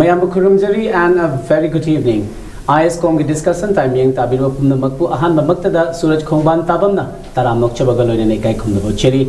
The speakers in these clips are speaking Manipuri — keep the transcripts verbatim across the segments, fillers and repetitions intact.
ꯃꯌꯥꯝꯕꯨ ꯈꯨꯔꯨꯝꯖꯔꯤ and a very good evening. ISCOM ꯒꯤ discussion time ꯌꯦꯡ ꯇꯥꯕꯤꯔꯕ ꯄꯨꯝꯅꯃꯛꯄꯨ ꯑꯍꯥꯟꯕꯃꯛꯇꯗ ꯁꯨꯔꯖ ꯈꯣꯡꯕꯥꯟ ꯇꯥꯕꯝꯅ ꯇꯔꯥꯝꯅ ꯑꯣꯛꯆꯕꯒ ꯂꯣꯏꯅꯅ ꯏꯀꯥꯏ ꯈꯨꯝꯅꯕ ꯎꯠꯆꯔꯤ꯫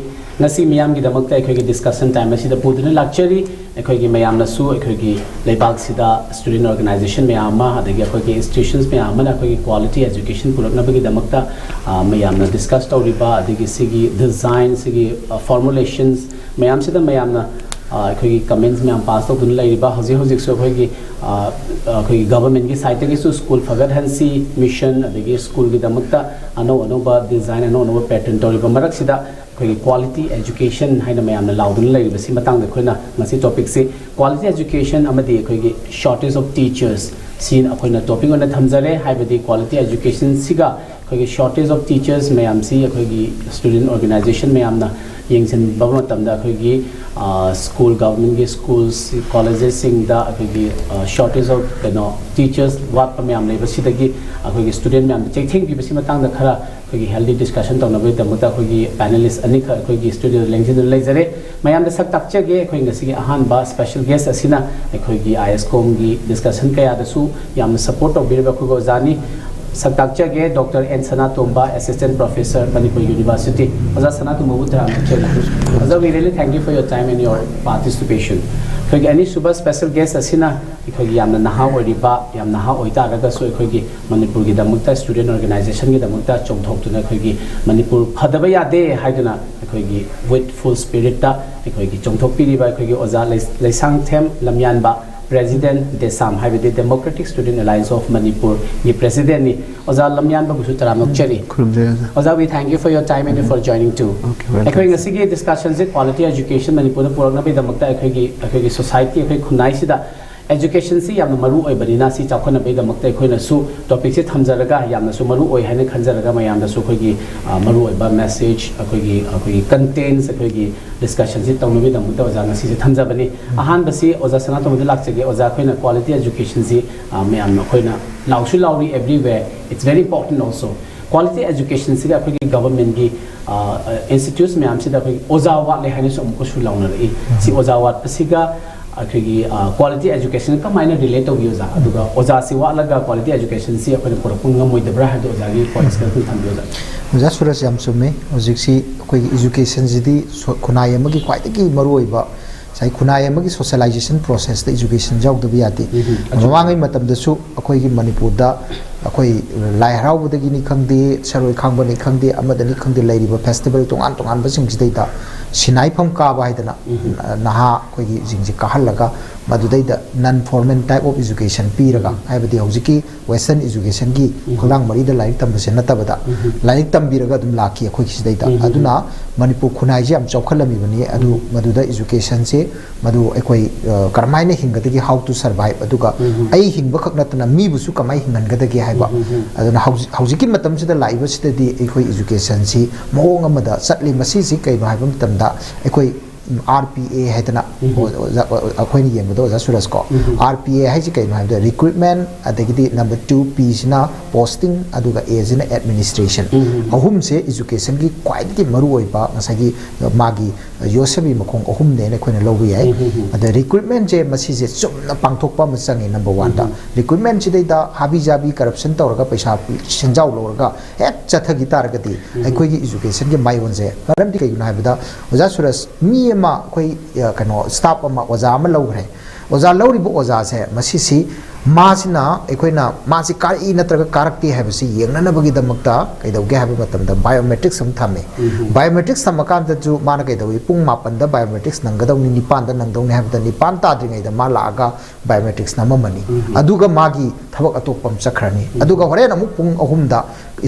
ꯉꯁꯤ ꯃꯤꯌꯥꯝꯒꯤꯗꯃꯛꯇ ꯑꯩꯈꯣꯏꯒꯤ discussion time ꯑꯁꯤꯗ ꯄꯨꯗꯨꯅ ꯂꯥꯛꯆꯔꯤ꯫ ꯑꯩꯈꯣꯏꯒꯤ ꯃꯌꯥꯝꯅꯁꯨ ꯑꯩꯈꯣꯏꯒꯤ ꯂꯩꯕꯥꯛꯁꯤꯗ student organization ꯃꯌꯥꯝ ꯑꯃ, ꯑꯗꯒꯤ ꯑꯩꯈꯣꯏꯒꯤ institutions ꯃꯌꯥꯝ ꯑꯃꯅ ꯑꯩꯈꯣꯏꯒꯤ quality education ꯄꯨꯔꯛꯅꯕꯒꯤꯗꯃꯛꯇ, ꯑ, ꯃꯌꯥꯝꯅ discuss ꯇꯧꯔꯤꯕ, ꯑꯗꯒꯤ ꯁꯤꯒꯤ design, ꯁꯤꯒꯤ, ꯑ, formulations ꯃꯌꯥꯝꯁꯤꯗ ꯃꯌꯥꯝꯅ, ꯑ, ꯑꯩꯈꯣꯏꯒꯤ comments ꯃꯌꯥꯝ pass ꯇꯧꯗꯨꯅ ꯂꯩꯔꯤꯕ, ꯍꯧꯖꯤꯛ ꯍꯧꯖꯤꯛꯁꯨ ꯑꯩꯈꯣꯏꯒꯤ, ꯑ, ꯑꯩꯈꯣꯏꯒꯤ government ꯀꯤ side ꯇꯒꯤꯁꯨ school ꯐꯒꯠꯍꯟꯁꯤ mission, ꯑꯗꯒꯤ school ꯒꯤꯗꯃꯛꯇ ꯑꯅꯧ ꯑꯅꯧꯕ design, ꯑꯅꯧ ꯑꯅꯧꯕ pattern ꯇꯧꯔꯤꯕ ꯃꯔꯛꯁꯤꯗ, ꯑꯩꯈꯣꯏꯒꯤ quality education ꯍꯥꯏꯅ ꯃꯌꯥꯝꯅ ꯂꯥꯎꯗꯨꯅ ꯂꯩꯔꯤꯕꯁꯤ ꯃꯇꯥꯡꯗ ꯑꯩꯈꯣꯏꯅ ꯉꯁꯤ topic ꯁꯤ quality education ꯑꯃꯗꯤ ꯑꯩꯈꯣꯏꯒꯤ shortage of teachers ꯁꯤ ꯑꯩꯈꯣꯏꯅ topic ꯑꯣꯏꯅ ꯊꯝꯖꯔꯦ꯫ ꯍꯥꯏꯕꯗꯤ quality education ꯁꯤꯒ ꯑꯩꯈꯣꯏꯒꯤ shortage of teachers ꯃꯌꯥꯝꯁꯤ ꯑꯩꯈꯣꯏꯒꯤ student organization ꯃꯌꯥꯝꯅ ꯌꯦꯡꯁꯤꯟꯕ ꯃꯇꯝꯗ ꯑꯩꯈꯣꯏꯒꯤ, ꯑ, school, government ꯀꯤ schools, colleges ꯁꯤꯡꯗ ꯑꯩꯈꯣꯏꯒꯤ, ꯑ, shortage of ꯀꯩꯅꯣ teachers ꯋꯥꯠꯄ ꯃꯌꯥꯝ ꯂꯩꯕꯁꯤꯗꯒꯤ ꯑꯩꯈꯣꯏꯒꯤ student ꯃꯌꯥꯝꯗ ꯆꯩꯊꯦꯡ ꯄꯤꯕꯁꯤ ꯃꯇꯥꯡꯗ ꯈꯔ ꯑꯩꯈꯣꯏꯒꯤ healthy discussion ꯇꯧꯅꯕꯒꯤꯗꯃꯛꯇ ꯑꯩꯈꯣꯏꯒꯤ panelist ꯑꯅꯤꯈꯛ ꯑꯩꯈꯣꯏꯒꯤ studio ꯗ ꯂꯦꯡꯁꯤꯟꯗꯨꯅ ꯂꯩꯖꯔꯦ꯫ ꯃꯌꯥꯝꯗ ꯁꯛ ꯇꯥꯛꯆꯒꯦ, ꯑꯩꯈꯣꯏ ꯉꯁꯤꯒꯤ ꯑꯍꯥꯟꯕ special guest ꯑꯁꯤꯅ ꯑꯩꯈꯣꯏꯒꯤ ISCOM ꯒꯤ discussion ꯀꯌꯥꯗꯁꯨ ꯌꯥꯝꯅ support ꯇꯧꯕꯤꯔꯤꯕ ꯑꯩꯈꯣꯏꯒꯤ ꯑꯣꯖꯥꯅꯤ꯫ ꯁꯛ ꯇꯥꯛꯆꯒꯦ, Doctor N ꯁꯅꯥꯇꯣꯝꯕ, Assistant Professor, Manipur University. ꯑꯣꯖꯥ ꯁꯅꯥꯇꯣꯝꯕꯕꯨ ꯇꯔꯥꯝꯅ ꯑꯣꯛꯆꯔꯤ꯫ ꯑꯣꯖꯥ, we really thank you for your time and your participation. ꯑꯩꯈꯣꯏꯒꯤ ꯑꯅꯤꯁꯨꯕ special guest ꯑꯁꯤꯅ ꯑꯩꯈꯣꯏꯒꯤ ꯌꯥꯝꯅ ꯅꯍꯥ ꯑꯣꯏꯔꯤꯕ, ꯌꯥꯝ ꯅꯍꯥ ꯑꯣꯏꯇꯥꯔꯒꯁꯨ ꯑꯩꯈꯣꯏꯒꯤ ꯃꯅꯤꯄꯨꯔꯒꯤꯗꯃꯛꯇ, student organization ꯒꯤꯗꯃꯛꯇ ꯆꯣꯡꯊꯣꯛꯇꯨꯅ ꯑꯩꯈꯣꯏꯒꯤ ꯃꯅꯤꯄꯨꯔ ꯐꯗꯕ ꯌꯥꯗꯦ ꯍꯥꯏꯗꯨꯅ ꯑꯩꯈꯣꯏꯒꯤ with full spirit ꯇ ꯑꯩꯈꯣꯏꯒꯤ ꯆꯣꯡꯊꯣꯛꯄꯤꯔꯤꯕ ꯑꯩꯈꯣꯏꯒꯤ ꯑꯣꯖꯥ ꯂꯩ-, ꯂꯩꯁꯥꯡꯊꯦꯝ ꯂꯝꯌꯥꯟꯕ, President DESAM, ꯍꯥꯏꯕꯗꯤ Democratic Student Alliance of Manipur ꯒꯤ President ꯅꯤ꯫ ꯑꯣꯖꯥ ꯂꯝꯌꯥꯟꯕꯕꯨꯁꯨ ꯇꯔꯥꯝꯅ ꯑꯣꯛꯆꯔꯤ꯫ ꯈꯨꯔꯨꯝꯖꯔꯤ ꯑꯣꯖꯥ꯫ ꯑꯣꯖꯥ, we thank you for your time and for joining too. Okay, welcome. ꯑꯩꯈꯣꯏ ꯉꯁꯤꯒꯤ discussion ꯁꯦ quality education ꯃꯅꯤꯄꯨꯔꯗ ꯄꯨꯔꯛꯅꯕꯒꯤꯗꯃꯛꯇ ꯑꯩꯈꯣꯏꯒꯤ, ꯑꯩꯈꯣꯏꯒꯤ society, ꯑꯩꯈꯣꯏ ꯈꯨꯟꯅꯥꯏꯁꯤꯗ education ꯁꯤ ꯌꯥꯝꯅ ꯃꯔꯨ ꯑꯣꯏꯕꯅꯤꯅ, ꯁꯤ ꯆꯥꯎꯈꯠꯅꯕꯒꯤꯗꯃꯛꯇ ꯑꯩꯈꯣꯏꯅꯁꯨ topic ꯁꯦ ꯊꯝꯖꯔꯒ, ꯌꯥꯝꯅꯁꯨ ꯃꯔꯨ ꯑꯣꯏ ꯍꯥꯏꯅ ꯈꯟꯖꯔꯒ, ꯃꯌꯥꯝꯗꯁꯨ ꯑꯩꯈꯣꯏꯒꯤ, ꯑ, ꯃꯔꯨ ꯑꯣꯏꯕ message, ꯑꯩꯈꯣꯏꯒꯤ, ꯑꯩꯈꯣꯏꯒꯤ contents, ꯑꯩꯈꯣꯏꯒꯤ discussion ꯁꯤ ꯇꯧꯅꯕꯒꯤꯗꯃꯛꯇ ꯑꯣꯖꯥ ꯉꯁꯤꯁꯦ ꯊꯝꯖꯕꯅꯤ꯫ ꯑꯍꯥꯟꯕꯁꯤ ꯑꯣꯖꯥ ꯁꯅꯥꯇꯣꯝꯕꯗ ꯂꯥꯛꯆꯒꯦ꯫ ꯑꯣꯖꯥ, ꯑꯩꯈꯣꯏꯅ quality education ꯁꯤ, ꯑ, ꯃꯌꯥꯝꯅ ꯑꯩꯈꯣꯏꯅ ꯂꯥꯎꯁꯨ ꯂꯥꯎꯔꯤ everywhere, it's very important also꯫ Quality education ꯁꯤꯗ ꯑꯩꯈꯣꯏꯒꯤ government ꯀꯤ, ꯑ, institutes ꯃꯌꯥꯝꯁꯤꯗ ꯑꯩꯈꯣꯏꯒꯤ ꯑꯣꯖꯥ ꯋꯥꯠꯂꯦ ꯍꯥꯏꯅꯁꯨ ꯑꯃꯨꯛꯀꯁꯨ ꯂꯥꯎꯅꯔꯛꯏ꯫ ꯁꯤ ꯑꯣꯖꯥ ꯋꯥꯠꯄꯁꯤꯒ, ꯑꯩꯈꯣꯏꯒꯤ ꯀ꯭ꯋꯥꯂꯤꯇꯤ ꯑꯦꯖꯨꯀꯦꯁꯟ ꯀꯃꯥꯏꯅ ꯔꯤꯂꯦꯠ ꯇꯧꯕꯤ ꯑꯣꯖꯥ? ꯑꯗꯨꯒ ꯑꯣꯖꯥꯁꯤ ꯋꯥꯠꯂꯒ ꯀ꯭ꯋꯥꯂꯤꯇꯤ ꯑꯦꯖꯨꯀꯦꯁꯟꯁꯤ ꯑꯩꯈꯣꯏꯅ ꯄꯨꯔꯛꯄ ꯉꯝꯃꯣꯏꯗꯕ꯭ꯔꯥ ꯍꯥꯏꯕꯗꯣ ꯑꯣꯖꯥꯒꯤ ꯄꯣꯏꯟꯠꯁ ꯈꯔ ꯑꯗꯨꯝ ꯊꯝꯕꯤꯌꯨ ꯑꯣꯖꯥ꯫ ꯑꯣꯖꯥ ꯁꯨꯔꯖ, ꯌꯥꯝ ꯆꯨꯝꯃꯤ꯫ ꯍꯧꯖꯤꯛꯁꯤ ꯑꯩꯈꯣꯏꯒꯤ ꯏꯖꯨꯀꯦꯁꯟꯁꯤꯗꯤ ꯁꯣ- ꯈꯨꯟꯅꯥꯏ ꯑꯃꯒꯤ ꯈ꯭ꯋꯥꯏꯗꯒꯤ ꯃꯔꯨꯑꯣꯏꯕ, ꯉꯁꯥꯏ ꯈꯨꯟꯅꯥꯏ ꯑꯃꯒꯤ ꯁꯣꯁꯤꯌꯦꯂꯥꯏꯖꯦꯁꯟ ꯄ꯭ꯔꯣꯁꯦꯁꯇ ꯏꯖꯨꯀꯦꯁꯟ ꯌꯥꯎꯗꯕ ꯌꯥꯗꯦ꯫ ꯃꯃꯥꯡꯉꯩ ꯃꯇꯝꯗꯁꯨ ꯑꯩꯈꯣꯏꯒꯤ ꯃꯅꯤꯄꯨꯔꯗ ꯑꯩꯈꯣꯏ ꯂꯥꯏ ꯍꯔꯥꯎꯕꯗꯒꯤꯅꯤ ꯈꯪꯗꯦ, ꯁꯔꯣꯏ ꯈꯥꯡꯕꯅꯤ ꯈꯪꯗꯦ, ꯑꯃꯗꯅꯤ ꯈꯪꯗꯦ, ꯂꯩꯔꯤꯕ ꯐꯦꯁꯇꯤꯚꯦꯜ ꯇꯣꯉꯥꯟ ꯇꯣꯉꯥꯟꯕꯁꯤꯡꯁꯤꯗꯩꯗ ꯁꯤꯟꯅꯥꯏꯐꯝ ꯀꯥꯕ ꯍꯥꯏꯗꯅ ꯅꯍꯥ ꯑꯩꯈꯣꯏꯒꯤꯁꯤꯡꯁꯦ ꯀꯥꯍꯜꯂꯒ ꯃꯗꯨꯗꯩꯗ non formal type of education ꯄꯤꯔꯒ, ꯍꯥꯏꯕꯗꯤ ꯍꯧꯖꯤꯛꯀꯤ ꯋꯦꯁꯇꯔꯟ ꯏꯖꯨꯀꯦꯁꯟꯒꯤ ꯐꯛꯂꯥꯡ ꯃꯔꯤꯗ ꯂꯥꯏꯔꯤꯛ ꯇꯝꯕꯁꯦ ꯅꯠꯇꯕꯗ ꯂꯥꯏꯔꯤꯛ ꯇꯝꯕꯤꯔꯒ ꯑꯗꯨꯝ ꯂꯥꯛꯈꯤ ꯑꯩꯈꯣꯏꯒꯤ ꯁꯤꯗꯩꯗ꯫ ꯑꯗꯨꯅ ꯃꯅꯤꯄꯨꯔ ꯈꯨꯟꯅꯥꯏꯁꯦ ꯌꯥꯝ ꯆꯥꯎꯈꯠꯂꯝꯃꯤꯕꯅꯤ꯫ ꯑꯗꯨ ꯃꯗꯨꯗ ꯏꯖꯨꯀꯦꯁꯟꯁꯦ ꯃꯗꯨ ꯑꯩꯈꯣꯏ ꯀꯔꯝꯍꯥꯏꯅ ꯍꯤꯡꯒꯗꯒꯦ, how to survive, ꯑꯗꯨꯒ ꯑꯩ ꯍꯤꯡꯕ ꯈꯛ ꯅꯠꯇꯅ ꯃꯤꯕꯨꯁꯨ ꯀꯃꯥꯏꯅ ꯍꯤꯡꯍꯟꯒꯗꯒꯦ ꯍꯥꯏꯕ꯫ ꯑꯗꯨꯅ ꯍꯧꯖꯤꯛ ꯍꯧꯖꯤꯛꯀꯤ ꯃꯇꯝꯁꯤꯗ ꯂꯥꯛꯏꯕꯁꯤꯗꯗꯤ ꯑꯩꯈꯣꯏ ꯏꯖꯨꯀꯦꯁꯟꯁꯤ ꯃꯑꯣꯡ ꯑꯃꯗ ꯆꯠꯂꯤ꯫ ꯃꯁꯤꯁꯤ ꯀꯩꯅꯣ ꯍꯥꯏꯕ ꯃꯇꯝꯗ ꯑꯩꯈꯣꯏ ꯑꯥꯔ ꯄꯤ ꯑꯦ ꯍꯥꯏꯗꯅ ꯑꯣꯖꯥ- ꯑꯩꯈꯣꯏꯅ ꯌꯦꯡꯕꯗ ꯑꯣꯖꯥ ꯁꯨꯔꯖ ꯀꯣ, ꯑꯥꯔ ꯄꯤ ꯑꯦ ꯍꯥꯏꯁꯤ ꯀꯩꯅꯣ ꯍꯥꯏꯕꯗ ꯔꯤꯀ꯭ꯔꯨꯠꯃꯦꯟ, ꯑꯗꯒꯤꯗꯤ ꯅꯝꯕꯔ ꯇꯨ ꯄꯤꯁꯤꯅ ꯄꯣꯁꯇꯤꯡ, ꯑꯗꯨꯒ ꯑꯦꯁꯤꯅ ꯑꯦꯗꯃꯤꯅꯤꯁꯇ꯭ꯔꯦꯁꯟ꯫ ꯑꯍꯨꯝꯁꯦ ꯏꯖꯨꯀꯦꯁꯟꯒꯤ ꯈ꯭ꯋꯥꯏꯗꯒꯤ ꯃꯔꯨꯑꯣꯏꯕ ꯉꯁꯥꯏꯒꯤ ꯃꯥꯒꯤ ꯌꯣꯠꯁꯕꯤ ꯃꯈꯣꯡ ꯑꯍꯨꯝꯅꯦꯅ ꯑꯩꯈꯣꯏꯅ ꯂꯧꯕ ꯌꯥꯏ꯫ ꯑꯗ ꯔꯤꯀ꯭ꯔꯨꯠꯃꯦꯟꯁꯦ ꯃꯁꯤꯁꯦ ꯆꯨꯝꯅ ꯄꯥꯡꯊꯣꯛꯄ ꯑꯃ ꯆꯪꯉꯤ꯫ ꯅꯝꯕꯔ ꯋꯥꯟꯗ ꯔꯤꯀ꯭ꯔꯨꯠꯃꯦꯟꯁꯤꯗꯩꯗ ꯍꯥꯕꯤ ꯖꯥꯕꯤ ꯀꯔꯞꯁꯟ ꯇꯧꯔꯒ ꯄꯩꯁꯥ ꯁꯦꯟꯖꯥꯎ ꯂꯧꯔꯒ ꯍꯦꯛ ꯆꯠꯊꯈꯤ ꯇꯥꯔꯒꯗꯤ ꯑꯩꯈꯣꯏꯒꯤ ꯏꯖꯨꯀꯦꯁꯟꯒꯤ ꯃꯥꯏꯑꯣꯟꯁꯦ, ꯃꯔꯝꯗꯤ ꯀꯩꯒꯤꯅꯣ ꯍꯥꯏꯕꯗ ꯑꯣꯖꯥ ꯁꯨꯔꯖ, ꯃꯤ ꯑꯃ ꯑꯩꯈꯣꯏ ꯑ, ꯀꯩꯅꯣ ꯁ꯭ꯇꯥꯐ ꯑꯃ, ꯑꯣꯖꯥ ꯑꯃ ꯂꯧꯈ꯭ꯔꯦ꯫ ꯑꯣꯖꯥ ꯂꯧꯔꯤꯕ ꯑꯣꯖꯥꯁꯦ ꯃꯁꯤꯁꯤ ꯃꯥꯁꯤꯅ ꯑꯩꯈꯣꯏꯅ ꯃꯥꯁꯤ ꯀꯥꯔꯛꯏ ꯅꯠꯇ꯭ꯔꯒ ꯀꯥꯔꯛꯇꯦ ꯍꯥꯏꯕꯁꯤ ꯌꯦꯡꯅꯅꯕꯒꯤꯗꯃꯛꯇ ꯀꯩꯗꯧꯒꯦ ꯍꯥꯏꯕ ꯃꯇꯝꯗ ꯕꯥꯏꯑꯣꯃꯦꯇ꯭ꯔꯤꯛꯁ ꯑꯃ ꯊꯝꯃꯦ꯫ ꯕꯥꯏꯑꯣꯃꯦꯇ꯭ꯔꯤꯛꯁ ꯊꯝꯃꯀꯥꯟꯗꯁꯨ ꯃꯥꯅ ꯀꯩꯗꯧꯏ, ꯄꯨꯡ ꯃꯥꯄꯟꯗ ꯕꯥꯏꯑꯣꯃꯦꯇ꯭ꯔꯤꯛꯁ ꯅꯪꯒꯗꯧꯅꯤ, ꯅꯤꯄꯥꯟꯗ ꯅꯪꯗꯧꯅꯤ ꯍꯥꯏꯕꯗ ꯅꯤꯄꯥꯟ ꯇꯥꯗ꯭ꯔꯤꯉꯩꯗ ꯃꯥ ꯂꯥꯛꯑꯒ ꯕꯥꯏꯑꯣꯃꯦꯇ꯭ꯔꯤꯛꯁ ꯅꯝꯃꯝꯃꯅꯤ꯫ ꯑꯗꯨꯒ ꯃꯥꯒꯤ ꯊꯕꯛ ꯑꯇꯣꯞꯄ ꯑꯃ ꯆꯠꯈ꯭ꯔꯅꯤ꯫ ꯑꯗꯨꯒ ꯍꯣꯔꯦꯟ ꯑꯃꯨꯛ ꯄꯨꯡ ꯑꯍꯨꯝꯗ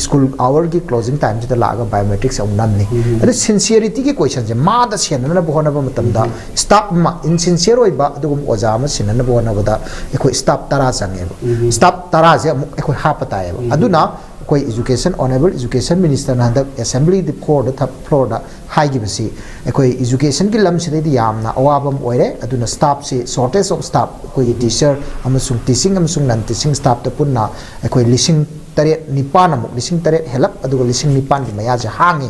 ꯁ꯭ꯀꯨꯜ ꯑꯋꯥꯔꯒꯤ ꯀ꯭ꯂꯣꯖꯤꯡ ꯇꯥꯏꯝꯁꯤꯗ ꯂꯥꯛꯑꯒ ꯕꯥꯏꯑꯣꯃꯦꯇ꯭ꯔꯤꯛꯁ ꯑꯃꯨꯛ ꯅꯝꯅꯤ꯫ ꯑꯗꯨ ꯁꯤꯟꯁꯤꯌꯔꯤꯇꯤꯒꯤ ꯀꯣꯏꯁꯟꯁꯦ ꯃꯥꯗ ꯁꯦꯟꯅꯅꯕ ꯍꯣꯠꯅꯕ ꯃꯇꯝꯗ ꯁ꯭ꯇꯥꯐ ꯑꯃ ꯏꯟꯁꯤꯟꯁꯤꯌꯔ ꯑꯣꯏꯕ ꯑꯗꯨꯒꯨꯝꯕ ꯑꯣꯖꯥ ꯑꯃ ꯁꯤꯟꯅꯅꯕ ꯍꯣꯠꯅꯕꯗ ꯑꯩꯈꯣꯏ ꯁ꯭ꯇꯥꯐ ꯇꯔꯥ ꯆꯪꯉꯦꯕ꯫ ꯁ꯭ꯇꯥꯐ ꯇꯔꯥꯁꯦ ꯑꯃꯨꯛ ꯑꯩꯈꯣꯏ ꯍꯥꯞꯄ ꯇꯥꯏꯌꯦꯕ꯫ ꯑꯗꯨꯅ ꯑꯩꯈꯣꯏ ꯏꯖꯨꯀꯦꯁꯟ, ꯑꯣꯅꯔꯦꯕꯜ ꯏꯖꯨꯀꯦꯁꯟ ꯃꯤꯅꯤꯁꯇꯔꯅ ꯍꯟꯗꯛ ꯑꯦꯁꯦꯝꯕ꯭ꯂꯤꯗ ꯐ꯭ꯂꯣꯔꯗ ꯐ꯭ꯂꯣꯔꯗ ꯍꯥꯏꯈꯤꯕꯁꯤ ꯑꯩꯈꯣꯏ ꯏꯖꯨꯀꯦꯁꯟꯒꯤ ꯂꯝꯁꯤꯗꯩꯗꯤ ꯌꯥꯝꯅ ꯑꯋꯥꯕ ꯑꯃ ꯑꯣꯏꯔꯦ꯫ ꯑꯗꯨꯅ ꯁ꯭ꯇꯥꯐꯁꯤ, ꯁꯣꯔꯇꯦꯖ ꯑꯣꯐ ꯁ꯭ꯇꯥꯐ, ꯑꯩꯈꯣꯏꯒꯤ ꯇꯤꯆꯔ ꯑꯃꯁꯨꯡ ꯇꯤꯆꯤꯡ ꯑꯃꯁꯨꯡ ꯅꯟ ꯇꯤꯆꯤꯡ ꯁ꯭ꯇꯥꯐꯇ ꯄꯨꯟꯅ ꯑꯩꯈꯣꯏ ꯂꯤꯁꯤꯡ ꯇꯔꯦꯠ ꯅꯤꯄꯥꯟ ꯑꯃꯨꯛ, ꯂꯤꯁꯤꯡ ꯇꯔꯦꯠ ꯍꯦꯜꯂꯞ, ꯑꯗꯨꯒ ꯂꯤꯁꯤꯡ ꯅꯤꯄꯥꯟꯒꯤ ꯃꯌꯥꯁꯦ ꯍꯥꯡꯉꯤ,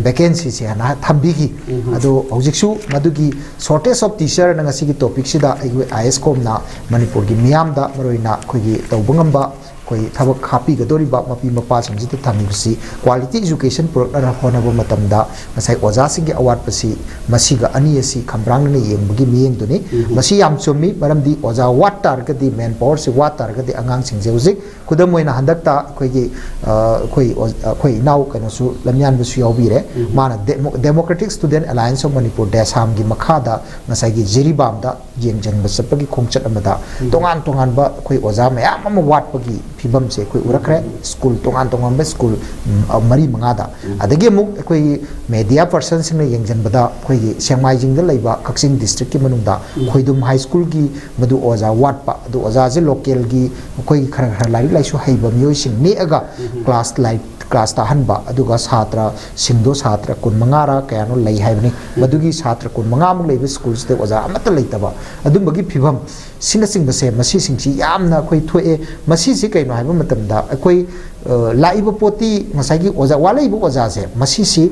ꯚꯦꯀꯦꯟꯁꯤꯁꯦ ꯍꯥꯏꯅ ꯊꯝꯕꯤꯈꯤ꯫ ꯑꯗꯣ ꯍꯧꯖꯤꯛꯁꯨ ꯃꯗꯨꯒꯤ shortage of teacher ꯅ ꯉꯁꯤꯒꯤ ꯇꯣꯄꯤꯛꯁꯤꯗ ꯑꯩꯈꯣꯏ ꯑꯥꯏ ꯑꯦꯁ ꯀꯣꯝꯅ ꯃꯅꯤꯄꯨꯔꯒꯤ ꯃꯤꯌꯥꯝꯗ, ꯃꯔꯨꯑꯣꯏꯅ ꯑꯩꯈꯣꯏꯒꯤ ꯇꯧꯕ ꯉꯝꯕ, ꯑꯩꯈꯣꯏ ꯊꯕꯛ ꯍꯥꯞꯄꯤꯒꯗꯧꯔꯤꯕ ꯃꯄꯤ ꯃꯄꯥꯁꯤꯡꯁꯤꯗ ꯊꯝꯃꯤꯕꯁꯤ, quality education ꯄꯨꯔꯛꯅꯕ ꯍꯣꯠꯅꯕ ꯃꯇꯝꯗ ꯉꯁꯥꯏ ꯑꯣꯖꯥꯁꯤꯡꯒꯤ ꯑꯋꯥꯠꯄꯁꯤ ꯃꯁꯤꯒ ꯑꯅꯤ ꯑꯁꯤ ꯈꯝꯕ꯭ꯔꯥꯡꯅꯅ ꯌꯦꯡꯕꯒꯤ ꯃꯤꯠꯌꯦꯡꯗꯨꯅꯤ꯫ ꯃꯁꯤ ꯌꯥꯝ ꯆꯨꯝꯃꯤ, ꯃꯔꯝꯗꯤ ꯑꯣꯖꯥ ꯋꯥꯠ ꯇꯥꯔꯒꯗꯤ, ꯃꯦꯟ ꯄꯥꯋꯔꯁꯤ ꯋꯥꯠ ꯇꯥꯔꯒꯗꯤ ꯑꯉꯥꯡꯁꯤꯡꯁꯦ ꯍꯧꯖꯤꯛ, ꯈꯨꯗꯝ ꯑꯣꯏꯅ, ꯍꯟꯗꯛꯇ ꯑꯩꯈꯣꯏꯒꯤ, ꯑ, ꯑꯩꯈꯣꯏ ꯑꯣ-, ꯑꯩꯈꯣꯏ ꯏꯅꯥꯎ ꯀꯩꯅꯣꯁꯨ, ꯂꯝꯌꯥꯟꯕꯁꯨ ꯌꯥꯎꯕꯤꯔꯦ꯫ ꯃꯥꯅ Demo-, Democratic Student Alliance of Manipur, ꯗꯦꯁꯥꯝꯒꯤ ꯃꯈꯥꯗ ꯉꯁꯥꯏꯒꯤ ꯖꯤꯔꯤꯕꯥꯝꯗ ꯌꯦꯡꯁꯤꯟꯕ ꯆꯠꯄꯒꯤ ꯈꯣꯡꯆꯠ ꯑꯃꯗ ꯇꯣꯉꯥꯟ ꯇꯣꯉꯥꯟꯕ ꯑꯩꯈꯣꯏ ꯑꯣꯖꯥ ꯃꯌꯥꯝ ꯑꯃ ꯋꯥꯠꯄꯒꯤ ꯐꯤꯕꯝꯁꯦ ꯑꯩꯈꯣꯏ ꯎꯔꯛꯈ꯭ꯔꯦ꯫ ꯁ꯭ꯀꯨꯜ ꯇꯣꯉꯥꯟ ꯇꯣꯉꯥꯟꯕ ꯁ꯭ꯀꯨꯜ, ꯎꯝ, ꯑ, ꯃꯔꯤ ꯃꯉꯥꯗ꯫ ꯑꯗꯒꯤ ꯑꯃꯨꯛ ꯑꯩꯈꯣꯏꯒꯤ ꯃꯦꯗꯤꯌꯥ ꯄꯔꯁꯟꯁꯤꯡꯅ ꯌꯦꯡꯁꯤꯟꯕꯗ, ꯑꯩꯈꯣꯏꯒꯤ ꯁꯦꯡꯃꯥꯏꯖꯤꯡꯗ ꯂꯩꯕ ꯀꯛꯆꯤꯡ ꯗꯤꯁꯇ꯭ꯔꯤꯛꯀꯤ ꯃꯅꯨꯡꯗ ꯈꯣꯏꯗꯨꯝ ꯍꯥꯏ ꯁ꯭ꯀꯨꯜꯒꯤ ꯃꯗꯨ ꯑꯣꯖꯥ ꯋꯥꯠꯄ, ꯑꯗꯨ ꯑꯣꯖꯥꯁꯦ ꯂꯣꯀꯦꯜꯒꯤ ꯑꯩꯈꯣꯏꯒꯤ ꯈꯔ ꯈꯔ ꯂꯥꯏꯔꯤꯛ ꯂꯥꯏꯁꯨ ꯍꯩꯕ ꯃꯤꯑꯣꯏꯁꯤꯡ ꯅꯦꯛꯑꯒ ꯀ꯭ꯂꯥꯁ ꯂꯥꯏꯔꯤꯛ, ꯀ꯭ꯂꯥꯁ ꯇꯥꯍꯟꯕ, ꯑꯗꯨꯒ ꯁꯥꯇ꯭ꯔꯁꯤꯡꯗꯣ ꯁꯥꯇ꯭ꯔ ꯀꯨꯟꯃꯉꯥꯔ ꯀꯌꯥꯅꯣ ꯂꯩ ꯍꯥꯏꯕꯅꯤ꯫ ꯃꯗꯨꯒꯤ ꯁꯥꯇ꯭ꯔ ꯀꯨꯟꯃꯉꯥꯃꯨꯛ ꯂꯩꯕ ꯁ꯭ꯀꯨꯜꯁꯤꯗ ꯑꯣꯖꯥ ꯑꯃꯠꯇ ꯂꯩꯇꯕ, ꯑꯗꯨꯝꯕꯒꯤ ꯐꯤꯕꯝ ꯁꯤꯅꯆꯤꯡꯕꯁꯦ, ꯃꯁꯤꯁꯤꯡꯁꯤ ꯌꯥꯝꯅ ꯑꯩꯈꯣꯏ ꯊꯣꯛꯑꯦ꯫ ꯃꯁꯤꯁꯤ ꯀꯩꯅꯣ ꯍꯥꯏꯕ ꯃꯇꯝꯗ, ꯑꯩꯈꯣꯏ, ꯑ, ꯂꯥꯛꯏꯕ ꯄꯣꯠꯇꯤ ꯉꯁꯥꯏꯒꯤ ꯑꯣꯖꯥ, ꯋꯥꯠꯂꯛꯏꯕ ꯑꯣꯖꯥꯁꯦ, ꯃꯁꯤꯁꯤ,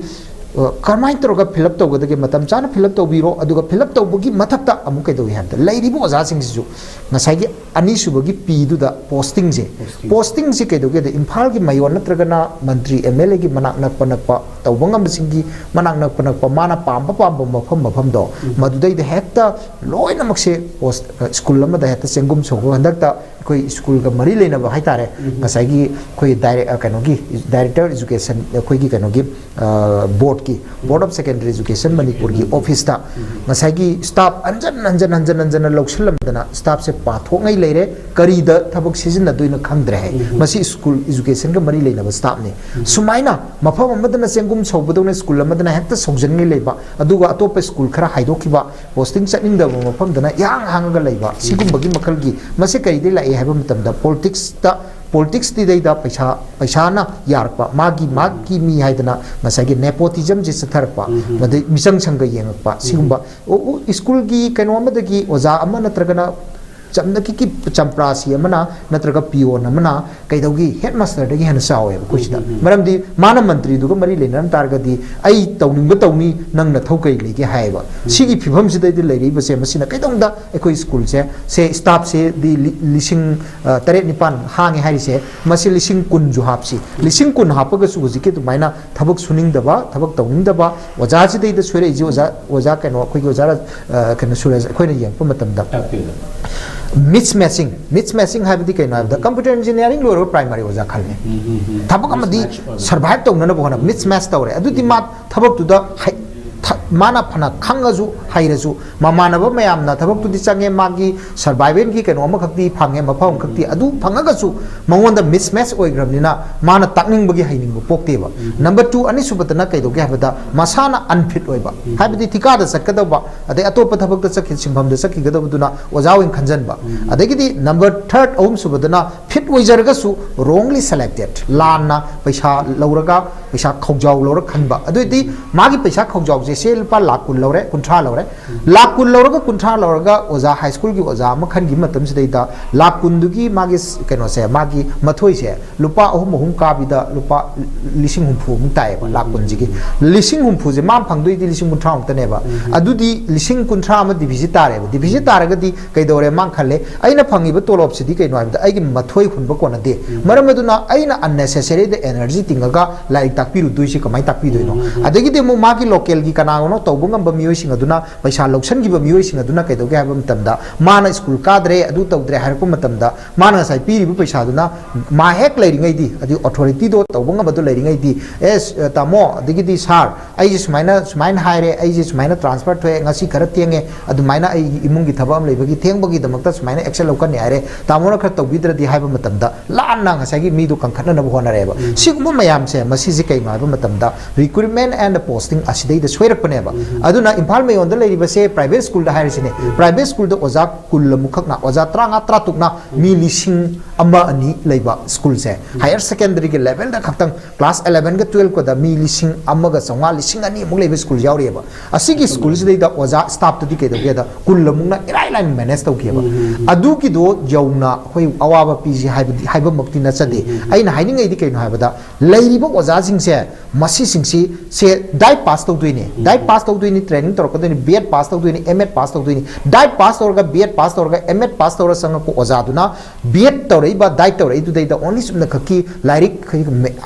ꯑ, ꯀꯔꯝꯍꯥꯏꯅ ꯇꯧꯔꯒ fill up ꯇꯧꯒꯗꯒꯦ? ꯃꯇꯝ ꯆꯥꯅ fill up ꯇꯧꯕꯤꯔꯣ꯫ ꯑꯗꯨꯒ fill up ꯇꯧꯕꯒꯤ ꯃꯊꯛꯇ ꯑꯃꯨꯛ ꯀꯩꯗꯧꯏ ꯍꯥꯏꯕꯗ, ꯂꯩꯔꯤꯕ ꯑꯣꯖꯥꯁꯤꯡꯁꯤꯁꯨ ꯉꯁꯥꯏꯒꯤ ꯑꯅꯤꯁꯨꯕꯒꯤ ꯄꯤꯗꯨꯗ posting ꯁꯦ, posting ꯁꯦ ꯀꯩꯗꯧꯒꯦꯗ, ꯏꯝꯐꯥꯜꯒꯤ ꯃꯌꯣꯟ ꯅꯠꯇ꯭ꯔꯒꯅ ꯃꯟꯇ꯭ꯔꯤ, ꯑꯦꯝ ꯑꯦꯜ ꯑꯦꯒꯤ ꯃꯅꯥꯛ ꯅꯛꯄ ꯅꯛꯄ, ꯇꯧꯕ ꯉꯝꯕꯁꯤꯡꯒꯤ ꯃꯅꯥꯛ ꯅꯛꯄ ꯅꯛꯄ, ꯃꯥꯅ ꯄꯥꯝꯕ ꯄꯥꯝꯕ ꯃꯐꯝ ꯃꯐꯝꯗꯣ, ꯃꯗꯨꯗꯩꯗ ꯍꯦꯛꯇ ꯂꯣꯏꯅꯃꯛꯁꯦ ꯄꯣꯁ-, ꯑ, ꯁ꯭ꯀꯨꯜ ꯑꯃꯗ ꯍꯦꯛꯇ ꯆꯦꯡꯒꯨꯝ ꯁꯧꯕ꯫ ꯍꯟꯗꯛꯇ ꯑꯩꯈꯣꯏ ꯁ꯭ꯀꯨꯜꯒ ꯃꯔꯤ ꯂꯩꯅꯕ ꯍꯥꯏꯇꯥꯔꯦ, ꯉꯁꯥꯏꯒꯤ ꯑꯩꯈꯣꯏ ꯗꯥꯏꯔꯦꯛ-, ꯑ, ꯀꯩꯅꯣꯒꯤ, Director Education, ꯑꯩꯈꯣꯏꯒꯤ ꯀꯩꯅꯣꯒꯤ, ꯑ, ꯕꯣꯔꯗꯀꯤ, Board of Secondary Education ꯃꯅꯤꯄꯨꯔꯒꯤ ꯑꯣꯐꯤꯁꯇ ꯉꯁꯥꯏꯒꯤ staff ꯍꯟꯖꯟ ꯍꯟꯖꯟ ꯍꯟꯖꯟ ꯍꯟꯖꯟꯅ ꯂꯧꯁꯤꯜꯂꯝꯗꯅ staff ꯁꯦ ꯄꯥꯊꯣꯛꯉꯩ ꯂꯩꯔꯦ꯫ ꯀꯔꯤꯗ ꯊꯕꯛ ꯁꯤꯖꯤꯟꯅꯗꯣꯏꯅꯣ ꯈꯪꯗ꯭ꯔꯦ ꯍꯥꯏ꯫ ꯃꯁꯤ ꯁ꯭ꯀꯨꯜ education ꯒ ꯃꯔꯤ ꯂꯩꯅꯕ staff ꯅꯤ꯫ ꯁꯨꯃꯥꯏꯅ ꯃꯐꯝ ꯑꯃꯗꯅ ꯆꯦꯡꯒꯨꯝ ꯁꯧꯕꯗꯧꯅ ꯁ꯭ꯀꯨꯜ ꯑꯃꯗꯅ ꯍꯦꯛꯇ ꯁꯧꯖꯟꯉꯩ ꯂꯩꯕ, ꯑꯗꯨꯒ ꯑꯇꯣꯞꯄ ꯁ꯭ꯀꯨꯜ ꯈꯔ ꯍꯥꯏꯗꯣꯛꯈꯤꯕ, posting ꯆꯠꯅꯤꯡꯗꯕ ꯃꯐꯝꯗꯅ ꯏꯍꯥꯡ ꯍꯥꯡꯉꯒ ꯂꯩꯕ, ꯁꯤꯒꯨꯝꯕꯒꯤ ꯃꯈꯜꯒꯤ, ꯃꯁꯤ ꯀꯔꯤꯗꯩ ꯂꯥꯛꯏ ꯍꯥꯏꯕ ꯃꯇꯝꯗ, politics ꯇ, politics ꯇꯤꯗꯩꯗ ꯄꯩꯁꯥ, ꯄꯩꯁꯥꯅ ꯌꯥꯔꯛꯄ, ꯃꯥꯒꯤ, ꯃꯥꯒꯤ ꯃꯤ ꯍꯥꯏꯗꯅ ꯉꯁꯥꯏꯒꯤ nepotism ꯁꯦ ꯆꯠꯊꯔꯛꯄ, ꯃꯗꯩ ꯃꯤꯆꯪ ꯁꯪꯒ ꯌꯦꯡꯉꯛꯄ, ꯁꯤꯒꯨꯝꯕ, ꯑꯣ, ꯑꯣ, ꯁ꯭ꯀꯨꯜꯒꯤ ꯀꯩꯅꯣ ꯑꯃꯗꯒꯤ ꯑꯣꯖꯥ ꯑꯃ ꯅꯠꯇ꯭ꯔꯒꯅ ꯆꯝꯅ ꯀꯤꯀꯤ ꯆꯝꯄ꯭ꯔꯥꯁꯤ ꯑꯃꯅ ꯅꯠꯇ꯭ꯔꯒ ꯄꯤꯌꯣꯟ ꯑꯃꯅ ꯀꯩꯗꯧꯒꯤ ꯍꯦꯗ ꯃꯥꯁꯇꯔꯗꯒꯤ ꯍꯦꯟꯅ ꯆꯥꯎꯋꯦꯕ ꯑꯩꯈꯣꯏ ꯁꯤꯗ꯫ ꯎꯝ, ꯎꯝ, ꯎꯝ꯫ ꯃꯔꯝꯗꯤ ꯃꯥꯅ ꯃꯟꯇ꯭ꯔꯤꯗꯨꯒ ꯃꯔꯤ ꯂꯩꯅꯔꯝ ꯇꯥꯔꯒꯗꯤ ꯑꯩ ꯇꯧꯅꯤꯡꯕ ꯇꯧꯅꯤ, ꯅꯪ ꯅꯊꯧ ꯀꯔꯤ ꯂꯩꯒꯦ ꯍꯥꯏꯌꯦꯕ꯫ ꯎꯝ꯫ ꯁꯤꯒꯤ ꯐꯤꯕꯝꯁꯤꯗꯩꯗ ꯂꯩꯔꯛꯏꯕꯁꯦ ꯃꯁꯤꯅ ꯀꯩꯗꯧꯗ ꯑꯩꯈꯣꯏ ꯁ꯭ꯀꯨꯜꯁꯦ ꯁꯦ ꯁ꯭ꯇꯥꯐꯁꯦꯗꯤ ꯂꯤ-, ꯂꯤꯁꯤꯡ, ꯑ, ꯇꯔꯦꯠ ꯅꯤꯄꯥꯟ ꯍꯥꯡꯉꯦ ꯍꯥꯏꯔꯤꯁꯦ, ꯃꯁꯤ ꯂꯤꯁꯤꯡ ꯀꯨꯟꯁꯨ ꯍꯥꯞꯁꯤ꯫ ꯂꯤꯁꯤꯡ ꯀꯨꯟ ꯍꯥꯞꯄꯒꯁꯨ ꯍꯧꯖꯤꯛꯀꯤ ꯑꯗꯨꯃꯥꯏꯅ ꯊꯕꯛ ꯁꯨꯅꯤꯡꯗꯕ, ꯊꯕꯛ ꯇꯧꯅꯤꯡꯗꯕ ꯑꯣꯖꯥꯁꯤꯗꯩꯗ ꯁꯣꯏꯔꯛꯏꯁꯦ꯫ ꯑꯣꯖꯥ, ꯑꯣꯖꯥ ꯀꯩꯅꯣ, ꯑꯩꯈꯣꯏꯒꯤ ꯑꯣꯖꯥ ꯔ-, ꯑ, ꯀꯩꯅꯣ ꯁꯨꯔꯦꯁ, ꯑꯩꯈꯣꯏꯅ ꯌꯦꯡꯉꯛꯄ ꯃꯇꯝꯗ ꯇꯥꯛꯄꯤꯌꯨ꯫ ꯃꯤꯁ ꯃꯦꯆꯤꯡ꯫ ꯃꯤꯁ ꯃꯦꯆꯤꯡ ꯍꯥꯏꯕꯗꯤ ꯀꯩꯅꯣ ꯍꯥꯏꯕꯗ, ꯎꯝ꯫ ꯀꯝꯄ꯭ꯌꯨꯇꯔ ꯏꯟꯖꯤꯅꯤꯌꯥꯔꯤꯡ ꯂꯣꯏꯔꯕ ꯄ꯭ꯔꯥꯏꯃꯥꯔꯤ ꯑꯣꯖꯥ ꯈꯜꯂꯦ꯫ ꯎꯝ, ꯎꯝ, ꯎꯝ꯫ ꯊꯕꯛ ꯑꯃꯗꯤ ꯃꯤꯁ ꯃꯦꯆ ꯑꯣꯏꯕ꯫ ꯁꯔꯚꯥꯏꯚ ꯇꯧꯅꯅꯕ ꯍꯣꯠꯅꯕ, ꯃꯤꯁ ꯃꯦꯆ ꯇꯧꯔꯦ꯫ ꯑꯗꯨꯗꯤ ꯃꯥ ꯊꯕꯛꯇꯨꯗ ꯍꯩ-, ꯊ-, ꯃꯥꯅ ꯐꯅ ꯈꯪꯉꯁꯨ ꯍꯩꯔꯁꯨ, ꯃꯃꯥꯟꯅꯕ ꯃꯌꯥꯝꯅ ꯊꯕꯛꯇꯨꯗꯤ ꯆꯪꯉꯦ, ꯃꯥꯒꯤ ꯁꯔꯚꯥꯏꯚꯦꯜꯒꯤ ꯀꯩꯅꯣ ꯑꯃꯈꯛꯇꯤ ꯐꯪꯉꯦ, ꯃꯐꯝ ꯑꯃꯈꯛꯇꯤ, ꯑꯗꯨ ꯐꯪꯉꯒꯁꯨ ꯃꯉꯣꯟꯗ ꯃꯤꯁ ꯃꯦꯆ ꯑꯣꯏꯈ꯭ꯔꯕꯅꯤꯅ ꯃꯥꯅ ꯇꯥꯛꯅꯤꯡꯕꯒꯤ ꯍꯩꯅꯤꯡꯕ ꯄꯣꯛꯇꯦꯕ꯫ ꯎꯝ꯫ ꯅꯝꯕꯔ ꯇꯨ, ꯑꯅꯤꯁꯨꯕꯗꯅ ꯀꯩꯗꯧꯒꯦ ꯍꯥꯏꯕꯗ, ꯃꯁꯥꯅ ꯑꯟꯐꯤꯠ ꯑꯣꯏꯕ, ꯎꯝ꯫ ꯍꯥꯏꯕꯗꯤ ꯊꯤꯀꯥꯗ ꯆꯠꯀꯗꯧꯕ, ꯑꯗꯩ ꯑꯇꯣꯞꯄ ꯊꯕꯛꯇ ꯆꯠꯈꯤ-, ꯁꯤꯟꯐꯝꯗ ꯆꯠꯈꯤꯒꯗꯧꯕꯗꯨꯅ ꯑꯣꯖꯥ ꯑꯣꯏꯅ ꯈꯟꯖꯟꯕ꯫ ꯎꯝ꯫ ꯑꯗꯒꯤꯗꯤ ꯅꯝꯕꯔ ꯊꯥꯔꯠ, ꯑꯍꯨꯝꯁꯨꯕꯗꯅ ꯐꯤꯠ ꯑꯣꯏꯖꯔꯒꯁꯨ wrongly selected, ꯂꯥꯟꯅ ꯄꯩꯁꯥ ꯂꯧꯔꯒ, ꯄꯩꯁꯥ ꯈꯧꯖꯥꯎ ꯂꯧꯔ ꯈꯟꯕ꯫ ꯑꯗꯨꯑꯣꯏꯗꯤ ꯃꯥꯒꯤ ꯄꯩꯁꯥ ꯈꯧꯖꯥꯎꯁꯦ, ꯁꯦ ꯂꯨꯄꯥ ꯂꯥꯈ ꯀꯨꯟ ꯂꯧꯔꯦ, ꯀꯨꯟꯊ꯭ꯔꯥ ꯂꯧꯔꯦ, ꯂꯥꯈ ꯀꯨꯟ ꯂꯧꯔꯒ ꯀꯨꯟꯊ꯭ꯔꯥ ꯂꯧꯔꯒ ꯑꯣꯖꯥ, ꯍꯥꯏ ꯁ꯭ꯀꯨꯜꯒꯤ ꯑꯣꯖꯥ ꯑꯃ ꯈꯟꯈꯤꯕ ꯃꯇꯝꯁꯤꯗꯩꯗ ꯂꯥꯈ ꯀꯨꯟꯗꯨꯒꯤ ꯃꯥꯒꯤ ꯁ-, ꯀꯩꯅꯣꯁꯦ, ꯃꯥꯒꯤ ꯃꯊꯣꯏꯁꯦ ꯂꯨꯄꯥ ꯑꯍꯨꯝ ꯑꯍꯨꯝ ꯀꯥꯕꯤꯗ ꯂꯨꯄꯥ ꯂꯤꯁꯤꯡ ꯍꯨꯝꯐꯨ ꯑꯃꯨꯛ ꯇꯥꯏꯌꯦꯕ, ꯂꯥꯈ ꯀꯨꯟꯁꯤꯒꯤ꯫ ꯂꯤꯁꯤꯡ ꯍꯨꯝꯐꯨꯁꯦ ꯃꯥꯅ ꯐꯪꯗꯣꯏꯗꯤ ꯂꯤꯁꯤꯡ ꯀꯨꯟꯊ꯭ꯔꯥ ꯃꯨꯛꯇꯅꯦꯕ꯫ ꯎꯝ꯫ ꯑꯗꯨꯗꯤ ꯂꯤꯁꯤꯡ ꯀꯨꯟꯊ꯭ꯔꯥ ꯑꯃ ꯗꯤꯐꯤꯁꯤꯠ ꯇꯥꯔꯦꯕ꯫ ꯗꯤꯐꯤꯁꯤꯠ ꯇꯥꯔꯒꯗꯤ ꯀꯩꯗꯧꯔꯦ? ꯃꯥ ꯈꯜꯂꯦ, "ꯑꯩꯅ ꯐꯪꯉꯤꯕ ꯇꯣꯂꯣꯞꯁꯤꯗꯤ ꯀꯩꯅꯣ ꯍꯥꯏꯕꯗ ꯑꯩꯒꯤ ꯃꯊꯣꯏ ꯍꯨꯟꯕ ꯀꯣꯟꯅꯗꯦ꯫ ꯎꯝ꯫ ꯃꯔꯝ ꯑꯗꯨꯅ ꯑꯩꯅ unnecessaryꯗ energy ꯇꯤꯡꯉꯒ ꯂꯥꯏꯔꯤꯛ ꯇꯥꯛꯄꯤꯔꯨꯗꯣꯏꯁꯤ ꯀꯃꯥꯏꯅ ꯇꯥꯛꯄꯤꯗꯣꯏꯅꯣ?" ꯎꯝ, ꯎꯝ, ꯎꯝ꯫ ꯑꯗꯒꯤꯗꯤ ꯑꯃꯨꯛ ꯃꯥꯒꯤ ꯂꯣꯀꯦꯜꯒꯤ ꯀꯅꯥꯒꯅꯣ ꯇꯧꯕ ꯉꯝꯕ ꯃꯤꯑꯣꯏꯁꯤꯡ ꯑꯗꯨꯅ, ꯄꯩꯁꯥ ꯂꯧꯁꯟꯈꯤꯕ ꯃꯤꯑꯣꯏꯁꯤꯡ ꯑꯗꯨꯅ ꯀꯩꯗꯧꯒꯦ ꯍꯥꯏꯕ ꯃꯇꯝꯗ, ꯃꯥꯅ ꯁ꯭ꯀꯨꯜ ꯀꯥꯗ꯭ꯔꯦ, ꯑꯗꯨ ꯇꯧꯗ꯭ꯔꯦ ꯍꯥꯏꯔꯛꯄ ꯃꯇꯝꯗ, ꯃꯥꯅ ꯉꯁꯥꯏ ꯄꯤꯔꯤꯕ ꯄꯩꯁꯥꯗꯨꯅ ꯃꯥ ꯍꯦꯛ ꯂꯩꯔꯤꯉꯩꯗꯤ, ꯑꯗꯨ ꯑꯣꯊꯣꯔꯤꯇꯤꯗꯣ ꯇꯧꯕ ꯉꯝꯕꯗꯣ ꯂꯩꯔꯤꯉꯩꯗꯤ, "ꯑꯦ, ꯁ-, ꯇꯥꯃꯣ, ꯑꯗꯒꯤꯗꯤ ꯁꯥꯔ, ꯑꯩꯁꯦ ꯁꯨꯃꯥꯏꯅ, ꯁꯨꯃꯥꯏꯅ ꯍꯥꯏꯔꯦ, ꯑꯩꯁꯦ ꯁꯨꯃꯥꯏꯅ ꯇ꯭ꯔꯥꯟꯁꯐꯔ ꯊꯣꯛꯑꯦ, ꯉꯁꯤ ꯈꯔ ꯊꯦꯡꯉꯦ, ꯑꯗꯨꯃꯥꯏꯅ ꯑꯩꯒꯤ ꯏꯃꯨꯡꯒꯤ ꯊꯕꯛ ꯑꯃ ꯂꯩꯕꯒꯤ ꯊꯦꯡꯕꯒꯤꯗꯃꯛꯇ ꯁꯨꯃꯥꯏꯅ ꯑꯦꯛꯁꯟ ꯂꯧꯀꯅꯤ ꯍꯥꯏꯔꯦ, ꯇꯥꯃꯣꯅ ꯈꯔ ꯇꯧꯕꯤꯗ꯭ꯔꯗꯤ" ꯍꯥꯏꯕ ꯃꯇꯝꯗ, ꯂꯥꯟꯅ ꯉꯁꯥꯏꯒꯤ ꯃꯤꯗꯣ ꯀꯟꯈꯠꯅꯅꯕ ꯍꯣꯠꯅꯔꯦꯕ꯫ ꯎꯝ꯫ ꯁꯤꯒꯨꯝꯕ ꯃꯌꯥꯝꯁꯦ, ꯃꯁꯤꯁꯦ ꯀꯩꯅꯣ ꯍꯥꯏꯕ ꯃꯇꯝꯗ, recruitment and posting ꯑꯁꯤꯗꯩꯗ ꯁꯣꯏꯔꯛꯄꯅꯦ꯫ ꯑꯗꯨꯅ ꯏꯝꯐꯥꯜ ꯃꯌꯣꯟꯗ ꯂꯩꯔꯤꯕꯁꯦ private schoolꯗ ꯍꯥꯏꯔꯤꯁꯤꯅꯦ, private schoolꯗ ꯑꯣꯖꯥ ꯀꯨꯟ ꯑꯃꯨꯛꯈꯛꯅ, ꯑꯣꯖꯥ ꯇꯔꯥꯃꯉꯥ ꯇꯔꯥꯇꯔꯨꯛꯅ ꯃꯤ ꯂꯤꯁꯤꯡ ꯑꯃ ꯑꯅꯤ ꯂꯩꯕ schoolꯁꯦ, higher secondary levelꯗ ꯈꯛꯇꯪ class elevenꯒ twelveꯀꯗ ꯃꯤ ꯂꯤꯁꯤꯡ ꯑꯃꯒ ꯆꯥꯝꯃꯉꯥ, ꯂꯤꯁꯤꯡ ꯑꯅꯤꯃꯨꯛ ꯂꯩꯕ school ꯌꯥꯎꯔꯤꯑꯕ꯫ ꯑꯁꯤꯒꯤ schoolꯁꯤꯗꯩꯗ ꯑꯣꯖꯥ staffꯇꯗꯤ ꯀꯩꯗꯧꯒꯦꯗ ꯀꯨꯟ ꯑꯃꯨꯛꯅ ꯏꯔꯥꯏ ꯂꯥꯏꯅ manage ꯇꯧꯈꯤꯑꯕ꯫ ꯑꯗꯨꯒꯤꯗꯣ ꯌꯧꯅ ꯑꯩꯈꯣꯏ ꯑꯋꯥꯕ ꯄꯤꯁꯤ ꯍꯥꯏꯕꯗꯤ, ꯍꯥꯏꯕꯃꯛꯇꯤ ꯅꯠꯆꯗꯦ꯫ ꯑꯩꯅ ꯍꯥꯏꯅꯤꯡꯉꯩꯗꯤ ꯀꯩꯅꯣ ꯍꯥꯏꯕꯗ, ꯂꯩꯔꯤꯕ ꯑꯣꯖꯥꯁꯤꯡꯁꯦ, ꯃꯁꯤꯁꯤꯡꯁꯤ ꯁꯦ diet pass ꯇꯧꯗꯣꯏꯅꯦ꯫ Diet pass ꯇꯧꯗꯣꯏꯅꯤ, training ꯇꯧꯔꯛꯀꯗꯣꯏꯅꯤ, B.Ed pass ꯇꯧꯗꯣꯏꯅꯤ, M.Ed pass ꯇꯧꯗꯣꯏꯅꯤ꯫ Diet pass ꯇꯧꯔꯒ, B.Ed pass ꯇꯧꯔꯒ, M.Ed pass ꯇꯧꯔ ꯆꯪꯉꯛꯄ ꯑꯣꯖꯥꯗꯨꯅ B.Ed ꯇꯧꯔꯛꯏꯕ, diet ꯇꯧꯔꯛꯏꯗꯨꯗꯩꯗ only ꯆꯨꯝꯅ ꯈꯛꯀꯤ ꯂꯥꯏꯔꯤꯛ,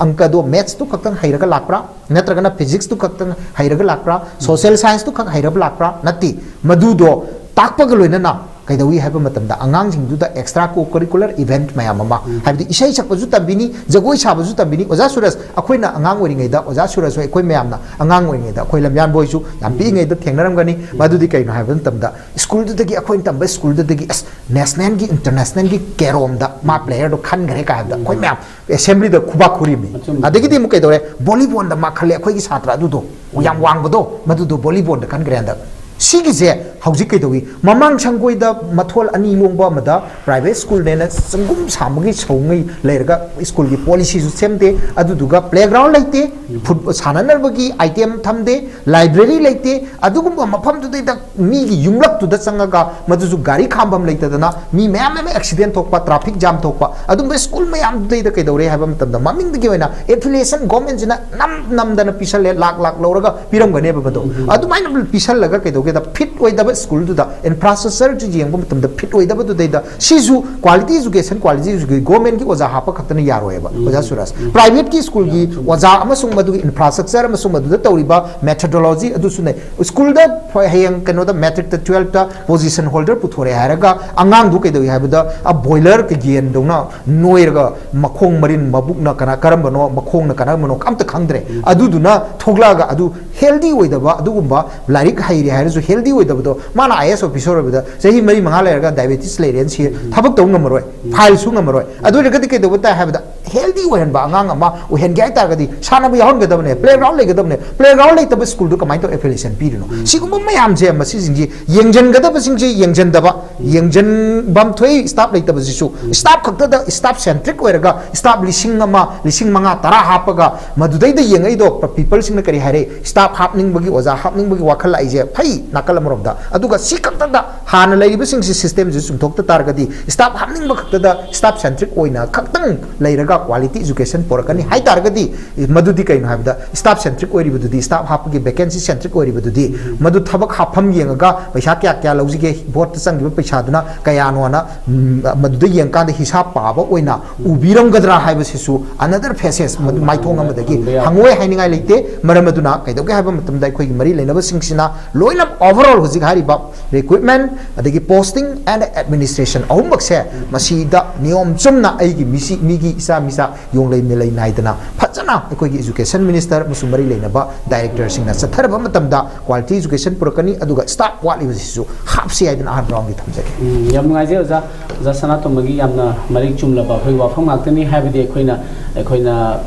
ꯑꯪꯀꯗꯣ, mathsꯇꯨ ꯈꯛꯇꯪ ꯍꯩꯔꯒ ꯂꯥꯛꯄ꯭ꯔꯥ? ꯅꯠꯇ꯭ꯔꯒꯅ physicsꯇꯨ ꯈꯛꯇꯪ ꯍꯩꯔꯒ ꯂꯥꯛꯄ꯭ꯔꯥ? Social scienceꯇꯨ ꯈꯛ ꯍꯩꯔꯒ ꯂꯥꯛꯄ꯭ꯔꯥ? ꯅꯠꯇꯦ꯫ ꯃꯗꯨꯗꯣ ꯇꯥꯛꯄꯒ ꯂꯣꯏꯅꯅ ꯀꯩꯗꯧꯏ ꯍꯥꯏꯕ ꯃꯇꯝꯗ, ꯑꯉꯥꯡꯁꯤꯡꯗꯨꯗ extra co-curricular event ꯃꯌꯥꯝ ꯑꯃ, ꯍꯥꯏꯕꯗꯤ ꯏꯁꯩ ꯁꯛꯄꯁꯨ ꯇꯝꯕꯤꯅꯤ, ꯖꯒꯣꯏ ꯁꯥꯕꯁꯨ ꯇꯝꯕꯤꯅꯤ꯫ ꯑꯣꯖꯥ ꯁꯨꯔꯖ, ꯑꯩꯈꯣꯏꯅ ꯑꯉꯥꯡ ꯑꯣꯏꯔꯤꯉꯩꯗ, ꯑꯣꯖꯥ ꯁꯨꯔꯖ ꯍꯣꯏ, ꯑꯩꯈꯣꯏ ꯃꯌꯥꯝꯅ ꯑꯉꯥꯡ ꯑꯣꯏꯔꯤꯉꯩꯗ, ꯑꯩꯈꯣꯏ ꯂꯝꯌꯥꯟꯕ ꯍꯣꯏꯁꯨ ꯌꯥꯝ ꯄꯤꯛꯏꯉꯩꯗ ꯊꯦꯡꯅꯔꯝꯒꯅꯤ꯫ ꯃꯗꯨꯗꯤ ꯀꯩꯅꯣ ꯍꯥꯏꯕ ꯃꯇꯝꯗ, schoolꯗꯨꯗꯒꯤ, ꯑꯩꯈꯣꯏꯅ ꯇꯝꯕ schoolꯗꯨꯗꯒꯤ ꯑꯁ, nationalꯒꯤ, internationalꯒꯤ carom ꯗ ꯃꯥ playerꯗꯣ ꯈꯟꯈ꯭ꯔꯦ ꯀꯥꯏ ꯍꯥꯏꯕꯗ ꯑꯩꯈꯣꯏ ꯃꯌꯥꯝ assemblyꯗ ꯈꯨꯕꯥꯛ ꯈꯨꯔꯤꯝꯅꯤ꯫ ꯑꯗꯒꯤꯗꯤ ꯑꯃꯨꯛ ꯀꯩꯗꯧꯔꯦ? Volleyballꯗ ꯃꯥ ꯈꯜꯂꯦ, ꯑꯩꯈꯣꯏꯒꯤ ꯁꯥꯇ꯭ꯔ ꯑꯗꯨꯗꯣ, ꯌꯥꯝ ꯋꯥꯡꯕꯗꯣ, ꯃꯗꯨꯗꯣ volleyballꯗ ꯈꯟꯈ꯭ꯔꯦ ꯍꯟꯗꯛ꯫ ꯁꯤꯒꯤꯁꯦ ꯍꯧꯖꯤꯛ ꯀꯩꯗꯧꯏ? ꯃꯃꯥꯡ ꯁꯪꯒꯣꯏꯗ ꯃꯊꯣꯜ ꯑꯅꯤ ꯂꯣꯡꯕ ꯑꯃꯗ private schoolꯅꯦꯅ ꯆꯪꯒꯨꯝ ꯁꯥꯕꯒꯤ ꯁꯧꯉꯩ ꯂꯩꯔꯒ schoolꯒꯤ policyꯁꯨ ꯁꯦꯝꯗꯦ, ꯑꯗꯨꯗꯨꯒ playground ꯂꯩꯇꯦ, ꯐꯨꯠ-, ꯁꯥꯟꯅꯅꯕꯒꯤ item ꯊꯝꯗꯦ, library ꯂꯩꯇꯦ, ꯑꯗꯨꯒꯨꯝꯕ ꯃꯐꯝꯗꯨꯗꯩꯗ ꯃꯤꯒꯤ ꯌꯨꯝꯂꯛꯇꯨꯗ ꯆꯪꯉꯒ, ꯃꯗꯨꯁꯨ ꯒꯥꯔꯤ ꯈꯥꯝꯐꯝ ꯂꯩꯇꯗꯅ ꯃꯤ ꯃꯌꯥꯝ ꯑꯃ accident ꯊꯣꯛꯄ, traffic jam ꯊꯣꯛꯄ, ꯑꯗꯨꯝꯕ school ꯃꯌꯥꯝꯗꯨꯗꯩꯗ ꯀꯩꯗꯧꯔꯦ ꯍꯥꯏꯕ ꯃꯇꯝꯗ, ꯃꯃꯤꯡꯗꯒꯤ ꯑꯣꯏꯅ affiliation governmentꯁꯤꯅ ꯅꯝ ꯅꯝꯗꯅ ꯄꯤꯁꯜꯂꯦ, ꯂꯥꯛ ꯂꯥꯛ ꯂꯧꯔꯒ ꯄꯤꯔꯝꯒꯅꯦꯕ ꯃꯗꯣ꯫ ꯑꯗꯨꯃꯥꯏꯅ ꯄꯤꯁꯜꯂꯒ ꯀꯩꯗꯧꯒꯦꯗ, fit ꯑꯣꯏꯗꯕ schoolꯗꯨꯗ, infrastructureꯁꯤ ꯌꯦꯡꯕ ꯃꯇꯝꯗ fit ꯑꯣꯏꯗꯕꯗꯨꯗꯩꯗ, ꯁꯤꯁꯨ quality education, quality education, governmentꯀꯤ ꯑꯣꯖꯥ ꯍꯥꯞꯄ ꯈꯛꯇꯅ ꯌꯥꯔꯣꯏꯕ, ꯑꯣꯖꯥ ꯁꯨꯔꯖ꯫ Privateꯀꯤ schoolꯒꯤ ꯑꯣꯖꯥ ꯑꯃꯁꯨꯡ ꯃꯗꯨꯒꯤ infrastructure ꯑꯃꯁꯨꯡ ꯃꯗꯨꯗ ꯇꯧꯔꯤꯕ methodology ꯑꯗꯨꯁꯨꯅꯦ꯫ Schoolꯗ ꯍꯌꯦꯡ ꯀꯩꯅꯣꯗ matricꯇ, twelveꯇ position holder ꯄꯨꯊꯣꯔꯛꯑꯦ ꯍꯥꯏꯔꯒ, ꯑꯉꯥꯡꯗꯨ ꯀꯩꯗꯧꯏ ꯍꯥꯏꯕꯗ, ꯑ, boilerꯒꯤ ꯌꯦꯟꯗꯧꯅ ꯅꯣꯏꯔꯒ, ꯃꯈꯣꯡ ꯃꯔꯤꯟ ꯃꯕꯨꯛꯅ ꯀꯅꯥ, ꯀꯔꯝꯕꯅꯣ, ꯃꯈꯣꯡꯅ ꯀꯔꯝꯕꯅꯣ ꯑꯝꯇ ꯈꯪꯗ꯭ꯔꯦ꯫ ꯑꯗꯨꯗꯨꯅ ꯊꯣꯛꯂꯛꯑꯒ, ꯑꯗꯨ healthy ꯑꯣꯏꯗꯕ, ꯑꯗꯨꯒꯨꯝꯕ ꯂꯥꯏꯔꯤꯛ ꯍꯩꯔꯦ ꯍꯥꯏꯔꯁꯨ healthy ꯑꯣꯏꯗꯕꯗꯣ, ꯃꯥꯅ IAS officer ꯑꯣꯏꯕꯗ ꯆꯍꯤ ꯃꯔꯤ ꯃꯉꯥ ꯂꯩꯔꯒ diabetes ꯂꯩꯔꯦꯅ ꯁꯤ ꯊꯕꯛ ꯇꯧ ꯉꯝꯃꯔꯣꯏ, fileꯁꯨ ꯉꯝꯃꯔꯣꯏ꯫ ꯑꯗꯨ ꯑꯣꯏꯔꯒꯗꯤ ꯀꯩꯗꯧꯕ ꯇꯥꯏ ꯍꯥꯏꯕꯗ, ꯍꯦꯜꯗꯤ ꯑꯣꯏꯍꯟꯕ ꯑꯉꯥꯡ ꯑꯃ ꯑꯣꯏꯍꯟꯒꯦ ꯍꯥꯏꯇꯥꯔꯒꯗꯤ ꯁꯥꯟꯅꯕ ꯌꯥꯎꯍꯟꯒꯗꯕꯅꯦ꯫ ꯄ꯭ꯂꯦꯒ꯭ꯔꯥꯎꯟ ꯂꯩꯒꯗꯕꯅꯦ꯫ ꯄ꯭ꯂꯦꯒ꯭ꯔꯥꯎꯟ ꯂꯩꯇꯕ ꯁ꯭ꯀꯨꯜꯗꯨ ꯀꯃꯥꯏꯅ ꯇꯧꯔ ꯑꯦꯐꯤꯂꯤꯌꯦꯁꯟ ꯄꯤꯔꯤꯅꯣ? ꯁꯤꯒꯨꯝꯕ ꯃꯌꯥꯝꯁꯦ, ꯃꯁꯤꯁꯤꯡꯁꯤ ꯌꯦꯡꯁꯤꯟꯒꯗꯕꯁꯤꯡꯁꯤ ꯌꯦꯡꯁꯤꯟꯐꯝ ꯊꯣꯛꯏ꯫ ꯁ꯭ꯇꯥꯐ ꯂꯩꯇꯕꯁꯤꯁꯨ ꯁ꯭ꯇꯥꯐ ꯈꯛꯇꯗ, ꯁ꯭ꯇꯥꯐ ꯁꯦꯟꯇ꯭ꯔꯤꯛ ꯑꯣꯏꯔꯒ ꯁ꯭ꯇꯥꯐ ꯂꯤꯁꯤꯡ ꯑꯃ, ꯂꯤꯁꯤꯡ ꯃꯉꯥ, ꯇꯔꯥ ꯍꯥꯞꯄꯒ ꯃꯗꯨꯗꯩꯗ ꯌꯦꯡꯉꯛꯏꯗꯣ꯫ ꯄꯤꯄꯜꯁꯤꯡꯅ ꯀꯔꯤ ꯍꯥꯏꯔꯛꯏ? ꯁ꯭ꯇꯥꯐ ꯍꯥꯞꯅꯤꯡꯕꯒꯤ, ꯑꯣꯖꯥ ꯍꯥꯞꯅꯤꯡꯕꯒꯤ ꯋꯥꯈꯜ ꯂꯥꯛꯏꯁꯦ ꯐꯩ ꯅꯥꯀꯜ ꯑꯃꯔꯣꯝꯗ꯫ ꯑꯗꯨꯒ ꯁꯤ ꯈꯛꯇꯗ ꯍꯥꯟꯅ ꯂꯩꯔꯤꯕꯁꯤꯡꯁꯤ, ꯁꯤꯁꯇꯦꯝꯁꯤ ꯆꯨꯝꯊꯣꯛꯇ ꯇꯥꯔꯒꯗꯤ, ꯁ꯭ꯇꯥꯐ ꯍꯥꯞꯅꯤꯡꯕ ꯈꯛꯇꯗ, ꯁ꯭ꯇꯥꯐ ꯁꯦꯟꯇ꯭ꯔꯤꯛ ꯑꯣꯏꯅ ꯈꯛꯇꯪ ꯂꯩꯔꯒ ꯀ꯭ꯋꯥꯂꯤꯇꯤ ꯑꯦꯖꯨꯀꯦꯁꯟ ꯄꯨꯔꯛꯀꯅꯤ ꯍꯥꯏ ꯇꯥꯔꯒꯗꯤ, ꯃꯗꯨꯗꯤ ꯀꯩꯅꯣ ꯍꯥꯏꯕꯗ, ꯁ꯭ꯇꯥꯐ ꯁꯦꯟꯇ꯭ꯔꯤꯛ ꯑꯣꯏꯔꯤꯕꯗꯨꯗꯤ, ꯁ꯭ꯇꯥꯐ ꯍꯥꯞꯄꯒꯤ ꯚꯦꯀꯦꯟꯁꯤ ꯁꯦꯟꯇ꯭ꯔꯤꯛ ꯑꯣꯏꯔꯤꯕꯗꯨꯗꯤ, ꯃꯗꯨ ꯊꯕꯛ ꯍꯥꯞꯐꯝ ꯌꯦꯡꯉꯒ ꯄꯩꯁꯥ ꯀꯌꯥ ꯀꯌꯥ ꯂꯧꯁꯤꯒꯦ, ꯕꯣꯔꯗꯇ ꯆꯪꯈꯤꯕ ꯄꯩꯁꯥꯗꯨꯅ ꯀꯌꯥꯅꯣꯅ, ꯎꯝ, ꯃꯗꯨꯗ ꯌꯦꯡꯀꯥꯟꯗ ꯍꯤꯁꯥꯞ ꯄꯥꯕ ꯑꯣꯏꯅ ꯎꯕꯤꯔꯝꯒꯗ꯭ꯔꯥ ꯍꯥꯏꯕꯁꯤꯁꯨ another facets, ꯃꯗꯨ ꯃꯥꯏꯊꯣꯡ ꯑꯃꯗꯒꯤ ꯍꯪꯕ ꯌꯥꯏ꯫ ꯍꯪꯉꯣꯏ ꯍꯥꯏꯅꯤꯡꯉꯥꯏ ꯂꯩꯇꯦ꯫ ꯃꯔꯝ ꯑꯗꯨꯅ ꯀꯩꯗꯧꯒꯦ ꯍꯥꯏꯕ ꯃꯇꯝꯗ, ꯑꯩꯈꯣꯏꯒꯤ ꯃꯔꯤ ꯂꯩꯅꯕꯁꯤꯡꯁꯤꯅ ꯂꯣꯏꯅ overall ꯍꯧꯖꯤꯛ ꯍꯥꯏꯔꯤꯕ recruitment, ꯑꯗꯒꯤ posting and administration ꯑꯍꯨꯝꯃꯛꯁꯦ ꯃꯁꯤꯗ ꯅꯤꯌꯣꯝ ꯆꯨꯝꯅ ꯑꯩꯒꯤ ꯃꯤꯁꯤ, ꯃꯤꯒꯤ ꯏꯆꯥ ꯃꯤꯆꯥ ꯌꯣꯡꯂꯩ ꯃꯦꯂꯩ ꯅꯥꯏꯗꯅ ꯐꯖꯅ ꯑꯩꯈꯣꯏꯒꯤ education minister ꯑꯃꯁꯨꯡ ꯃꯔꯤ ꯂꯩꯅꯕ directorꯁꯤꯡꯅ ꯆꯠꯊꯔꯕ ꯃꯇꯝꯗ quality education ꯄꯨꯔꯛꯀꯅꯤ꯫ ꯑꯗꯨꯒ ꯁ꯭ꯇꯥꯐ ꯋꯥꯠꯂꯤꯕꯁꯤꯁꯨ ꯍꯥꯞꯁꯤ ꯍꯥꯏꯗꯅ ꯑꯍꯥꯟꯕ roundꯒꯤ ꯊꯝꯖꯒꯦ꯫ ꯎꯝ, ꯌꯥꯝ ꯅꯨꯡꯉꯥꯏꯖꯩ ꯑꯣꯖꯥ꯫ ꯑꯣꯖꯥ ꯁꯅꯥꯇꯣꯝꯕꯒꯤ ꯌꯥꯝꯅ ꯃꯔꯤꯛ ꯆꯨꯝꯂꯕ ꯑꯩꯈꯣꯏ ꯋꯥꯐꯝ ꯉꯥꯛꯇꯅꯤ꯫ ꯍꯥꯏꯕꯗꯤ ꯑꯩꯈꯣꯏꯅ, ꯑꯩꯈꯣꯏꯅ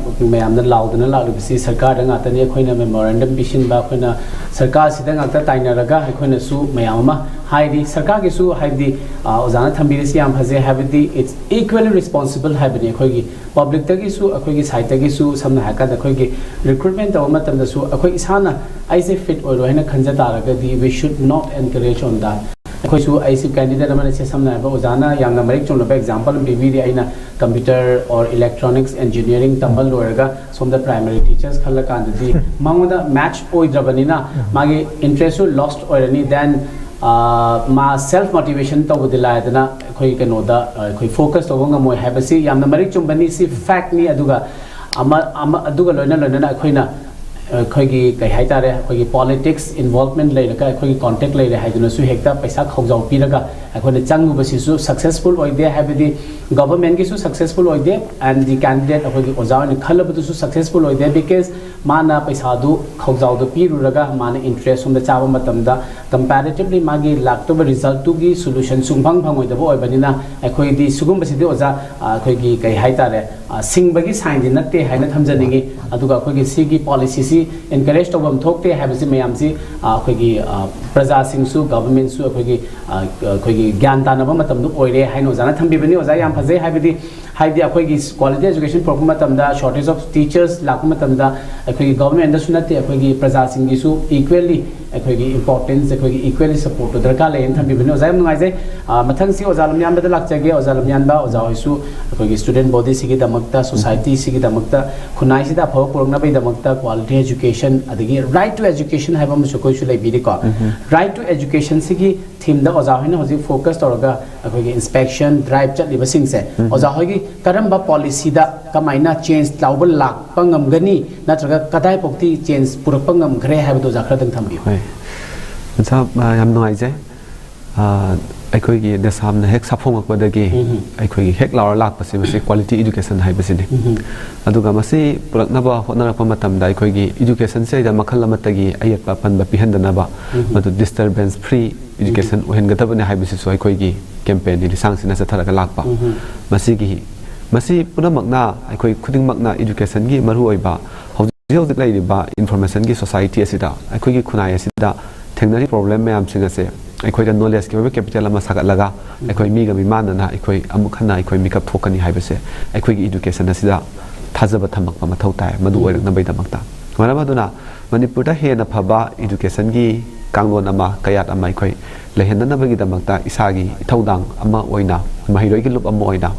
ꯃꯌꯥꯝꯅ ꯂꯥꯎꯗꯅ ꯂꯥꯛꯂꯤꯕꯁꯤ ꯁꯔꯀꯥꯔꯗ ꯉꯥꯛꯇꯅꯤ꯫ ꯑꯩꯈꯣꯏꯅ memorandum ꯄꯤꯁꯤꯟꯕ, ꯑꯩꯈꯣꯏꯅ ꯁꯔꯀꯥꯔꯁꯤꯗ ꯉꯥꯛꯇ ꯇꯥꯏꯅꯔꯒ ꯑꯩꯈꯣꯏꯅꯁꯨ ꯃꯌꯥꯝ ꯑꯃ ꯍꯥꯏꯔꯤ꯫ ꯁꯔꯀꯥꯔꯒꯤꯁꯨ, ꯍꯥꯏꯕꯗꯤ, ꯑ, ꯑꯣꯖꯥꯅ ꯊꯝꯕꯤꯔꯤꯁꯤ ꯌꯥꯝ ꯐꯖꯩ꯫ ꯍꯥꯏꯕꯗꯤ it's equally responsible ꯍꯥꯏꯕꯅꯤ꯫ ꯑꯩꯈꯣꯏꯒꯤ ꯄꯕ꯭ꯂꯤꯛꯇꯒꯤꯁꯨ, ꯑꯩꯈꯣꯏꯒꯤ ꯁꯥꯏꯠꯇꯒꯤꯁꯨ, ꯁꯝꯅ ꯍꯥꯏꯔꯀꯥꯟꯗ ꯑꯩꯈꯣꯏꯒꯤ recruitment ꯇꯧꯕ ꯃꯇꯝꯗꯁꯨ ꯑꯩꯈꯣꯏ ꯏꯁꯥꯅ ꯑꯩꯁꯦ fit ꯑꯣꯏꯔꯣꯏ ꯍꯥꯏꯅ ꯈꯟꯖ ꯇꯥꯔꯒꯗꯤ, we should not encourage on that꯫ ꯑꯩꯈꯣꯏꯁꯨ, ꯑꯩꯁꯨ candidate ꯑꯃꯅ, ꯁꯦ, ꯁꯝꯅ ꯍꯥꯏꯔꯕ, ꯑꯣꯖꯥꯅ ꯌꯥꯝꯅ ꯃꯔꯤꯛ ꯆꯨꯝꯂꯕ example ꯑꯃ ꯄꯤꯕꯤꯔꯤ꯫ ꯑꯩꯅ computer or electronics engineering ꯇꯝꯕ ꯂꯣꯏꯔꯒ ꯁꯣꯝꯗ primary teachers ꯈꯜꯂꯀꯥꯟꯗꯗꯤ ꯃꯉꯣꯟꯗ match ꯑꯣꯏꯗ꯭ꯔꯕꯅꯤꯅ ꯃꯥꯒꯤ interest ꯁꯨ lost ꯑꯣꯏꯔꯅꯤ꯫ Then, ꯑ, ꯃꯥ self motivation ꯇꯧꯕꯗꯤ ꯂꯥꯏꯗꯅ ꯑꯩꯈꯣꯏ ꯀꯩꯅꯣꯗ, ꯑ, ꯑꯩꯈꯣꯏ focus ꯇꯧꯕ ꯉꯝꯃꯣꯏ ꯍꯥꯏꯕꯁꯤ ꯌꯥꯝꯅ ꯃꯔꯤꯛ ꯆꯨꯝꯕꯅꯤ꯫ ꯁꯤ fact ꯅꯤ꯫ ꯑꯗꯨꯒ ꯑꯃ, ꯑꯃ, ꯑꯗꯨꯒ ꯂꯣꯏꯅ ꯂꯣꯏꯅꯅ ꯑꯩꯈꯣꯏꯅ, ꯑꯩꯈꯣꯏꯒꯤ, ꯀꯩ ꯍꯥꯏꯇꯥꯔꯦ, ꯑꯩꯈꯣꯏꯒꯤ politics involvement ꯂꯩꯔꯒ, ꯑꯩꯈꯣꯏꯒꯤ contact ꯂꯩꯔꯦ ꯍꯥꯏꯗꯨꯅꯁꯨ ꯍꯦꯛꯇ ꯄꯩꯁꯥ ꯈꯧꯖꯥꯎ ꯄꯤꯔꯒ ꯑꯩꯈꯣꯏꯅ ꯆꯪꯉꯨꯕꯁꯤꯁꯨ successful ꯑꯣꯏꯗꯦ꯫ ꯍꯥꯏꯕꯗꯤ government ꯀꯤꯁꯨ successful ꯑꯣꯏꯗꯦ, and the candidate, ꯑꯩꯈꯣꯏꯒꯤ ꯑꯣꯖꯥ ꯑꯣꯏꯅ ꯈꯜꯂꯕꯗꯨꯁꯨ successful ꯑꯣꯏꯗꯦ, because ꯃꯥꯅ ꯄꯩꯁꯥꯗꯨ ꯈꯧꯖꯥꯎꯗ ꯄꯤꯔꯨꯔꯒ ꯃꯥꯅ interest ꯁꯣꯝꯗ ꯆꯥꯕ ꯃꯇꯝꯗ comparatively ꯃꯥꯒꯤ ꯂꯥꯛꯇꯧꯕ result ꯇꯨꯒꯤ solution ꯁꯨꯡꯐꯪ ꯐꯪꯉꯣꯏꯗꯕ ꯑꯣꯏꯕꯅꯤꯅ, ꯑꯩꯈꯣꯏꯗꯤ ꯁꯤꯒꯨꯝꯕꯁꯤꯗꯤ, ꯑꯣꯖꯥ, ꯑ, ꯑꯩꯈꯣꯏꯒꯤ, ꯀꯩ ꯍꯥꯏꯇꯥꯔꯦ, ꯑ, ꯁꯤꯡꯕꯒꯤ ꯁꯥꯏꯟꯗꯤ ꯅꯠꯇꯦ ꯍꯥꯏꯅ ꯊꯝꯖꯅꯤꯡꯉꯤ꯫ ꯑꯗꯨꯒ ꯑꯩꯈꯣꯏꯒꯤ ꯁꯤꯒꯤ ꯄꯣꯂꯤꯁꯤꯁꯤ ꯑꯦꯟꯀꯔꯦꯖ ꯇꯧꯐꯝ ꯊꯣꯛꯇꯦ ꯍꯥꯏꯕꯁꯤ ꯃꯌꯥꯝꯁꯤ, ꯑ, ꯑꯩꯈꯣꯏꯒꯤ, ꯑ, ꯄ꯭ꯔꯖꯥꯁꯤꯡꯁꯨ, ꯒꯚꯔꯟꯃꯦꯟꯠꯁꯨ, ꯑꯩꯈꯣꯏꯒꯤ, ꯑ, ꯑꯩꯈꯣꯏꯒꯤ ꯒ꯭ꯌꯥꯟ ꯇꯥꯅꯕ ꯃꯇꯝꯗꯨ ꯑꯣꯏꯔꯦ ꯍꯥꯏꯅ ꯑꯣꯖꯥꯅ ꯊꯝꯕꯤꯕꯅꯤ꯫ ꯑꯣꯖꯥ, ꯌꯥꯝ ꯐꯖꯩ꯫ ꯍꯥꯏꯕꯗꯤ, ꯍꯥꯏꯕꯗꯤ ꯑꯩꯈꯣꯏꯒꯤ ꯀ꯭ꯋꯥꯂꯤꯇꯤ ꯑꯦꯖꯨꯀꯦꯁꯟ ꯄꯨꯔꯛꯄ ꯃꯇꯝꯗ, ꯁꯣꯔꯇꯦꯖ ꯑꯣꯐ ꯇꯤꯆꯔꯁ ꯂꯥꯛꯄ ꯃꯇꯝꯗ, ꯑꯩꯈꯣꯏꯒꯤ ꯒꯚꯔꯟꯃꯦꯟꯠꯇꯁꯨ ꯅꯠꯇꯦ, ꯑꯩꯈꯣꯏꯒꯤ ꯄ꯭ꯔꯖꯥꯁꯤꯡꯒꯤꯁꯨ ꯏꯀ꯭ꯋꯦꯜꯂꯤ ꯑꯩꯈꯣꯏꯒꯤ ꯏꯝꯄꯣꯔꯇꯦꯟꯁ, ꯑꯩꯈꯣꯏꯒꯤ ꯏꯀ꯭ꯋꯦꯜꯂꯤ ꯁꯄꯣꯔꯠꯇꯣ ꯗꯔꯀꯥꯔ ꯂꯩꯌꯦꯅ ꯊꯝꯕꯤꯕꯅꯤ꯫ ꯑꯣꯖꯥ, ꯌꯥꯝ ꯅꯨꯡꯉꯥꯏꯖꯩ꯫ ꯑ, ꯃꯊꯪꯁꯤ ꯑꯣꯖꯥ ꯂꯝꯌꯥꯟꯕꯗ ꯂꯥꯛꯆꯒꯦ꯫ ꯑꯣꯖꯥ ꯂꯝꯌꯥꯟꯕ, ꯑꯣꯖꯥ ꯍꯣꯏꯁꯨ ꯑꯩꯈꯣꯏꯒꯤ ꯁ꯭ꯇꯨꯗꯦꯟꯠ ꯕꯣꯗꯤꯁꯤꯒꯤꯗꯃꯛꯇ, ꯁꯣꯁꯥꯏꯇꯤꯁꯤꯒꯤꯗꯃꯛꯇ, ꯈꯨꯟꯅꯥꯏꯁꯤꯗ ꯑꯐꯕ ꯄꯨꯔꯛꯅꯕꯒꯤꯗꯃꯛꯇ ꯀ꯭ꯋꯥꯂꯤꯇꯤ ꯑꯦꯖꯨꯀꯦꯁꯟ, ꯑꯗꯒꯤ ꯔꯥꯏꯠ ꯇꯨ ꯑꯦꯖꯨꯀꯦꯁꯟ ꯍꯥꯏꯕ ꯑꯃꯁꯨ ꯑꯩꯈꯣꯏꯁꯨ ꯂꯩꯕꯤꯔꯤꯀꯣ꯫ ꯔꯥꯏꯠ ꯇꯨ ꯑꯦꯖꯨꯀꯦꯁꯟꯁꯤꯒꯤ ꯊꯤꯝꯗ ꯑꯣꯖꯥ ꯍꯣꯏꯅ ꯍꯧꯖꯤꯛ ꯐꯣꯀꯁ ꯇꯧꯔꯒ ꯑꯩꯈꯣꯏꯒꯤ ꯏꯟꯁꯄꯦꯛꯁꯟ ꯗ꯭ꯔꯥꯏꯚ ꯆꯠꯂꯤꯕꯁꯤꯡꯁꯦ, ꯑꯣꯖꯥ ꯍꯣꯏꯒꯤ ꯀꯔꯝꯕ ꯄꯣꯂꯤꯁꯤꯗ ꯀꯃꯥꯏꯅ ꯆꯦꯟꯖ ꯂꯧꯕ ꯂꯥꯛꯄ ꯉꯝꯒꯅꯤ, ꯅꯠꯇ꯭ꯔꯒ ꯀꯗꯥꯏꯐꯥꯎꯇꯤ ꯆꯦꯟꯖ ꯄꯨꯔꯛꯄ ꯉꯝꯈ꯭ꯔꯦ ꯍꯥꯏꯕꯗꯣ ꯑꯣꯖꯥ ꯈꯔꯗꯪ ꯊꯝꯕꯤꯌꯨ꯫ ꯍꯣꯏ, ꯑꯣꯖꯥ, ꯑ, ꯌꯥꯝ ꯅꯨꯡꯉꯥꯏꯖꯩ꯫ ꯑ, ꯑꯩꯈꯣꯏꯒꯤ ꯅꯦꯁꯥꯝꯅ ꯍꯦꯛ ꯁꯥꯐꯣꯡꯉꯛꯄꯗꯒꯤ ꯎꯝ꯫ ꯑꯩꯈꯣꯏꯒꯤ ꯍꯦꯛ ꯂꯥꯎꯔ ꯂꯥꯛꯄꯁꯦ ꯃꯁꯤ ꯀ꯭ꯋꯥꯂꯤꯇꯤ ꯏꯗꯨꯀꯦꯁꯟ ꯍꯥꯏꯕꯁꯤꯅꯤ꯫ ꯎꯝ꯫ ꯑꯗꯨꯒ ꯃꯁꯤ ꯄꯨꯔꯛꯅꯕ ꯍꯣꯠꯅꯔꯛꯄ ꯃꯇꯝꯗ ꯑꯩꯈꯣꯏꯒꯤ ꯏꯗꯨꯀꯦꯁꯟꯁꯤꯗ ꯃꯈꯜ ꯑꯃꯠꯇꯒꯤ ꯑꯌꯦꯠꯄ ꯑꯄꯟꯕ ꯄꯤꯍꯟꯗꯅꯕ, ꯎꯝ꯫ ꯃꯗꯨ ꯗꯤꯁꯇꯔꯕꯦꯟꯁ ꯐ꯭ꯔꯤ ꯏꯗꯨꯀꯦꯁꯟ ꯑꯣꯏꯍꯟꯒꯗꯕꯅꯤ ꯍꯥꯏꯕꯁꯤꯁꯨ ꯑꯩꯈꯣꯏꯒꯤ ꯀꯦꯝꯄꯦꯟꯒꯤ ꯂꯤꯁꯥꯡꯁꯤꯠꯅ ꯆꯠꯊꯔꯒ ꯂꯥꯛꯄ꯫ ꯎꯝ꯫ ꯃꯁꯤꯒꯤ, ꯃꯁꯤ ꯄꯨꯝꯅꯃꯛꯅ ꯑꯩꯈꯣꯏ ꯈꯨꯗꯤꯡꯃꯛꯅ ꯏꯗꯨꯀꯦꯁꯟꯒꯤ ꯃꯔꯨꯑꯣꯏꯕ ꯍꯧꯖꯤꯛ ꯍꯧꯖꯤꯛ ꯂꯩꯔꯤꯕ ꯏꯟꯐꯣꯔꯃꯦꯁꯟꯒꯤ ꯁꯣꯁꯥꯏꯇꯤ ꯑꯁꯤꯗ, ꯑꯩꯈꯣꯏꯒꯤ ꯈꯨꯟꯅꯥꯏ ꯑꯁꯤꯗ ꯊꯦꯡꯅꯔꯤꯕ ꯄ꯭ꯔꯣꯕ꯭ꯂꯦꯝ ꯃꯌꯥꯝꯁꯤꯡ ꯑꯁꯦ ꯑꯩꯈꯣꯏꯗ ꯅꯣꯂꯦꯖꯀꯤ ꯑꯣꯏꯕ ꯀꯦꯄꯤꯇꯦꯜ ꯑꯃ ꯁꯥꯒꯠꯂꯒ, ꯑꯩꯈꯣꯏ ꯃꯤꯒ ꯃꯤꯃꯥꯟꯅꯅ ꯑꯩꯈꯣꯏ ꯑꯃꯨꯛ ꯍꯟꯅ ꯑꯩꯈꯣꯏ ꯃꯤꯀꯞ ꯊꯣꯛꯀꯅꯤ ꯍꯥꯏꯕꯁꯦ ꯑꯩꯈꯣꯏꯒꯤ ꯏꯗꯨꯀꯦꯁꯟ ꯑꯁꯤꯗ ꯊꯥꯖꯕ ꯊꯝꯃꯛꯄ ꯃꯊꯧ ꯇꯥꯏ, ꯃꯗꯨ ꯑꯣꯏꯔꯛꯅꯕꯒꯤꯗꯃꯛꯇ꯫ ꯃꯔꯝ ꯑꯗꯨꯅ ꯃꯅꯤꯄꯨꯔꯗ ꯍꯦꯟꯅ ꯐꯕ ꯏꯗꯨꯀꯦꯁꯟꯒꯤ ꯀꯥꯡꯂꯣꯟ ꯑꯃ, ꯀꯌꯥꯠ ꯑꯃ ꯑꯩꯈꯣꯏ ꯂꯩꯍꯟꯅꯅꯕꯒꯤꯗꯃꯛꯇ ꯏꯁꯥꯒꯤ ꯏꯊꯧꯗꯥꯡ ꯑꯃ ꯑꯣꯏꯅ, ꯃꯍꯩꯔꯣꯏꯒꯤ ꯂꯨꯞ ꯑꯃ ꯑꯣꯏꯅ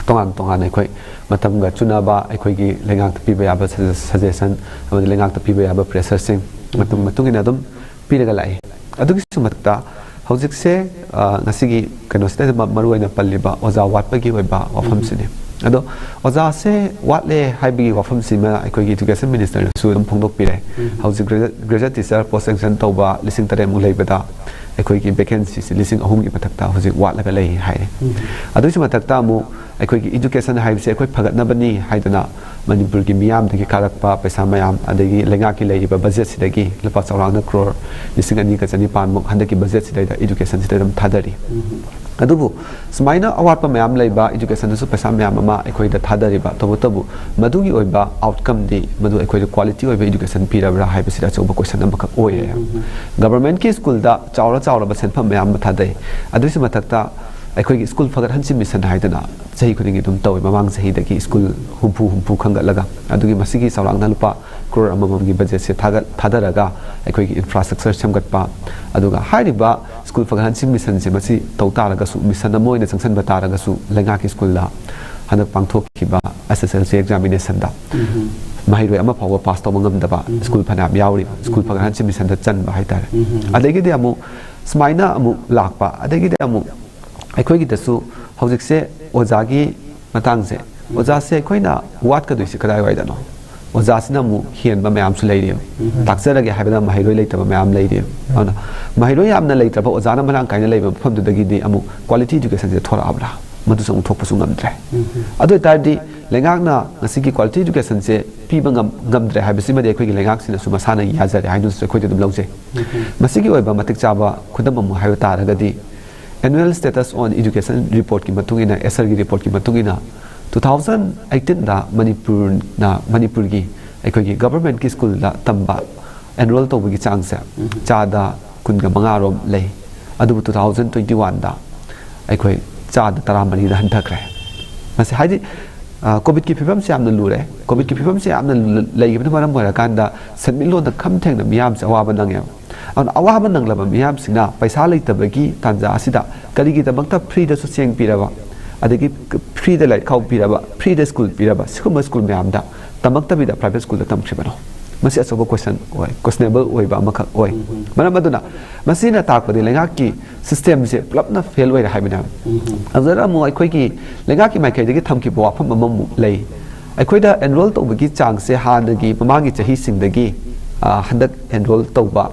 ꯇꯣꯉꯥꯟ ꯇꯣꯉꯥꯟꯅ ꯑꯩꯈꯣꯏ ꯃꯇꯝꯒ ꯆꯨꯅꯕ ꯑꯩꯈꯣꯏꯒꯤ ꯂꯩꯉꯥꯛꯇ ꯄꯤꯕ ꯌꯥꯕ ꯁꯖꯦꯁꯟ ꯑꯃꯗꯤ ꯂꯩꯉꯥꯛꯇ ꯄꯤꯕ ꯌꯥꯕ ꯄ꯭ꯔꯦꯁꯔꯁꯤꯡ ꯃꯇꯨꯡ ꯃꯇꯨꯡ ꯏꯟꯅ ꯑꯗꯨꯝ ꯄꯤꯔꯒ ꯂꯥꯛꯏ꯫ ꯑꯗꯨꯒꯤꯁꯨ ꯃꯊꯛꯇ ꯍꯧꯖꯤꯛꯁꯦ, ꯑ, ꯉꯁꯤꯒꯤ ꯀꯩꯅꯣꯁꯤꯗ ꯃ-, ꯃꯔꯨ ꯑꯣꯏꯅ ꯄꯜꯂꯤꯕ ꯑꯣꯖꯥ ꯋꯥꯠꯄꯒꯤ ꯑꯣꯏꯕ ꯋꯥꯐꯝꯁꯤꯅꯤ꯫ ꯑꯗꯣ ꯑꯣꯖꯥꯁꯦ ꯋꯥꯠꯂꯦ ꯍꯥꯏꯕꯒꯤ ꯋꯥꯐꯝꯁꯤꯃ ꯑꯩꯈꯣꯏꯒꯤ ꯏꯗꯨꯀꯦꯁꯟ ꯃꯤꯅꯤꯁꯇꯔꯅꯁꯨ ꯑꯗꯨꯝ ꯐꯣꯡꯗꯣꯛꯄꯤꯔꯦ꯫ ꯍꯧꯖꯤꯛ graduate, graduate teacher post sanction ꯇꯧꯕ ꯂꯤꯁꯤꯡ ꯇꯔꯦꯠꯃꯨꯛ ꯂꯩꯕꯗ ꯑꯩꯈꯣꯏꯒꯤ ꯚꯦꯀꯦꯟꯁꯤꯁꯦ ꯂꯤꯁꯤꯡ ꯑꯍꯨꯝꯒꯤ ꯃꯊꯛꯇ ꯍꯧꯖꯤꯛ ꯋꯥꯠꯂꯒ ꯂꯩ ꯍꯥꯏꯔꯦ꯫ ꯑꯗꯨꯒꯤꯁꯨ ꯃꯊꯛꯇ ꯑꯃꯨꯛ ꯑꯩꯈꯣꯏꯒꯤ education ꯍꯥꯏꯕꯁꯦ ꯑꯩꯈꯣꯏ ꯐꯒꯠꯅꯕꯅꯤ ꯍꯥꯏꯗꯨꯅ ꯃꯅꯤꯄꯨꯔꯒꯤ ꯃꯤꯌꯥꯝꯗꯒꯤ ꯀꯥꯔꯛꯄ ꯄꯩꯁꯥ ꯃꯌꯥꯝ, ꯑꯗꯒꯤ ꯂꯩꯉꯥꯛꯀꯤ ꯂꯩꯔꯤꯕ budget ꯁꯤꯗꯒꯤ ꯂꯨꯄꯥ ꯆꯥꯎꯔꯥꯛꯅ ꯀ꯭ꯔꯣꯔ ꯂꯤꯁꯤꯡ ꯑꯅꯤꯒ ꯆꯅꯤꯄꯥꯟꯃꯨꯛ ꯍꯟꯗꯛꯀꯤ budget ꯁꯤꯗꯩꯗ education ꯁꯤꯗ ꯑꯗꯨꯝ ꯊꯥꯗꯔꯤ꯫ ꯑꯗꯨꯕꯨ ꯁꯨꯃꯥꯏꯅ ꯑꯋꯥꯠꯄ ꯃꯌꯥꯝ ꯂꯩꯕ, education ꯗꯁꯨ ꯄꯩꯁꯥ ꯃꯌꯥꯝ ꯑꯃ ꯑꯩꯈꯣꯏꯗ ꯊꯥꯗꯔꯤꯕ, ꯇꯧꯕꯇꯕꯨ ꯃꯗꯨꯒꯤ ꯑꯣꯏꯕ outcome ꯗꯤ, ꯃꯗꯨ ꯑꯩꯈꯣꯏꯗ quality ꯑꯣꯏꯕ education ꯄꯤꯔꯕ꯭ꯔꯥ ꯍꯥꯏꯕꯁꯤꯗ ꯑꯆꯧꯕ question ꯑꯃꯈꯛ ꯑꯣꯏꯔꯦ꯫ Government ꯀꯤ school ꯗ ꯆꯥꯎꯔ ꯆꯥꯎꯔꯕ ꯁꯦꯟꯐꯝ ꯃꯌꯥꯝ ꯑꯃ ꯊꯥꯗꯩ꯫ ꯑꯗꯨꯒꯤꯁꯨ ꯃꯊꯛꯇ ꯑꯩꯈꯣꯏꯒꯤ school ꯐꯒꯠꯍꯟꯁꯤ mission ꯍꯥꯏꯗꯅ ꯆꯍꯤ ꯈꯨꯗꯤꯡꯒꯤ ꯑꯗꯨꯝ ꯇꯧꯏ꯫ ꯃꯃꯥꯡ ꯆꯍꯤꯗꯒꯤ school ꯍꯨꯝꯐꯨ ꯍꯨꯝꯐꯨ ꯈꯟꯒꯠꯂꯒ, ꯑꯗꯨꯒꯤ ꯃꯁꯤꯒꯤ ꯆꯥꯎꯔꯥꯛꯅ ꯂꯨꯄꯥ ꯀ꯭ꯔꯣꯔ ꯑꯃꯃꯝꯒꯤ budget ꯁꯦ ꯊꯥꯒꯠ-, ꯊꯥꯗꯔꯒ ꯑꯩꯈꯣꯏꯒꯤ infrastructure ꯁꯦꯝꯒꯠꯄ, ꯑꯗꯨꯒ ꯍꯥꯏꯔꯤꯕ school ꯐꯒꯠꯍꯟꯁꯤ mission ꯁꯦ ꯃꯁꯤ ꯇꯧ ꯇꯥꯔꯒꯁꯨ, mission ꯑꯃ ꯑꯣꯏꯅ ꯆꯪꯁꯤꯟꯕ ꯇꯥꯔꯒꯁꯨ, ꯂꯩꯉꯥꯛꯀꯤ school ꯗ ꯍꯟꯗꯛ ꯄꯥꯡꯊꯣꯛꯈꯤꯕ S S L C examination ꯗ ꯃꯍꯩꯔꯣꯏ ꯑꯃ ꯐꯥꯎꯕ pass ꯇꯧꯕ ꯉꯝꯗꯕ school ꯐꯅꯌꯥꯝ ꯌꯥꯎꯔꯤ, school ꯐꯒꯠꯍꯟꯁꯤ mission ꯗ ꯆꯟꯕ ꯍꯥꯏꯇꯥꯔꯦ꯫ ꯑꯗꯒꯤꯗꯤ ꯑꯃꯨꯛ ꯁꯨꯃꯥꯏꯅ ꯑꯃꯨꯛ ꯂꯥꯛꯄ, ꯑꯗꯒꯤꯗꯤ ꯑꯃꯨꯛ ꯑꯩꯈꯣꯏꯒꯤꯗꯁꯨ ꯍꯧꯖꯤꯛꯁꯦ ꯑꯣꯖꯥꯒꯤ ꯃꯇꯥꯡꯁꯦ, ꯑꯣꯖꯥꯁꯦ ꯑꯩꯈꯣꯏꯅ ꯋꯥꯠꯀꯗꯣꯏꯁꯦ ꯀꯗꯥꯏꯋꯥꯏꯗꯅꯣ? ꯑꯣꯖꯥꯁꯤꯅ ꯑꯃꯨꯛ ꯍꯦꯟꯕ ꯃꯌꯥꯝꯁꯨ ꯂꯩꯔꯤꯕ꯫ ꯇꯥꯛꯆꯔꯒꯦ ꯍꯥꯏꯕꯗ ꯃꯍꯩꯔꯣꯏ ꯂꯩꯇꯕ ꯃꯌꯥꯝ ꯂꯩꯔꯤꯕ꯫ ꯑꯗꯨꯅ ꯃꯍꯩꯔꯣꯏ ꯌꯥꯝꯅ ꯂꯩꯇ꯭ꯔꯕ, ꯑꯣꯖꯥꯅ ꯃꯔꯥꯡ ꯀꯥꯏꯅ ꯂꯩꯕ ꯃꯐꯝꯗꯨꯗꯒꯤꯗꯤ ꯑꯃꯨꯛ quality education ꯁꯦ ꯊꯣꯔꯛꯑꯕ꯭ꯔꯥ? ꯃꯗꯨꯁꯨ ꯑꯃꯨꯛ ꯊꯣꯛꯄꯁꯨ ꯉꯝꯗ꯭ꯔꯦ꯫ ꯑꯗꯨ ꯑꯣꯏꯇꯥꯔꯗꯤ ꯂꯩꯉꯥꯛꯅ ꯉꯁꯤꯒꯤ quality education ꯁꯦ ꯄꯤꯕ ꯉꯝ-, ꯉꯝꯗ꯭ꯔꯦ ꯍꯥꯏꯕꯁꯤꯃꯗꯤ ꯑꯩꯈꯣꯏꯒꯤ ꯂꯩꯉꯥꯛꯁꯤꯅꯁꯨ ꯃꯁꯥꯅ ꯌꯥꯖꯔꯦ ꯍꯥꯏꯗꯨꯅꯁꯨ ꯑꯩꯈꯣꯏꯗꯤ ꯑꯗꯨꯝ ꯂꯧꯖꯩ꯫ ꯃꯁꯤꯒꯤ ꯑꯣꯏꯕ ꯃꯇꯤꯛ ꯆꯥꯕ ꯈꯨꯗꯝ ꯑꯃꯨꯛ ꯍꯥꯏꯕ ꯇꯥꯔꯒꯗꯤ, Annual Status on Education Report ꯀꯤ ꯃꯇꯨꯡ ꯏꯟꯅ, ꯑꯦꯁꯔꯒꯤ report ꯀꯤ ꯃꯇꯨꯡ ꯏꯟꯅ, two thousand eighteen ꯗ ꯃꯅꯤꯄꯨꯔꯅ, ꯃꯅꯤꯄꯨꯔꯒꯤ ꯑꯩꯈꯣꯏꯒꯤ government ꯀꯤ school ꯗ ꯇꯝꯕ enroll ꯇꯧꯕꯒꯤ ꯆꯥꯡꯁꯦ ꯆꯥꯗ ꯀꯨꯟꯒ ꯃꯉꯥꯔꯣꯝ ꯂꯩ꯫ ꯑꯗꯨꯕꯨ two thousand twenty one ꯗ ꯑꯩꯈꯣꯏ ꯆꯥꯗ ꯇꯔꯥꯃꯔꯤꯗ ꯍꯟꯊꯈ꯭ꯔꯦ꯫ ꯃꯁꯤ ꯍꯥꯏꯗꯤ, ꯑ, COVID ꯀꯤ ꯐꯤꯕꯝꯁꯤ ꯌꯥꯝꯅ ꯂꯨꯔꯦ꯫ COVID ꯀꯤ ꯐꯤꯕꯝꯁꯤ ꯌꯥꯝꯅ ꯂꯨ-, ꯂꯩꯈꯤꯕꯅ ꯃꯔꯝ ꯑꯣꯏꯔꯀꯥꯟꯗ ꯁꯦꯟꯃꯤꯠꯂꯣꯟꯗ ꯈꯝ ꯊꯦꯡꯅ ꯃꯤꯌꯥꯝꯁꯦ ꯑꯋꯥꯕ ꯅꯪꯉꯦꯕ꯫ ꯑꯗꯨꯅ ꯑꯋꯥꯕ ꯅꯪꯂꯕ ꯃꯤꯌꯥꯝꯁꯤꯡꯅ ꯄꯩꯁꯥ ꯂꯩꯇꯕꯒꯤ ꯇꯥꯟꯖꯥ ꯑꯁꯤꯗ ꯀꯔꯤꯒꯤꯗꯃꯛꯇ free ꯗꯁꯨ ꯆꯦꯡ ꯄꯤꯔꯕ, ꯑꯗꯒꯤ free ꯗ ꯂꯥꯏꯔꯤꯛ ꯈꯥꯎ ꯄꯤꯔꯕ, free ꯗ school ꯄꯤꯔꯕ, ꯁꯤꯒꯨꯝꯕ school ꯃꯌꯥꯝꯗ ꯇꯝꯃꯛꯇꯕꯤꯗ private school ꯗ ꯇꯝꯈ꯭ꯔꯤꯕꯅꯣ? ꯃꯁꯤ ꯑꯆꯧꯕ question ꯑꯣꯏ, questionable ꯑꯣꯏꯕ ꯑꯃꯈꯛ ꯑꯣꯏ꯫ ꯃꯔꯝ ꯑꯗꯨꯅ ꯃꯁꯤꯅ ꯇꯥꯛꯄꯗꯤ ꯂꯩꯉꯥꯛꯀꯤ system ꯁꯦ ꯄꯨꯂꯞꯅ fail ꯑꯣꯏꯔꯦ ꯍꯥꯏꯕꯅꯦꯕ꯫ ꯑꯗꯨꯗ ꯑꯃꯨꯛ ꯑꯩꯈꯣꯏꯒꯤ ꯂꯩꯉꯥꯛꯀꯤ ꯃꯥꯏꯀꯩꯗꯒꯤ ꯊꯝꯈꯤꯕ ꯋꯥꯐꯝ ꯑꯃꯃꯨꯛ ꯂꯩ꯫ ꯑꯩꯈꯣꯏꯗ enroll ꯇꯧꯕꯒꯤ ꯆꯥꯡꯁꯦ ꯍꯥꯟꯅꯒꯤ ꯃꯃꯥꯡꯒꯤ ꯆꯍꯤꯁꯤꯡꯗꯒꯤ, ꯑ, ꯍꯟꯗꯛ enroll ꯇꯧꯕ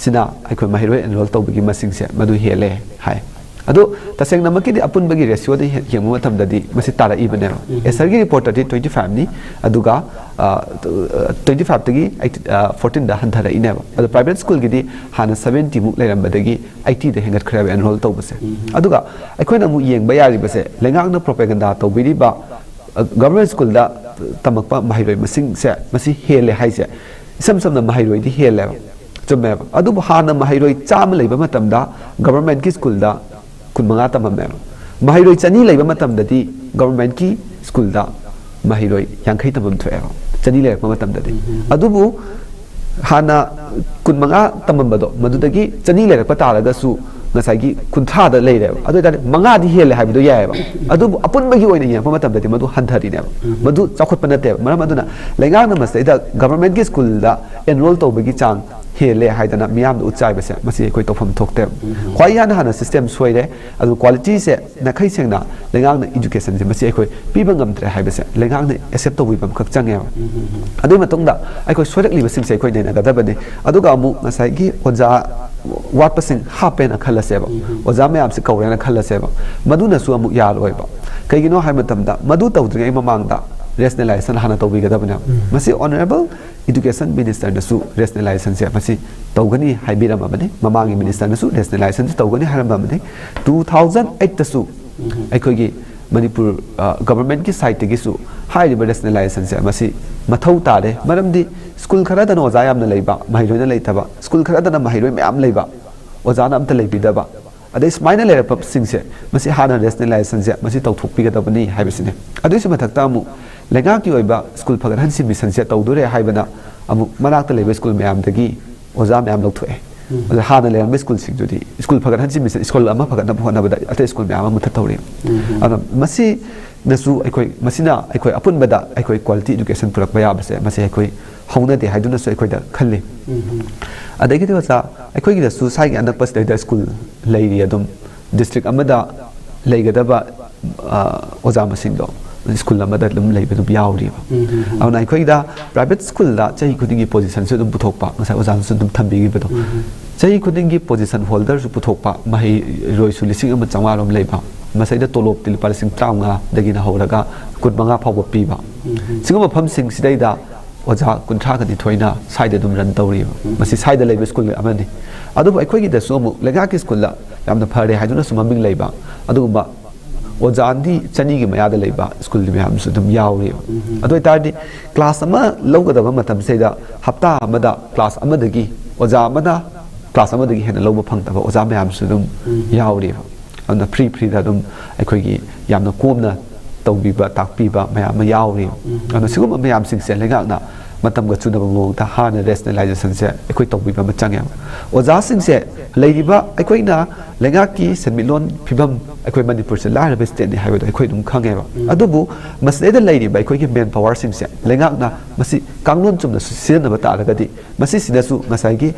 ꯁꯤꯅ ꯑꯩꯈꯣꯏ ꯃꯍꯩꯔꯣꯏ enroll ꯇꯧꯕꯒꯤ ꯃꯁꯤꯡꯁꯦ ꯃꯗꯨ ꯍꯦꯜꯂꯦ ꯍꯥꯏ꯫ ꯑꯗꯣ ꯇꯁꯦꯡꯅꯃꯛꯀꯤꯗꯤ ꯑꯄꯨꯟꯕꯒꯤ ꯔꯦꯁꯤꯌꯣꯗ ꯌꯦꯡꯕ ꯃꯇꯝꯗꯗꯤ ꯃꯁꯤ ꯇꯥꯔꯛꯏꯕꯅꯦꯕ꯫ ꯑꯦꯁꯔꯒꯤ ꯔꯤꯄꯣꯔꯠꯇꯗꯤ ꯇ꯭ꯋꯦꯟꯇꯤ ꯐꯥꯏꯚꯅꯤ, ꯑꯗꯨꯒ ꯇ꯭ꯋꯦꯟꯇꯤ ꯐꯥꯏꯚꯇꯒꯤ ꯑꯩꯠ ꯐꯣꯔꯇꯤꯟꯗ ꯍꯟꯊꯔꯛꯏꯅꯦꯕ꯫ ꯑꯗꯣ ꯄ꯭ꯔꯥꯏꯚꯦꯠ ꯁ꯭ꯀꯨꯜꯒꯤꯗꯤ ꯍꯥꯟꯅ ꯁꯕꯦꯟꯇꯤꯃꯨꯛ ꯂꯩꯔꯝꯕꯗꯒꯤ ꯑꯩꯠꯇꯤꯗ ꯍꯦꯟꯒꯠꯈ꯭ꯔꯦꯕ ꯑꯦꯟꯔꯣꯜ ꯇꯧꯕꯁꯦ꯫ ꯑꯗꯨꯒ ꯑꯩꯈꯣꯏꯅ ꯑꯃꯨꯛ ꯌꯦꯡꯕ ꯌꯥꯔꯤꯕꯁꯦ, ꯂꯩꯉꯥꯛꯅ ꯄ꯭ꯔꯣꯄꯦꯒꯟꯗꯥ ꯇꯧꯕꯤꯔꯤꯕ ꯒꯚꯔꯟꯃꯦꯟꯠ ꯁ꯭ꯀꯨꯜꯗ ꯇꯝꯃꯛꯄ ꯃꯍꯩꯔꯣꯏ ꯃꯁꯤꯡꯁꯦ ꯃꯁꯤ ꯍꯦꯜꯂꯦ ꯍꯥꯏꯁꯦ, ꯏꯁꯝ ꯁꯝꯅ ꯃꯍꯩꯔꯣꯏꯗꯤ ꯍꯦꯜꯂꯦꯕ, ꯆꯨꯝꯃꯦꯕ꯫ ꯑꯗꯨꯕꯨ ꯍꯥꯟꯅ ꯃꯍꯩꯔꯣꯏ ꯆꯥꯝꯃ ꯂꯩꯕ ꯃꯇꯝꯗ ꯒꯚꯔꯟꯃꯦꯟꯠꯀꯤ ꯁ꯭ꯀꯨꯜꯗ ꯀꯨꯟꯃꯉꯥ ꯇꯝꯃꯝꯃꯦꯕ꯫ ꯃꯍꯩꯔꯣꯏ ꯆꯅꯤ ꯂꯩꯕ ꯃꯇꯝꯗꯗꯤ ꯒꯚꯔꯟꯃꯦꯟꯠꯀꯤ ꯁ꯭ꯀꯨꯜꯗ ꯃꯍꯩꯔꯣꯏ ꯌꯥꯡꯈꯩ ꯇꯝꯐꯝ ꯊꯣꯛꯑꯦꯕ, ꯆꯅꯤ ꯂꯩꯔꯛꯄ ꯃꯇꯝꯗꯗꯤ꯫ ꯑꯗꯨꯕꯨ ꯍꯥꯟꯅ ꯀꯨꯟꯃꯉꯥ ꯇꯝꯃꯝꯕꯗꯣ, ꯃꯗꯨꯗꯒꯤ ꯆꯅꯤ ꯂꯩꯔꯛꯄ ꯇꯥꯔꯒꯁꯨ ꯉꯁꯥꯏꯒꯤ ꯀꯨꯟꯊ꯭ꯔꯥꯗ ꯂꯩꯔꯦꯕ꯫ ꯑꯗꯨ ꯑꯣꯏꯇꯥꯔꯗꯤ ꯃꯉꯥꯗꯤ ꯍꯦꯜꯂꯦ ꯍꯥꯏꯕꯗꯣ ꯌꯥꯏꯑꯕ꯫ ꯑꯗꯨꯕꯨ ꯑꯄꯨꯟꯕꯒꯤ ꯑꯣꯏꯅ ꯌꯦꯡꯉꯛꯄ ꯃꯇꯝꯗꯗꯤ ꯃꯗꯨ ꯍꯟꯊꯔꯤꯅꯦꯕ, ꯃꯗꯨ ꯆꯥꯎꯈꯠꯄ ꯅꯠꯇꯦꯕ꯫ ꯃꯔꯝ ꯑꯗꯨꯅ ꯂꯩꯉꯥꯛꯅ ꯃꯁꯤꯗꯩꯗ ꯒꯚꯔꯟꯃꯦꯟꯠꯀꯤ ꯁ꯭ꯀꯨꯜꯗ ꯑꯦꯟꯔꯣꯜ ꯇꯧꯕꯒꯤ ꯆꯥꯡ ꯍꯦꯜꯂꯦ ꯍꯥꯏꯗꯅ ꯃꯤꯌꯥꯝꯗ ꯎꯠꯆꯥꯏꯕꯁꯦ, ꯃꯁꯤ ꯑꯩꯈꯣꯏ ꯇꯧꯐꯝ ꯊꯣꯛꯇꯦꯕ꯫ ꯈ꯭ꯋꯥꯏ ꯏꯍꯥꯟ ꯍꯥꯟꯅ ꯁꯤꯁꯇꯦꯝ ꯁꯣꯏꯔꯦ꯫ ꯑꯗꯨ ꯀ꯭ꯋꯥꯂꯤꯇꯤꯁꯦ ꯅꯥꯈꯩ ꯁꯦꯡꯅ ꯂꯩꯉꯥꯛꯅ ꯏꯗꯨꯀꯦꯁꯟꯁꯦ ꯃꯁꯤ ꯑꯩꯈꯣꯏ ꯄꯤꯕ ꯉꯝꯗ꯭ꯔꯦ ꯍꯥꯏꯕꯁꯦ ꯂꯩꯉꯥꯛꯅ ꯑꯦꯛꯁꯦꯞ ꯇꯧꯕꯤꯕ ꯑꯃꯈꯛ ꯆꯪꯉꯦꯕ꯫ ꯑꯗꯨꯒꯤ ꯃꯇꯨꯡꯗ ꯑꯩꯈꯣꯏ ꯁꯣꯏꯔꯛꯂꯤꯕꯁꯤꯡꯁꯦ ꯑꯩꯈꯣꯏ ꯅꯩꯅꯒꯗꯕꯅꯤ꯫ ꯑꯗꯨꯒ ꯑꯃꯨꯛ ꯉꯁꯥꯏꯒꯤ ꯑꯣꯖꯥ ꯋꯥꯠꯄꯁꯤꯡ ꯍꯥꯞꯄꯦꯅ ꯈꯜꯂꯁꯦꯕ, ꯑꯣꯖꯥ ꯃꯌꯥꯝꯁꯦ ꯀꯧꯔꯦꯅ ꯈꯜꯂꯁꯦꯕ, ꯃꯗꯨꯅꯁꯨ ꯑꯃꯨꯛ ꯌꯥꯔꯣꯏꯕ꯫ ꯀꯩꯒꯤꯅꯣ ꯍꯥꯏꯕ ꯃꯇꯝꯗ ꯃꯗꯨ ꯇꯧꯗ꯭ꯔꯤꯉꯩ ꯃꯃꯥꯡꯗ ꯔꯦꯁꯅꯦꯂꯥꯏꯖꯦꯁꯟ ꯍꯥꯟꯅ ꯇꯧꯕꯤꯒꯗꯕꯅꯦꯕ꯫ ꯃꯁꯤ ꯑꯣꯅꯔꯦꯕꯜ ꯏꯗꯨꯀꯦꯁꯟ ꯃꯤꯅꯤꯁꯇꯔꯅꯁꯨ ꯔꯦꯁꯅꯦꯂꯥꯏꯖꯦꯁꯟꯁꯦ ꯃꯁꯤ ꯇꯧꯒꯅꯤ ꯍꯥꯏꯕꯤꯔꯝꯃꯕꯅꯤ, ꯃꯃꯥꯡꯒꯤ ꯃꯤꯅꯤꯁꯇꯔꯅꯁꯨ ꯔꯦꯁꯅꯦꯂꯥꯏꯖꯦꯁꯟꯁꯦ ꯇꯧꯒꯅꯤ ꯍꯥꯏꯔꯝꯃꯕꯅꯤ꯫ ꯇꯨ ꯊꯥꯎꯖꯟ ꯑꯩꯠꯇꯁꯨ ꯑꯩꯈꯣꯏꯒꯤ ꯃꯅꯤꯄꯨꯔ ꯒꯚꯔꯟꯃꯦꯟꯠꯀꯤ ꯁꯥꯏꯠꯇꯒꯤꯁꯨ ꯍꯥꯏꯔꯤꯕ ꯔꯦꯁꯅꯦꯂꯥꯏꯖꯦꯁꯟꯁꯦ ꯃꯁꯤ ꯃꯊꯧ ꯇꯥꯔꯦ꯫ ꯃꯔꯝꯗꯤ ꯁ꯭ꯀꯨꯜ ꯈꯔꯗꯅ ꯑꯣꯖꯥ ꯌꯥꯝꯅ ꯂꯩꯕ, ꯃꯍꯩꯔꯣꯏꯅ ꯂꯩꯇꯕ, ꯁ꯭ꯀꯨꯜ ꯈꯔꯗꯅ ꯃꯍꯩꯔꯣꯏ ꯃꯌꯥꯝ ꯂꯩꯕ, ꯑꯣꯖꯥꯅ ꯑꯝꯇ ꯂꯩꯕꯤꯗꯕ, ꯑꯗꯩ ꯁꯨꯃꯥꯏꯅ ꯂꯩꯔꯛꯄꯁꯤꯡꯁꯦ ꯃꯁꯤ ꯍꯥꯟꯅ ꯔꯦꯁꯅꯦꯂꯥꯏꯖꯦꯁꯟꯁꯦ ꯃꯁꯤ ꯇꯧꯊꯣꯛꯄꯤꯒꯗꯕꯅꯤ ꯍꯥꯏꯕꯁꯤꯅꯤ꯫ ꯑꯗꯨꯒꯤꯁꯨ ꯃꯊꯛꯇ ꯑꯃꯨꯛ ꯂꯩꯉꯥꯛꯀꯤ ꯑꯣꯏꯕ ꯁ꯭ꯀꯨꯜ ꯐꯒꯠꯍꯟꯁꯤ ꯃꯤꯁꯟꯁꯦ ꯇꯧꯗꯣꯔꯦ ꯍꯥꯏꯕꯅ ꯑꯃꯨꯛ ꯃꯅꯥꯛꯇ ꯂꯩꯕ ꯁ꯭ꯀꯨꯜ ꯃꯌꯥꯝꯗꯒꯤ ꯑꯣꯖꯥ ꯃꯌꯥꯝ ꯂꯧꯊꯣꯛꯑꯦ꯫ ꯑꯗ ꯍꯥꯟꯅ ꯂꯩꯔꯝꯕ ꯁ꯭ꯀꯨꯜꯁꯤꯡꯗꯨꯗꯤ ꯁ꯭ꯀꯨꯜ ꯐꯒꯠꯍꯟꯁꯤ ꯃꯤꯁꯟ, ꯁ꯭ꯀꯨꯜ ꯑꯃ ꯐꯒꯠꯅꯕ ꯍꯣꯠꯅꯕꯗ ꯑꯇꯩ ꯁ꯭ꯀꯨꯜ ꯃꯌꯥꯝ ꯑꯃ ꯃꯨꯊꯠꯍꯧꯔꯤ꯫ ꯑꯗꯨꯅ ꯃꯁꯤꯅꯁꯨ ꯑꯩꯈꯣꯏ, ꯃꯁꯤꯅ ꯑꯩꯈꯣꯏ ꯑꯄꯨꯟꯕꯗ ꯑꯩꯈꯣꯏ ꯀ꯭ꯋꯥꯂꯤꯇꯤ ꯏꯗꯨꯀꯦꯁꯟ ꯄꯨꯔꯛꯄ ꯌꯥꯕꯁꯦ ꯃꯁꯤ ꯑꯩꯈꯣꯏ ꯍꯧꯅꯗꯦ ꯍꯥꯏꯗꯨꯅꯁꯨ ꯑꯩꯈꯣꯏꯗ ꯈꯜꯂꯤ꯫ ꯑꯗꯒꯤꯗꯤ ꯑꯣꯖꯥ, ꯑꯩꯈꯣꯏꯒꯤꯗꯁꯨ ꯁ꯭ꯋꯥꯏꯒꯤ ꯑꯅꯛꯄꯁꯤꯗꯩꯗ ꯁ꯭ꯀꯨꯜ ꯂꯩꯔꯤ ꯑꯗꯨꯝ, ꯗꯤꯁꯇ꯭ꯔꯤꯛ ꯑꯃꯗ ꯂꯩꯒꯗꯕ ꯑ, ꯑꯣꯖꯥ ꯃꯁꯤꯡꯗꯣ ꯁ꯭ꯀꯨꯜ ꯑꯃꯗ ꯑꯗꯨꯝ ꯂꯩꯕ ꯑꯗꯨꯝ ꯌꯥꯎꯔꯤꯕ꯫ ꯑꯗꯨꯅ ꯑꯩꯈꯣꯏꯗ ꯄ꯭ꯔꯥꯏꯚꯦꯠ ꯁ꯭ꯀꯨꯜꯗ ꯆꯍꯤ ꯈꯨꯗꯤꯡꯒꯤ ꯄꯣꯖꯤꯁꯟꯁꯨ ꯑꯗꯨꯝ ꯄꯨꯊꯣꯛꯄ, ꯉꯁꯥꯏ ꯑꯣꯖꯥꯅꯁꯨ ꯑꯗꯨꯝ ꯊꯝꯕꯤꯈꯤꯕꯗꯣ꯫ ꯆꯍꯤ ꯈꯨꯗꯤꯡꯒꯤ position holderꯁꯨ ꯄꯨꯊꯣꯛꯄ, ꯃꯍꯩꯔꯣꯏꯁꯨ ꯂꯤꯁꯤꯡ ꯑꯃ ꯆꯥꯝꯃꯉꯥ ꯔꯣꯝ ꯂꯩꯕ, ꯃꯁꯤꯗ ꯇꯣꯂꯣꯞꯇꯤ ꯂꯨꯄꯥ ꯂꯤꯁꯤꯡ ꯇꯔꯥꯃꯉꯥꯗꯒꯤꯅ ꯍꯧꯔꯒ ꯀꯨꯟꯃꯉꯥ ꯐꯥꯎꯕ ꯄꯤꯕ꯫ ꯁꯤꯒꯨꯝꯕ ꯃꯐꯝꯁꯤꯡꯁꯤꯗꯩꯗ ꯑꯣꯖꯥ ꯀꯨꯟꯊ꯭ꯔꯥꯒ ꯅꯤꯊꯣꯏꯅ ꯁ꯭ꯋꯥꯏꯗ ꯑꯗꯨꯝ run ꯇꯧꯔꯤꯕ꯫ ꯃꯁꯤ ꯁ꯭ꯋꯥꯏꯗ ꯂꯩꯕ ꯁ꯭ꯀꯨꯜ ꯑꯃꯅꯤ꯫ ꯑꯗꯨꯕꯨ ꯑꯩꯈꯣꯏꯒꯤꯗꯁꯨ ꯑꯃꯨꯛ ꯂꯩꯉꯥꯛꯀꯤ ꯁ꯭ꯀꯨꯜꯗ ꯌꯥꯝꯅ ꯐꯔꯦ ꯍꯥꯏꯗꯨꯅꯁꯨ ꯃꯃꯤꯡ ꯂꯩꯕ ꯑꯗꯨꯒꯨꯝꯕ ꯑꯣꯖꯥꯗꯤ ꯆꯅꯤꯒꯤ ꯃꯌꯥꯗ ꯂꯩꯕ ꯁ꯭ꯀꯨꯜ ꯃꯌꯥꯝꯁꯨ ꯑꯗꯨꯝ ꯌꯥꯎꯔꯤꯕ꯫ ꯑꯗꯨ ꯑꯣꯏꯇꯥꯔꯗꯤ class ꯑꯃ ꯂꯧꯒꯗꯕ ꯃꯇꯝꯁꯤꯗ ꯍꯞꯇꯥ ꯑꯃꯗ class ꯑꯃꯗꯒꯤ ꯑꯣꯖꯥ ꯑꯃꯅ class ꯑꯃꯗꯒꯤ ꯍꯦꯟꯅ ꯂꯧꯕ ꯐꯪꯗꯕ ꯑꯣꯖꯥ ꯃꯌꯥꯝꯁꯨ ꯑꯗꯨꯝ ꯌꯥꯎꯔꯤꯕ꯫ ꯑꯗꯨꯅ free freeꯗ ꯑꯗꯨꯝ ꯑꯩꯈꯣꯏꯒꯤ ꯌꯥꯝꯅ ꯀꯣꯝꯅ ꯇꯧꯕꯤꯕ ꯇꯥꯛꯄꯤꯕ ꯃꯌꯥꯝ ꯑꯃ ꯌꯥꯎꯔꯤ꯫ ꯑꯗꯨꯅ ꯁꯤꯒꯨꯝꯕ ꯃꯌꯥꯝꯁꯤꯡꯁꯦ ꯂꯩꯉꯥꯛꯅ ꯃꯇꯝꯒ ꯆꯨꯅꯕ ꯃꯑꯣꯡꯗ ꯍꯥꯟꯅ rationalizationꯁꯦ ꯑꯩꯈꯣꯏ ꯇꯧꯕꯤꯕ ꯑꯃ ꯆꯪꯉꯦꯕ꯫ ꯑꯣꯖꯥꯁꯤꯡꯁꯦ ꯂꯩꯔꯤꯕ ꯑꯩꯈꯣꯏꯅ ꯂꯩꯉꯥꯛꯀꯤ ꯁꯦꯟꯃꯤꯠꯂꯣꯟ ꯐꯤꯕꯝ ꯑꯩꯈꯣꯏ ꯃꯅꯤꯄꯨꯔꯁꯦ ꯂꯥꯏꯔꯕ stateꯅꯤ ꯍꯥꯏꯕꯗꯣ ꯑꯩꯈꯣꯏ ꯑꯗꯨꯝ ꯈꯪꯉꯦꯕ꯫ ꯑꯗꯨꯕꯨ ꯃꯁꯤꯗꯩꯗ ꯂꯩꯔꯤꯕ ꯑꯩꯈꯣꯏꯒꯤ man powerꯁꯤꯡꯁꯦ ꯂꯩꯉꯥꯛꯅ ꯃꯁꯤ ꯀꯥꯡꯂꯣꯟ ꯆꯨꯝꯅ ꯁꯤꯖꯤꯟꯅꯕ ꯇꯥꯔꯒꯗꯤ ꯃꯁꯤꯁꯤꯗꯁꯨ ꯉꯁꯥꯏꯒꯤ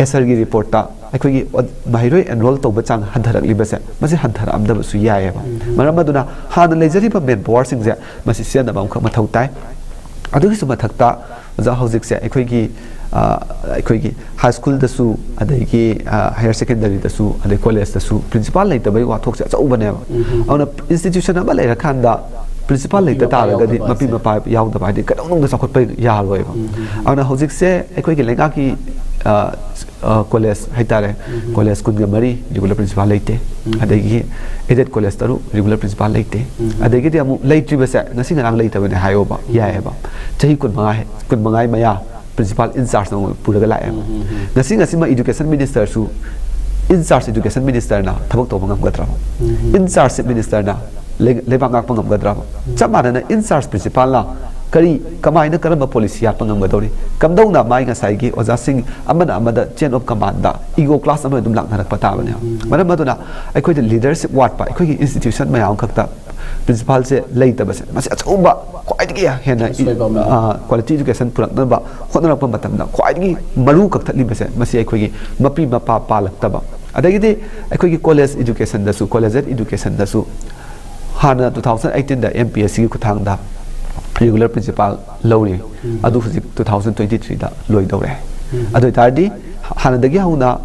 ꯑꯦꯁꯔꯒꯤ reportꯇ ꯑꯩꯈꯣꯏꯒꯤ ꯑꯣ-, ꯃꯍꯩꯔꯣꯏ enroll ꯇꯧꯕ ꯆꯥꯡ ꯍꯟꯊꯔꯛꯂꯤꯕꯁꯦ ꯃꯁꯤ ꯍꯟꯊꯔꯛꯑꯝꯗꯕꯁꯨ ꯌꯥꯏꯑꯕ꯫ ꯃꯔꯝ ꯑꯗꯨꯅ ꯍꯥꯟꯅ ꯂꯩꯖꯔꯤꯕ man powerꯁꯤꯡꯁꯦ ꯃꯁꯤ ꯁꯤꯖꯤꯟꯅꯕ ꯑꯃꯈꯛ ꯃꯊꯧ ꯇꯥꯏ꯫ ꯑꯗꯨꯒꯤꯁꯨ ꯃꯊꯛꯇ ꯑꯣꯖꯥ ꯍꯧꯖꯤꯛꯁꯦ ꯑꯩꯈꯣꯏꯒꯤ, ꯑ, ꯑꯩꯈꯣꯏꯒꯤ high schoolꯗꯁꯨ ꯑꯗꯒꯤ, ꯑ, higher secondary ꯗꯁꯨ ꯑꯗꯩ college ꯇꯁꯨ principal ꯂꯩꯇꯕꯒꯤ ꯋꯥꯊꯣꯛꯁꯦ ꯑꯆꯧꯕꯅꯦꯕ꯫ ꯑꯗꯨꯅ institution ꯑꯃ ꯂꯩꯔꯀꯥꯟꯗ principal ꯂꯩꯇ ꯇꯥꯔꯒꯗꯤ ꯃꯄꯤ ꯃꯄꯥ ꯌꯥꯎꯗꯕ ꯍꯥꯏꯗꯤ ꯀꯩꯗꯧꯅꯨꯡꯗ ꯆꯥꯎꯈꯠꯄ ꯌꯥꯔꯣꯏꯕ꯫ ꯑꯗꯨꯅ ꯍꯧꯖꯤꯛꯁꯦ ꯑꯩꯈꯣꯏꯒꯤ ꯂꯩꯉꯥꯛꯀꯤ, ꯑ, ꯑ, college ꯍꯥꯏꯇꯥꯔꯦ, college ꯀꯨꯟꯒ ꯃꯔꯤ regular principal ꯂꯩꯇꯦ꯫ ꯑꯗꯒꯤ aided college ꯇꯔꯨꯛ regular principal ꯂꯩꯇꯦ꯫ ꯑꯗꯒꯤꯗꯤ ꯑꯃꯨꯛ ꯂꯩꯇ꯭ꯔꯤꯕꯁꯦ ꯉꯁꯤ ꯉꯔꯥꯡ ꯂꯩꯇꯕꯅꯦ ꯍꯥꯏꯌꯣꯕ, ꯌꯥꯏꯑꯕ꯫ ꯆꯍꯤ ꯀꯨꯟꯃꯉꯥ ꯍꯦ-, ꯀꯨꯟꯃꯉꯥ ꯃꯌꯥ principal in charge ꯅ ꯄꯨꯔꯒ ꯂꯥꯛꯑꯦꯕ꯫ ꯉꯁꯤ ꯉꯁꯤꯃꯛ education minister ꯁꯨ in charge education minister ꯅ ꯊꯕꯛ ꯇꯧꯕ ꯉꯝꯒꯗ꯭ꯔꯕ? In charge chief minister ꯅ ꯂꯩ-, ꯂꯩꯕꯥꯛ ꯉꯥꯛꯄ ꯉꯝꯒꯗ꯭ꯔꯕ? ꯆꯞ ꯃꯥꯟꯅꯅ in charge principal ꯅ ꯀꯔꯤ, ꯀꯃꯥꯏꯅ, ꯀꯔꯝꯕ policy ꯌꯥꯠꯄ ꯉꯝꯒꯗꯧꯔꯤ? ꯀꯝꯗꯧꯅ ꯃꯥꯏ ꯉꯁꯥꯏꯒꯤ ꯑꯣꯖꯥꯁꯤꯡ ꯑꯃꯅ ꯑꯃꯗ chain of command the ego clash ꯑꯃ ꯑꯗꯨꯝ ꯂꯥꯛꯅꯔꯛꯄ ꯇꯥꯕꯅꯦꯕ꯫ ꯃꯔꯝ ꯑꯗꯨꯅ ꯑꯩꯈꯣꯏꯗ leadership ꯋꯥꯠꯄ, ꯑꯩꯈꯣꯏꯒꯤ institution ꯃꯌꯥꯝ ꯈꯛꯇ principal ꯁꯦ ꯂꯩꯇꯕꯁꯦ ꯃꯁꯤ ꯑꯆꯧꯕ ꯈ꯭ꯋꯥꯏꯗꯒꯤ ꯍꯦꯟꯅ ꯏ-, ꯑꯁꯣꯏꯕ ꯑꯃꯅꯤ꯫ ꯑ, quality education ꯄꯨꯔꯛꯅꯕ ꯍꯣꯠꯅꯔꯛꯄ ꯃꯇꯝꯗ ꯈ꯭ꯋꯥꯏꯗꯒꯤ ꯃꯔꯨ ꯀꯛꯊꯠꯂꯤꯕꯁꯦ ꯃꯁꯤ ꯑꯩꯈꯣꯏꯒꯤ ꯃꯄꯤ ꯃꯄꯥ ꯄꯥꯜꯂꯛꯇꯕ꯫ ꯑꯗꯒꯤꯗꯤ ꯑꯩꯈꯣꯏꯒꯤ college education ꯗꯁꯨ, collegiate education ꯗꯁꯨ ꯍꯥꯟꯅ two thousand eighteen ꯗ M P S C ꯒꯤ ꯈꯨꯠꯊꯥꯡꯗ regular principal ꯂꯧꯔꯤ꯫ ꯑꯗꯨ ꯍꯧꯖꯤꯛ two thousand twenty three ꯗ ꯂꯣꯏꯗꯧꯔꯦ꯫ ꯑꯗꯨ ꯑꯣꯏꯇꯥꯔꯗꯤ ꯍꯥꯟꯅꯗꯒꯤ ꯍꯧꯅ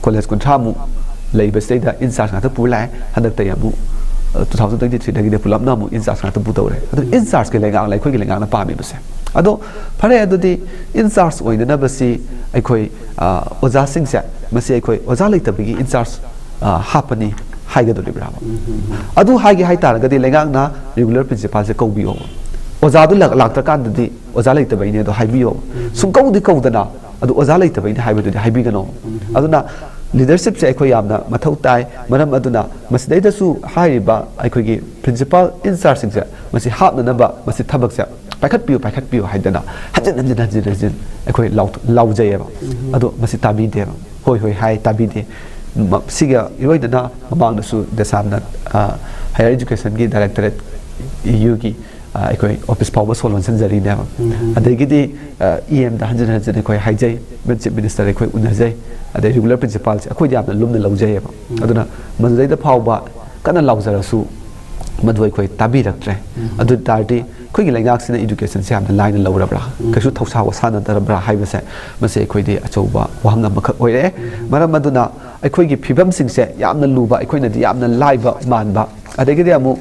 ꯀꯣꯂꯦꯖ ꯀꯨꯟꯊ꯭ꯔꯥꯃꯨꯛ ꯂꯩꯕꯁꯤꯗꯩꯗ ꯏꯟꯆꯥꯔꯖ ꯉꯥꯛꯇ ꯄꯨ ꯂꯥꯛꯑꯦ꯫ ꯍꯟꯗꯛꯇꯒꯤ ꯑꯃꯨꯛ ꯇꯨ ꯊꯥꯎꯖꯟ ꯇ꯭ꯋꯦꯟꯇꯤ ꯊ꯭ꯔꯤꯗꯒꯤꯗꯤ ꯄꯨꯂꯞꯅ ꯑꯃꯨꯛ ꯏꯟꯆꯥꯔꯖ ꯉꯥꯛꯇ ꯄꯨ ꯇꯧꯔꯦ꯫ ꯑꯗꯨ ꯏꯟꯆꯥꯔꯖꯀꯤ ꯂꯩꯉꯥꯛꯅ, ꯑꯩꯈꯣꯏꯒꯤ ꯂꯩꯉꯥꯛꯅ ꯄꯥꯝꯃꯤꯕꯁꯦ꯫ ꯑꯗꯣ ꯐꯔꯦ, ꯑꯗꯨꯗꯤ ꯏꯟꯆꯥꯔꯖ ꯑꯣꯏꯅꯅꯕꯁꯤ ꯑꯩꯈꯣꯏ ꯑꯣꯖꯥꯁꯤꯡꯁꯦ, ꯃꯁꯤ ꯑꯩꯈꯣꯏ ꯑꯣꯖꯥ ꯂꯩꯇꯕꯒꯤ ꯏꯟꯆꯥꯔꯖ ꯍꯥꯞꯄꯅꯤ ꯍꯥꯏꯒꯗꯣꯔꯤꯕ꯭ꯔꯥ? ꯑꯗꯨ ꯍꯥꯏꯒꯦ ꯍꯥꯏꯇꯥꯔꯒꯗꯤ ꯂꯩꯉꯥꯛꯅ ꯔꯤꯒꯨꯂꯔ ꯄ꯭ꯔꯤꯟꯁꯤꯄꯥꯜꯁꯦ ꯀꯧꯕꯤꯌꯣ꯫ ꯑꯣꯖꯥꯗꯨ ꯂꯥꯛꯇ꯭ꯔꯀꯥꯟꯗꯗꯤ ꯑꯣꯖꯥ ꯂꯩꯇꯕꯩꯅꯦ ꯑꯗꯣ ꯍꯥꯏꯕꯤꯌꯣ꯫ ꯁꯨꯡꯀꯧꯗꯤ ꯀꯧꯗꯅ ꯑꯗꯨ ꯑꯣꯖꯥ ꯂꯩꯇꯕꯩꯅꯦ ꯍꯥꯏꯕꯗꯨꯗꯤ ꯍꯥꯏꯕꯤꯒꯅꯣ꯫ ꯑꯗꯨꯅ ꯂꯤꯗꯔꯁꯤꯞꯁꯦ ꯑꯩꯈꯣꯏ ꯌꯥꯝꯅ ꯃꯊꯧ ꯇꯥꯏ꯫ ꯃꯔꯝ ꯑꯗꯨꯅ ꯃꯁꯤꯗꯩꯗꯁꯨ ꯍꯥꯏꯔꯤꯕ ꯑꯩꯈꯣꯏꯒꯤ ꯄ꯭ꯔꯤꯟꯁꯤꯄꯥꯜ ꯏꯟꯆꯥꯔꯖꯁꯤꯡꯁꯦ ꯃꯁꯤ ꯍꯥꯞꯅꯅꯕ ꯃꯁꯤ ꯊꯕꯛꯁꯦ ꯄꯥꯏꯈꯠꯄꯤꯌꯨ, ꯄꯥꯏꯈꯠꯄꯤꯌꯨ ꯍꯥꯏꯗꯅ ꯍꯟꯖꯤꯟ ꯍꯟꯖꯤꯟ ꯍꯟꯖꯤꯟ ꯍꯟꯖꯤꯟ ꯑꯩꯈꯣꯏ ꯂꯥꯎ-, ꯂꯥꯎꯖꯩꯌꯦꯕ꯫ ꯑꯗꯣ ꯃꯁꯤ ꯇꯥꯕꯤꯗꯦꯕ꯫ ꯍꯣꯏ ꯍꯣꯏ ꯍꯥꯏ, ꯇꯥꯕꯤꯗꯦ꯫ ꯁꯤꯒ ꯏꯔꯣꯏꯅꯅ ꯃꯃꯥꯡꯗꯁꯨ ꯗꯦꯁꯥꯝꯅ ꯍꯥꯌꯔ ꯏꯖꯨꯀꯦꯁꯟꯒꯤ ꯗꯥꯏꯔꯦꯛꯇꯣꯔꯦꯠ ꯌꯨꯒꯤ ꯑꯩꯈꯣꯏ ꯑꯣꯐꯤꯁ ꯐꯥꯎꯕ ꯁꯣ ꯂꯣꯟꯁꯤꯟꯖꯔꯤꯅꯦꯕ꯫ ꯑꯗꯒꯤꯗꯤ ꯏ ꯑꯦꯝꯗ ꯍꯟꯖꯤꯟ ꯍꯟꯖꯤꯟ ꯑꯩꯈꯣꯏ ꯍꯥꯏꯖꯩ, ꯆꯤꯐ ꯃꯤꯅꯤꯁꯇꯔ ꯑꯩꯈꯣꯏ ꯎꯅꯖꯩ, ꯑꯗꯩ ꯔꯤꯒꯨꯂꯔ ꯄ꯭ꯔꯤꯟꯁꯤꯄꯥꯜꯁꯦ ꯑꯩꯈꯣꯏꯗꯤ ꯌꯥꯝꯅ ꯂꯨꯝꯅ ꯂꯧꯖꯩꯌꯦꯕ꯫ ꯑꯗꯨꯅ ꯃꯗꯨꯗꯩꯗ ꯐꯥꯎꯕ ꯀꯟꯅ ꯂꯥꯎꯖꯔꯁꯨ ꯃꯗꯨ ꯑꯩꯈꯣꯏ ꯇꯥꯕꯤꯔꯛꯇ꯭ꯔꯦ꯫ ꯑꯗꯨ ꯑꯣꯏ ꯇꯥꯔꯗꯤ ꯑꯩꯈꯣꯏꯒꯤ ꯂꯩꯉꯥꯛꯁꯤꯅ ꯏꯗꯨꯀꯦꯁꯟꯁꯦ ꯌꯥꯝꯅ ꯂꯥꯏꯅ ꯂꯧꯔꯕ꯭ꯔꯥ, ꯀꯩꯁꯨ ꯊꯧꯁꯥ ꯋꯥꯁꯥꯅꯗ꯭ꯔꯕ꯭ꯔꯥ ꯍꯥꯏꯕꯁꯦ, ꯃꯁꯤ ꯑꯩꯈꯣꯏꯗꯤ ꯑꯆꯧꯕ ꯋꯥꯍꯪ ꯑꯃꯈꯛ ꯑꯣꯏꯔꯛꯑꯦ꯫ ꯃꯔꯝ ꯑꯗꯨꯅ ꯑꯩꯈꯣꯏꯒꯤ ꯐꯤꯕꯝꯁꯤꯡꯁꯦ ꯌꯥꯝꯅ ꯂꯨꯕ, ꯑꯩꯈꯣꯏꯅꯗꯤ ꯌꯥꯝꯅ ꯂꯥꯏꯕ ꯃꯥꯟꯕ꯫ ꯑꯗꯒꯤꯗꯤ ꯑꯃꯨꯛ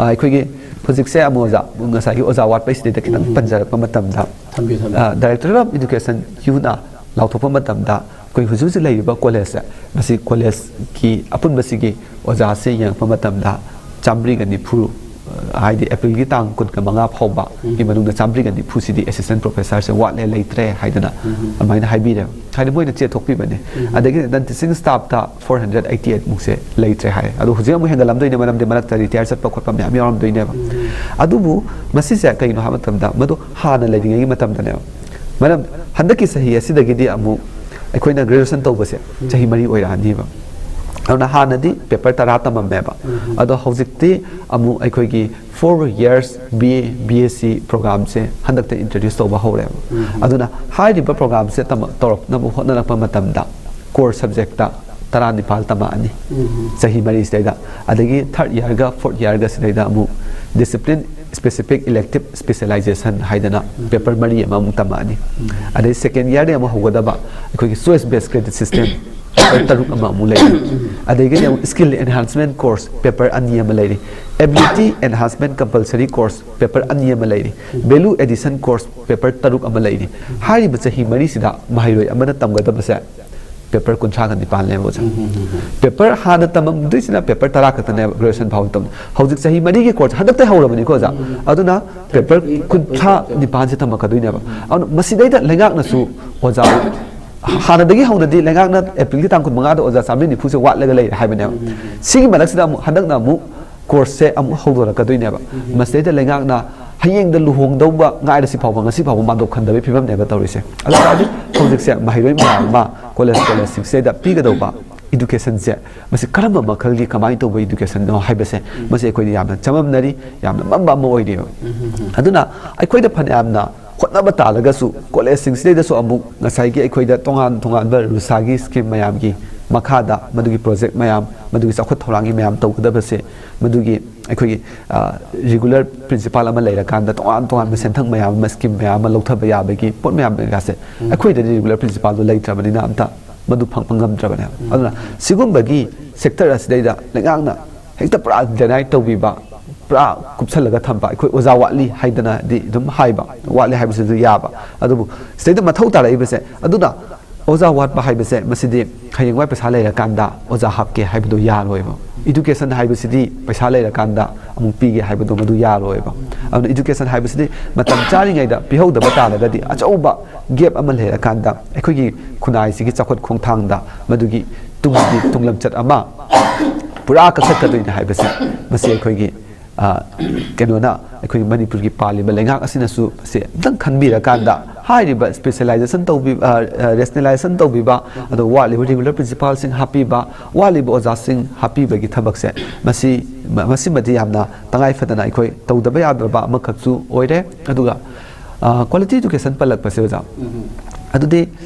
ꯑꯩꯈꯣꯏꯒꯤ ꯍꯧꯖꯤꯛꯁꯦ ꯑꯃꯨꯛ ꯑꯣꯖꯥ, ꯉꯁꯥꯏꯒꯤ ꯑꯣꯖꯥ ꯋꯥꯠꯄꯩꯁꯤꯗꯩꯗ ꯈꯤꯇꯪ ꯄꯟꯖꯔꯛꯄ ꯃꯇꯝꯗ, ꯊꯝꯕꯤꯌꯨ, ꯊꯝꯕꯤꯌꯨ꯫ ꯗꯥꯏꯔꯦꯛꯇꯣꯔꯦꯠ ꯑꯣꯐ ꯏꯗꯨꯀꯦꯁꯟ ꯌꯨꯅ ꯂꯥꯎꯊꯣꯛꯄ ꯃꯇꯝꯗ ꯑꯩꯈꯣꯏ ꯍꯧꯖꯤꯛ ꯍꯧꯖꯤꯛ ꯂꯩꯔꯤꯕ ꯀꯣꯂꯦꯖꯁꯦ, ꯃꯁꯤ ꯀꯣꯂꯦꯖꯀꯤ ꯑꯄꯨꯟꯕꯁꯤꯒꯤ ꯑꯣꯖꯥꯁꯦ ꯌꯦꯡꯉꯛꯄ ꯃꯇꯝꯗ ꯆꯥꯃꯔꯤꯒ ꯅꯤꯐꯨ, ꯍꯥꯏꯗꯤ ꯑꯦꯄ꯭ꯔꯤꯜꯒꯤ ꯇꯥꯡ ꯀꯨꯟꯒ ꯃꯉꯥ ꯐꯥꯎꯕꯒꯤ ꯃꯅꯨꯡꯗ ꯆꯥꯃꯔꯤꯒ ꯅꯤꯐꯨꯁꯤꯗꯤ ꯑꯦꯁꯤꯁꯇꯦꯟ ꯄ꯭ꯔꯣꯐꯦꯁꯔꯁꯦ ꯋꯥꯠꯂꯦ, ꯂꯩꯇ꯭ꯔꯦ ꯍꯥꯏꯗꯅ ꯑꯗꯨꯃꯥꯏꯅ ꯍꯥꯏꯕꯤꯔꯦ꯫ ꯍꯥꯏꯗꯤ ꯃꯣꯏꯅ ꯆꯦ ꯊꯣꯛꯄꯤꯕꯅꯦ꯫ ꯑꯗꯒꯤ ꯅꯟ ꯇꯤꯆꯤꯡ ꯁ꯭ꯇꯥꯐꯇ ꯐꯣꯔ ꯍꯟꯗ꯭ꯔꯦꯠ ꯑꯩꯠꯇꯤ ꯑꯩꯠ ꯃꯨꯛꯁꯦ ꯂꯩꯇ꯭ꯔꯦ ꯍꯥꯏ꯫ ꯑꯗꯣ ꯍꯧꯖꯤꯛ ꯑꯃꯨꯛ ꯍꯦꯟꯒꯠꯂꯝꯗꯣꯏꯅꯦ, ꯃꯔꯝꯗꯤ ꯃꯔꯛꯇ ꯔꯤꯇꯥꯌꯔ ꯆꯠꯄ ꯈꯣꯠꯄ ꯃꯌꯥꯝ ꯌꯥꯎꯔꯝꯗꯣꯏꯅꯦꯕ꯫ ꯑꯗꯨꯕꯨ ꯃꯁꯤꯁꯦ ꯀꯩꯒꯤꯅꯣ ꯍꯥꯏꯕ ꯃꯇꯝꯗ, ꯃꯗꯨ ꯍꯥꯟꯅ ꯂꯩꯔꯤꯉꯩꯒꯤ ꯃꯇꯝꯗꯅꯦꯕ꯫ ꯃꯔꯝ ꯍꯟꯗꯛꯀꯤ ꯆꯍꯤ ꯑꯁꯤꯗꯒꯤꯗꯤ ꯑꯃꯨꯛ ꯑꯩꯈꯣꯏꯅ ꯒ꯭ꯔꯦꯖꯨꯑꯦꯁꯟ ꯇꯧꯕꯁꯦ ꯆꯍꯤ ꯃꯔꯤ ꯑꯣꯏꯔꯛꯑꯅꯤꯕ꯫ ꯑꯗꯨꯅ ꯍꯥꯟꯅꯗꯤ ꯄꯦꯄꯔ ꯇꯔꯥ ꯇꯝꯃꯝꯃꯦꯕ꯫ ꯑꯗꯣ ꯍꯧꯖꯤꯛꯇꯤ ꯑꯃꯨꯛ ꯑꯩꯈꯣꯏꯒꯤ four years B A, B S C ꯄ꯭ꯔꯣꯒ꯭ꯔꯥꯝꯁꯦ ꯍꯟꯗꯛꯇ ꯏꯟꯇ꯭ꯔꯣꯗ꯭ꯌꯨꯁ ꯇꯧꯕ ꯍꯧꯔꯦꯕ꯫ ꯑꯗꯨꯅ ꯍꯥꯏꯔꯤꯕ ꯄ꯭ꯔꯣꯒ꯭ꯔꯥꯝꯁꯦ ꯇꯝꯃꯛ-, ꯇꯧꯔꯛꯅꯕ ꯍꯣꯠꯅꯔꯛꯄ ꯃꯇꯝꯗ ꯀꯣꯔ ꯁꯕꯖꯦꯛꯇ ꯇꯔꯥꯅꯤꯄꯥꯜ ꯇꯝꯃꯛꯑꯅꯤ ꯆꯍꯤ ꯃꯔꯤꯁꯤꯗꯩꯗ꯫ ꯑꯗꯒꯤ ꯊꯥꯔꯠ ꯌꯔꯒ ꯐꯣꯔꯠ ꯌꯔꯒ ꯁꯤꯗꯩꯗ ꯑꯃꯨꯛ ꯗꯤꯁꯤꯄ꯭ꯂꯤꯟ specific elective specialization ꯍꯥꯏꯗꯅ paper ꯃꯔꯤ ꯑꯃꯃꯨꯛ ꯇꯝꯃꯛꯑꯅꯤ꯫ ꯑꯗꯩ second year ꯗꯒꯤ ꯑꯃꯨꯛ ꯍꯧꯒꯗꯕ ꯑꯩꯈꯣꯏꯒꯤ choice based credit system paper ꯇꯔꯨꯛ ꯑꯃ ꯑꯃꯨꯛ ꯂꯩꯔꯤ꯫ ꯑꯗꯒꯤꯗꯤ ꯑꯃꯨꯛ skill enhancement course paper ꯑꯅꯤ ꯑꯃ ꯂꯩꯔꯤ꯫ Ability enhancement compulsory course paper ꯑꯅꯤ ꯑꯃ ꯂꯩꯔꯤ꯫ Value addition course paper ꯇꯔꯨꯛ ꯑꯃ ꯂꯩꯔꯤ꯫ ꯍꯥꯏꯔꯤꯕ ꯆꯍꯤ ꯃꯔꯤꯁꯤꯗ ꯃꯍꯩꯔꯣꯏ ꯑꯃꯅ ꯇꯝꯒꯗꯕꯁꯦ paper ꯀꯨꯟꯊ꯭ꯔꯥꯒ ꯅꯤꯄꯥꯟꯅꯦꯕ ꯑꯣꯖꯥ꯫ Paper ꯍꯥꯟꯅ ꯇꯝꯃꯝꯗꯣꯏꯁꯤꯅ paper ꯇꯔꯥ ꯈꯛꯇꯅꯦꯕ graduation ꯐꯥꯎ ꯇꯝ-, ꯍꯧꯖꯤꯛ ꯆꯍꯤ ꯃꯔꯤꯒꯤ course ꯍꯟꯗꯛꯇꯩ ꯍꯧꯔꯕꯅꯤꯀꯣ ꯑꯣꯖꯥ꯫ ꯑꯗꯨꯅ paper ꯀꯨꯟꯊ꯭ꯔꯥ ꯅꯤꯄꯥꯟꯁꯦ ꯇꯝꯃꯛꯀꯗꯣꯏꯅꯦꯕ꯫ ꯑꯗꯨꯅ ꯃꯁꯤꯗꯩꯗ ꯂꯩꯉꯥꯛꯅꯁꯨ ꯑꯣꯖꯥ ꯍꯥꯟꯅꯗꯒꯤ ꯍꯧꯅꯗꯤ ꯂꯩꯉꯥꯛꯅ April ꯒꯤ ꯇꯥꯡ ꯀꯨꯟꯃꯉꯥꯗ ꯑꯣꯖꯥ ꯆꯥꯝꯃꯔꯤ ꯅꯤꯐꯨꯁꯦ ꯋꯥꯠꯂꯒ ꯂꯩꯔꯦ ꯍꯥꯏꯕꯅꯦꯕ꯫ ꯁꯤꯒꯤ ꯃꯔꯛꯁꯤꯗ ꯑꯃꯨꯛ ꯍꯟꯗꯛꯅ ꯑꯃꯨꯛ course ꯁꯦ ꯑꯃꯨꯛ ꯍꯧꯗꯣꯔꯛꯀꯗꯣꯏꯅꯦꯕ꯫ ꯃꯁꯤꯗꯩꯗ ꯂꯩꯉꯥꯛꯅ ꯍꯌꯦꯡꯗ ꯂꯨꯍꯣꯡꯗꯧꯕ ꯉꯥꯏꯔꯁꯤ ꯐꯥꯎꯕ ꯉꯁꯤ ꯐꯥꯎꯕ ꯃꯥꯟꯗꯣꯞ ꯈꯟꯗꯕꯒꯤ ꯐꯤꯕꯝꯅꯦꯕ ꯇꯧꯔꯤꯁꯦ꯫ ꯑꯗꯨ ꯇꯥꯔꯗꯤ ꯍꯧꯖꯤꯛꯁꯦ ꯃꯍꯩꯔꯣꯏ ꯃꯌꯥꯝ ꯑꯃ college, college ꯁꯤꯡꯁꯤꯗꯩꯗ ꯄꯤꯒꯗꯧꯕ education ꯁꯦ ꯃꯁꯤ ꯀꯔꯝꯕ ꯃꯈꯜꯒꯤ ꯀꯃꯥꯏꯅ ꯇꯧꯕ education ꯅꯣ ꯍꯥꯏꯕꯁꯦ ꯃꯁꯤ ꯑꯩꯈꯣꯏꯗ ꯌꯥꯝꯅ ꯆꯃꯝꯅꯔꯤ, ꯌꯥꯝꯅ ꯃꯝꯕ ꯑꯃ ꯑꯣꯏꯔꯤꯕ꯫ ꯑꯗꯨꯅ ꯑꯩꯈꯣꯏꯗ ꯐꯅꯌꯥꯝꯅ ꯍꯣꯠꯅꯕ ꯇꯥꯔꯒꯁꯨ college ꯁꯤꯡꯁꯤꯗꯩꯗꯁꯨ ꯑꯃꯨꯛ ꯉꯁꯥꯏꯒꯤ ꯑꯩꯈꯣꯏꯗ ꯇꯣꯉꯥꯟ ꯇꯣꯉꯥꯟꯕ ꯔꯨꯁꯥꯒꯤ scheme ꯃꯌꯥꯝꯒꯤ ꯃꯈꯥꯗ ꯃꯗꯨꯒꯤ project ꯃꯌꯥꯝ, ꯃꯗꯨꯒꯤ ꯆꯥꯎꯈꯠ ꯊꯧꯔꯥꯡꯒꯤ ꯃꯌꯥꯝ ꯇꯧꯒꯗꯕꯁꯦ ꯃꯗꯨꯒꯤ ꯑꯩꯈꯣꯏꯒꯤ, ꯑ, regular principal ꯑꯃ ꯂꯩꯔꯀꯥꯟꯗ ꯇꯣꯉꯥꯟ ꯇꯣꯉꯥꯟꯕ ꯁꯦꯟꯊꯪ ꯃꯌꯥꯝ ꯑꯃ, scheme ꯃꯌꯥꯝ ꯑꯃ ꯂꯧꯊꯕ ꯌꯥꯕꯒꯤ ꯄꯣꯠ ꯃꯌꯥꯝ ꯀꯌꯥꯁꯦ ꯑꯩꯈꯣꯏꯗꯗꯤ regular principal ꯗꯣ ꯂꯩꯇ꯭ꯔꯕꯅꯤꯅ ꯑꯝꯇ ꯃꯗꯨ ꯐꯪꯕ ꯉꯝꯗ꯭ꯔꯕꯅꯦꯕ꯫ ꯑꯗꯨꯅ ꯁꯤꯒꯨꯝꯕꯒꯤ sector ꯑꯁꯤꯗꯩꯗ ꯂꯩꯉꯥꯛꯅ ꯍꯦꯛꯇ ꯄꯨꯔꯥ deny ꯇꯧꯕꯤꯕ, ꯄꯨꯔꯥ ꯀꯨꯞꯁꯜꯂꯒ ꯊꯝꯕ, ꯑꯩꯈꯣꯏ ꯑꯣꯖꯥ ꯋꯥꯠꯂꯤ ꯍꯥꯏꯗꯅꯗꯤ ꯑꯗꯨꯝ ꯍꯥꯏꯕ, ꯋꯥꯠꯂꯤ ꯍꯥꯏꯕꯁꯤꯁꯨ ꯌꯥꯕ, ꯑꯗꯨꯕꯨ ꯁꯤꯗꯩꯗ ꯃꯊꯧ ꯇꯥꯔꯛꯏꯕꯁꯦ꯫ ꯑꯗꯨꯅ ꯑꯣꯖꯥ ꯋꯥꯠꯄ ꯍꯥꯏꯕꯁꯦ ꯃꯁꯤꯗꯤ ꯍꯌꯦꯡꯋꯥꯏ ꯄꯩꯁꯥ ꯂꯩꯔꯀꯥꯟꯗ ꯑꯣꯖꯥ ꯍꯥꯞꯀꯦ ꯍꯥꯏꯕꯗꯣ ꯌꯥꯔꯣꯏꯕ꯫ Education ꯍꯥꯏꯕꯁꯤꯗꯤ ꯄꯩꯁꯥ ꯂꯩꯔꯀꯥꯟꯗ ꯑꯃꯨꯛ ꯄꯤꯒꯦ ꯍꯥꯏꯕꯗꯣ ꯃꯗꯨ ꯌꯥꯔꯣꯏꯕ꯫ ꯑꯗꯨꯅ education ꯍꯥꯏꯕꯁꯤꯗꯤ ꯃꯇꯝ ꯆꯥꯔꯤꯉꯩꯗ ꯄꯤꯍꯧꯗꯕ ꯇꯥꯔꯒꯗꯤ ꯑꯆꯧꯕ gap ꯑꯃ ꯂꯩꯔꯀꯥꯟꯗ ꯑꯩꯈꯣꯏꯒꯤ ꯈꯨꯟꯅꯥꯏꯁꯤꯒꯤ ꯆꯥꯎꯈꯠ ꯈꯣꯡꯊꯥꯡꯗ ꯃꯗꯨꯒꯤ ꯇꯨꯡꯒꯤ ꯇꯨꯡꯂꯝꯆꯠ ꯑꯃ ꯄꯨꯔꯥ ꯀꯛꯊꯠꯀꯗꯣꯏꯅꯤ ꯍꯥꯏꯕꯁꯦ ꯃꯁꯤ ꯑꯩꯈꯣꯏꯒꯤ, ꯑ, ꯀꯩꯅꯣꯅ, ꯑꯩꯈꯣꯏꯒꯤ ꯃꯅꯤꯄꯨꯔꯒꯤ ꯄꯥꯜꯂꯤꯕ ꯂꯩꯉꯥꯛ ꯑꯁꯤꯅꯁꯨ ꯃꯁꯤ ꯑꯝꯇꯪ ꯈꯟꯕꯤꯔꯀꯥꯟꯗ ꯍꯥꯏꯔꯤꯕ specialization ꯇꯧꯕꯤ-, ꯑ, ꯑ, rationalization ꯇꯧꯕꯤꯕ, ꯑꯗꯣ ꯋꯥꯠꯂꯤꯕ regular principal ꯁꯤꯡ ꯍꯥꯞꯄꯤꯕ, ꯋꯥꯠꯂꯤꯕ ꯑꯣꯖꯥꯁꯤꯡ ꯍꯥꯞꯄꯤꯕꯒꯤ ꯊꯕꯛꯁꯦ ꯃꯁꯤ, ꯃ-, ꯃꯁꯤꯃꯗꯤ ꯌꯥꯝꯅ ꯇꯉꯥꯏ ꯐꯗꯅ ꯑꯩꯈꯣꯏ ꯇꯧꯗꯕ ꯌꯥꯗ꯭ꯔꯕ ꯑꯃꯈꯛꯁꯨ ꯑꯣꯏꯔꯦ꯫ ꯑꯗꯨꯒ, ꯑ, quality education ꯄꯜꯂꯛꯄꯁꯦ ꯑꯣꯖꯥ, ꯑꯗꯨꯗꯤ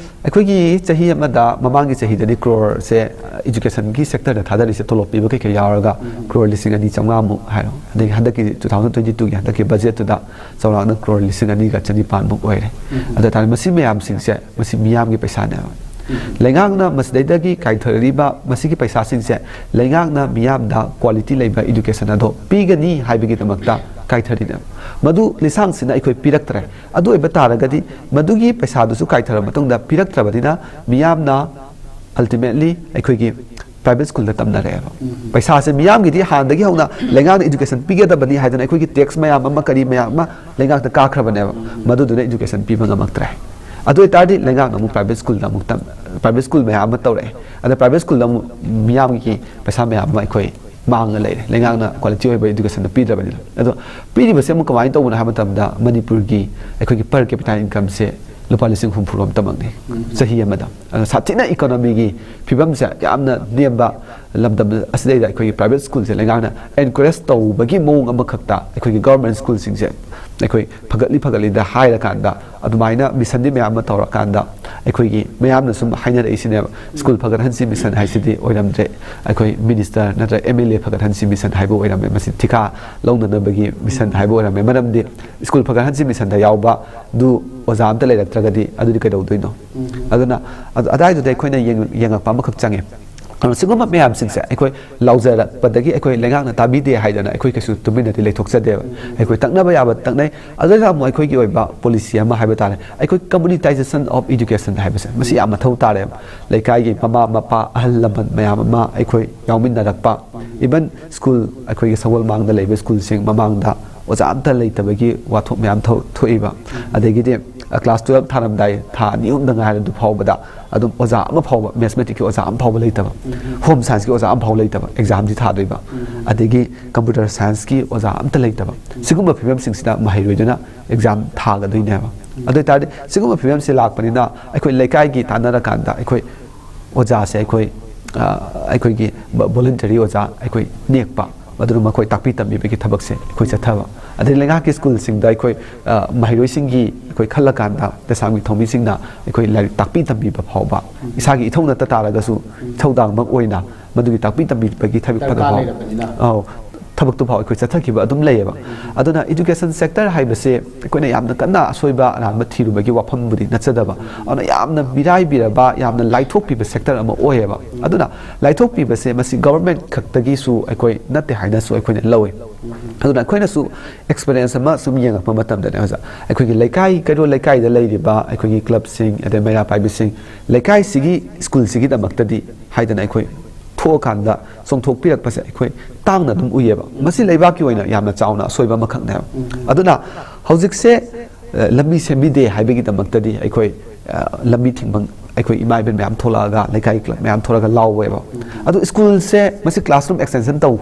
ꯑꯩꯈꯣꯏꯒꯤ ꯆꯍꯤ ꯑꯃꯗ, ꯃꯃꯥꯡꯒꯤ ꯆꯍꯤꯗꯗꯤ ꯀ꯭ꯔꯣꯔꯁꯦ, ꯑ, ꯏꯖꯨꯀꯦꯁꯟꯒꯤ ꯁꯦꯛꯇꯔꯗ ꯊꯥꯗꯔꯤꯁꯦ, ꯇꯣꯂꯣꯞ ꯄꯤꯕ ꯀꯩꯀꯩ ꯌꯥꯎꯔꯒ ꯀ꯭ꯔꯣꯔ ꯂꯤꯁꯤꯡ ꯑꯅꯤ ꯆꯥꯝꯃꯉꯥꯃꯨꯛ ꯍꯥꯏꯔꯣ, ꯑꯗꯒꯤ ꯍꯟꯗꯛꯀꯤ two thousand twenty twoꯒꯤ ꯍꯟꯗꯛꯀꯤ ꯕꯖꯦꯠꯇꯨꯗ ꯆꯥꯎꯔꯥꯛꯅ ꯀ꯭ꯔꯣꯔ ꯂꯤꯁꯤꯡ ꯑꯅꯤꯒ ꯆꯅꯤꯄꯥꯟꯃꯨꯛ ꯑꯣꯏꯔꯦ꯫ ꯑꯗꯨ ꯑꯣꯏꯇꯥꯔꯗꯤ ꯃꯁꯤ ꯃꯌꯥꯝꯁꯤꯡꯁꯦ, ꯃꯁꯤ ꯃꯤꯌꯥꯝꯒꯤ ꯄꯩꯁꯥꯅꯦꯕ꯫ ꯂꯩꯉꯥꯛꯅ ꯃꯁꯤꯗꯩꯗꯒꯤ ꯀꯥꯏꯊꯔꯛꯂꯤꯕ ꯃꯁꯤꯒꯤ ꯄꯩꯁꯥꯁꯤꯡꯁꯦ, ꯂꯩꯉꯥꯛꯅ ꯃꯤꯌꯥꯝꯗ ꯀ꯭ꯋꯥꯂꯤꯇꯤ ꯂꯩꯕ ꯏꯗꯨꯀꯦꯁꯟ ꯑꯗꯣ ꯄꯤꯒꯅꯤ ꯍꯥꯏꯕꯒꯤꯗꯃꯛꯇ ꯀꯥꯏꯊꯔꯤꯅꯦꯕ꯫ ꯃꯗꯨ ꯂꯤꯁꯥꯡꯁꯤꯟꯅ ꯑꯩꯈꯣꯏ ꯄꯤꯔꯛꯇ꯭ꯔꯦ꯫ ꯑꯗꯨ ꯑꯣꯏꯕ ꯇꯥꯔꯒꯗꯤ ꯃꯗꯨꯒꯤ ꯄꯩꯁꯥꯗꯨꯁꯨ ꯀꯥꯏꯊꯔ ꯃꯇꯨꯡꯗ ꯄꯤꯔꯛꯇ꯭ꯔꯕꯅꯤꯅ, ꯃꯤꯌꯥꯝꯅ ꯑꯜꯇꯤꯃꯦꯠꯂꯤ ꯑꯩꯈꯣꯏꯒꯤ ꯄ꯭ꯔꯥꯏꯚꯦꯠ ꯁ꯭ꯀꯨꯜꯗ ꯇꯝꯅꯔꯛꯑꯦꯕ꯫ ꯄꯩꯁꯥꯁꯦ ꯃꯤꯌꯥꯝꯒꯤꯗꯤ ꯍꯥꯟꯅꯗꯒꯤ ꯍꯧꯅ ꯂꯩꯉꯥꯛꯅ ꯏꯗꯨꯀꯦꯁꯟ ꯄꯤꯒꯗꯕꯅꯤ ꯍꯥꯏꯗꯅ ꯑꯩꯈꯣꯏꯒꯤ ꯇꯦꯛꯁ ꯃꯌꯥꯝ ꯑꯃ, ꯀꯔꯤ ꯃꯌꯥꯝ ꯑꯃ ꯂꯩꯉꯥꯛꯇ ꯀꯥꯈ꯭ꯔꯕꯅꯦꯕ꯫ ꯃꯗꯨꯗꯨꯅ ꯏꯗꯨꯀꯦꯁꯟ ꯄꯤꯕ ꯉꯝꯃꯛꯇ꯭ꯔꯦ꯫ ꯑꯗꯨ ꯑꯣꯏꯇꯥꯔꯗꯤ ꯂꯩꯉꯥꯛꯅ ꯑꯃꯨꯛ ꯄ꯭ꯔꯥꯏꯚꯦꯠ ꯁ꯭ꯀꯨꯜꯗ ꯑꯃꯨꯛ ꯇꯝ-, ꯄ꯭ꯔꯥꯏꯚꯦꯠ ꯁ꯭ꯀꯨꯜ ꯃꯌꯥꯝ ꯑꯃ ꯇꯧꯔꯛꯑꯦ꯫ ꯑꯗ ꯄ꯭ꯔꯥꯏꯚꯦꯠ ꯁ꯭ꯀꯨꯜꯗ ꯑꯃꯨꯛ ꯃꯤꯌꯥꯝꯒꯤ ꯄꯩꯁꯥ ꯃꯌꯥꯝ ꯑꯃ ꯑꯩꯈꯣꯏ ꯃꯥꯡꯉ ꯂꯩꯔꯦ, ꯂꯩꯉꯥꯛꯅ ꯀ꯭ꯋꯥꯂꯤꯇꯤ ꯑꯣꯏꯕ ꯏꯗꯨꯀꯦꯁꯟꯗꯣ ꯄꯤꯗ꯭ꯔꯕꯅꯤꯅ꯫ ꯑꯗꯣ ꯄꯤꯔꯤꯕꯁꯦ ꯑꯃꯨꯛ ꯀꯃꯥꯏꯅ ꯇꯧꯕꯅꯣ ꯍꯥꯏꯕ ꯃꯇꯝꯗ, ꯃꯅꯤꯄꯨꯔꯒꯤ ꯑꯩꯈꯣꯏꯒꯤ ꯄꯔ ꯀꯦꯄꯤꯇꯥ ꯏꯟꯀꯝꯁꯦ ꯂꯨꯄꯥ ꯂꯤꯁꯤꯡ ꯍꯨꯝꯐꯨꯔꯣꯝꯇꯃꯛꯅꯤ ꯆꯍꯤ ꯑꯃꯗ꯫ ꯑꯗꯣ ꯁꯥꯊꯤꯅ ꯏꯀꯣꯅꯣꯃꯤꯒꯤ ꯐꯤꯕꯝꯁꯦ ꯌꯥꯝꯅ ꯅꯦꯝꯕ ꯂꯝꯗꯝ ꯑꯁꯤꯗꯩꯗ ꯑꯩꯈꯣꯏꯒꯤ ꯄ꯭ꯔꯥꯏꯚꯦꯠ ꯁ꯭ꯀꯨꯜꯁꯦ ꯂꯩꯉꯥꯛꯅ ꯑꯦꯟꯀꯔꯦꯖ ꯇꯧꯕꯒꯤ ꯃꯑꯣꯡ ꯑꯃꯈꯛꯇ ꯑꯩꯈꯣꯏꯒꯤ ꯒꯚꯔꯟꯃꯦꯟ ꯁ꯭ꯀꯨꯜꯁꯤꯡꯁꯦ ꯑꯩꯈꯣꯏ ꯐꯒꯠꯂꯤ ꯐꯒꯠꯂꯤꯗ ꯍꯥꯏꯔꯀꯥꯟꯗ, ꯑꯗꯨꯃꯥꯏꯅ ꯃꯤꯁꯟꯗꯤ ꯃꯌꯥꯝ ꯑꯃ ꯇꯧꯔꯀꯥꯟꯗ, ꯑꯩꯈꯣꯏꯒꯤ ꯃꯌꯥꯝꯅ ꯁꯨꯝ ꯍꯥꯏꯅꯔꯛꯏꯁꯤꯅꯦꯕ, "ꯁ꯭ꯀꯨꯜ ꯐꯒꯠꯍꯟꯁꯤ ꯃꯤꯁꯟ ꯍꯥꯏꯁꯤꯗꯤ ꯑꯣꯏꯔꯝꯗ꯭ꯔꯦ, ꯑꯩꯈꯣꯏ ꯃꯤꯅꯤꯁꯇꯔ ꯅꯠꯇ꯭ꯔꯒ ꯑꯦꯝ ꯑꯦꯜ ꯑꯦ ꯐꯒꯠꯍꯟꯁꯤ ꯃꯤꯁꯟ ꯍꯥꯏꯕ ꯑꯣꯏꯔꯝꯃꯦ, ꯃꯁꯤ ꯊꯤꯀꯥ ꯂꯧꯅꯅꯕꯒꯤ ꯃꯤꯁꯟ ꯍꯥꯏꯕ ꯑꯣꯏꯔꯝꯃꯦ"꯫ ꯃꯔꯝꯗꯤ ꯁ꯭ꯀꯨꯜ ꯐꯒꯠꯍꯟꯁꯤ ꯃꯤꯁꯟꯗ ꯌꯥꯎꯕꯗꯨ ꯑꯣꯖꯥ ꯑꯝꯇ ꯂꯩꯔꯛꯇ꯭ꯔꯒꯗꯤ ꯑꯗꯨꯗꯤ ꯀꯩꯗꯧꯗꯣꯏꯅꯣ? ꯑꯗꯨꯅ ꯑꯗ-, ꯑꯗꯥꯏꯗꯨꯗ ꯑꯩꯈꯣꯏꯅ ꯌꯦꯡ-, ꯌꯦꯡꯉꯛꯄ ꯑꯃꯈꯛ ꯆꯪꯉꯦ꯫ ꯑꯗꯨꯅ ꯁꯤꯒꯨꯝꯕ ꯃꯌꯥꯝꯁꯤꯡꯁꯦ ꯑꯩꯈꯣꯏ ꯂꯥꯎꯖꯔꯛꯄꯗꯒꯤ ꯑꯩꯈꯣꯏ ꯂꯩꯉꯥꯛꯅ ꯇꯥꯕꯤꯗꯦ ꯍꯥꯏꯗꯅ ꯑꯩꯈꯣꯏ ꯀꯩꯁꯨ ꯇꯨꯃꯤꯟꯅꯗꯤ ꯂꯩꯊꯣꯛꯆꯗꯦꯕ꯫ ꯑꯩꯈꯣꯏ ꯇꯛꯅꯕ ꯌꯥꯕ ꯇꯛꯅꯩ꯫ ꯑꯗꯨꯗ ꯑꯃꯨꯛ ꯑꯩꯈꯣꯏꯒꯤ ꯑꯣꯏꯕ ꯄꯣꯂꯤꯁꯤ ꯑꯃ ꯍꯥꯏꯕ ꯇꯥꯔꯦ, ꯑꯩꯈꯣꯏ communitization of education ꯍꯥꯏꯕꯁꯦ, ꯃꯁꯤ ꯌꯥꯝ ꯃꯊꯧ ꯇꯥꯔꯦꯕ꯫ ꯂꯩꯀꯥꯏꯒꯤ ꯃꯃꯥ ꯃꯄꯥ, ꯑꯍꯜ ꯂꯃꯟ ꯃꯌꯥꯝ ꯑꯃ ꯑꯩꯈꯣꯏ ꯌꯥꯎꯃꯤꯟꯅꯔꯛꯄ, even ꯁ꯭ꯀꯨꯜ, ꯑꯩꯈꯣꯏꯒꯤ ꯁꯒꯣꯜ ꯃꯥꯡꯗ ꯂꯩꯕ ꯁ꯭ꯀꯨꯜꯁꯤꯡ ꯃꯃꯥꯡꯗ ꯑꯣꯖꯥ ꯑꯝꯇ ꯂꯩꯇꯕꯒꯤ ꯋꯥꯊꯣꯛ ꯃꯌꯥꯝ ꯊꯣꯛ-, ꯊꯣꯛꯏꯕ꯫ ꯑꯗꯒꯤꯗꯤ, ꯑ, ꯀ꯭ꯂꯥꯁ ꯇꯨꯌꯦꯜꯞ ꯊꯥꯔꯝꯗꯥꯏ ꯊꯥ ꯑꯅꯤ ꯑꯍꯨꯝꯗ ꯉꯥꯏꯔꯗꯨ ꯐꯥꯎꯕꯗ ꯑꯗꯨꯝ ꯑꯣꯖꯥ ꯑꯃ ꯐꯥꯎꯕ, ꯃꯦꯊꯃꯦꯇꯤꯛꯀꯤ ꯑꯣꯖꯥ ꯑꯃ ꯐꯥꯎꯕ ꯂꯩꯇꯕ, ꯍꯣꯝ ꯁꯥꯏꯟꯁꯀꯤ ꯑꯣꯖꯥ ꯑꯃ ꯐꯥꯎꯕ ꯂꯩꯇꯕ, ꯑꯦꯛꯖꯥꯝꯗꯤ ꯊꯥꯗꯣꯏꯕ, ꯑꯗꯒꯤ ꯀꯝꯄ꯭ꯌꯨꯇꯔ ꯁꯥꯏꯟꯁꯀꯤ ꯑꯣꯖꯥ ꯑꯝꯇ ꯂꯩꯇꯕ, ꯁꯤꯒꯨꯝꯕ ꯐꯤꯕꯝꯁꯤꯡꯁꯤꯗ ꯃꯍꯩꯔꯣꯏꯗꯨꯅ ꯑꯦꯛꯖꯥꯝ ꯊꯥꯒꯗꯣꯏꯅꯦꯕ꯫ ꯑꯗꯨ ꯑꯣꯏꯇꯥꯔꯗꯤ ꯁꯤꯒꯨꯝꯕ ꯐꯤꯕꯝꯁꯤ ꯂꯥꯛꯄꯅꯤꯅ ꯑꯩꯈꯣꯏ ꯂꯩꯀꯥꯏꯒꯤ ꯇꯥꯟꯅꯔꯀꯥꯟꯗ ꯑꯩꯈꯣꯏ ꯑꯣꯖꯥꯁꯦ ꯑꯩꯈꯣꯏ, ꯑ, ꯑꯩꯈꯣꯏꯒꯤ ꯚ-, ꯚꯣꯂꯨꯟꯇꯔꯤ ꯑꯣꯖꯥ ꯑꯩꯈꯣꯏ ꯅꯦꯛꯄ, ꯑꯗꯨꯅ ꯃꯈꯣꯏ ꯇꯥꯛꯄꯤ ꯇꯝꯕꯤꯕꯒꯤ ꯊꯕꯛꯁꯦ ꯑꯩꯈꯣꯏ ꯆꯠꯊꯕ꯫ ꯑꯗꯩ ꯂꯩꯉꯥꯛꯀꯤ ꯁ꯭ꯀꯨꯜꯁꯤꯡꯗ ꯑꯩꯈꯣꯏ, ꯑ, ꯃꯍꯩꯔꯣꯏꯁꯤꯡꯒꯤ ꯑꯩꯈꯣꯏ ꯈꯜꯂꯀꯥꯟꯗ ꯂꯩꯁꯥꯡꯒꯤ ꯊꯧꯃꯤꯁꯤꯡꯅ ꯑꯩꯈꯣꯏ ꯂꯥꯏꯔꯤꯛ ꯇꯥꯛꯄꯤ ꯇꯝꯕꯤꯕ ꯐꯥꯎꯕ, ꯏꯁꯥꯒꯤ ꯏꯊꯧ ꯅꯠꯇ ꯇꯥꯔꯒꯁꯨ ꯏꯊꯧꯗꯥꯡꯃꯛ ꯑꯣꯏꯅ ꯃꯗꯨꯒꯤ ꯇꯥꯛꯄꯤ ꯇꯝꯕꯤꯕꯒꯤ ꯊꯕꯛ ꯗꯔꯀꯥꯔ ꯐꯅꯐꯥꯎ ꯂꯩꯔꯕꯅꯤꯅ꯫ ꯑꯧ, ꯊꯕꯛꯇꯨꯐꯥꯎ ꯑꯩꯈꯣꯏ ꯆꯠꯊꯈꯤꯕ ꯑꯗꯨꯝ ꯂꯩꯌꯦꯕ꯫ ꯑꯗꯨꯅ education sector ꯍꯥꯏꯕꯁꯦ ꯑꯩꯈꯣꯏꯅ ꯌꯥꯝꯅ ꯀꯟꯅ ꯑꯁꯣꯏꯕ ꯑꯔꯥꯟꯕ ꯊꯤꯔꯨꯕꯒꯤ ꯋꯥꯐꯝꯕꯨꯗꯤ ꯅꯠꯆꯗꯕ, ꯑꯗꯨꯅ ꯌꯥꯝꯅ ꯃꯤꯔꯥꯏꯕꯤꯔꯕ, ꯌꯥꯝꯅ ꯂꯥꯏꯊꯣꯛꯄꯤꯕ sector ꯑꯃ ꯑꯣꯏꯌꯦꯕ꯫ ꯑꯗꯨꯅ ꯂꯥꯏꯊꯣꯛꯄꯤꯕꯁꯦ ꯃꯁꯤ government ꯈꯛꯇꯒꯤꯁꯨ ꯑꯩꯈꯣꯏ ꯅꯠꯇꯦ ꯍꯥꯏꯅꯁꯨ ꯑꯩꯈꯣꯏꯅ ꯂꯧꯏ꯫ ꯑꯗꯨꯅ ꯑꯩꯈꯣꯏꯅꯁꯨ experience ꯑꯃ ꯁꯨꯝ ꯌꯦꯡꯉꯛꯄ ꯃꯇꯝꯗꯅꯦ, ꯑꯣꯖꯥ, ꯑꯩꯈꯣꯏꯒꯤ ꯂꯩꯀꯥꯏ, ꯀꯩꯔꯣꯜ ꯂꯩꯀꯥꯏꯗ ꯂꯩꯔꯤꯕ ꯑꯩꯈꯣꯏꯒꯤ clubꯁꯤꯡ, ꯑꯗꯩ ꯃꯩꯔꯥ ꯄꯥꯏꯕꯤꯁꯤꯡ, ꯂꯩꯀꯥꯏꯁꯤꯒꯤ ꯁ꯭ꯀꯨꯜꯁꯤꯒꯤꯗꯃꯛꯇꯗꯤ ꯍꯥꯏꯗꯅ ꯑꯩꯈꯣꯏ ꯊꯣꯛꯑꯀꯥꯟꯗ ꯆꯣꯡꯊꯣꯛꯄꯤꯔꯛꯄꯁꯦ ꯑꯩꯈꯣꯏ ꯇꯥꯡꯅ ꯑꯗꯨꯝ ꯎꯏꯌꯦꯕ꯫ ꯃꯁꯤ ꯂꯩꯕꯥꯛꯀꯤ ꯑꯣꯏꯅ ꯌꯥꯝꯅ ꯆꯥꯎꯅ ꯑꯁꯣꯏꯕ ꯑꯃꯈꯛꯅꯦꯕ꯫ ꯑꯗꯨꯅ ꯍꯧꯖꯤꯛꯁꯦ, ꯑ, ꯂꯝꯕꯤ ꯁꯦꯝꯕꯤꯗꯦ ꯍꯥꯏꯕꯒꯤꯗꯃꯛꯇꯗꯤ ꯑꯩꯈꯣꯏ, ꯑ, ꯂꯝꯕꯤ ꯊꯤꯡꯕ ꯑꯩꯈꯣꯏ ꯏꯃꯥ ꯏꯕꯦꯟ ꯃꯌꯥꯝ ꯊꯣꯛꯂꯛꯑꯒ, ꯂꯩꯀꯥꯏ club ꯃꯌꯥꯝ ꯊꯣꯛꯂꯛꯑꯒ ꯂꯥꯎꯋꯦꯕ꯫ ꯑꯗꯨ ꯁ꯭ꯀꯨꯜꯁꯦ ꯃꯁꯤ classroom extension ꯇꯧ,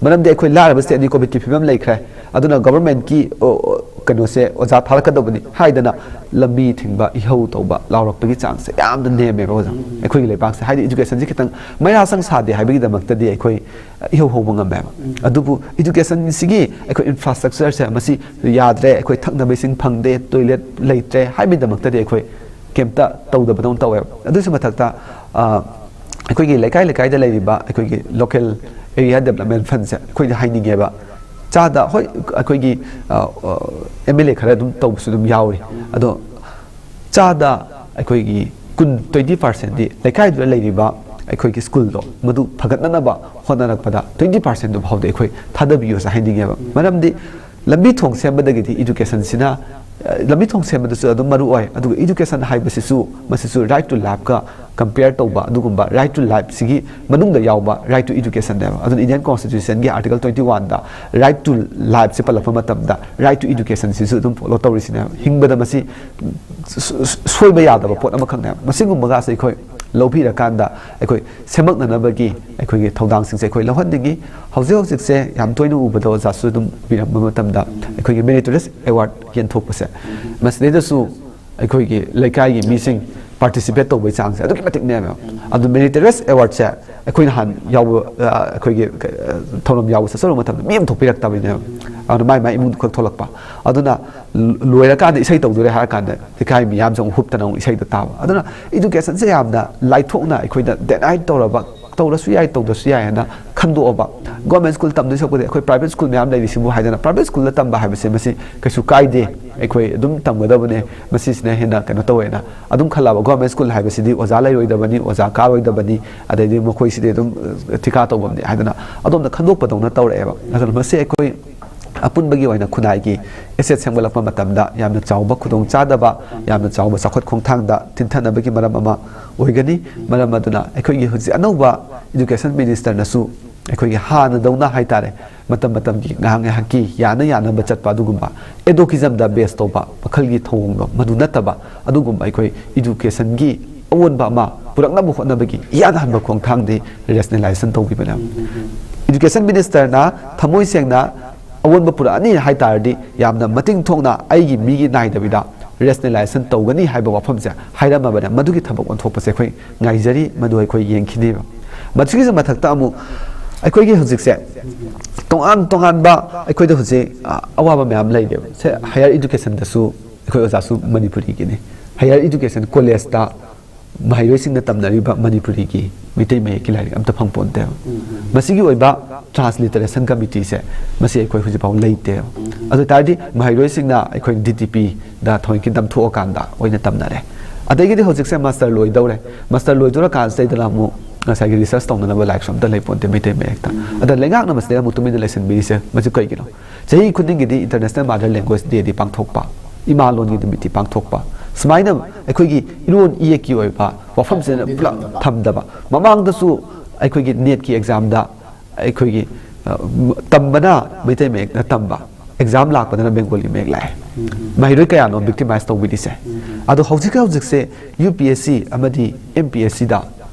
ꯃꯔꯝꯗꯤ ꯑꯩꯈꯣꯏ ꯂꯥꯏꯔꯕ state ꯑꯅꯤ ꯀꯣꯚꯤꯗꯀꯤ ꯐꯤꯕꯝ ꯂꯩꯈ꯭ꯔꯦ꯫ ꯑꯗꯨꯅ governmentꯀꯤ, ꯑꯣ, ꯑꯣ, ꯀꯩꯅꯣꯁꯦ ꯑꯣꯖꯥ ꯊꯥꯔꯛꯀꯗꯕꯅꯤ ꯍꯥꯏꯗꯅ ꯂꯝꯕꯤ ꯊꯤꯡꯕ, ꯏꯍꯧ ꯇꯧꯕ, ꯂꯥꯎꯔꯛꯄꯒꯤ ꯆꯥꯡꯁꯦ ꯌꯥꯝꯅ ꯅꯦꯝꯃꯦꯕ, ꯑꯣꯖꯥ, ꯑꯩꯈꯣꯏꯒꯤ ꯂꯩꯕꯥꯛꯁꯦ꯫ ꯍꯥꯏꯗꯤ educationꯁꯦ ꯈꯤꯇꯪ ꯃꯩꯔꯥ ꯁꯪ ꯁꯥꯗꯦ ꯍꯥꯏꯕꯒꯤꯗꯃꯛꯇꯗꯤ ꯑꯩꯈꯣꯏ ꯏꯍꯧ ꯍꯧꯕ ꯉꯝꯃꯦꯕ꯫ ꯑꯗꯨꯕꯨ educationꯁꯤꯒꯤ ꯑꯩꯈꯣꯏ infrastructureꯁꯦ ꯃꯁꯤ ꯌꯥꯗ꯭ꯔꯦ, ꯑꯩꯈꯣꯏ ꯊꯛꯅꯕ ꯏꯁꯤꯡ ꯐꯪꯗꯦ, toilet ꯂꯩꯇ꯭ꯔꯦ ꯍꯥꯏꯕꯒꯤꯗꯃꯛꯇꯗꯤ ꯑꯩꯈꯣꯏ ꯀꯩꯝꯇ ꯇꯧꯗꯕꯗꯧꯅ ꯇꯧꯋꯦꯕ꯫ ꯑꯗꯨꯒꯤꯁꯨ ꯃꯊꯛꯇ, ꯑ, ꯑꯩꯈꯣꯏꯒꯤ ꯂꯩꯀꯥꯏ ꯂꯩꯀꯥꯏꯗ ꯂꯩꯔꯤꯕ ꯑꯩꯈꯣꯏꯒꯤ local area development fundꯁꯦ ꯑꯩꯈꯣꯏꯗ ꯍꯥꯏꯅꯤꯡꯉꯦꯕ꯫ ꯆꯥꯗ, ꯍꯣꯏ, ꯑꯩꯈꯣꯏꯒꯤ, ꯑ, ꯑ, MLA ꯈꯔ ꯑꯗꯨꯝ ꯇꯧꯕꯁꯨ ꯑꯗꯨꯝ ꯌꯥꯎꯔꯤ꯫ ꯑꯗꯣ ꯆꯥꯗ ꯑꯩꯈꯣꯏꯒꯤ ꯀꯨꯟ, twenty percentꯗꯤ ꯂꯩꯀꯥꯏꯗꯨꯗ ꯂꯩꯔꯤꯕ ꯑꯩꯈꯣꯏꯒꯤ ꯁ꯭ꯀꯨꯜꯗꯣ ꯃꯗꯨ ꯐꯒꯠꯅꯅꯕ ꯍꯣꯠꯅꯔꯛꯄꯗ twenty percentꯗꯨ ꯐꯥꯎꯗꯤ ꯑꯩꯈꯣꯏ ꯊꯥꯗꯕꯤꯌꯨꯁꯦ ꯍꯥꯏꯅꯤꯡꯉꯦꯕ꯫ ꯃꯔꯝꯗꯤ ꯂꯝꯕꯤ ꯊꯣꯡ ꯁꯦꯝꯕꯗꯒꯤꯗꯤ educationꯁꯤꯅ, ꯑ, ꯂꯝꯕꯤ ꯊꯣꯡ ꯁꯦꯝꯕꯗꯁꯨ ꯑꯗꯨꯝ ꯃꯔꯨ ꯑꯣꯏ꯫ ꯑꯗꯨꯒ education ꯍꯥꯏꯕꯁꯤꯁꯨ, ꯃꯁꯤꯁꯨ right to lifeꯀ compare ꯇꯧꯕ ꯑꯗꯨꯒꯨꯝꯕ right to lifeꯁꯤꯒꯤ ꯃꯅꯨꯡꯗ ꯌꯥꯎꯕ right to educationꯅꯦꯕ꯫ ꯑꯗꯨꯅ Indian Constitutionꯒꯤ article twenty oneꯗ right to lifeꯁꯦ ꯄꯜꯂꯛꯄ ꯃꯇꯝꯗ right to educationꯁꯤꯁꯨ ꯑꯗꯨꯝ follow ꯇꯧꯔꯤꯁꯤꯅꯦꯕ꯫ ꯍꯤꯡꯕꯗ ꯃꯁꯤ ꯁꯣ-, ꯁꯣ-, ꯁꯣꯏꯕ ꯌꯥꯗꯕ ꯄꯣꯠ ꯑꯃꯈꯛꯅꯦꯕ꯫ ꯃꯁꯤꯒꯨꯝꯕꯒꯁꯦ ꯑꯩꯈꯣꯏ ꯂꯧꯕꯤꯔꯀꯥꯟꯗ ꯑꯩꯈꯣꯏ ꯁꯦꯝꯃꯛꯅꯅꯕꯒꯤ ꯑꯩꯈꯣꯏꯒꯤ ꯊꯧꯗꯥꯡꯁꯤꯡꯁꯦ ꯑꯩꯈꯣꯏ ꯂꯧꯍꯟꯅꯤꯡꯉꯤ꯫ ꯍꯧꯖꯤꯛ ꯍꯧꯖꯤꯛꯁꯦ ꯌꯥꯝ ꯇꯣꯏꯅ ꯎꯕꯗ ꯑꯣꯖꯥꯁꯨ ꯑꯗꯨꯝ ꯎꯕꯤꯔꯝꯕ ꯃꯇꯝꯗ ꯑꯩꯈꯣꯏꯒꯤ meritorious award ꯌꯦꯟꯊꯣꯛꯄꯁꯦ, ꯃꯁꯤꯗꯩꯗꯁꯨ ꯑꯩꯈꯣꯏꯒꯤ ꯂꯩꯀꯥꯏꯒꯤ ꯃꯤꯁꯤꯡ participate ꯇꯧꯕꯒꯤ ꯆꯥꯡꯁꯦ ꯑꯗꯨꯛꯀꯤ ꯃꯇꯤꯛ ꯅꯦꯝꯃꯦꯕ꯫ ꯑꯗꯨ meritorious awardꯁꯦ ꯑꯩꯈꯣꯏ ꯅꯍꯥꯟ ꯌꯥꯎꯕ, ꯑ, ꯑꯩꯈꯣꯏꯒꯤ, ꯑ, ꯊꯧꯔꯝ ꯌꯥꯎꯕ ꯆꯠꯆꯔꯨꯕ ꯃꯇꯝꯗ ꯃꯤ ꯑꯃ ꯊꯣꯛꯄꯤꯔꯛꯇꯕꯅꯦꯕ꯫ ꯑꯗꯨꯅ ꯃꯥꯏ ꯃꯥꯏ ꯏꯃꯨꯡꯗꯨ ꯈꯛ ꯊꯣꯛꯂꯛꯄ꯫ ꯑꯗꯨꯅ ꯂꯣꯏꯔꯀꯥꯟꯗ ꯏꯁꯩ ꯇꯧꯗꯣꯔꯦ ꯍꯥꯏꯔ ꯀꯥꯟꯗ ꯂꯩꯀꯥꯏ ꯃꯤꯌꯥꯝꯁꯦ ꯑꯃꯨꯛ ꯍꯨꯞꯇꯅ ꯑꯃꯨꯛ ꯏꯁꯩꯗꯣ ꯇꯥꯕ꯫ ꯑꯗꯨꯅ educationꯁꯦ ꯌꯥꯝꯅ ꯂꯥꯏꯊꯣꯛꯅ ꯑꯩꯈꯣꯏꯗ denied ꯇꯧꯔꯕ, ꯇꯧꯔꯁꯨ ꯌꯥꯏ, ꯇꯧꯗ꯭ꯔꯁꯨ ꯌꯥꯏ ꯍꯥꯏꯅ ꯈꯟꯗꯣꯛꯑꯕ꯫ Government school ꯇꯝꯗꯣꯏ ꯁꯔꯨꯛꯄꯨꯗꯤ ꯑꯩꯈꯣꯏ private school ꯃꯌꯥꯝ ꯂꯩꯔꯤꯁꯤꯕꯨ ꯍꯥꯏꯗꯅ private schoolꯗ ꯇꯝꯕ ꯍꯥꯏꯕꯁꯦ ꯃꯁꯤ ꯀꯩꯁꯨ ꯀꯥꯏꯗꯦ, ꯑꯩꯈꯣꯏ ꯑꯗꯨꯝ ꯇꯝꯒꯗꯕꯅꯦ, ꯃꯁꯤꯁꯤꯅ ꯍꯦꯟꯅ ꯀꯩꯅꯣ ꯇꯧꯋꯦꯅ ꯑꯗꯨꯝ ꯈꯜꯂꯕ꯫ Government school ꯍꯥꯏꯕꯁꯤꯗꯤ ꯑꯣꯖꯥ ꯂꯩꯔꯣꯏꯗꯕꯅꯤ, ꯑꯣꯖꯥ ꯀꯥꯔꯣꯏꯗꯕꯅꯤ, ꯑꯗꯩꯗꯤ ꯃꯈꯣꯏꯁꯤꯗꯤ ꯑꯗꯨꯝ ꯊꯤꯀꯥ ꯇꯧꯐꯝꯅꯤ ꯍꯥꯏꯗꯅ ꯑꯗꯣꯝꯗ ꯈꯟꯗꯣꯛꯄꯗꯧꯅ ꯇꯧꯔꯛꯑꯦꯕ꯫ ꯑꯗꯨꯅ ꯃꯁꯤ ꯑꯩꯈꯣꯏ ꯑꯄꯨꯟꯕꯒꯤ ꯑꯣꯏꯅ ꯈꯨꯟꯅꯥꯏꯒꯤ asset ꯁꯦꯝꯒꯠꯂꯛꯄ ꯃꯇꯝꯗ ꯌꯥꯝꯅ ꯆꯥꯎꯕ ꯈꯨꯗꯣꯡꯆꯥꯗꯕ, ꯌꯥꯝꯅ ꯆꯥꯎꯕ ꯆꯥꯎꯈꯠ ꯈꯣꯡꯊꯥꯡꯗ ꯊꯤꯟꯊꯅꯕꯒꯤ ꯃꯔꯝ ꯑꯃ ꯑꯣꯏꯒꯅꯤ꯫ ꯃꯔꯝ ꯑꯗꯨꯅ ꯑꯩꯈꯣꯏꯒꯤ ꯍꯧꯖꯤꯛ ꯑꯅꯧꯕ education ministerꯅꯁꯨ ꯑꯩꯈꯣꯏꯒꯤ ꯍꯥꯟꯅꯗꯧꯅ ꯍꯥꯏꯇꯥꯔꯦ, ꯃꯇꯝ ꯃꯇꯝꯒꯤ ꯉꯥꯏꯍꯥꯛ ꯉꯥꯏꯍꯥꯛꯀꯤ ꯌꯥꯅ ꯌꯥꯅꯕ ꯆꯠꯄ ꯑꯗꯨꯒꯨꯝꯕ adultismꯗ base ꯇꯧꯕ ꯃꯈꯜꯒꯤ ꯊꯧꯑꯣꯡꯗꯣ, ꯃꯗꯨ ꯅꯠꯇꯕ ꯑꯗꯨꯒꯨꯝꯕ ꯑꯩꯈꯣꯏ educationꯒꯤ ꯑꯑꯣꯟꯕ ꯑꯃ ꯄꯨꯔꯛꯅꯕ ꯍꯣꯠꯅꯕꯒꯤ ꯏꯍꯥꯟ ꯍꯥꯟꯕ ꯈꯣꯡꯊꯥꯡꯗꯤ rationalization ꯇꯧꯕꯤꯕꯅꯦ꯫ Education ministerꯅ ꯊꯃꯣꯏ ꯁꯦꯡꯅ ꯑꯑꯣꯟꯕ ꯄꯨꯔꯛꯑꯅꯤ ꯍꯥꯏ ꯇꯥꯔꯗꯤ, ꯌꯥꯝꯅ ꯃꯇꯤꯡ ꯊꯣꯛꯅ ꯑꯩꯒꯤ ꯃꯤꯒꯤ ꯅꯥꯏꯗꯕꯤꯗ rationalization ꯇꯧꯒꯅꯤ ꯍꯥꯏꯕ ꯋꯥꯐꯝꯁꯦ ꯍꯥꯏꯔꯝꯃꯕꯅꯦ꯫ ꯃꯗꯨꯒꯤ ꯊꯕꯛ ꯑꯣꯟꯊꯣꯛꯄꯁꯦ ꯑꯩꯈꯣꯏ ꯉꯥꯏꯖꯔꯤ, ꯃꯗꯨ ꯑꯩꯈꯣꯏ ꯌꯦꯡꯈꯤꯅꯦꯕ꯫ ꯃꯁꯤꯒꯤꯁꯨ ꯃꯊꯛꯇ ꯑꯃꯨꯛ ꯑꯩꯈꯣꯏꯒꯤ ꯍꯧꯖꯤꯛꯁꯦ ꯇꯣꯉꯥꯟ ꯇꯣꯉꯥꯟꯕ ꯑꯩꯈꯣꯏꯗ ꯍꯧꯖꯤꯛ, ꯑ, ꯑꯋꯥꯕ ꯃꯌꯥꯝ ꯂꯩꯔꯦꯕ꯫ ꯁꯦ, higher educationꯗꯁꯨ ꯑꯩꯈꯣꯏ ꯑꯣꯖꯥꯁꯨ ꯃꯅꯤꯄꯨꯔꯤꯒꯤꯅꯤ꯫ Higher education collegeꯇ ꯃꯍꯩꯔꯣꯏꯁꯤꯡꯅ ꯇꯝꯅꯔꯤꯕ ꯃꯅꯤꯄꯨꯔꯤꯒꯤ ꯃꯩꯇꯩ ꯃꯌꯦꯛꯀꯤ ꯂꯥꯏꯔꯤꯛ ꯑꯝꯇ ꯐꯪꯄꯣꯟꯇꯦꯕ꯫ ꯃꯁꯤꯒꯤ ꯑꯣꯏꯕ transliteration committeeꯁꯦ, ꯃꯁꯤ ꯑꯩꯈꯣꯏ ꯍꯧꯖꯤꯛꯐꯥꯎ ꯂꯩꯇꯦꯕ꯫ ꯑꯗꯨ ꯑꯣꯏ ꯇꯥꯔꯗꯤ ꯃꯍꯩꯔꯣꯏꯁꯤꯡꯅ ꯑꯩꯈꯣꯏ DTPꯗ ꯊꯑꯣꯏꯀꯤ ꯅꯝꯊꯣꯛꯑꯀꯥꯟꯗ ꯑꯣꯏꯅ ꯇꯝꯅꯔꯦ꯫ ꯑꯗꯒꯤꯗꯤ ꯍꯧꯖꯤꯛꯁꯦ master ꯂꯣꯏꯗꯧꯔꯦ꯫ Master ꯂꯣꯏꯗꯣꯔꯀꯥꯟꯁꯤꯗꯩꯗꯅ ꯑꯃꯨꯛ ꯉꯁꯥꯏꯒꯤ research ꯇꯧꯅꯅꯕ ꯂꯥꯏꯔꯤꯛꯁꯨ ꯑꯝꯇ ꯂꯩꯄꯣꯟꯇꯦ ꯃꯩꯇꯩ ꯃꯌꯦꯛꯇ꯫ ꯑꯗ ꯂꯩꯉꯥꯛꯅ ꯃꯁꯤꯗ ꯑꯃꯨꯛ ꯇꯨꯃꯤꯟꯅ ꯂꯩꯁꯤꯟꯕꯤꯔꯤꯁꯦ, ꯃꯁꯤ ꯀꯩꯒꯤꯅꯣ? ꯆꯍꯤ ꯈꯨꯗꯤꯡꯒꯤꯗꯤ International Mother Language Dayꯗꯤ ꯄꯥꯡꯊꯣꯛꯄ, ꯏꯃꯥ ꯂꯣꯟꯒꯤ ꯅꯨꯃꯤꯠꯇꯤ ꯄꯥꯡꯊꯣꯛꯄ, ꯁꯨꯃꯥꯏꯅ ꯑꯩꯈꯣꯏꯒꯤ ꯏꯔꯣꯟ ꯏꯌꯦꯛꯀꯤ ꯑꯣꯏꯕ ꯋꯥꯐꯝꯁꯤꯗ ꯄꯨꯂꯞ ꯊꯝꯗꯕ꯫ ꯃꯃꯥꯡꯗꯁꯨ ꯑꯩꯈꯣꯏꯒꯤ NEETꯀꯤ examꯗ ꯑꯩꯈꯣꯏꯒꯤ, ꯑ, ꯇꯝꯕꯅ ꯃꯩꯇꯩ ꯃꯌꯦꯛꯅ ꯇꯝꯕ, exam ꯂꯥꯛꯄꯗꯅ ꯕꯦꯡꯒꯣꯂꯤ ꯃꯌꯦꯛ ꯂꯥꯛꯑꯦ꯫ ꯃꯍꯩꯔꯣꯏ ꯀꯌꯥꯅꯣ victimize ꯇꯧꯕꯤꯔꯤꯁꯦ? ꯑꯗꯣ ꯍꯧꯖꯤꯛ ꯍꯧꯖꯤꯛꯁꯦ UPSC ꯑꯃꯗꯤ MPSCꯗ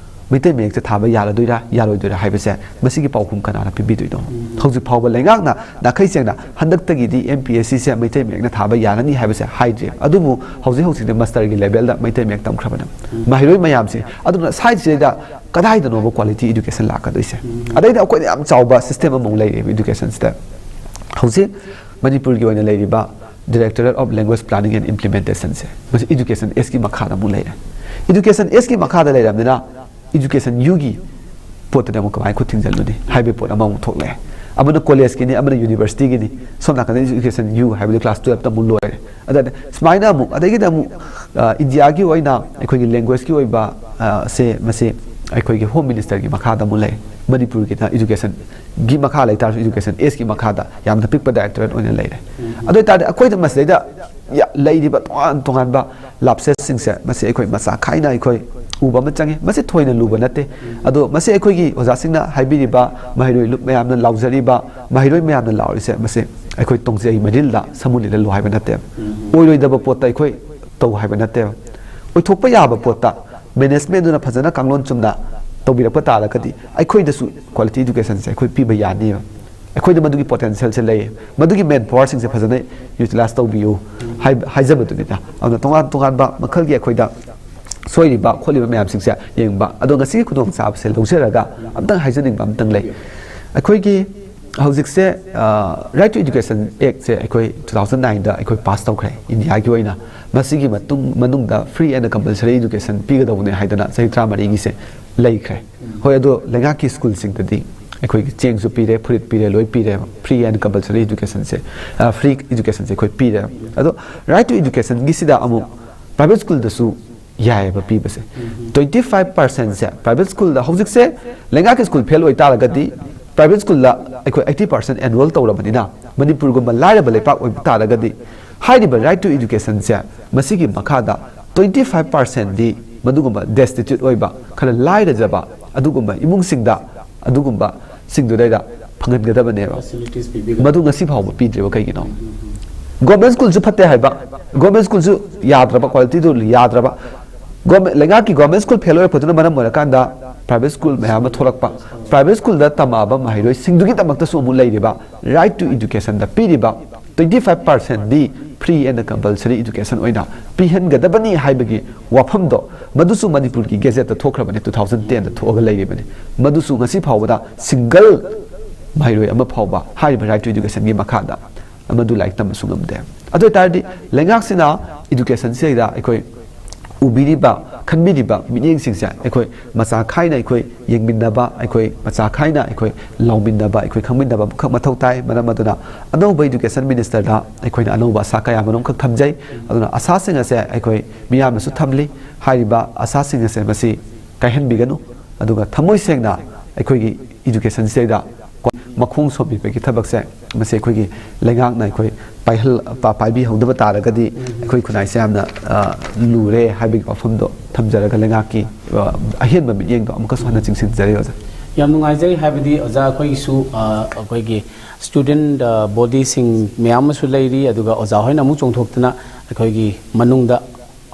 ꯃꯩꯇꯩ ꯃꯌꯦꯛꯁꯦ ꯊꯥꯕ ꯌꯥꯔꯗꯣꯏꯔꯥ ꯌꯥꯔꯣꯏꯗꯣꯏꯔꯥ ꯍꯥꯏꯕꯁꯦ, ꯃꯁꯤꯒꯤ ꯄꯥꯎꯈꯨꯝ ꯀꯅꯥꯅ ꯄꯤꯕꯤꯗꯣꯏꯅꯣ? ꯍꯧꯖꯤꯛ ꯐꯥꯎꯕ ꯂꯩꯉꯥꯛꯅ ꯅꯥꯈꯩ ꯁꯦꯡꯅ ꯍꯟꯗꯛꯇꯒꯤꯗꯤ MPSCꯁꯦ ꯃꯩꯇꯩ ꯃꯌꯦꯛꯅ ꯊꯥꯕ ꯌꯥꯔꯅꯤ ꯍꯥꯏꯕꯁꯦ ꯍꯥꯏꯗ꯭ꯔꯤ꯫ ꯑꯗꯨꯕꯨ ꯍꯧꯖꯤꯛ ꯍꯧꯖꯤꯛꯇꯤ masterꯒꯤ levelꯗ ꯃꯩꯇꯩ ꯃꯌꯦꯛ ꯇꯝꯈ꯭ꯔꯕꯅꯦ ꯃꯍꯩꯔꯣꯏ ꯃꯌꯥꯝꯁꯦ꯫ ꯑꯗꯨꯅ ꯁ꯭ꯋꯥꯏꯁꯤꯗꯩꯗ ꯀꯗꯥꯏꯗꯅꯣꯕ quality education ꯂꯥꯛꯀꯗꯣꯏꯁꯦ? ꯑꯗꯩꯗ ꯑꯩꯈꯣꯏꯅ ꯌꯥꯝ ꯆꯥꯎꯕ system ꯑꯃꯃꯨꯛ ꯂꯩꯔꯦꯕ educationꯁꯤꯗ꯫ ꯍꯧꯖꯤꯛ ꯃꯅꯤꯄꯨꯔꯒꯤ ꯑꯣꯏꯅ ꯂꯩꯔꯤꯕ Directorate of Language Planning and Implementation ꯁꯦ, ꯃꯁꯤ Education Act ꯀꯤ ꯃꯈꯥꯗ ꯑꯃꯨꯛ ꯂꯩꯔꯦ꯫ Education Act ꯀꯤ ꯃꯈꯥꯗ ꯂꯩꯔꯕꯅꯤꯅ, Education U ꯒꯤ ꯄꯣꯠꯇꯨꯗꯤ ꯑꯃꯨꯛ ꯀꯃꯥꯏꯅ ꯈꯨꯠ ꯊꯤꯡꯖꯤꯜꯂꯨꯅꯤ ꯍꯥꯏꯕꯒꯤ ꯄꯣꯠ ꯑꯃꯃꯨꯛ ꯊꯣꯛꯂꯛꯑꯦ꯫ ꯑꯃꯅ college ꯀꯤꯅꯤ, ꯑꯃꯅ university ꯒꯤꯅꯤ, ꯁꯣꯝ ꯅꯥꯀꯟꯗ Education U ꯍꯥꯏꯕꯗꯤ class twelve ꯇ ꯑꯃꯨꯛ ꯂꯣꯏꯔꯦ꯫ ꯑꯗꯨꯅ ꯁꯨꯃꯥꯏꯅ ꯑꯃꯨꯛ, ꯑꯗꯒꯤꯗꯤ ꯑꯃꯨꯛ, ꯑ, ꯏꯟꯗꯤꯌꯥꯒꯤ ꯑꯣꯏꯅ ꯑꯩꯈꯣꯏꯒꯤ language ꯀꯤ ꯑꯣꯏꯕ, ꯑ, ꯁꯦ, ꯃꯁꯤ ꯑꯩꯈꯣꯏꯒꯤ Home Minister ꯒꯤ ꯃꯈꯥꯗ ꯑꯃꯨꯛ ꯂꯩ꯫ ꯃꯅꯤꯄꯨꯔꯒꯤꯅ Education ꯒꯤ ꯃꯈꯥ ꯂꯩꯇꯥꯔꯁꯨ, Education Act ꯀꯤ ꯃꯈꯥꯗ ꯌꯥꯝꯅ ꯄꯤꯛꯄ Directorate ꯑꯣꯏꯅ ꯂꯩꯔꯦ꯫ ꯑꯗꯨ ꯑꯣꯏꯇꯥꯔꯗꯤ ꯑꯩꯈꯣꯏꯗ ꯃꯁꯤꯗꯩꯗ ꯌꯥ-, ꯂꯩꯔꯤꯕ ꯇꯣꯉꯥꯟ ꯇꯣꯉꯥꯟꯕ lapses ꯁꯤꯡꯁꯦ, ꯃꯁꯤ ꯑꯩꯈꯣꯏ ꯃꯆꯥ ꯈꯥꯏꯅ ꯑꯩꯈꯣꯏ ꯎꯕ ꯑꯃ ꯆꯪꯉꯤ꯫ ꯃꯁꯤ ꯊꯣꯏꯅ ꯂꯨꯕ ꯅꯠꯇꯦ꯫ ꯑꯗꯣ ꯃꯁꯤ ꯑꯩꯈꯣꯏꯒꯤ ꯑꯣꯖꯥꯁꯤꯡꯅ ꯍꯥꯏꯕꯤꯔꯤꯕ, ꯃꯍꯩꯔꯣꯏ ꯂꯨꯞ ꯃꯌꯥꯝꯅ ꯂꯥꯎꯖꯔꯤꯕ, ꯃꯍꯩꯔꯣꯏ ꯃꯌꯥꯝꯅ ꯂꯥꯎꯔꯤꯁꯦ, ꯃꯁꯤ ꯑꯩꯈꯣꯏ ꯇꯣꯡꯖꯩ ꯃꯔꯤꯜꯗ ꯁꯃꯨ ꯂꯤꯠꯍꯜꯂꯨ ꯍꯥꯏꯕ ꯅꯠꯇꯦ꯫ ꯑꯣꯏꯔꯣꯏꯗꯕ ꯄꯣꯠꯇ ꯑꯩꯈꯣꯏ ꯇꯧ ꯍꯥꯏꯕ ꯅꯠꯇꯦꯕ꯫ ꯑꯣꯏꯊꯣꯛꯄ ꯌꯥꯕ ꯄꯣꯠꯇ management ꯗꯨꯅ ꯐꯖꯅ ꯀꯥꯡꯂꯣꯟ ꯆꯨꯝꯅ ꯇꯧꯕꯤꯔꯛꯄ ꯇꯥꯔꯒꯗꯤ, ꯑꯩꯈꯣꯏꯗꯁꯨ quality education ꯁꯦ ꯑꯩꯈꯣꯏ ꯄꯤꯕ ꯌꯥꯅꯤꯕ꯫ ꯑꯩꯈꯣꯏꯗ ꯃꯗꯨꯒꯤ potential ꯁꯦ ꯂꯩ, ꯃꯗꯨꯒꯤ man power ꯁꯤꯡꯁꯦ ꯐꯖꯅ utilize ꯇꯧꯕꯤꯌꯨ ꯍꯥꯏ-, ꯍꯥꯏꯖꯕꯗꯨꯅꯤꯗ꯫ ꯑꯗꯨꯅ ꯇꯣꯉꯥꯟ ꯇꯣꯉꯥꯟꯕ ꯃꯈꯜꯒꯤ ꯑꯩꯈꯣꯏꯗ ꯁꯣꯏꯔꯤꯕ ꯈꯣꯠꯂꯤꯕ ꯃꯌꯥꯝꯁꯤꯡꯁꯦ ꯌꯦꯡꯕ, ꯑꯗꯣ ꯉꯁꯤꯒꯤ ꯈꯨꯗꯣꯡꯆꯥꯕꯁꯦ ꯂꯧꯖꯔꯒ ꯑꯝꯇꯪ ꯍꯥꯏꯖꯅꯤꯡꯕ ꯑꯝꯇꯪ ꯂꯩ꯫ ꯑꯩꯈꯣꯏꯒꯤ ꯍꯧꯖꯤꯛꯁꯦ, ꯑ, Right to Education Act ꯁꯦ ꯑꯩꯈꯣꯏ two thousand nine ꯗ ꯑꯩꯈꯣꯏ pass ꯇꯧꯈ꯭ꯔꯦ ꯏꯟꯗꯤꯌꯥꯒꯤ ꯑꯣꯏꯅ꯫ ꯃꯁꯤꯒꯤ ꯃꯇꯨꯡ, ꯃꯅꯨꯡꯗ free and compulsory education ꯄꯤꯒꯗꯧꯕꯅꯦ ꯍꯥꯏꯗꯅ ꯆꯍꯤ ꯇꯔꯥꯃꯔꯤꯒꯤꯁꯦ ꯂꯩꯈ꯭ꯔꯦ꯫ ꯍꯣꯏ, ꯑꯗꯣ ꯂꯩꯉꯥꯛꯀꯤ ꯁ꯭ꯀꯨꯜꯁꯤꯡꯗꯗꯤ ꯑꯩꯈꯣꯏꯒꯤ ꯆꯦꯡꯁꯨ ꯄꯤꯔꯦ, ꯐꯨꯔꯤꯠ ꯄꯤꯔꯦ, ꯂꯣꯏ ꯄꯤꯔꯦ, free and compulsory education ꯁꯦ, ꯑ, free education ꯁꯦ ꯑꯩꯈꯣꯏ ꯄꯤꯔꯦ꯫ ꯑꯗꯣ Right to Education ꯒꯤꯁꯤꯗ ꯑꯃꯨꯛ private ꯁ꯭ꯀꯨꯜꯗꯁꯨ ꯌꯥꯏꯑꯕ ꯄꯤꯕꯁꯦ꯫ Twenty five percent ꯁꯦ private ꯁ꯭ꯀꯨꯜꯗ, ꯍꯧꯖꯤꯛꯁꯦ ꯂꯩꯉꯥꯛꯀꯤ ꯁ꯭ꯀꯨꯜ ꯐꯦꯜ ꯑꯣꯏꯇꯥꯔꯒꯗꯤ private ꯁ꯭ꯀꯨꯜꯗ ꯑꯩꯈꯣꯏ eighty percent enroll ꯇꯧꯔꯕꯅꯤꯅ, ꯃꯅꯤꯄꯨꯔꯒꯨꯝꯕ ꯂꯥꯏꯔꯕ ꯂꯩꯄꯥꯛ ꯑꯣꯏꯕ ꯇꯥꯔꯒꯗꯤ, ꯍꯥꯏꯔꯤꯕ Right to Education ꯁꯦ ꯃꯁꯤꯒꯤ ꯃꯈꯥꯗ twenty five percent ꯗꯤ ꯃꯗꯨꯒꯨꯝꯕ destitute ꯑꯣꯏꯕ, ꯈꯔ ꯂꯥꯏꯔꯖꯕ ꯑꯗꯨꯒꯨꯝꯕ ꯏꯃꯨꯡꯁꯤꯡꯗ, ꯑꯗꯨꯒꯨꯝꯕ ꯁꯤꯡꯗꯨꯗꯩꯗ ꯐꯪꯍꯟꯒꯗꯕꯅꯦꯕ꯫ Facilities ꯄꯤꯕꯤꯒꯗꯕ꯫ ꯃꯗꯨ ꯉꯁꯤ ꯐꯥꯎꯕ ꯄꯤꯗ꯭ꯔꯤꯕ ꯀꯩꯒꯤꯅꯣ? Government ꯁ꯭ꯀꯨꯜꯁꯨ ꯐꯠꯇꯦ ꯍꯥꯏꯕ, government ꯁ꯭ꯀꯨꯜꯁꯨ ꯌꯥꯗ꯭ꯔꯕ, quality ꯗꯨ ꯌꯥꯗ꯭ꯔꯕ, government, ꯂꯩꯉꯥꯛꯀꯤ government ꯁ꯭ꯀꯨꯜ ꯐꯦꯜ ꯑꯣꯏꯔꯛꯄꯗꯨꯅ ꯃꯔꯝ ꯑꯣꯏꯔꯀꯥꯟꯗ private ꯁ꯭ꯀꯨꯜ ꯃꯌꯥꯝ ꯑꯃ ꯊꯣꯛꯂꯛꯄ, private ꯁ꯭ꯀꯨꯜꯗ ꯇꯝꯃꯛꯑꯕ ꯃꯍꯩꯔꯣꯏꯁꯤꯡꯗꯨꯒꯤꯗꯃꯛꯇꯁꯨ ꯑꯃꯨꯛ ꯂꯩꯔꯤꯕ Right to Education ꯗ ꯄꯤꯔꯤꯕ twenty five percent D free and compulsory education ꯑꯣꯏꯅ ꯄꯤꯍꯟꯒꯗꯕꯅꯤ ꯍꯥꯏꯕꯒꯤ ꯋꯥꯐꯝꯗꯣ, ꯃꯗꯨꯁꯨ ꯃꯅꯤꯄꯨꯔꯒꯤ Gazette ꯇ ꯊꯣꯛꯈ꯭ꯔꯕꯅꯤ, two thousand ten ꯗ ꯊꯣꯛꯑꯒ ꯂꯩꯔꯤꯕꯅꯤ꯫ ꯃꯗꯨꯁꯨ ꯉꯁꯤ ꯐꯥꯎꯕꯗ single ꯃꯍꯩꯔꯣꯏ ꯑꯃ ꯐꯥꯎꯕ ꯍꯥꯏꯔꯤꯕ Right to Educationꯒꯤ ꯃꯈꯥꯗ ꯑꯃꯗꯨ ꯂꯥꯏꯔꯤꯛ ꯇꯝꯕꯁꯨ ꯉꯝꯗꯦ꯫ ꯑꯗꯨ ꯑꯣꯏꯇꯥꯔꯗꯤ ꯂꯩꯉꯥꯛꯁꯤꯅ educationꯁꯤꯗ ꯑꯩꯈꯣꯏ ꯎꯕꯤꯔꯤꯕ, ꯈꯟꯕꯤꯔꯤꯕ ꯃꯤꯠꯌꯦꯡꯁꯤꯡꯁꯦ ꯑꯩꯈꯣꯏ ꯃꯆꯥ ꯈꯥꯏꯅ ꯑꯩꯈꯣꯏ ꯌꯦꯡꯃꯤꯟꯅꯕ, ꯑꯩꯈꯣꯏ ꯃꯆꯥ ꯈꯥꯏꯅ ꯑꯩꯈꯣꯏ ꯂꯥꯎꯃꯤꯟꯅꯕ, ꯑꯩꯈꯣꯏ ꯈꯪꯃꯤꯟꯅꯕ ꯑꯃꯈꯛ ꯃꯊꯧ ꯇꯥꯏ꯫ ꯃꯔꯝ ꯑꯗꯨꯅ ꯑꯅꯧꯕ education ministerꯗ ꯑꯩꯈꯣꯏꯅ ꯑꯅꯧꯕ ꯑꯁꯥ ꯀꯌꯥ ꯃꯔꯨꯝ ꯈꯛ ꯊꯝꯖꯩ꯫ ꯑꯗꯨꯅ ꯑꯁꯥꯁꯤꯡ ꯑꯁꯦ ꯑꯩꯈꯣꯏ ꯃꯤꯌꯥꯝꯅꯁꯨ ꯊꯝꯂꯤ꯫ ꯍꯥꯏꯔꯤꯕ ꯑꯁꯥꯁꯤꯡ ꯑꯁꯦ ꯃꯁꯤ ꯀꯥꯏꯍꯟꯕꯤꯒꯅꯨ꯫ ꯑꯗꯨꯒ ꯊꯃꯣꯏ ꯁꯦꯡꯅ ꯑꯩꯈꯣꯏꯒꯤ educationꯁꯤꯗ ꯃꯈꯣꯡ ꯁꯣꯝꯕꯤꯕꯒꯤ ꯊꯕꯛꯁꯦ ꯃꯁꯤ ꯑꯩꯈꯣꯏꯒꯤ ꯂꯩꯉꯥꯛꯅ ꯑꯩꯈꯣꯏ ꯄꯥꯏꯍꯜ-, ꯄꯥ-, ꯄꯥꯏꯕꯤꯍꯧꯗꯕ ꯇꯥꯔꯒꯗꯤ ꯑꯩꯈꯣꯏ ꯈꯨꯟꯅꯥꯏꯁꯦ ꯌꯥꯝꯅ, ꯑ, ꯂꯨꯔꯦ ꯍꯥꯏꯕꯒꯤ ꯋꯥꯐꯝꯗꯣ ꯊꯝꯖꯔꯒ ꯂꯩꯉꯥꯛꯀꯤ, ꯑ, ꯑꯍꯦꯟꯕ ꯃꯤꯠꯌꯦꯡꯗꯣ ꯑꯃꯨꯛꯀꯁꯨ ꯍꯟꯅ ꯆꯤꯡꯁꯤꯟꯖꯔꯤ ꯑꯣꯖꯥ꯫ ꯌꯥꯝ ꯅꯨꯡꯉꯥꯏꯖꯩ꯫ ꯍꯥꯏꯕꯗꯤ ꯑꯣꯖꯥ ꯑꯩꯈꯣꯏꯒꯤꯁꯨ, ꯑ, ꯑꯩꯈꯣꯏꯒꯤ student, ꯑ, bodyꯁꯤꯡ ꯃꯌꯥꯝ ꯑꯃꯁꯨ ꯂꯩꯔꯤ, ꯑꯗꯨꯒ ꯑꯣꯖꯥ ꯍꯣꯏꯅ ꯑꯃꯨꯛ ꯆꯣꯡꯊꯣꯛꯇꯨꯅ ꯑꯩꯈꯣꯏꯒꯤ ꯃꯅꯨꯡꯗ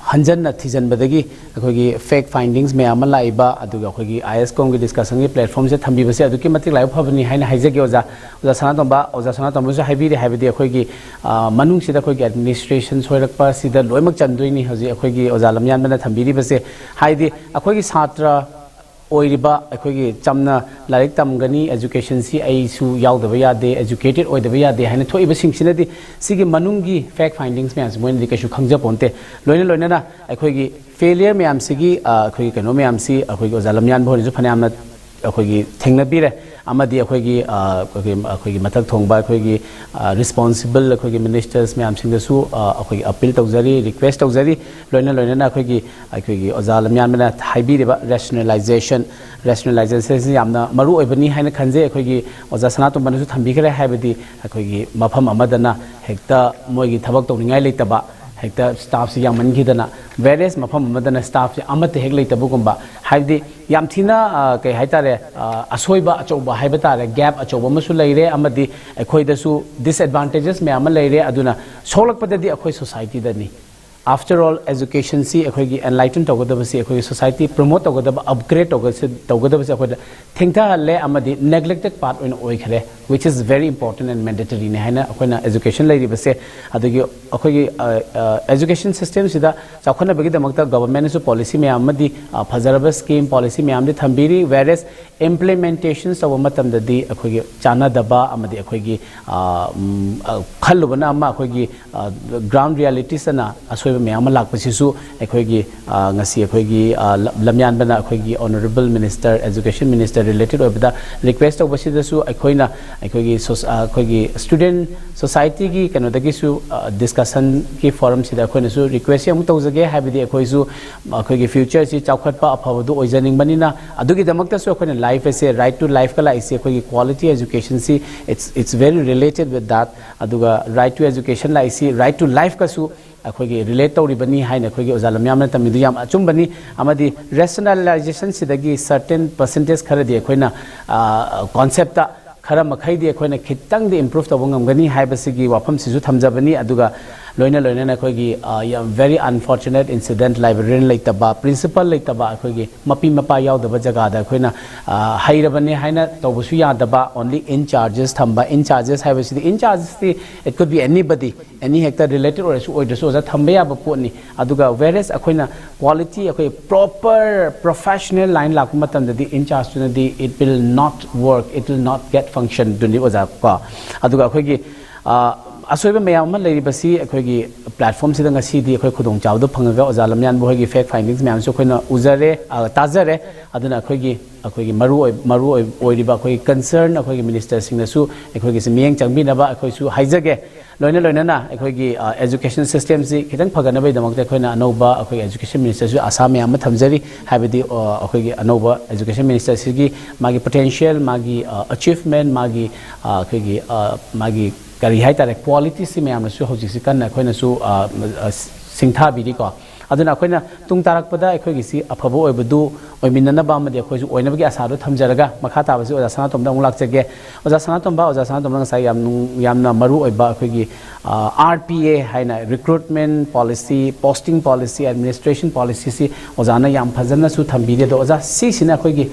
ꯍꯟꯖꯟꯅ ꯊꯤꯖꯤꯟꯕꯗꯒꯤ ꯑꯩꯈꯣꯏꯒꯤ fact findings ꯃꯌꯥꯝ ꯑꯃ ꯂꯥꯛꯏꯕ, ꯑꯗꯨꯒ ꯑꯩꯈꯣꯏꯒꯤ ISCOMꯒꯤ discussionꯒꯤ platformꯁꯦ ꯊꯝꯕꯤꯕꯁꯦ ꯑꯗꯨꯛꯀꯤ ꯃꯇꯤꯛ ꯂꯥꯏꯕꯛ ꯐꯕꯅꯤ ꯍꯥꯏꯅ ꯍꯥꯏꯖꯒꯦ ꯑꯣꯖꯥ꯫ ꯑꯣꯖꯥ ꯁꯅꯥꯇꯣꯝꯕ, ꯑꯣꯖꯥ ꯁꯅꯥꯇꯣꯝꯕꯁꯨ ꯍꯥꯏꯕꯤꯔꯦ, ꯍꯥꯏꯕꯗꯤ ꯑꯩꯈꯣꯏꯒꯤ, ꯑ, ꯃꯅꯨꯡꯁꯤꯗ ꯑꯩꯈꯣꯏꯒꯤ administration ꯁꯣꯏꯔꯛꯄ ꯁꯤꯗ ꯂꯣꯏꯅꯃꯛ ꯆꯟꯗꯣꯏꯅꯤ ꯍꯧꯖꯤꯛ ꯑꯩꯈꯣꯏꯒꯤ ꯑꯣꯖꯥ ꯂꯝꯌꯥꯟꯕꯅ ꯊꯝꯕꯤꯔꯤꯕꯁꯦ꯫ ꯍꯥꯏꯗꯤ ꯑꯩꯈꯣꯏꯒꯤ ꯁꯥꯇ꯭ꯔ ꯑꯣꯏꯔꯤꯕ, ꯑꯩꯈꯣꯏꯒꯤ ꯆꯝꯅ ꯂꯥꯏꯔꯤꯛ ꯇꯝꯒꯅꯤ, educationꯁꯤ ꯑꯩꯁꯨ ꯌꯥꯎꯗꯕ ꯌꯥꯗꯦ, educated ꯑꯣꯏꯗꯕ ꯌꯥꯗꯦ ꯍꯥꯏꯅ ꯊꯣꯛꯏꯕꯁꯤꯡꯁꯤꯅꯗꯤ ꯁꯤꯒꯤ ꯃꯅꯨꯡꯒꯤ fact findings ꯃꯌꯥꯝꯁꯦ ꯃꯣꯏꯅꯗꯤ ꯀꯩꯁꯨ ꯈꯪꯖꯄꯣꯟꯇꯦ꯫ ꯂꯣꯏꯅ ꯂꯣꯏꯅꯅ ꯑꯩꯈꯣꯏꯒꯤ failure ꯃꯌꯥꯝꯁꯤꯒꯤ, ꯑ, ꯑꯩꯈꯣꯏꯒꯤ ꯀꯩꯅꯣ ꯃꯌꯥꯝꯁꯤ ꯑꯩꯈꯣꯏꯒꯤ ꯑꯣꯖꯥ ꯂꯝꯌꯥꯟꯕ ꯍꯣꯏꯅꯁꯨ ꯐꯅꯌꯥꯝꯅ ꯑꯩꯈꯣꯏꯒꯤ ꯊꯦꯡꯅꯕꯤꯔꯦ, ꯑꯃꯗꯤ ꯑꯩꯈꯣꯏꯒꯤ, ꯑ, ꯑꯩꯈꯣꯏꯒꯤ, ꯑꯩꯈꯣꯏꯒꯤ ꯃꯊꯛ ꯊꯣꯡꯕ ꯑꯩꯈꯣꯏꯒꯤ, ꯑ, responsible ꯑꯩꯈꯣꯏꯒꯤ ministers ꯃꯌꯥꯝꯁꯤꯡꯗꯁꯨ, ꯑ, ꯑꯩꯈꯣꯏꯒꯤ appeal ꯇꯧꯖꯔꯤ, request ꯇꯧꯖꯔꯤ꯫ ꯂꯣꯏꯅ ꯂꯣꯏꯅꯅ ꯑꯩꯈꯣꯏꯒꯤ, ꯑꯩꯈꯣꯏꯒꯤ ꯑꯣꯖꯥ ꯂꯝꯌꯥꯟꯕꯅ ꯍꯥꯏꯕꯤꯔꯤꯕ rationalization, rationalization ꯁꯤ ꯌꯥꯝꯅ ꯃꯔꯨ ꯑꯣꯏꯕꯅꯤ ꯍꯥꯏꯅ ꯈꯟꯖꯩ꯫ ꯑꯩꯈꯣꯏꯒꯤ ꯑꯣꯖꯥ ꯁꯅꯥꯇꯣꯝꯕꯅꯁꯨ ꯊꯝꯕꯤꯈ꯭ꯔꯦ, ꯍꯥꯏꯕꯗꯤ ꯑꯩꯈꯣꯏꯒꯤ ꯃꯐꯝ ꯑꯃꯗꯅ ꯍꯦꯛꯇ ꯃꯣꯏꯒꯤ ꯊꯕꯛ ꯇꯧꯅꯤꯡꯉꯥꯏ ꯂꯩꯇꯕ, ꯍꯦꯛꯇ staffꯁꯤ ꯌꯥꯝꯃꯟꯈꯤꯗꯅ, whereas ꯃꯐꯝ ꯑꯃꯗꯅ staffꯁꯤ ꯑꯃꯠꯇ ꯍꯦꯛ ꯂꯩꯇꯕꯒꯨꯝꯕ, ꯍꯥꯏꯕꯗꯤ ꯌꯥꯝ ꯊꯤꯅ, ꯑ, ꯀꯩ ꯍꯥꯏꯇꯥꯔꯦ, ꯑ, ꯑꯁꯣꯏꯕ ꯑꯆꯧꯕ ꯍꯥꯏꯕ ꯇꯥꯔꯦ, gap ꯑꯆꯧꯕ ꯑꯃꯁꯨ ꯂꯩꯔꯦ, ꯑꯃꯗꯤ ꯑꯩꯈꯣꯏꯗꯁꯨ disadvantages ꯃꯌꯥꯝ ꯑꯃ ꯂꯩꯔꯦ꯫ ꯑꯗꯨꯅ ꯁꯣꯛꯂꯛꯄꯗꯗꯤ ꯑꯩꯈꯣꯏ societyꯗꯅꯤ꯫ After all, educationꯁꯤ ꯑꯩꯈꯣꯏꯒꯤ enlighten ꯇꯧꯒꯗꯕꯁꯤ, ꯑꯩꯈꯣꯏꯒꯤ society promote ꯇꯧꯒꯗꯕ, upgrade ꯇꯧꯒꯁꯤ-, ꯇꯧꯒꯗꯕꯁꯤ ꯑꯩꯈꯣꯏꯗ ꯊꯦꯡꯊꯍꯜꯂꯦ ꯑꯃꯗꯤ neglected part ꯑꯣꯏꯅ ꯑꯣꯏꯈ꯭ꯔꯦ꯫ which is very important and mandatory ꯅꯤ ꯍꯥꯏꯅ ꯑꯩꯈꯣꯏꯅ education ꯂꯩꯔꯤꯕꯁꯦ꯫ ꯑꯗꯒꯤ ꯑꯩꯈꯣꯏꯒꯤ education system ꯁꯤꯗ ꯆꯥꯎꯈꯠꯅꯕꯒꯤꯗꯃꯛꯇ government ꯅꯁꯨ policy ꯃꯌꯥꯝ ꯑꯃꯗꯤ ꯐꯖꯔꯕ scheme policy ꯃꯌꯥꯝꯗꯤ ꯊꯝꯕꯤꯔꯤ, whereas implementation ꯇꯧꯕ ꯃꯇꯝꯗꯗꯤ ꯑꯩꯈꯣꯏꯒꯤ ꯆꯥꯟꯅꯗꯕ ꯑꯃꯗꯤ ꯑꯩꯈꯣꯏꯒꯤ ꯈꯜꯂꯨꯕꯅ ꯑꯃ, ꯑꯩꯈꯣꯏꯒꯤ ground realities ꯇꯅ ꯑꯁꯣꯏꯕ ꯃꯌꯥꯝ ꯑꯃ ꯂꯥꯛꯄꯁꯤꯁꯨ ꯑꯩꯈꯣꯏꯒꯤ ꯉꯁꯤ ꯑꯩꯈꯣꯏꯒꯤ ꯂꯝꯌꯥꯟꯕꯅ ꯑꯩꯈꯣꯏꯒꯤ honourable minister, education minister related ꯑꯣꯏꯕꯗ request ꯇꯧꯕꯁꯤꯗꯁꯨ ꯑꯩꯈꯣꯏꯅ ꯑꯩꯈꯣꯏꯒꯤ ꯑꯩꯈꯣꯏꯒꯤ student society ꯒꯤ ꯀꯩꯅꯣꯗꯒꯤꯁꯨ discussion ꯒꯤ forum ꯁꯤꯗ ꯑꯩꯈꯣꯏꯅꯁꯨ request ꯁꯤ ꯑꯃꯨꯛ ꯇꯧꯖꯒꯦ꯫ ꯍꯥꯏꯕꯗꯤ ꯑꯩꯈꯣꯏꯁꯨ ꯑꯩꯈꯣꯏꯒꯤ future ꯁꯤ ꯆꯥꯎꯈꯠꯄ ꯑꯐꯕꯗꯨ ꯑꯣꯏꯖꯅꯤꯡꯕꯅꯤꯅ, ꯑꯗꯨꯒꯤꯗꯃꯛꯇꯁꯨ ꯑꯩꯈꯣꯏꯅ life ꯑꯁꯦ, right to life ꯀ ꯂꯥꯛꯏꯁꯦ ꯑꯩꯈꯣꯏꯒꯤ quality education ꯁꯤ, it's it's very related with that꯫ ꯑꯗꯨꯒ right to education ꯂꯥꯛꯏꯁꯤ right to life ꯀꯁꯨ ꯑꯩꯈꯣꯏꯒꯤ relate ꯇꯧꯔꯤꯕꯅꯤ ꯍꯥꯏꯅ ꯑꯩꯈꯣꯏꯒꯤ ꯑꯣꯖꯥ ꯂꯝꯌꯥꯝꯅ ꯇꯝꯕꯤꯗꯨ ꯌꯥꯝ ꯑꯆꯨꯝꯕꯅꯤ꯫ ꯑꯃꯗꯤ rationalization ꯁꯤꯗꯒꯤ certain percentage ꯈꯔꯗꯤ ꯑꯩꯈꯣꯏꯅ concept ꯇ ꯈꯔ ꯃꯈꯩꯗꯤ ꯑꯩꯈꯣꯏꯅ ꯈꯤꯇꯪꯗꯤ improve ꯇꯧꯕ ꯉꯝꯒꯅꯤ ꯍꯥꯏꯕꯁꯤꯒꯤ ꯋꯥꯐꯝꯁꯤꯁꯨ ꯊꯝꯖꯕꯅꯤ꯫ ꯑꯗꯨꯒ ꯂꯣꯏꯅ ꯂꯣꯏꯅꯅ ꯑꯩꯈꯣꯏꯒꯤ ꯌꯥꯝ very unfortunate incident, librarian ꯂꯩꯇꯕ, principal ꯂꯩꯇꯕ, ꯑꯩꯈꯣꯏꯒꯤ ꯃꯄꯤ ꯃꯄꯥ ꯌꯥꯎꯗꯕ ꯖꯒꯥꯗ ꯑꯩꯈꯣꯏꯅ ꯍꯩꯔꯕꯅꯤ ꯍꯥꯏꯅ ꯇꯧꯕꯁꯨ ꯌꯥꯗꯕ, only in charges ꯊꯝꯕ꯫ In charges ꯍꯥꯏꯕꯁꯤꯗꯤ, in charges T it could be anybody, any ꯍꯦꯛꯇ related ꯑꯣꯏꯔꯁꯨ ꯑꯣꯏꯗ꯭ꯔꯁꯨ ꯑꯣꯖꯥ ꯊꯝꯕ ꯌꯥꯕ ꯄꯣꯠꯅꯤ꯫ ꯑꯗꯨꯒ whereas ꯑꯩꯈꯣꯏꯅ quality, ꯑꯩꯈꯣꯏ proper professional line ꯂꯥꯛꯄ ꯃꯇꯝꯗꯗꯤ in charge ꯇꯨꯅꯗꯤ it will not work, it will not get function ꯗꯨꯅꯤ ꯑꯣꯖꯥ ꯀꯣ꯫ ꯑꯗꯨꯒ ꯑꯩꯈꯣꯏꯒꯤ ꯑꯁꯣꯏꯕ ꯃꯌꯥꯝ ꯑꯃ ꯂꯩꯔꯤꯕꯁꯤ ꯑꯩꯈꯣꯏꯒꯤ platform ꯁꯤꯗ ꯉꯁꯤꯗꯤ ꯑꯩꯈꯣꯏ ꯈꯨꯗꯣꯡꯆꯥꯕꯗꯨ ꯐꯪꯉꯒ ꯑꯣꯖꯥ ꯂꯝꯌꯥꯟꯕ ꯍꯣꯏꯒꯤ fact findings ꯃꯌꯥꯝꯁꯨ ꯑꯩꯈꯣꯏꯅ ꯎꯖꯔꯦ, ꯇꯥꯖꯔꯦ꯫ ꯑꯗꯨꯅ ꯑꯩꯈꯣꯏꯒꯤ ꯑꯩꯈꯣꯏꯒꯤ ꯃꯔꯨ ꯑꯣꯏ ꯃꯔꯨ ꯑꯣꯏ ꯑꯣꯏꯔꯤꯕ ꯑꯩꯈꯣꯏꯒꯤ concern ꯑꯩꯈꯣꯏꯒꯤ minister ꯁꯤꯡꯅꯁꯨ ꯑꯩꯈꯣꯏꯒꯤꯁꯤ ꯃꯤꯠꯌꯦꯡ ꯆꯪꯕꯤꯅꯕ ꯑꯩꯈꯣꯏꯁꯨ ꯍꯥꯏꯖꯒꯦ꯫ ꯂꯣꯏꯅ ꯂꯣꯏꯅꯅ ꯑꯩꯈꯣꯏꯒꯤ education system ꯁꯤ ꯈꯤꯇꯪ ꯐꯒꯠꯅꯕꯒꯤꯗꯃꯛꯇ ꯑꯩꯈꯣꯏꯅ ꯑꯅꯧꯕ ꯑꯩꯈꯣꯏꯒꯤ education minister ꯁꯨ ꯑꯁꯥ ꯃꯌꯥꯝ ꯑꯃ ꯊꯝꯖꯔꯤ꯫ ꯍꯥꯏꯕꯗꯤ ꯑꯩꯈꯣꯏꯒꯤ ꯑꯅꯧꯕ education minister ꯁꯤꯒꯤ ꯃꯥꯒꯤ potential, ꯃꯥꯒꯤ achievement, ꯃꯥꯒꯤ ꯑꯩꯈꯣꯏꯒꯤ ꯃꯥꯒꯤ ꯀꯔꯤ ꯍꯥꯏꯇꯥꯔꯦ, quality ꯁꯤ ꯃꯌꯥꯝꯅꯁꯨ ꯍꯧꯖꯤꯛꯁꯤ ꯀꯟꯅ ꯑꯩꯈꯣꯏꯅꯁꯨ ꯁꯤꯡꯊꯥꯕꯤꯔꯤꯀꯣ꯫ ꯑꯗꯨꯅ ꯑꯩꯈꯣꯏꯅ ꯇꯨꯡ ꯇꯥꯔꯛꯄꯗ ꯑꯩꯈꯣꯏꯒꯤꯁꯤ ꯑꯐꯕ ꯑꯣꯏꯕꯗꯨ ꯑꯣꯏꯃꯤꯟꯅꯅꯕ ꯑꯃꯗꯤ ꯑꯩꯈꯣꯏꯁꯨ ꯑꯣꯏꯅꯕꯒꯤ ꯑꯁꯥꯗꯨ ꯊꯝꯖꯔꯒ, ꯃꯈꯥ ꯇꯥꯕꯁꯤ ꯑꯣꯖꯥ ꯁꯅꯥꯇꯣꯝꯗ ꯑꯃꯨꯛ ꯂꯥꯛꯆꯒꯦ꯫ ꯑꯣꯖꯥ ꯁꯅꯥꯇꯣꯝꯕ, ꯑꯣꯖꯥ ꯁꯅꯥꯇꯣꯝꯕꯅ ꯉꯁꯥꯏ ꯌꯥꯝ ꯅꯨꯡ-, ꯌꯥꯝꯅ ꯃꯔꯨ ꯑꯣꯏꯕ ꯑꯩꯈꯣꯏꯒꯤ, ꯑ, R P A ꯍꯥꯏꯅ, recruitment policy, posting policy, administration policy ꯁꯤ ꯑꯣꯖꯥꯅ ꯌꯥꯝ ꯐꯖꯅꯁꯨ ꯊꯝꯕꯤꯔꯤ꯫ ꯑꯗꯣ ꯑꯣꯖꯥ, ꯁꯤꯁꯤꯅ ꯑꯩꯈꯣꯏꯒꯤ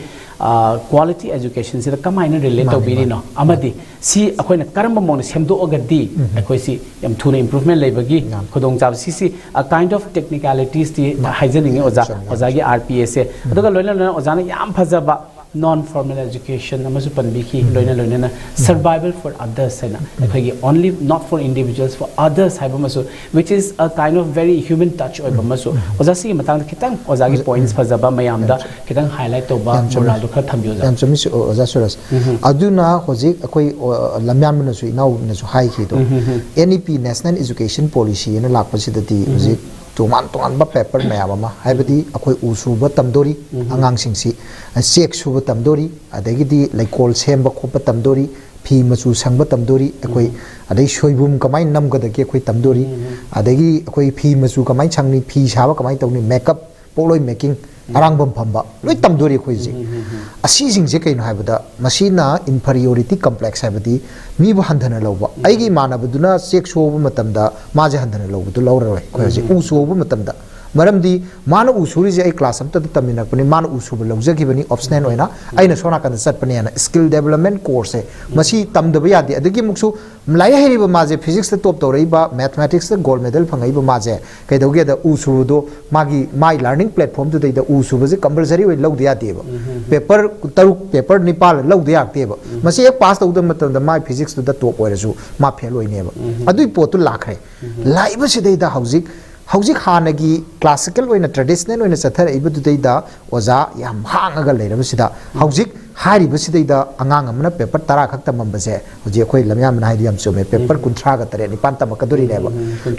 ꯀ꯭ꯋꯥꯂꯤꯇꯤ ꯑꯦꯖꯨꯀꯦꯁꯟꯁꯤꯗ ꯀꯃꯥꯏꯅ ꯔꯤꯂꯦꯠ ꯇꯧꯕꯤꯔꯤꯅꯣ ꯑꯃꯗꯤ ꯁꯤ ꯑꯩꯈꯣꯏꯅ ꯀꯔꯝꯕ ꯃꯑꯣꯡꯗ ꯁꯦꯝꯗꯣꯛꯑꯒꯗꯤ ꯑꯩꯈꯣꯏꯁꯤ ꯌꯥꯝ ꯊꯨꯅ ꯏꯝꯄ꯭ꯔꯨꯚꯃꯦꯟ ꯂꯩꯕꯒꯤ ꯈꯨꯗꯣꯡꯆꯥꯕ ꯁꯤꯁꯤ, a kind of technicalitiesꯇꯤ ꯍꯥꯏꯖꯅꯤꯡꯉꯤ ꯑꯣꯖꯥ, ꯑꯣꯖꯥꯒꯤ R P Aꯁꯦ꯫ ꯑꯗꯨꯒ ꯂꯣꯏꯅ ꯂꯣꯏꯅ ꯑꯣꯖꯥꯅ ꯌꯥꯝ ꯐꯖꯕ ꯅꯣꯟ ꯐꯣꯔꯃꯦꯜ ꯑꯦꯖꯨꯀꯦꯁꯟ ꯑꯃꯁꯨ ꯄꯟꯕꯤꯈꯤ, ꯂꯣꯏꯅ ꯂꯣꯏꯅꯅ survival for others ꯍꯥꯏꯅ ꯑꯩꯈꯣꯏꯒꯤ only not for individuals, for others ꯍꯥꯏꯕ ꯑꯃꯁꯨ, which is a kind of very human touch ꯑꯣꯏꯕ ꯑꯃꯁꯨ꯫ ꯑꯣꯖꯥ, ꯁꯤꯒꯤ ꯃꯇꯥꯡꯗ ꯈꯤꯇꯪ ꯑꯣꯖꯥꯒꯤ ꯄꯣꯏꯟꯠꯁ ꯐꯖꯕ ꯃꯌꯥꯝꯗ ꯈꯤꯇꯪ ꯍꯥꯏꯂꯥꯏꯠ ꯇꯧꯕ ꯃꯣꯔꯥꯜꯗꯣ ꯈꯔ ꯊꯝꯕꯤꯌꯨ, ꯑꯣꯖꯥ꯫ ꯌꯥꯝ ꯆꯨꯝꯃꯤ, ꯑꯣꯖꯥ ꯁꯨꯔꯖ꯫ ꯑꯗꯨꯅ ꯍꯧꯖꯤꯛ ꯑꯩꯈꯣꯏ, ꯑ, ꯂꯝꯌꯥꯟꯕꯅꯁꯨ, ꯏꯅꯥꯎꯅꯁꯨ ꯍꯥꯏꯈꯤꯗꯣ, N E P, National Education Policy ꯍꯥꯏꯅ ꯂꯥꯛꯄꯁꯤꯗꯗꯤ ꯍꯧꯖꯤꯛ ꯇꯣꯉꯥꯟ ꯇꯣꯉꯥꯟꯕ ꯄꯦꯄꯔ ꯃꯌꯥꯝ ꯑꯃ, ꯍꯥꯏꯕꯗꯤ ꯑꯩꯈꯣꯏ ꯎ ꯁꯨꯕ ꯇꯝꯗꯣꯔꯤ ꯑꯉꯥꯡꯁꯤꯡꯁꯤ, ꯆꯦꯛ ꯁꯨꯕ ꯇꯝꯗꯣꯔꯤ, ꯑꯗꯒꯤꯗꯤ ꯂꯩꯀꯣꯜ ꯁꯦꯝꯕ ꯈꯣꯠꯄ ꯇꯝꯗꯣꯔꯤ, ꯐꯤ ꯃꯆꯨ ꯁꯪꯕ ꯇꯝꯗꯣꯔꯤ ꯑꯩꯈꯣꯏ, ꯑꯗꯩ ꯁꯣꯏꯕꯨꯝ ꯀꯃꯥꯏꯅ ꯅꯝꯒꯗꯒꯦ ꯑꯩꯈꯣꯏ ꯇꯝꯗꯣꯔꯤ, ꯑꯗꯒꯤ ꯑꯩꯈꯣꯏ ꯐꯤ ꯃꯆꯨ ꯀꯃꯥꯏꯅ ꯁꯪꯅꯤ, ꯐꯤ ꯁꯥꯕ ꯀꯃꯥꯏꯅ ꯇꯧꯅꯤ, ꯃꯦꯀꯞ, ꯄꯣꯠꯂꯣꯏ ꯃꯦꯀꯤꯡ, ꯑꯔꯥꯡꯕꯝ ꯐꯝꯕ, ꯂꯣꯏ ꯇꯝꯗꯣꯔꯤ ꯑꯩꯈꯣꯏꯁꯦ꯫ ꯑꯁꯤꯁꯤꯡꯁꯦ ꯀꯩꯅꯣ ꯍꯥꯏꯕꯗ, ꯃꯁꯤꯅ inferiority complex, ꯍꯥꯏꯕꯗꯤ ꯃꯤꯕꯨ ꯍꯟꯊꯅ ꯂꯧꯕ꯫ ꯑꯩꯒꯤ ꯏꯃꯥꯟꯅꯕꯗꯨꯅ ꯆꯦꯛ ꯁꯨꯍꯧꯕ ꯃꯇꯝꯗ ꯃꯥꯁꯦ ꯍꯟꯊꯅ ꯂꯧꯕꯗꯨ ꯂꯧꯔꯔꯣꯏ꯫ ꯑꯩꯈꯣꯏ ꯍꯧꯖꯤꯛ ꯎ ꯁꯨꯍꯧꯕ ꯃꯇꯝꯗ, ꯃꯔꯝꯗꯤ ꯃꯥꯅ ꯎ ꯁꯨꯔꯤꯁꯦ ꯑꯩ ꯀ꯭ꯂꯥꯁ ꯑꯃꯠꯇꯗ ꯇꯝꯃꯤꯟꯅꯔꯛꯄꯅꯤ, ꯃꯥꯅ ꯎ ꯁꯨꯕ ꯂꯧꯖꯈꯤꯕꯅꯤ ꯑꯣꯞꯁꯅꯦꯜ ꯑꯣꯏꯅ, ꯑꯩꯅ ꯁꯣꯝ ꯅꯥꯀꯟꯗ ꯆꯠꯄꯅꯦꯅ꯫ ꯁ꯭ꯀꯤꯜ ꯗꯦꯕꯂꯞꯃꯦꯟ ꯀꯣꯔꯁꯁꯦ ꯃꯁꯤ ꯇꯝꯗꯕ ꯌꯥꯗꯦ꯫ ꯑꯗꯒꯤ ꯑꯃꯨꯛꯁꯨ ꯂꯥꯏꯔꯤꯛ ꯍꯩꯔꯤꯕ ꯃꯥꯁꯦ, ꯐꯤꯖꯤꯛꯁꯇ ꯇꯣꯞ ꯇꯧꯔꯛꯏꯕ, ꯃꯦꯊꯃꯦꯇꯤꯛꯁꯇ ꯒꯣꯜ ꯃꯦꯗꯜ ꯐꯪꯉꯛꯏꯕ ꯃꯥꯁꯦ, ꯀꯩꯗꯧꯒꯦꯗ, ꯎ ꯁꯨꯕꯗꯣ ꯃꯥꯒꯤ, ꯃꯥꯏ ꯂꯔꯅꯤꯡ ꯄ꯭ꯂꯦꯠꯐꯣꯝꯗꯨꯗꯩꯗ ꯎ ꯁꯨꯕꯁꯦ ꯀꯝꯄꯜꯁꯔꯤ ꯑꯣꯏꯅ ꯂꯧꯗ ꯌꯥꯗꯦꯕ꯫ ꯄꯦꯄꯔ ꯇꯔꯨꯛ, ꯄꯦꯄꯔ ꯅꯤꯄꯥꯜ ꯂꯧꯗ ꯌꯥꯔꯛꯇꯦꯕ꯫ ꯃꯁꯤ ꯍꯦꯛ ꯄꯥꯁ ꯇꯧꯗꯕ ꯃꯇꯝꯗ ꯃꯥꯏ ꯐꯤꯖꯤꯛꯁꯇꯨꯗ ꯇꯣꯞ ꯑꯣꯏꯔꯁꯨ ꯃꯥ ꯐꯦꯜ ꯑꯣꯏꯅꯦꯕ꯫ ꯑꯗꯨꯏ ꯄꯣꯠꯇꯨ ꯂꯥꯛꯈ꯭ꯔꯦ꯫ ꯂꯥꯛꯏꯕꯁꯤꯗꯩꯗ ꯍꯧꯖꯤꯛ, ꯍꯧꯖꯤꯛ ꯍꯥꯟꯅꯒꯤ ꯀ꯭ꯂꯥꯁꯤꯀꯦꯜ ꯑꯣꯏꯅ, ꯇ꯭ꯔꯦꯗꯤꯁꯅꯦꯜ ꯑꯣꯏꯅ ꯆꯠꯊꯔꯛꯏꯕꯗꯨꯗꯩꯗ ꯑꯣꯖꯥ ꯌꯥꯝ ꯍꯥꯡꯉꯒ ꯂꯩꯔꯕꯁꯤꯗ, ꯍꯧꯖꯤꯛ ꯍꯥꯏꯔꯤꯕꯁꯤꯗꯩꯗ ꯑꯉꯥꯡ ꯑꯃꯅ ꯄꯦꯄꯔ ꯇꯔꯥ ꯈꯛ ꯇꯝꯃꯝꯕꯁꯦ, ꯍꯧꯖꯤꯛ ꯑꯩꯈꯣꯏ ꯂꯝꯌꯥꯟꯕꯅ ꯍꯥꯏꯗꯨ ꯌꯥꯝ ꯆꯨꯝꯃꯦ, ꯄꯦꯄꯔ ꯀꯨꯟꯊ꯭ꯔꯥꯒ ꯇꯔꯦꯠ ꯅꯤꯄꯥꯟ ꯇꯝꯃꯛꯀꯗꯣꯔꯤꯅꯦꯕ꯫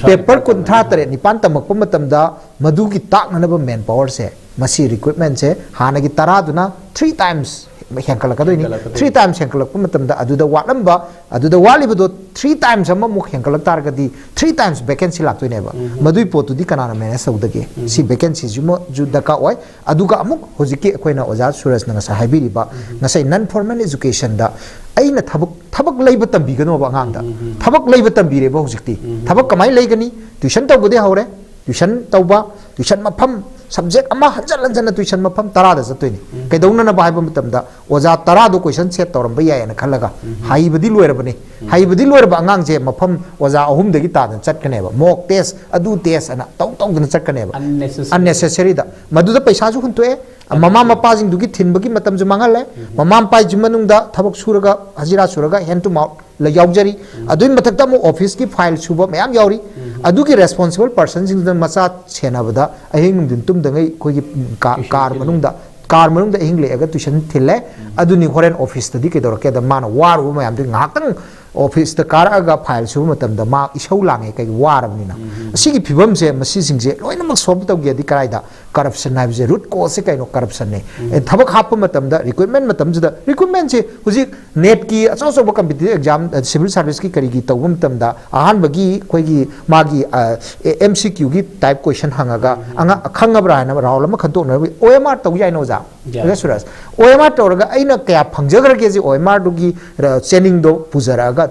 ꯄꯦꯄꯔ ꯀꯨꯟꯊ꯭ꯔꯥ ꯇꯔꯦꯠ ꯅꯤꯄꯥꯟ ꯇꯝꯃꯛꯄ ꯃꯇꯝꯗ ꯃꯗꯨꯒꯤ ꯇꯥꯛꯅꯅꯕ ꯃꯦꯟ ꯄꯋꯔꯁꯦ, ꯃꯁꯤ ꯔꯤꯀ꯭ꯔꯨꯠꯃꯦꯟꯁꯦ ꯍꯥꯟꯅꯒꯤ ꯇꯔꯥꯗꯨꯅ ꯊ꯭ꯔꯤ ꯇꯥꯏꯝꯁ ꯍꯦꯟꯒꯠꯂꯛꯀꯗꯣꯏꯅꯤ꯫ ꯊ꯭ꯔꯤ ꯇꯥꯏꯝꯁ ꯍꯦꯟꯒꯠꯂꯛꯄ ꯃꯇꯝꯗ ꯑꯗꯨꯗ ꯋꯥꯠꯂꯝꯕ, ꯑꯗꯨꯗ ꯋꯥꯠꯂꯤꯕꯗꯣ ꯊ꯭ꯔꯤ ꯇꯥꯏꯝꯁ ꯑꯃꯃꯨꯛ ꯍꯦꯟꯒꯠꯂꯛ ꯇꯥꯔꯒꯗꯤ ꯊ꯭ꯔꯤ ꯇꯥꯏꯝꯁ ꯚꯦꯀꯦꯟꯁꯤ ꯂꯥꯛꯇꯣꯏꯅꯦꯕ꯫ ꯃꯗꯨꯏ ꯄꯣꯠꯇꯨꯗꯤ ꯀꯅꯥꯅ ꯃꯦꯅꯦꯖ ꯇꯧꯗꯒꯦ? ꯁꯤ ꯚꯦꯀꯦꯟꯁꯤꯁꯤꯃꯁꯨ ꯗꯔꯀꯥꯔ ꯑꯣꯏ꯫ ꯑꯗꯨꯒ ꯑꯃꯨꯛ ꯍꯧꯖꯤꯛꯀꯤ ꯑꯩꯈꯣꯏꯅ ꯑꯣꯖꯥ ꯁꯨꯔꯖꯅ ꯉꯁꯥꯏ ꯍꯥꯏꯕꯤꯔꯤꯕ, ꯉꯁꯥꯏ ꯅꯟ ꯐꯣꯔꯃꯦꯜ ꯑꯦꯖꯨꯀꯦꯁꯟꯗ ꯑꯩꯅ ꯊꯕꯛ, ꯊꯕꯛ ꯂꯩꯕ ꯇꯝꯕꯤꯒꯅꯣꯕ ꯑꯉꯥꯡꯗ꯫ ꯊꯕꯛ ꯂꯩꯕ ꯇꯝꯕꯤꯔꯦꯕ ꯍꯧꯖꯤꯛꯇꯤ꯫ ꯊꯕꯛ ꯀꯃꯥꯏꯅ ꯂꯩꯒꯅꯤ? ꯇ꯭ꯋꯤꯁꯟ ꯇꯧꯕꯗꯤ ꯍꯧꯔꯦ, ꯇ꯭ꯋꯤꯁꯟ ꯇꯧꯕ, ꯇ꯭ꯋꯤꯁꯟ ꯃꯐꯝ, Subject ꯑꯃ ꯍꯟꯖꯟ ꯍꯟꯖꯟꯅ tuition ꯃꯐꯝ ꯇꯔꯥꯗ ꯆꯠꯇꯣꯏꯅꯤ꯫ ꯀꯩꯗꯧꯅꯅꯕ ꯍꯥꯏꯕ ꯃꯇꯝꯗ ꯑꯣꯖꯥ ꯇꯔꯥꯗꯣ question set ꯇꯧꯔꯝꯕ ꯌꯥꯏꯌꯦꯅ ꯈꯜꯂꯒ, ꯍꯩꯕꯗꯤ ꯂꯣꯏꯔꯕꯅꯤ꯫ ꯍꯩꯕꯗꯤ ꯂꯣꯏꯔꯕ ꯑꯉꯥꯡꯁꯦ ꯃꯐꯝ ꯑꯣꯖꯥ ꯑꯍꯨꯝꯗꯒꯤ ꯇꯥꯗꯅ ꯆꯠꯀꯅꯦꯕ꯫ Mock test, ꯑꯗꯨ test ꯑꯅ ꯇꯧ ꯇꯧꯗꯅ ꯆꯠꯀꯅꯦꯕ꯫ Unnecessary. Unnecessary ꯗ꯫ ꯃꯗꯨꯗ ꯄꯩꯁꯥꯁꯨ ꯍꯨꯟꯇꯣꯛꯑꯦ, ꯃꯃꯥ ꯃꯄꯥꯁꯤꯡꯗꯨꯒꯤ ꯊꯤꯟꯕꯒꯤ ꯃꯇꯝꯁꯨ ꯃꯥꯡꯍꯜꯂꯦ꯫ ꯃꯃꯥ ꯃꯄꯥꯁꯤ ꯃꯅꯨꯡꯗ ꯊꯕꯛ ꯁꯨꯔꯒ, ꯍꯖꯤꯔꯥ ꯁꯨꯔꯒ, hand to mouth ꯂ-, ꯌꯥꯎꯖꯔꯤ꯫ ꯑꯗꯨꯒꯤ ꯃꯊꯛꯇ ꯑꯃꯨꯛ office ꯀꯤ file ꯁꯨꯕ ꯃꯌꯥꯝ ꯌꯥꯎꯔꯤ꯫ ꯑꯗꯨꯒꯤ responsible person ꯁꯤꯡꯗꯨꯅ ꯃꯆꯥ ꯁꯦꯟꯅꯕꯗ ꯑꯍꯤꯡ ꯅꯨꯡꯊꯤꯟ ꯇꯨꯝꯗꯉꯩ ꯑꯩꯈꯣꯏꯒꯤ ꯀꯥ-, Tuition car ꯊꯤꯜꯂꯤ꯫ ꯃꯅꯨꯡꯗ, car ꯃꯅꯨꯡꯗ ꯑꯍꯤꯡ ꯂꯦꯛꯑꯒ tuition ꯊꯤꯜꯂꯦ꯫ ꯑꯗꯨꯅꯤ ꯍꯣꯔꯦꯟ office ꯇꯗꯤ ꯀꯩꯗꯧꯔꯛꯀꯦꯗ, ꯃꯥꯅ ꯋꯥꯔꯨꯕ ꯃꯌꯥꯝꯗꯨ ꯉꯥꯏꯍꯥꯛꯇꯪ office ꯇ ꯀꯥꯔꯛꯑꯒ file ꯁꯨꯕ ꯃꯇꯝꯗ ꯃꯥ ꯏꯁꯧ ꯂꯥꯡꯉꯦ, ꯀꯩ ꯋꯥꯔꯕꯅꯤꯅ꯫ ꯑꯁꯤꯒꯤ ꯐꯤꯕꯝꯁꯦ, ꯃꯁꯤꯁꯤꯡꯁꯦ ꯂꯣꯏꯅꯃꯛ solve ꯇꯧꯒꯦꯗꯤ ꯀꯗꯥꯏꯗ? Corruption ꯍꯥꯏꯕꯁꯦ root cause ꯁꯦ ꯀꯩꯅꯣ? Corruption ꯅꯦ꯫ ꯑꯦ, ꯊꯕꯛ ꯍꯥꯞꯄ ꯃꯇꯝꯗ, recruitment ꯃꯇꯝꯁꯤꯗ, recruitment ꯁꯦ ꯍꯧꯖꯤꯛ NET ꯀꯤ ꯑꯆꯧ ꯑꯆꯧꯕ competitive exam, ꯑ, civil service ꯀꯤ ꯀꯔꯤꯒꯤ ꯇꯧꯕ ꯃꯇꯝꯗ ꯑꯍꯥꯟꯕꯒꯤ ꯑꯩꯈꯣꯏꯒꯤ ꯃꯥꯒꯤ, ꯑ, ꯑꯦ, M C Q ꯒꯤ type question ꯍꯪꯉꯒ ꯑꯉꯥꯡ ꯈꯪꯉꯕ꯭ꯔꯥ ꯍꯥꯏꯅ round ꯑꯃ ꯈꯟꯗꯣꯛꯅꯕ O M R ꯇꯧ ꯌꯥꯏꯅ ꯑꯣꯖꯥ? ꯌꯥꯏ꯫ ꯑꯣꯖꯥ ꯁꯨꯔꯖ, O M R ꯇꯧꯔꯒ ꯑꯩꯅ ꯀꯌꯥ ꯐꯪꯖꯈ꯭ꯔꯒꯦ ꯁꯤ O M R ꯗꯨꯒꯤ, ꯑ, ꯆꯦꯅꯤꯡꯗꯣ ꯄꯨꯖꯔꯛꯑꯒ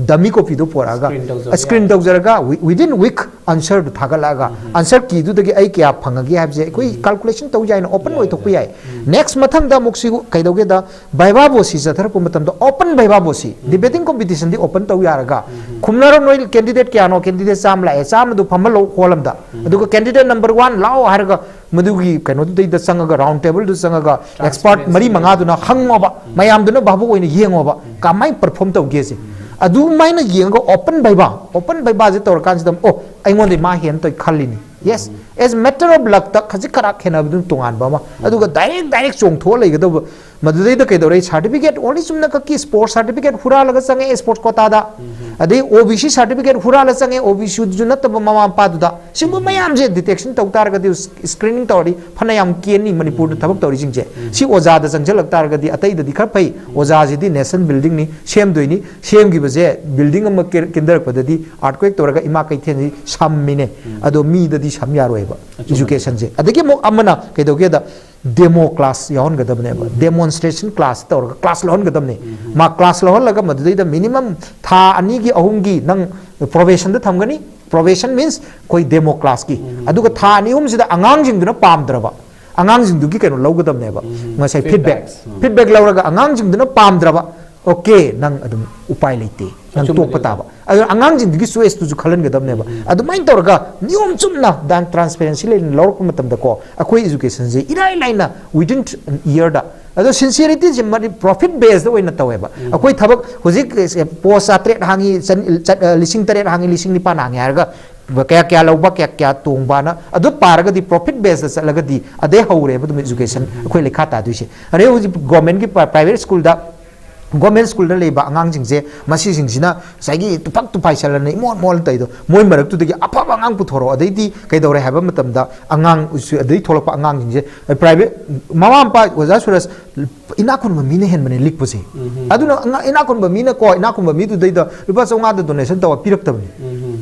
dummy copy ꯗꯣ ꯄꯨꯔꯛꯑꯒ screen ꯇꯧꯖꯕ screen ꯌꯥꯏ꯫ ꯇꯧꯖꯔꯒ wi-, within week answer ꯗꯨ ꯊꯥꯒꯠꯂꯛꯑꯒ answer key ꯗꯨꯗꯒꯤ ꯑꯩ ꯀꯌꯥ ꯐꯪꯉꯒꯦ ꯍꯥꯏꯕꯁꯦ ꯑꯩꯈꯣꯏ calculation ꯇꯧ ꯌꯥꯏꯅ open ꯌꯥꯏ, ꯑꯣꯏꯊꯣꯛꯄ ꯌꯥꯏ꯫ ꯌꯥꯏ꯫ Next ꯃꯊꯪꯗ ꯑꯃꯨꯛ ꯁꯤ ꯀꯩꯗꯧꯒꯦꯗ, viva voce ꯁꯤ ꯆꯠꯊꯔꯛꯄ ꯃꯇꯝꯗ open viva voce ꯁꯤ, debating competition ꯗꯤ open ꯇꯧ ꯌꯥꯔꯒ, ꯈꯨꯝꯅꯔꯣ ꯅꯣꯏ candidate ꯀꯌꯥꯅꯣ, candidate ꯆꯥꯝꯃ ꯂꯥꯛꯑꯦ, ꯆꯥꯝꯃꯗꯨ ꯐꯝꯍꯜꯂꯣ hall ꯑꯃꯗ꯫ ꯑꯗꯨꯒ candidate number one ꯂꯥꯛꯑꯣ ꯍꯥꯏꯔꯒ ꯃꯗꯨꯒꯤ ꯀꯩꯅꯣꯗꯨꯗꯩꯗ ꯆꯪꯉꯒ, round table ꯗꯨ ꯆꯪꯉꯒ expert transparency ꯃꯔꯤ ꯃꯉꯥꯗꯨꯅ ꯍꯪꯉꯣꯕ, ꯃꯌꯥꯝꯗꯨꯅ ꯚꯥꯕꯨꯛ ꯑꯣꯏꯅ ꯌꯦꯡꯉꯣꯕ, ꯀꯃꯥꯏꯅ perform ꯇꯧꯒꯦꯁꯦ꯫ ꯑꯗꯨꯃꯥꯏꯅ ꯌꯦꯡꯉꯒ open viva, open viva ꯁꯦ ꯇꯧꯔꯀꯥꯟꯁꯤꯗ, "ꯑꯣ, ꯑꯩꯉꯣꯟꯗꯩ ꯃꯥ ꯍꯦꯟꯅ ꯇꯧꯏ" ꯈꯜꯂꯤꯅꯤ꯫ Yes, as matter of luck ꯇ ꯈꯖꯤꯛ ꯈꯔ ꯈꯦꯠꯅꯕꯗꯨꯅ ꯇꯣꯉꯥꯟꯕ ꯑꯃ, ꯑꯗꯨꯒ direct, direct ꯆꯣꯡꯊꯣꯛꯑ ꯂꯩꯒꯗꯧꯕ꯫ ꯃꯗꯨꯗꯩꯗ ꯀꯩꯗꯧꯔꯦ? Certificate only ꯆꯨꯝꯅ ꯈꯛꯀꯤ sports certificate ꯍꯨꯔꯥꯜꯂꯒ ꯆꯪꯉꯛꯑꯦ sports quota ꯗ, ꯑꯗꯩ O B C certificate ꯍꯨꯔꯥꯜꯂ ꯆꯪꯉꯛꯑꯦ O B C ꯗꯨꯁꯨ ꯅꯠꯇꯕ ꯃꯃꯥ ꯃꯄꯥꯗꯨꯗ꯫ ꯁꯤꯒꯨꯝꯕ ꯃꯌꯥꯝꯁꯦ detection ꯇꯧ ꯇꯥꯔꯒꯗꯤ, screening ꯇꯧꯔꯗꯤ ꯐꯅꯌꯥꯝ ꯀꯦꯟꯅꯤ ꯃꯅꯤꯄꯨꯔꯗ ꯊꯕꯛ ꯇꯧꯔꯤꯁꯤꯡꯁꯦ꯫ ꯁꯤ ꯑꯣꯖꯥꯗ ꯆꯪꯁꯤꯜꯂꯛ ꯇꯥꯔꯒꯗꯤ ꯑꯇꯩꯗꯗꯤ ꯈꯔ ꯐꯩ꯫ ꯑꯣꯖꯥꯁꯤꯗꯤ nation building ꯅꯤ, ꯁꯦꯝꯗꯣꯏꯅꯤ꯫ ꯁꯦꯝꯈꯤꯕꯁꯦ building ꯑꯃ ꯀꯦ-, ꯀꯤꯟꯊꯔꯛꯄꯗꯗꯤ earthquake ꯇꯧꯔꯒ ꯏꯃꯥ ꯀꯩꯊꯦꯜꯁꯤ ꯁꯝꯃꯤꯅꯦ꯫ ꯑꯗꯣ ꯃꯤꯗꯗꯤ ꯁꯝ ꯌꯥꯔꯣꯏꯕ꯫ ꯑꯆꯨꯝꯕꯅꯤ꯫ Education ꯁꯦ꯫ ꯑꯗꯒꯤ ꯑꯃꯨꯛ ꯑꯃꯅ ꯀꯩꯗꯧꯒꯦꯗ, demo class ꯌꯥꯎꯍꯟꯒꯗꯕꯅꯦꯕ꯫ Demonstration class ꯇꯧꯔꯒ class ꯂꯧꯍꯟꯒꯗꯕꯅꯦ꯫ ꯃꯥ class ꯂꯧꯍꯜꯂꯒ ꯃꯗꯨꯗꯩꯗ minimum ꯊꯥ ꯑꯅꯤꯒꯤ, ꯑꯍꯨꯝꯒꯤ ꯅꯪ ꯄ꯭ꯔꯣꯕꯦꯁꯟꯗ ꯊꯝꯒꯅꯤ꯫ ꯄ꯭ꯔꯣꯕꯦꯁꯟ ꯃꯤꯟꯁ ꯑꯩꯈꯣꯏ ꯗꯦꯃꯣ ꯀ꯭ꯂꯥꯁꯀꯤ꯫ ꯑꯗꯨꯒ ꯊꯥ ꯑꯅꯤ ꯑꯍꯨꯝꯁꯤꯗ ꯑꯉꯥꯡꯁꯤꯡꯗꯨꯅ ꯄꯥꯝꯗ꯭ꯔꯕ, ꯑꯉꯥꯡꯁꯤꯡꯗꯨꯒꯤ ꯀꯩꯅꯣ ꯂꯧꯒꯗꯕꯅꯦꯕ꯫ ꯉꯁꯥꯏ ꯐꯤꯗꯕꯦꯛ꯫ Feedbacks. ꯎꯝ. ꯐꯤꯗꯕꯦꯛ ꯂꯧꯔꯒ ꯑꯉꯥꯡꯁꯤꯡꯗꯨꯅ ꯄꯥꯝꯗ꯭ꯔꯕ, ꯑꯣꯀꯦ, ꯅꯪ ꯑꯗꯨꯝ ꯎꯄꯥꯏ ꯂꯩꯇꯦ, ꯅꯪ ꯑꯆꯨꯝꯕꯅꯦ ꯇꯣꯛꯄ ꯑꯗꯨ꯫ ꯇꯥꯕ꯫ ꯑꯗꯨ ꯑꯉꯥꯡꯁꯤꯡꯗꯨꯒꯤ ꯆꯣꯏꯁꯇꯨꯁꯨ ꯈꯜꯍꯟꯒꯗꯕꯅꯦꯕ꯫ ꯑꯗꯨꯃꯥꯏꯅ ꯇꯧꯔꯒ ꯅꯤꯌꯣꯝ ꯆꯨꯝꯅ ꯗꯥꯟ ꯇ꯭ꯔꯥꯟꯁꯄꯦꯔꯦꯟꯁꯤ ꯂꯩꯅ ꯂꯧꯔꯛꯄ ꯃꯇꯝꯗꯀꯣ, ꯑꯩꯈꯣꯏ ꯏꯖꯨꯀꯦꯁꯟꯁꯦ ꯏꯔꯥꯏ ꯂꯥꯏꯅ within yearꯗ꯫ ꯑꯗꯣ ꯁꯤꯟꯁꯤꯌꯔꯤꯇꯤꯁꯦ ꯃꯥꯗꯤ ꯄ꯭ꯔꯣꯐꯤꯠ ꯕꯦꯁꯇ ꯑꯣꯏꯅ ꯇꯧꯋꯦꯕ꯫ ꯑꯩꯈꯣꯏ ꯊꯕꯛ ꯍꯧꯖꯤꯛ ꯄꯣꯁ ꯆꯥꯇ꯭ꯔꯦꯠ ꯍꯥꯡꯉꯤ, ꯆꯟ- ꯆꯠ- ꯑ, ꯂꯤꯁꯤꯡ ꯇꯔꯦꯠ ꯍꯥꯡꯉꯤ, ꯂꯤꯁꯤꯡ ꯅꯤꯄꯥꯟ ꯍꯥꯡꯉꯤ ꯍꯥꯏꯔꯒ ꯀꯌꯥ ꯀꯌꯥ ꯂꯧꯕ, ꯀꯌꯥ ꯀꯌꯥ ꯇꯣꯡꯕꯅ ꯑꯗꯨ ꯄꯥꯔꯒꯗꯤ, ꯄ꯭ꯔꯣꯐꯤꯠ ꯕꯦꯁꯇ ꯆꯠꯂꯒꯗꯤ ꯑꯗꯩ ꯍꯧꯔꯦꯕ ꯑꯗꯨꯝ ꯏꯖꯨꯀꯦꯁꯟ ꯑꯩꯈꯣꯏ ꯂꯩꯈꯥ ꯇꯥꯗꯣꯏꯁꯦ꯫ ꯑꯗꯩ ꯍꯧꯖꯤꯛ ꯒꯣꯔꯃꯦꯟꯒꯤ ꯄ꯭ꯔꯥꯏꯚꯦꯠ ꯁ꯭ꯀꯨꯜꯗ, ꯒꯣꯔꯃꯦꯟ ꯁ꯭ꯀꯨꯜꯗ ꯂꯩꯕ ꯑꯉꯥꯡꯁꯤꯡꯁꯦ, ꯃꯁꯤꯁꯤꯡꯁꯤꯅ ꯉꯁꯥꯏꯒꯤ ꯇꯨꯐꯛ ꯇꯨꯐꯥꯏꯁꯜꯂꯅ ꯏꯃꯣꯠ ꯃꯣꯠꯂ ꯇꯧꯔꯤꯗꯣ, ꯃꯣꯏ ꯃꯔꯛꯇꯨꯗꯒꯤ ꯑꯐꯕ ꯑꯉꯥꯡ ꯄꯨꯊꯣꯔꯛꯑꯣ꯫ ꯑꯗꯩꯗꯤ ꯀꯩꯗꯧꯔꯦ ꯍꯥꯏꯕ ꯃꯇꯝꯗ, ꯑꯉꯥꯡ ꯑꯗꯩ ꯊꯣꯛꯂꯛꯄ ꯑꯉꯥꯡꯁꯤꯡꯁꯦ ꯄ꯭ꯔꯥꯏꯚꯦꯠ, ꯃꯃꯥ ꯃꯄꯥ, ꯑꯣꯖꯥ ꯁꯨꯔꯖ, ꯏꯅꯥꯛ ꯈꯨꯟꯕ ꯃꯤꯅ ꯍꯦꯟꯕꯅꯦ ꯂꯤꯛꯄꯁꯦ꯫ ꯑꯗꯨꯅ ꯑꯉꯥꯡ ꯏꯅꯥꯛ ꯈꯨꯟꯕ ꯃꯤꯅꯀꯣ, ꯏꯅꯥꯛ ꯈꯨꯟꯕ ꯃꯤꯗꯨꯗꯩꯗ ꯂꯨꯄꯥ ꯆꯥꯝꯃꯉꯥꯗ ꯗꯣꯅꯦꯁꯟ ꯇꯧꯔ ꯄꯤꯔꯛꯇꯕꯅꯤ꯫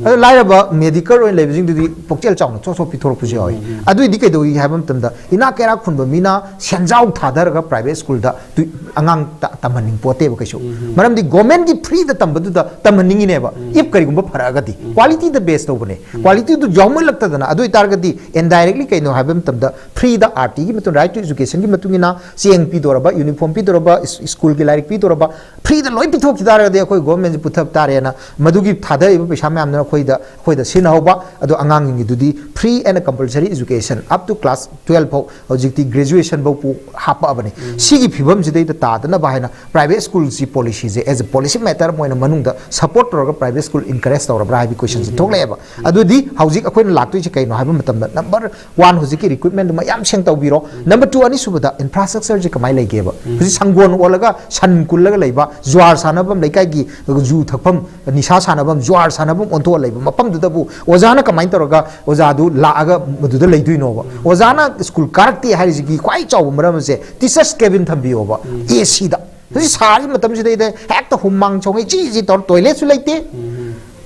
ꯑꯗꯣ ꯂꯥꯏꯔꯕ ꯃꯦꯗꯤꯀꯦꯜ ꯑꯣꯏꯅ ꯂꯩꯕꯁꯤꯡꯗꯨꯗꯤ ꯄꯨꯛꯆꯦꯜ ꯆꯥꯎꯅ ꯆꯣꯠ ꯆꯣꯠ ꯄꯤꯊꯣꯔꯛꯄꯁꯨ ꯌꯥꯎꯋꯤ꯫ ꯑꯗꯨꯏꯗꯤ ꯀꯩꯗꯧꯏ ꯍꯥꯏꯕ ꯃꯇꯝꯗ, ꯏꯅꯥꯛ ꯀꯩꯔꯥꯛ ꯈꯨꯟꯕ ꯃꯤꯅ ꯁꯦꯟꯖꯥꯎ ꯊꯥꯗꯔꯒ ꯄ꯭ꯔꯥꯏꯚꯦꯠ ꯁ꯭ꯀꯨꯜꯗ ꯇꯨ- ꯑꯉꯥꯡ ꯇ- ꯇꯝꯍꯟꯅꯤꯡ ꯄꯣꯠꯇꯦꯕ ꯀꯩꯁꯨ꯫ ꯃꯔꯝꯗꯤ ꯒꯣꯔꯃꯦꯟꯒꯤ ꯐ꯭ꯔꯤꯗ ꯇꯝꯕꯗꯨꯗ ꯇꯝꯍꯟꯅꯤꯡꯉꯤꯅꯦꯕ꯫ ꯏꯐ ꯀꯔꯤꯒꯨꯝꯕ ꯐꯔꯛꯑꯒꯗꯤ ꯀ꯭ꯋꯥꯂꯤꯇꯤꯗ ꯕꯦꯁ ꯇꯧꯕꯅꯦ꯫ ꯀ꯭ꯋꯥꯂꯤꯇꯤꯗꯨ ꯌꯥꯎꯃꯜꯂꯛꯇꯗꯅ, ꯑꯗꯨ ꯑꯣꯏꯇꯥꯔꯒꯗꯤ ꯏꯟꯗꯥꯏꯔꯦꯛꯂꯤ ꯀꯩꯅꯣ ꯍꯥꯏꯕ ꯃꯇꯝꯗ, ꯐ꯭ꯔꯤꯗ, ꯑꯥꯔ ꯇꯤꯒꯤ ꯃꯇꯨꯡ, ꯔꯥꯏꯠ ꯇꯨ ꯏꯖꯨꯀꯦꯁꯟꯒꯤ ꯃꯇꯨꯡ ꯏꯟꯅ ꯆꯦꯡ ꯄꯤꯗꯣꯔꯕ, ꯌꯨꯅꯤꯐꯣꯔꯝ ꯄꯤꯗꯣꯔꯕ, ꯏꯁ- ꯁ꯭ꯀꯨꯜꯒꯤ ꯂꯥꯏꯔꯤꯛ ꯄꯤꯗꯣꯔꯕ, ꯐ꯭ꯔꯤꯗ ꯂꯣꯏ ꯄꯤꯊꯣꯛꯈꯤ ꯇꯥꯔꯒꯗꯤ ꯑꯩꯈꯣꯏ ꯒꯣꯔꯃꯦꯟꯁꯦ ꯄꯨꯊꯕ ꯇꯥꯔꯦꯅ, ꯃꯗꯨꯒꯤ ꯊꯥꯗꯔꯤꯕ ꯄꯩꯁꯥ ꯃꯌꯥꯝꯗꯨꯅ ꯑꯩꯈꯣꯏꯗ, ꯑꯩꯈꯣꯏꯗ ꯁꯤꯖꯤꯟꯅꯍꯧꯕ꯫ ꯑꯗꯣ ꯑꯉꯥꯡꯁꯤꯡꯒꯤꯗꯨꯗꯤ free and compulsory education up to class twelve ꯐꯥꯎ, ꯍꯧꯖꯤꯛꯇꯤ ꯒ꯭ꯔꯦꯖꯨꯑꯦꯁꯟ ꯐꯥꯎ ꯄꯨ- ꯍꯥꯞꯄꯛꯑꯕꯅꯦ꯫ ꯁꯤꯒꯤ ꯐꯤꯕꯝꯁꯤꯗꯩꯗ ꯇꯥꯗꯅꯕ ꯍꯥꯏꯅ ꯄ꯭ꯔꯥꯏꯚꯦꯠ ꯁ꯭ꯀꯨꯜꯁꯤ ꯄꯣꯂꯤꯁꯤꯁꯦ, as a policy matter, ꯃꯣꯏꯅ ꯃꯅꯨꯡꯗ ꯁꯞꯄꯣꯔꯠ ꯇꯧꯔꯒ ꯄ꯭ꯔꯥꯏꯚꯦꯠ ꯁ꯭ꯀꯨꯜ ꯏꯟꯀꯔꯦꯖ ꯇꯧꯔꯕ꯭ꯔꯥ ꯍꯥꯏꯕꯒꯤ ꯀꯣꯏꯁꯟꯁꯦ ꯊꯣꯛꯂꯛꯑꯦꯕ꯫ ꯑꯗꯨꯗꯤ ꯍꯧꯖꯤꯛ ꯑꯩꯈꯣꯏꯅ ꯂꯥꯛꯇꯣꯏꯁꯦ ꯀꯩꯅꯣ ꯍꯥꯏꯕ ꯃꯇꯝꯗ, ꯅꯝꯕꯔ ꯋꯥꯟ, ꯍꯧꯖꯤꯛꯀꯤ ꯔꯤꯀ꯭ꯔꯨꯠꯃꯦꯟꯗꯨꯃ ꯌꯥꯝ ꯁꯦꯡ ꯇꯧꯕꯤꯔꯣ꯫ ꯅꯝꯕꯔ ꯇꯨ, ꯑꯅꯤꯁꯨꯕꯗ ꯏꯟꯐ꯭ꯔꯥꯁ꯭ꯇ꯭ꯔꯛꯆꯔꯁꯦ ꯀꯃꯥꯏꯅ ꯂꯩꯒꯦꯕ? ꯍꯧꯖꯤꯛ ꯁꯪꯒꯣꯟ ꯑꯣꯜꯂꯒ ꯁꯟ ꯀꯨꯜꯂꯒ ꯂꯩꯕ, ꯖꯨꯋꯥꯔ ꯁꯥꯟꯅꯐꯝ, ꯂꯩꯀꯥꯏꯒꯤ ꯖꯨ ꯊꯛꯐꯝ, ꯅꯤꯁꯥ ꯁꯥꯟꯅꯐꯝ, ꯖꯨꯋꯥꯔ ꯁꯥꯟꯅꯐꯝ ꯑꯣꯟꯊꯣꯛꯑ ꯂꯩꯕ ꯃꯐꯝꯗꯨꯗꯕꯨ ꯑꯣꯖꯥꯅ ꯀꯃꯥꯏꯅ ꯇꯧꯔꯒ ꯑꯣꯖꯥꯗꯨ ꯂꯥꯛꯑꯒ ꯃꯗꯨꯗ ꯂꯩꯗꯣꯏꯅꯣꯕ? ꯑꯣꯖꯥꯅ ꯁ꯭ꯀꯨꯜ ꯀꯥꯔꯛꯇꯦ ꯍꯥꯏꯔꯤꯁꯤꯒꯤ ꯈ꯭ꯋꯥꯏ ꯆꯥꯎꯕ ꯃꯔꯝ ꯑꯁꯦ ꯇꯤꯆꯔꯁ ꯀꯦꯕꯤꯟ ꯊꯝꯕꯤꯌꯣꯕ, ꯑꯦ ꯁꯤꯗ꯫ ꯍꯧꯖꯤꯛ ꯁꯥꯔꯤ ꯃꯇꯝꯁꯤꯗꯩꯗ ꯍꯦꯛꯇ ꯍꯨꯃꯥꯡ ꯁꯧꯉꯩ ꯆꯤ ꯆꯤ ꯇꯧꯔ, ꯇꯣꯏꯂꯦꯠꯁꯨ ꯂꯩꯇꯦ꯫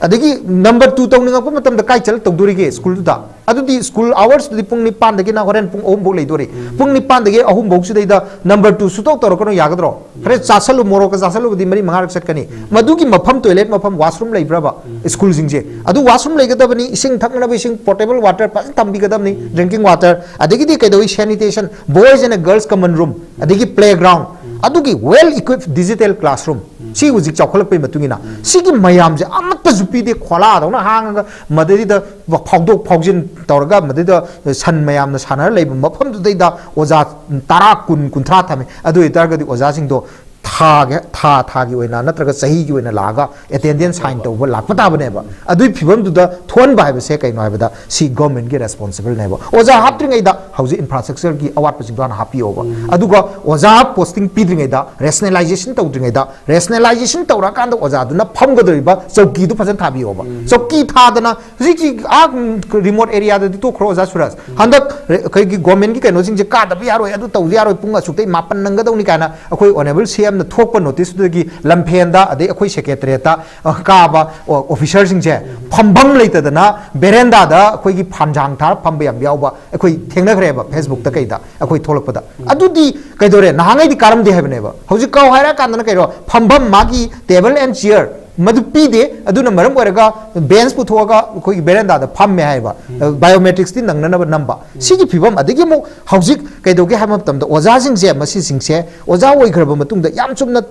ꯑꯗꯒꯤ ꯅꯝꯕꯔ ꯇꯨ ꯇꯧꯅꯤꯡꯉꯛꯄ ꯃꯇꯝꯗ ꯀꯥꯏ ꯆꯠꯂ ꯇꯧꯗꯣꯔꯤꯒꯦ ꯁ꯭ꯀꯨꯜꯗꯨꯗ? ꯑꯗꯨꯗꯤ school hours ꯇꯨꯗꯤ ꯄꯨꯡ ꯅꯤꯄꯥꯟꯗꯒꯤꯅ ꯍꯣꯔꯦꯟ ꯄꯨꯡ ꯑꯍꯨꯝ ꯐꯥꯎ ꯂꯩꯗꯣꯔꯤ꯫ ꯄꯨꯡ ꯅꯤꯄꯥꯟꯗꯒꯤ ꯑꯍꯨꯝ ꯐꯥꯎꯁꯤꯗꯩꯗ number two ꯁꯨꯇꯧ ꯇꯧꯔꯛꯀꯅꯨ, ꯌꯥꯒꯗ꯭ꯔꯣ? ꯈꯔ ꯆꯥꯁꯜꯂꯨ, ꯃꯣꯔꯣꯛꯀ ꯆꯥꯁꯜꯂꯨꯕꯗꯤ ꯃꯔꯤ ꯃꯉꯥꯔꯛ ꯆꯠꯀꯅꯤ꯫ ꯃꯗꯨꯒꯤ ꯃꯐꯝ, toilet ꯃꯐꯝ, washroom ꯂꯩꯕ꯭ꯔꯕ? School ꯁꯤꯡꯁꯦ ꯑꯗꯨ washroom ꯂꯩꯒꯗꯕꯅꯤ, ꯏꯁꯤꯡ ꯊꯛꯅꯕ ꯏꯁꯤꯡ potable water ꯐꯖꯅ ꯊꯝꯕꯤꯒꯗꯕꯅꯤ, drinking water, ꯑꯗꯒꯤꯗꯤ ꯀꯩꯗꯧꯏ, sanitation, boys and girls common room, ꯑꯗꯒꯤ playground, ꯑꯗꯨꯒꯤ well equipped digital classroom꯫ ꯁꯤ ꯍꯧꯖꯤꯛ ꯆꯥꯎꯈꯠꯂꯛꯄꯒꯤ ꯃꯇꯨꯡ ꯏꯟꯅ ꯁꯤꯒꯤ ꯃꯌꯥꯝꯁꯦ ꯑꯃꯠꯇꯁꯨ ꯄꯤꯗꯦ, ꯈꯣꯂꯥꯗꯧꯅ ꯍꯥꯡꯉꯒ ꯃꯗꯩꯗ ꯐꯥꯎꯗꯣꯛ ꯐꯥꯎꯖꯤꯟ ꯇꯧꯔꯒ ꯃꯗꯩꯗ ꯁꯟ ꯃꯌꯥꯝꯅ ꯁꯥꯟꯅꯔ ꯂꯩꯕ ꯃꯐꯝꯗꯨꯗꯩꯗ ꯑꯣꯖꯥ ꯇꯔꯥ, ꯀꯨꯟ, ꯀꯨꯟꯊ꯭ꯔꯥ ꯊꯝꯃꯦ꯫ ꯑꯗꯨ ꯑꯣꯏꯇꯥꯔꯒꯗꯤ ꯑꯣꯖꯥꯁꯤꯡꯗꯣ ꯊꯥꯒꯤ, ꯊꯥ ꯊꯥꯒꯤ ꯑꯣꯏꯅ ꯅꯠꯇ꯭ꯔꯒ ꯆꯍꯤꯒꯤ ꯑꯣꯏꯅ ꯂꯥꯛꯑꯒ attendance sign ꯇꯧꯕ ꯂꯥꯛꯄ ꯇꯥꯕꯅꯦꯕ꯫ ꯑꯗꯨꯒꯤ ꯐꯤꯕꯝꯗꯨꯗ ꯊꯣꯛꯍꯟꯕ ꯍꯥꯏꯕꯁꯦ ꯀꯩꯅꯣ ꯍꯥꯏꯕꯗ ꯁꯤ government ꯀꯤ responsible ꯅꯦꯕ꯫ ꯑꯣꯖꯥ ꯍꯥꯞꯇ꯭ꯔꯤꯉꯩꯗ ꯍꯧꯖꯤꯛ infrastructure ꯒꯤ ꯑꯋꯥꯠꯄꯁꯤꯡꯗꯣ ꯍꯥꯟꯅ ꯍꯥꯞꯄꯤꯌꯣꯕ꯫ ꯑꯗꯨꯒ ꯑꯣꯖꯥ posting ꯄꯤꯗ꯭ꯔꯤꯉꯩꯗ, rationalization ꯇꯧꯗ꯭ꯔꯤꯉꯩꯗ, rationalization ꯇꯧꯔꯀꯥꯟꯗ ꯑꯣꯖꯥꯗꯨꯅ ꯐꯝꯒꯗꯧꯔꯤꯕ ꯆꯧꯀꯤꯗꯨ ꯐꯖꯅ ꯊꯥꯕꯤꯌꯣꯕ꯫ ꯆꯧꯀꯤ ꯊꯥꯗꯅ ꯍꯧꯖꯤꯛꯀꯤ ꯑꯥ, ꯎꯝ, remote area ꯗꯗꯤ ꯇꯣꯛꯈ꯭ꯔꯣ, ꯑꯣꯖꯥ ꯁꯨꯔꯖ꯫ ꯍꯟꯗꯛ ꯔꯦ-, ꯑꯩꯈꯣꯏꯒꯤ government ꯀꯤ ꯀꯩꯅꯣꯁꯤꯡꯁꯦ ꯀꯥꯗꯕ ꯌꯥꯔꯣꯏ, ꯑꯗꯨ ꯇꯧꯗ ꯌꯥꯔꯣꯏ, ꯄꯨꯡ ꯑꯁꯨꯛꯇꯩ ꯃꯥꯄꯟ ꯅꯪꯒꯗꯧꯅꯤ ꯀꯥꯏꯅ ꯑꯩꯈꯣꯏ honourable C M ꯅ ꯊꯣꯛꯄ notice ꯇꯨꯗꯒꯤ ꯂꯝꯐꯦꯟꯗ, ꯑꯗꯩ ꯑꯩꯈꯣꯏ secretariat ꯇ, ꯑ, ꯀꯥꯕ, ꯑꯣ, officer ꯁꯤꯡꯁꯦ ꯐꯝꯐꯝ ꯂꯩꯇꯗꯅ veranda ꯗ ꯑꯩꯈꯣꯏꯒꯤ ꯐꯥꯟꯖꯥꯡ ꯊꯥꯔ ꯐꯝꯕ ꯌꯥꯝ ꯌꯥꯎꯕ ꯑꯩꯈꯣꯏ ꯊꯦꯡꯅꯈ꯭ꯔꯦꯕ, Facebook ꯇ ꯀꯩꯗ ꯑꯩꯈꯣꯏ ꯊꯣꯛꯂꯛꯄꯗ꯫ ꯑꯗꯨꯗꯤ ꯀꯩꯗꯧꯔꯦ? ꯅꯍꯥꯟꯉꯩꯗꯤ ꯀꯥꯔꯝꯗꯦ ꯍꯥꯏꯕꯅꯦꯕ, ꯍꯧꯖꯤꯛ ꯀꯥꯎ ꯍꯥꯏꯔꯀꯥꯟꯗꯅ ꯀꯩꯅꯣ, ꯐꯝꯐꯝ, ꯃꯥꯒꯤ table and chair ꯃꯗꯨ ꯄꯤꯗꯦ꯫ ꯑꯗꯨꯅ ꯃꯔꯝ ꯑꯣꯏꯔꯒ bench ꯄꯨꯊꯣꯛꯑꯒ ꯑꯩꯈꯣꯏꯒꯤ veranda ꯗ ꯐꯝꯃꯦ ꯍꯥꯏꯕ꯫ Biometrics ꯇꯤ ꯅꯪꯅꯅꯕ ꯅꯝꯕ꯫ ꯁꯤꯒꯤ ꯐꯤꯕꯝ, ꯑꯗꯒꯤ ꯑꯃꯨꯛ ꯍꯧꯖꯤꯛ ꯀꯩꯗꯧꯒꯦ ꯍꯥꯏꯕ ꯃꯇꯝꯗ ꯑꯣꯖꯥꯁꯤꯡꯁꯦ, ꯃꯁꯤꯁꯤꯡꯁꯦ ꯑꯣꯖꯥ ꯑꯣꯏꯈ꯭ꯔꯕ ꯃꯇꯨꯡꯗ ꯌꯥꯝ ꯆꯨꯝꯅ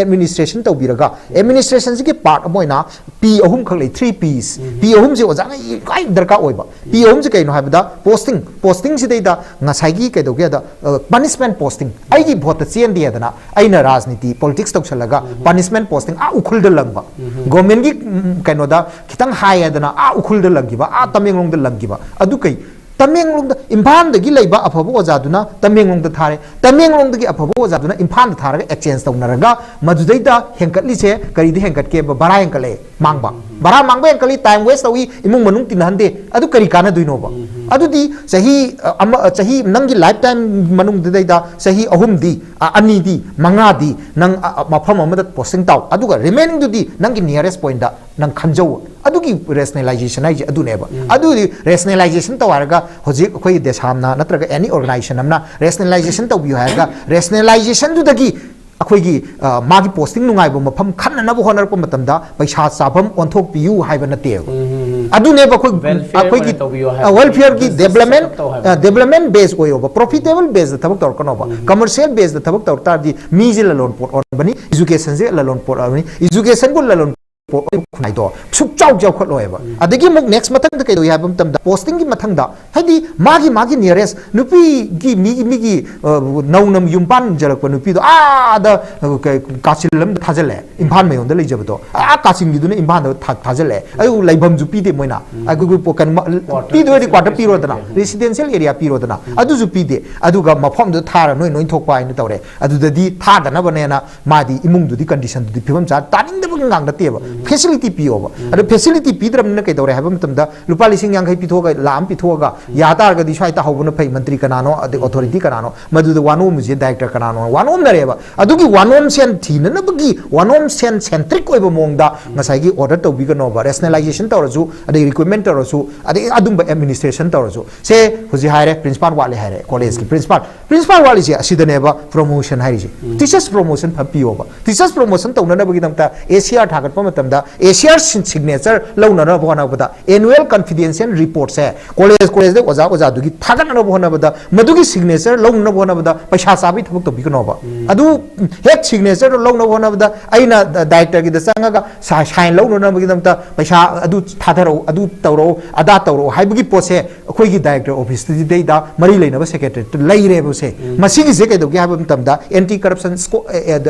administration ꯇꯧꯕꯤꯔꯒ, administration ꯁꯤꯒꯤ part ꯑꯃ ꯑꯣꯏꯅ P ꯑꯍꯨꯝꯈꯛ ꯂꯩ, three P's꯫ P ꯑꯍꯨꯝꯁꯦ ꯑꯣꯖꯥꯉꯩ ꯈ꯭ꯋꯥꯏ ꯗꯔꯀꯥꯔ ꯑꯣꯏꯕ꯫ P ꯑꯍꯨꯝꯁꯦ ꯀꯩꯅꯣ ꯍꯥꯏꯕꯗ posting, posting ꯁꯤꯗꯩꯗ ꯉꯁꯥꯏꯒꯤ ꯀꯩꯗꯧꯒꯦꯗ, ꯑ, punishment posting꯫ ꯑꯩꯒꯤ vote ꯇ ꯆꯦꯟꯗꯦꯗꯅ ꯑꯩꯅ ꯔꯥꯖꯅꯤꯇꯤ, politics ꯇꯧꯁꯜꯂꯒ punishment posting ꯑꯥ ꯎꯈ꯭ꯔꯨꯜꯗ ꯂꯪꯕ꯫ Government ꯀꯤ, ꯎꯝ, ꯀꯩꯅꯣꯗ ꯈꯤꯇꯪ ꯍꯥꯏꯌꯦꯗꯅ ꯑꯥ ꯎꯈ꯭ꯔꯨꯜꯗ ꯂꯪꯈꯤꯕ, ꯑꯥ ꯇꯃꯦꯡꯂꯣꯡꯗ ꯂꯪꯈꯤꯕ꯫ ꯑꯗꯨ ꯀꯩ? ꯇꯃꯦꯡꯂꯣꯡꯗ, ꯏꯝꯐꯥꯜꯗꯒꯤ ꯂꯩꯕ ꯑꯐꯕ ꯑꯣꯖꯥꯗꯨꯅ ꯇꯃꯦꯡꯂꯣꯡꯗ ꯊꯥꯔꯦ, ꯇꯃꯦꯡꯂꯣꯡꯗꯒꯤ ꯑꯐꯕ ꯑꯣꯖꯥꯗꯨꯅ ꯏꯝꯐꯥꯜꯗ ꯊꯥꯔꯒ exchange ꯇꯧꯅꯔꯒ ꯃꯗꯨꯗꯩꯗ ꯍꯦꯟꯒꯠꯂꯤꯁꯦ ꯀꯔꯤꯗ ꯍꯦꯟꯒꯠꯀꯦꯕ? ꯚꯔꯥ ꯍꯦꯟꯒꯠꯂꯛꯑꯦ, ꯃꯥꯡꯕ꯫ ꯚꯔꯥ ꯃꯥꯡꯕ ꯍꯦꯟꯒꯠꯂꯤ, time waste ꯇꯧꯏ, ꯏꯃꯨꯡ ꯃꯅꯨꯡ ꯇꯤꯟꯅꯍꯟꯗꯦ, ꯑꯗꯨ ꯀꯔꯤ ꯀꯥꯟꯅꯗꯣꯏꯅꯣꯕ? ꯑꯗꯨꯗꯤ ꯆꯍꯤ, ꯑ, ꯑꯃ, ꯆꯍꯤ ꯅꯪꯒꯤ lifetime ꯃꯅꯨꯡꯗꯨꯗꯩꯗ ꯆꯍꯤ ꯑꯍꯨꯝꯗꯤ, ꯑ, ꯑꯅꯤꯗꯤ, ꯃꯉꯥꯗꯤ ꯅꯪ, ꯑ, ꯑ, ꯃꯐꯝ ꯑꯃꯗ posting ꯇꯥꯎ, ꯑꯗꯨꯒ remaining ꯗꯨꯗꯤ ꯅꯪꯒꯤ nearest point ꯇ ꯅꯪ ꯈꯟꯖꯧ꯫ ꯑꯗꯨꯒꯤ ꯔꯦꯁꯅꯦꯂꯥꯏꯖꯦꯁꯟ ꯍꯥꯏꯁꯦ ꯑꯗꯨꯅꯦꯕ꯫ ꯑꯗꯨꯗꯤ ꯔꯦꯁꯅꯦꯂꯥꯏꯖꯦꯁꯟ ꯇꯧ ꯍꯥꯏꯔꯒ ꯍꯧꯖꯤꯛ ꯑꯩꯈꯣꯏꯒꯤ ꯗꯦꯁꯥꯝꯅ ꯅꯠꯇ꯭ꯔꯒ ꯑꯦꯅꯤ ꯑꯣꯔꯒꯅꯥꯏꯖꯦꯁꯟ ꯑꯃꯅ ꯔꯦꯁꯅꯦꯂꯥꯏꯖꯦꯁꯟ ꯇꯧꯕꯤꯌꯨ ꯍꯥꯏꯔꯒ ꯔꯦꯁꯅꯦꯂꯥꯏꯖꯦꯁꯟꯗꯨꯗꯒꯤ ꯑꯩꯈꯣꯏꯒꯤ ꯑ, ꯃꯥꯒꯤ ꯄꯣꯁꯇꯤꯡ ꯅꯨꯡꯉꯥꯏꯕ ꯃꯐꯝ ꯈꯟꯅꯅꯕ ꯍꯣꯠꯅꯔꯛꯄ ꯃꯇꯝꯗ ꯄꯩꯁꯥ ꯆꯥꯐꯝ ꯑꯣꯟꯊꯣꯛꯄꯤꯌꯨ ꯍꯥꯏꯕ ꯅꯠꯇꯦꯕ꯫ ꯑꯗꯨꯅꯦꯕ ꯑꯩꯈꯣꯏ Welfare ꯑꯩꯈꯣꯏꯒꯤ ꯑꯣꯏꯅ ꯇꯧꯕꯤꯌꯣ ꯍꯥꯏꯕ꯫ ꯋꯦꯜꯐꯤꯌꯔꯒꯤ Business ꯗꯦꯕꯂꯞꯃꯦꯟ set up ꯇꯧ ꯍꯥꯏꯕ꯫ ꯗꯦꯕꯂꯞꯃꯦꯟ ꯕꯦꯁ ꯑꯣꯏꯌꯣꯕ, ꯄ꯭ꯔꯣꯐꯤꯇꯦꯕꯜ ꯕꯦꯁꯇ ꯊꯕꯛ ꯇꯧꯔꯛꯀꯅꯣꯕ꯫ ꯀꯃꯔꯁꯤꯌꯦꯜ ꯕꯦꯁꯇ ꯊꯕꯛ ꯇꯧꯔꯛ ꯇꯥꯔꯗꯤ ꯃꯤꯁꯦ ꯂꯂꯣꯟ ꯄꯣꯠ ꯑꯣꯟꯕꯅꯤ, ꯏꯖꯨꯀꯦꯁꯟꯁꯦ ꯂꯂꯣꯟ ꯄꯣꯠ ꯑꯣꯟꯕꯅꯤ, ꯏꯖꯨꯀꯦꯁꯟꯕꯨ ꯂꯂꯣꯟ ꯄꯣꯠ ꯑꯣꯟꯕ ꯈꯨꯟꯅꯥꯏꯗꯣ ꯁꯨꯛꯆꯥꯎ ꯆꯥꯎꯈꯠꯂꯣꯏꯕ꯫ ꯑꯗꯒꯤ ꯑꯃꯨꯛ ꯅꯦꯛꯁ ꯃꯊꯪꯗ ꯀꯩꯗꯧꯏ ꯍꯥꯏꯕ ꯃꯇꯝꯗ ꯄꯣꯁꯇꯤꯡꯒꯤ ꯃꯊꯪꯗ ꯍꯥꯏꯗꯤ ꯃꯥꯒꯤ ꯃꯥꯒꯤ ꯅꯤꯌꯔꯦꯁ ꯅꯨꯄꯤꯒꯤ ꯃꯤꯒꯤ ꯃꯤꯒꯤ ꯑ, ꯅꯧꯅ ꯌꯨꯝ ꯄꯥꯟꯖꯔꯛꯄ ꯅꯨꯄꯤꯗꯣ ꯑꯥꯗ ꯑ, ꯀ- ꯀꯥꯆꯤꯟ ꯑꯃꯗ ꯊꯥꯖꯤꯜꯂꯦ, ꯏꯝꯐꯥꯜ ꯃꯌꯣꯟꯗ ꯂꯩꯖꯕꯗꯣ ꯑꯥ ꯀꯥꯆꯤꯟꯒꯤꯗꯨꯅ ꯏꯝꯐꯥꯜꯗ ꯊꯥ- ꯊꯥꯖꯤꯜꯂꯦ꯫ ꯑꯗꯨ ꯂꯩꯐꯝꯁꯨ ꯄꯤꯗꯦ ꯃꯣꯏꯅ꯫ ꯑꯩꯈꯣꯏ ꯄꯣ- ꯀꯩꯅꯣ ꯃ- Quarter ꯄꯤꯗꯣꯏꯗꯤ ꯀ꯭ꯋꯥꯇꯔ ꯄꯤꯔꯣꯗꯅ, ꯄꯤꯔꯦ꯫ ꯔꯦꯁꯤꯗꯦꯟꯁꯤꯌꯦꯜ ꯑꯦꯔꯤꯌꯥ ꯄꯤꯔꯣꯗꯅ, ꯑꯗꯨꯁꯨ ꯄꯤꯗꯦ꯫ ꯑꯗꯨꯒ ꯃꯐꯝꯗꯨꯗ ꯊꯥꯔ ꯅꯣꯏ ꯅꯣꯏ ꯊꯣꯛꯄ ꯍꯥꯏꯅ ꯇꯧꯔꯦ꯫ ꯑꯗꯨꯗꯗꯤ ꯊꯥꯗꯅꯕꯅꯦꯅ ꯃꯥꯗꯤ ꯏꯃꯨꯡꯗꯨꯗꯤ ꯀꯟꯗꯤꯁꯟꯗꯨꯗꯤ ꯐꯤꯕꯝ ꯆꯥ ꯇꯥꯅꯤꯡꯗꯕꯒꯤ ꯉꯥꯡ ꯅꯠꯇꯦꯕ꯫ ꯐꯦꯁꯤꯂꯤꯇꯤ ꯄꯤꯌꯣꯕ꯫ ꯑꯗꯣ ꯐꯦꯁꯤꯂꯤꯇꯤ ꯄꯤꯗ꯭ꯔꯕꯅꯤꯅ ꯀꯩꯗꯧꯔꯦ ꯍꯥꯏꯕ ꯃꯇꯝꯗ ꯂꯨꯄꯥ ꯂꯤꯁꯤꯡ ꯌꯥꯡꯈꯩ ꯄꯤꯊꯣꯛꯑꯒ, ꯂꯥꯈ ꯑꯃ ꯄꯤꯊꯣꯛꯑꯒ ꯌꯥ ꯇꯥꯔꯒꯗꯤ ꯁ꯭ꯋꯥꯏ ꯇꯥꯍꯧꯕꯅ ꯐꯩ, ꯃꯟꯇ꯭ꯔꯤ ꯀꯅꯥꯅꯣ ꯑꯗꯩ ꯑꯣꯊꯣꯔꯤꯇꯤ ꯀꯅꯥꯅꯣ ꯃꯗꯨꯗ ꯋꯥꯅꯣꯝꯃꯤꯁꯦ, ꯗꯥꯏꯔꯦꯛꯇꯔ ꯀꯅꯥꯅꯣ ꯋꯥꯅꯣꯝꯅꯔꯦꯕ꯫ ꯑꯗꯨꯒꯤ ꯋꯥꯅꯣꯝ ꯁꯦꯟ ꯊꯤꯅꯅꯕꯒꯤ ꯋꯥꯅꯣꯝ ꯁꯦꯟ ꯁꯦꯟꯇ꯭ꯔꯤꯛ ꯑꯣꯏꯕ ꯃꯑꯣꯡꯗ ꯉꯁꯥꯏꯒꯤ ꯑꯣꯔꯗꯔ ꯇꯧꯕꯤꯒꯅꯣꯕ, ꯔꯦꯁꯅꯦꯂꯥꯏꯖꯦꯁꯟ ꯇꯧꯔꯁꯨ, ꯑꯗꯩ ꯔꯤꯀ꯭ꯔꯨꯠꯃꯦꯟ ꯇꯧꯔꯁꯨ, ꯑꯗꯩ ꯑꯗꯨꯝꯕ ꯑꯦꯗꯃꯤꯅꯤꯁꯇ꯭ꯔꯦꯁꯟ ꯇꯧꯔꯁꯨ꯫ ꯁꯦ ꯍꯧꯖꯤꯛ ꯍꯥꯏꯔꯦ ꯄ꯭ꯔꯤꯟꯁꯤꯄꯥꯜ ꯋꯥꯠꯂꯦ ꯍꯥꯏꯔꯦ ꯀꯣꯂꯦꯖꯀꯤ ꯄ꯭ꯔꯤꯟꯁꯤꯄꯥꯜ꯫ ꯄ꯭ꯔꯤꯟꯁꯤꯄꯥꯜ ꯋꯥꯠꯂꯤꯁꯦ ꯑꯁꯤꯗꯅꯦꯕ ꯄ꯭ꯔꯣꯃꯣꯁꯟ ꯍꯥꯏꯔꯤꯁꯦ꯫ ꯇꯤꯆꯔꯁ ꯄ꯭ꯔꯣꯃꯣꯁꯟ ꯐꯠ ꯄꯤꯌꯣꯕ꯫ ꯇꯤꯆꯔꯁ ꯄ꯭ꯔꯣꯃꯣꯁꯟ ꯇꯧꯅꯅꯕꯒꯤꯗꯃꯛꯇ ꯑꯦ ꯁꯤ ꯑꯥꯔ ꯊꯥꯒꯠꯄ ꯃꯇꯝꯗ ꯑꯦ ꯁꯤ ꯑꯥꯔ ꯁꯤꯒꯅꯦꯆꯔ ꯂꯧꯅꯅꯕ ꯍꯣꯠꯅꯕꯗ ꯑꯦꯅꯨꯋꯦꯜ ꯀꯟꯐꯤꯗꯦꯟꯁꯤꯌꯦꯜ ꯔꯤꯄꯣꯔꯠꯁꯦ ꯀꯣꯂꯦꯖ ꯀꯣꯂꯦꯖꯇ ꯑꯣꯖꯥ ꯑꯣꯖꯥꯗꯨꯒꯤ ꯊꯥꯒꯠꯅꯅꯕ ꯍꯣꯠꯅꯕꯗ ꯃꯗꯨꯒꯤ ꯁꯤꯒꯅꯦꯆꯔ ꯂꯧꯅꯅꯕ ꯍꯣꯠꯅꯕꯗ ꯄꯩꯁꯥ ꯆꯥꯕꯒꯤ ꯊꯕꯛ ꯇꯧꯕꯤꯒꯅꯣꯕ꯫ ꯑꯗꯨ ꯍꯦꯛ ꯁꯤꯒꯅꯦꯆꯔꯗꯣ ꯂꯧꯅꯕ ꯍꯣꯠꯅꯕꯗ ꯑꯩꯅ ꯗꯥꯏꯔꯦꯛꯇꯔꯒꯤꯗ ꯆꯪꯉꯒ ꯁꯥꯏꯟ ꯂꯧꯅꯅꯕꯒꯤꯗꯃꯛꯇ ꯄꯩꯁꯥ ꯑꯗꯨ ꯊꯥꯗꯔꯛꯎ, ꯑꯗꯨ ꯇꯧꯔꯛꯎ, ꯑꯗꯥ ꯇꯧꯔꯛꯎ ꯍꯥꯏꯕꯒꯤ ꯄꯣꯠꯁꯦ ꯑꯩꯈꯣꯏꯒꯤ ꯗꯥꯏꯔꯦꯛꯇꯔ ꯑꯣꯐꯤꯁꯇꯨꯗꯩꯗ ꯃꯔꯤ ꯂꯩꯅꯕ ꯁꯦꯀ꯭ꯔꯦꯇꯔꯤꯌꯦꯠꯇ ꯂꯩꯔꯦꯕꯁꯦ꯫ ꯃꯁꯤꯒꯤꯁꯦ ꯀꯩꯗꯧꯒꯦ ꯍꯥꯏꯕ ꯃꯇꯝꯗ ꯑꯦꯟꯇꯤ ꯀꯔꯞꯁꯟ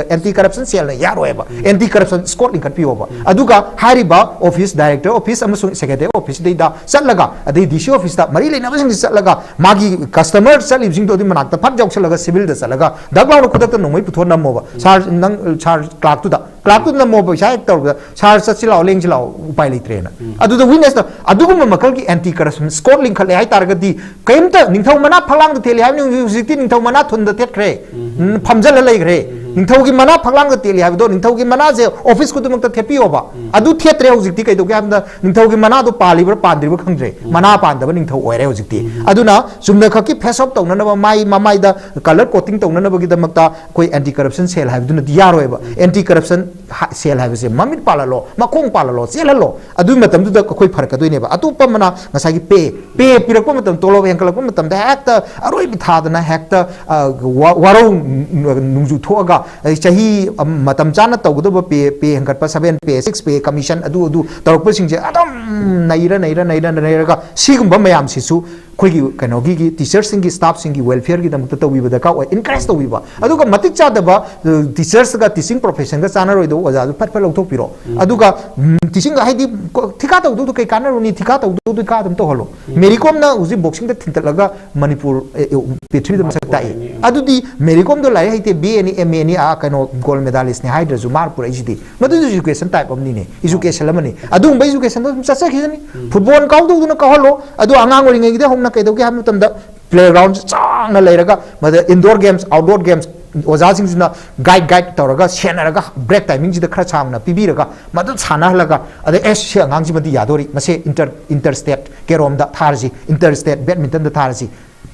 ꯑꯦꯟꯇꯤ ꯀꯔꯞꯁꯟ ꯁꯦꯜꯅ ꯌꯥꯔꯣꯏꯕ꯫ ꯑꯦꯟꯇꯤ ꯀꯔꯞꯁꯟ ꯁ꯭ꯀꯣꯠ ꯂꯤꯡꯈꯠꯄꯤꯌꯣꯕ꯫ ꯑꯗꯨꯒ ꯍꯥꯏꯔꯤꯕ ꯑꯣꯐꯤꯁ, ꯗꯥꯏꯔꯦꯛꯇꯔ ꯑꯣꯐꯤꯁ ꯑꯃꯁꯨꯡ ꯁꯦꯀ꯭ꯔꯦꯇꯔꯤ ꯑꯣꯐꯤꯁꯁꯤꯗꯩꯗ ꯆꯠꯂꯒ, ꯑꯗꯩ ꯗꯤ ꯁꯤ ꯑꯣꯐꯤꯁꯇ ꯃꯔꯤ ꯂꯩꯅꯕꯁꯤꯡꯁꯤ ꯆꯠꯂꯒ ꯃꯥꯒꯤ ꯀꯁꯇꯃꯔ ꯆꯠꯂꯤꯕꯁꯤꯡꯗꯣ ꯑꯗꯨꯒꯤ ꯃꯅꯥꯛꯇ ꯐꯠ ꯌꯥꯎꯁꯜꯂꯒ ꯁꯤꯚꯤꯜꯗ ꯆꯠꯂꯒ ꯗꯛ ꯂꯥꯎꯅ ꯈꯨꯗꯛꯇ ꯅꯣꯡꯃꯩ ꯄꯨꯊꯣꯛꯑ ꯅꯝꯃꯣꯕ꯫ ꯁꯥꯔ, ꯅꯪ ꯁꯥꯔ ꯀ꯭ꯂꯥꯔꯛꯇꯨꯗ ꯀ꯭ꯂꯥꯛꯇꯨꯅ ꯃꯣ ꯄꯩꯁꯥ ꯍꯦꯛ ꯇꯧꯔꯕꯗ, "ꯁꯥꯔ, ꯆꯠꯁꯤ ꯂꯥꯛꯑꯣ, ꯂꯦꯡꯁꯤ ꯂꯥꯛꯑꯣ", ꯎꯄꯥꯏ ꯂꯩꯇ꯭ꯔꯦꯅ꯫ ꯑꯗꯨꯗ ꯋꯤꯠꯅꯦꯁꯇ ꯑꯗꯨꯒꯨꯝꯕ ꯃꯈꯜꯒꯤ ꯑꯦꯟꯇꯤ ꯀꯔꯞꯁꯟ ꯁ꯭ꯀꯣꯠ ꯂꯤꯡꯈꯠꯂꯦ ꯍꯥꯏꯇꯥꯔꯒꯗꯤ, ꯀꯔꯤꯝꯇ ꯅꯤꯡꯊꯧ ꯃꯅꯥ ꯐꯛꯂꯥꯡꯗ ꯊꯦꯠꯂꯤ ꯍꯥꯏꯕꯅꯤ, ꯍꯧꯖꯤꯛ, ꯍꯧꯖꯤꯛꯇꯤ ꯅꯤꯡꯊꯧ ꯃꯅꯥ ꯊꯨꯟꯗ ꯊꯦꯠꯈ꯭ꯔꯦ꯫ ꯎꯝ, ꯐꯝꯖꯜꯂ ꯂꯩꯈ꯭ꯔꯦ꯫ ꯅꯤꯡꯊꯧꯒꯤ ꯃꯅꯥ ꯐꯛꯂꯥꯡꯗ ꯇꯦꯛꯂꯤ ꯍꯥꯏꯕꯗꯣ, ꯅꯤꯡꯊꯧꯒꯤ ꯃꯅꯥꯁꯦ ꯑꯣꯐꯤꯁ ꯈꯨꯗꯤꯡꯃꯛꯇ ꯊꯦꯠꯄꯤꯌꯣꯕ꯫ ꯑꯗꯨ ꯊꯦꯠꯇ꯭ꯔꯦ ꯍꯧꯖꯤꯛꯇꯤ꯫ ꯀꯩꯗꯧꯒꯦ ꯍꯥꯏꯕꯗ, ꯅꯤꯡꯊꯧꯒꯤ ꯃꯅꯥꯗꯣ ꯄꯥꯜꯂꯤꯕ꯭ꯔꯥ ꯄꯥꯟꯗ꯭ꯔꯤꯕ꯭ꯔꯥ ꯈꯪꯗ꯭ꯔꯦ꯫ ꯃꯅꯥ ꯄꯥꯟꯗꯕ ꯅꯤꯡꯊꯧ ꯑꯣꯏꯔꯦ ꯍꯧꯖꯤꯛꯇꯤ꯫ ꯑꯗꯨꯅ ꯆꯨꯝꯅ ꯈꯛꯀꯤ ꯐꯦꯁ ꯑꯞ ꯇꯧꯅꯅꯕ, ꯃꯥꯏ ꯃꯃꯥꯏꯗ ꯀꯂꯔ ꯀꯣꯇꯤꯡ ꯇꯧꯅꯅꯕꯒꯤꯗꯃꯛꯇ ꯑꯩꯈꯣꯏ ꯑꯦꯟꯇꯤ ꯀꯔꯞꯁꯟ ꯁꯦꯜ ꯍꯥꯏꯕꯗꯨꯅꯗꯤ ꯌꯥꯔꯣꯏꯕ꯫ ꯑꯦꯟꯇꯤ ꯀꯔꯞꯁꯟ ꯁꯦꯜ ꯍꯥꯏꯕꯁꯦ ꯃꯃꯤꯠ ꯄꯥꯜꯍꯜꯂꯣ, ꯃꯈꯣꯡ ꯄꯥꯜꯍꯜꯂꯣ, ꯆꯦꯜꯍꯜꯂꯣ꯫ ꯑꯗꯨꯒꯤ ꯃꯇꯝꯗꯨꯗ ꯑꯩꯈꯣꯏ ꯐꯔꯛꯀꯗꯣꯏꯅꯦꯕ꯫ ꯑꯇꯣꯞꯄ ꯑꯃꯅ ꯉꯁꯥꯏꯒꯤ ꯄꯦ, ꯄꯦ ꯄꯤꯔꯛꯄ ꯃꯇꯝ, ꯇꯣꯂꯣꯞ ꯍꯦꯟꯒꯠꯂꯛꯄ ꯃꯇꯝꯗ ꯍꯦꯛꯇ ꯑꯔꯣꯏꯕ ꯊꯥꯗꯅ ꯍꯦꯛꯇ, ꯑ, ꯋꯥ-, ꯋꯥꯔꯧ ꯅꯣꯡꯖꯨ ꯊꯣꯛꯑꯒ, ꯑꯩ ꯆꯍꯤ, ꯑꯝ, ꯃꯇꯝ ꯆꯥꯅ ꯇꯧꯒꯗꯕ ꯄꯦ, ꯄꯦ ꯍꯦꯟꯒꯠꯄ, ꯁꯚꯦꯟ ꯄꯦ, ꯁꯤꯛꯁ ꯄꯦ, ꯀꯃꯤꯁꯟ, ꯑꯗꯨ, ꯑꯗꯨ ꯇꯧꯔꯛꯄꯁꯤꯡꯁꯦ ꯑꯗꯨꯝ ꯅꯩꯔ, ꯅꯩꯔ, ꯅꯩꯔ, ꯅꯩꯔꯒ ꯁꯤꯒꯨꯝꯕ ꯃꯌꯥꯝꯁꯤꯁꯨ ꯑꯩꯈꯣꯏꯒꯤ ꯀꯩꯅꯣꯒꯤ, ꯒꯤ ꯇꯤꯆꯔꯁꯤꯡꯒꯤ, ꯁ꯭ꯇꯥꯐꯁꯤꯡꯒꯤ ꯋꯦꯜꯐꯤꯌꯔꯒꯤꯗꯃꯛꯇ ꯇꯧꯕꯤꯕ ꯗꯔꯀꯥꯔ ꯑꯣꯏ, ꯏꯟꯀꯔꯦꯖ ꯇꯧꯕꯤꯕ꯫ ꯑꯗꯨꯒ ꯃꯇꯤꯛ ꯆꯥꯗꯕ, ꯑ, ꯇꯤꯆꯔꯁꯒ ꯇꯤꯆꯤꯡ ꯄ꯭ꯔꯣꯐꯦꯁꯟꯒ ꯆꯥꯟꯅꯔꯣꯏꯗꯕ ꯑꯣꯖꯥꯗꯨ ꯐꯠ ꯐꯠ ꯂꯧꯊꯣꯛꯄꯤꯔꯣ꯫ ꯑꯗꯨꯒ, ꯎꯝ, ꯇꯤꯆꯤꯡ ꯍꯥꯏꯗꯤ ꯀꯣ-, ꯊꯤꯀꯥ ꯇꯧꯗꯧꯗꯣ ꯀꯩ ꯀꯥꯟꯅꯔꯨꯅꯤ? ꯊꯤꯀꯥ ꯇꯧꯗꯧꯗꯣ ꯀꯥ ꯑꯗꯨꯝ ꯇꯧꯍꯜꯂꯣ꯫ ꯃꯦꯔꯤ ꯀꯣꯝꯅ ꯍꯧꯖꯤꯛ ꯕꯣꯛꯁꯤꯡꯗ ꯊꯤꯟꯇꯠꯂꯒ ꯃꯅꯤꯄꯨꯔ, ꯑꯦ, ꯑꯦ, ꯄ꯭ꯔꯤꯊꯤꯕꯤꯗ ꯃꯁꯛ ꯇꯥꯛꯏ꯫ ꯑꯗꯨꯗꯤ ꯃꯦꯔꯤ ꯀꯣꯝꯗꯣ ꯂꯥꯏꯔꯤꯛ ꯍꯩꯇꯦ, ꯕꯤ ꯑꯦꯅꯤ, ꯑꯦꯝ ꯑꯦꯅꯤ, ꯑꯥ, ꯀꯩꯅꯣ, ꯒꯣꯜ ꯃꯦꯗꯥꯂꯤꯁꯅꯤ ꯍꯥꯏꯗ꯭ꯔꯁꯨ ꯃꯥꯅ ꯄꯨꯔꯛꯏꯁꯤꯗꯤ꯫ ꯃꯗꯨꯁꯨ ꯏꯖꯨꯀꯦꯁꯟ ꯇꯥꯏꯞ ꯑꯃꯅꯤꯅꯦ, ꯏꯖꯨꯀꯦꯁꯟ ꯑꯃꯅꯤ꯫ ꯑꯗꯨꯒꯨꯝꯕ ꯏꯖꯨꯀꯦꯁꯟꯗꯣ ꯑꯗꯨꯝ ꯆꯠꯆꯈꯤꯁꯅꯤ꯫ ꯐꯨꯠꯕꯣꯜ ꯀꯥꯎꯗꯧꯗꯨꯅ ꯀꯥꯎꯍꯜꯂꯣ꯫ ꯑꯗꯣ ꯑꯉꯥꯡ ꯑꯣꯏꯔꯤꯉꯩꯒꯤꯗ ꯍꯧꯅ ꯀꯩꯗꯧꯒꯦ ꯍꯥꯏꯕ ꯃꯇꯝꯗ, ꯄ꯭ꯂꯦꯒ꯭ꯔꯥꯎꯟꯁꯦ ꯆꯥꯎꯅ ꯂꯩꯔꯒ, ꯃꯗ ꯏꯟꯗꯣꯔ ꯒꯦꯝꯁ, ꯑꯥꯎꯠꯗꯣꯔ ꯒꯦꯝꯁ, ꯑꯣꯖꯥꯁꯤꯡꯁꯤꯅ ꯒꯥꯏꯗ, ꯒꯥꯏꯗ ꯇꯧꯔꯒ, ꯁꯦꯟꯅꯔꯒ, ꯕ꯭ꯔꯦꯛ ꯇꯥꯏꯃꯤꯡꯁꯤꯗ ꯈꯔ ꯁꯥꯡꯅ ꯄꯤꯕꯤꯔꯒ, ꯃꯗꯨ ꯁꯥꯟꯅꯍꯜꯂꯒ, ꯑꯗꯩ, "ꯑꯦꯁ, ꯁꯤ ꯑꯉꯥꯡꯁꯤꯃꯗꯤ ꯌꯥꯗꯣꯔꯤ, ꯃꯁꯦ ꯏꯟꯇꯔ, ꯏꯟꯇꯔ ꯁ꯭ꯇꯦꯠ ꯀꯦꯔꯣꯝꯗ ꯊꯥꯔꯁꯤ, ꯏꯟꯇꯔ ꯁ꯭ꯇꯦꯠ ꯕꯦꯗꯃꯤꯟꯇꯟꯗ ꯊꯥꯔꯁꯤ"꯫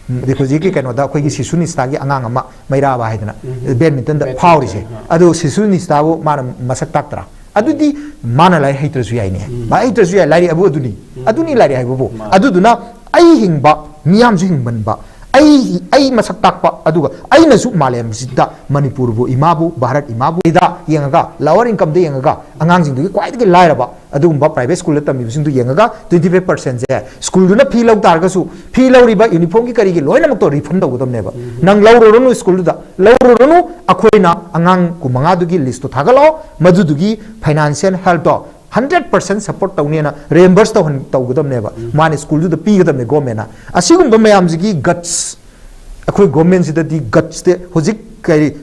ꯎꯝ, ꯑꯗꯩ ꯍꯧꯖꯤꯛꯀꯤ ꯀꯩꯅꯣꯗ ꯑꯩꯈꯣꯏꯒꯤ ꯁꯤꯁꯨ ꯅꯤꯁꯇꯥꯒꯤ ꯑꯉꯥꯡ ꯑꯃ, ꯃꯩꯔꯥꯕ ꯍꯥꯏꯗꯅ, ꯎꯝ, ꯕꯦꯗꯃꯤꯟꯇꯟꯗ ꯕꯦꯗꯃꯤꯟꯇꯟ, ꯐꯥꯎꯔꯤꯁꯦ꯫ ꯑꯥ꯫ ꯑꯗꯨ ꯁꯤꯁꯨ ꯅꯤꯁꯇꯥꯕꯨ ꯃꯥꯅ ꯃꯁꯛ ꯇꯥꯛꯇ꯭ꯔꯥ? ꯑꯗꯨꯗꯤ ꯃꯥꯅ ꯂꯥꯏꯔꯤꯛ ꯍꯩꯇ꯭ꯔꯁꯨ ꯌꯥꯏꯅꯦ꯫ ꯎꯝ꯫ ꯃꯥ ꯍꯩꯇ꯭ꯔꯁꯨ ꯌꯥꯏ, ꯂꯥꯏꯔꯤꯛ ꯑꯕꯨ ꯑꯗꯨꯅꯤ꯫ ꯎꯝ꯫ ꯑꯗꯨꯅꯤ ꯂꯥꯏꯔꯤꯛ ꯍꯥꯏꯕꯕꯨ꯫ ꯃꯥꯅꯤ꯫ ꯑꯗꯨꯗꯨꯅ ꯑꯩ ꯍꯤꯡꯕ, ꯃꯤꯌꯥꯝꯁꯨ ꯍꯤꯡꯕꯟꯕ, ꯑꯩ, ꯑꯩ ꯃꯁꯛ ꯇꯥꯛꯄ, ꯑꯗꯨꯒ ꯑꯩꯅꯁꯨ ꯃꯥꯂꯦꯝꯁꯤꯗ ꯃꯅꯤꯄꯨꯔꯕꯨ ꯏꯃꯥꯕꯨ, ꯚꯥꯔꯠ ꯏꯃꯥꯕꯨ ꯁꯤꯗ ꯌꯦꯡꯉꯒ, ꯂꯋꯔ ꯏꯟꯀꯝꯗ ꯌꯦꯡꯉꯒ, ꯑꯉꯥꯡꯁꯤꯡꯗꯨꯒꯤ ꯈ꯭ꯋꯥꯏꯗꯒꯤ ꯂꯥꯏꯔꯕ ꯑꯗꯨꯒꯨꯝꯕ ꯄ꯭ꯔꯥꯏꯚꯦꯠ ꯁ꯭ꯀꯨꯜꯗ ꯇꯝꯃꯤꯕꯁꯤꯡꯗꯨ ꯌꯦꯡꯉꯒ, ꯇ꯭ꯋꯦꯟꯇꯤ ꯐꯥꯏꯚ ꯄꯥꯔꯁꯦꯟꯁꯦ ꯁ꯭ꯀꯨꯜꯗꯨꯅ ꯐꯤ ꯂꯧ ꯇꯥꯔꯒꯁꯨ, ꯐꯤ ꯂꯧꯔꯤꯕ ꯌꯨꯅꯤꯐꯣꯔꯝꯒꯤ ꯀꯔꯤꯒꯤ ꯂꯣꯏꯅꯃꯛꯇꯣ ꯔꯤꯐꯟ ꯇꯧꯒꯗꯕꯅꯦꯕ꯫ ꯎꯝ꯫ ꯅꯪ ꯂꯧꯔꯨꯔꯅꯨ ꯁ꯭ꯀꯨꯜꯗꯨꯗ, ꯂꯧꯔꯨꯔꯅꯨ, ꯑꯩꯈꯣꯏꯅ ꯑꯉꯥꯡ ꯀꯨꯟꯃꯉꯥꯗꯨꯒꯤ ꯂꯤꯁꯇꯣ ꯊꯥꯒꯠꯂꯛꯑꯣ, ꯃꯗꯨꯗꯨꯒꯤ ꯐꯥꯏꯅꯥꯟꯁꯤꯌꯦꯜ ꯍꯦꯜꯞꯇꯣ ꯍꯟꯗ꯭ꯔꯦꯠ ꯄꯥꯔꯁꯦꯟ ꯁꯞꯄꯣꯔꯠ ꯇꯧꯅꯦꯅ ꯔꯤꯑꯦꯝꯕꯔꯁ ꯇꯧꯍꯟ-, ꯇꯧꯒꯗꯕꯅꯦꯕ꯫ ꯎꯝ꯫ ꯃꯥꯅ ꯁ꯭ꯀꯨꯜꯗꯨꯗ ꯄꯤꯒꯗꯕꯅꯦ ꯒꯣꯔꯃꯦꯟꯅ꯫ ꯑꯁꯤꯒꯨꯝꯕ ꯃꯌꯥꯝꯁꯤꯒꯤ ꯒꯠꯁ, ꯑꯩꯈꯣꯏ ꯒꯣꯔꯃꯦꯟꯁꯤꯗꯗꯤ ꯒꯠꯁꯇꯤ ꯍꯧꯖꯤꯛ ꯀꯔꯤ,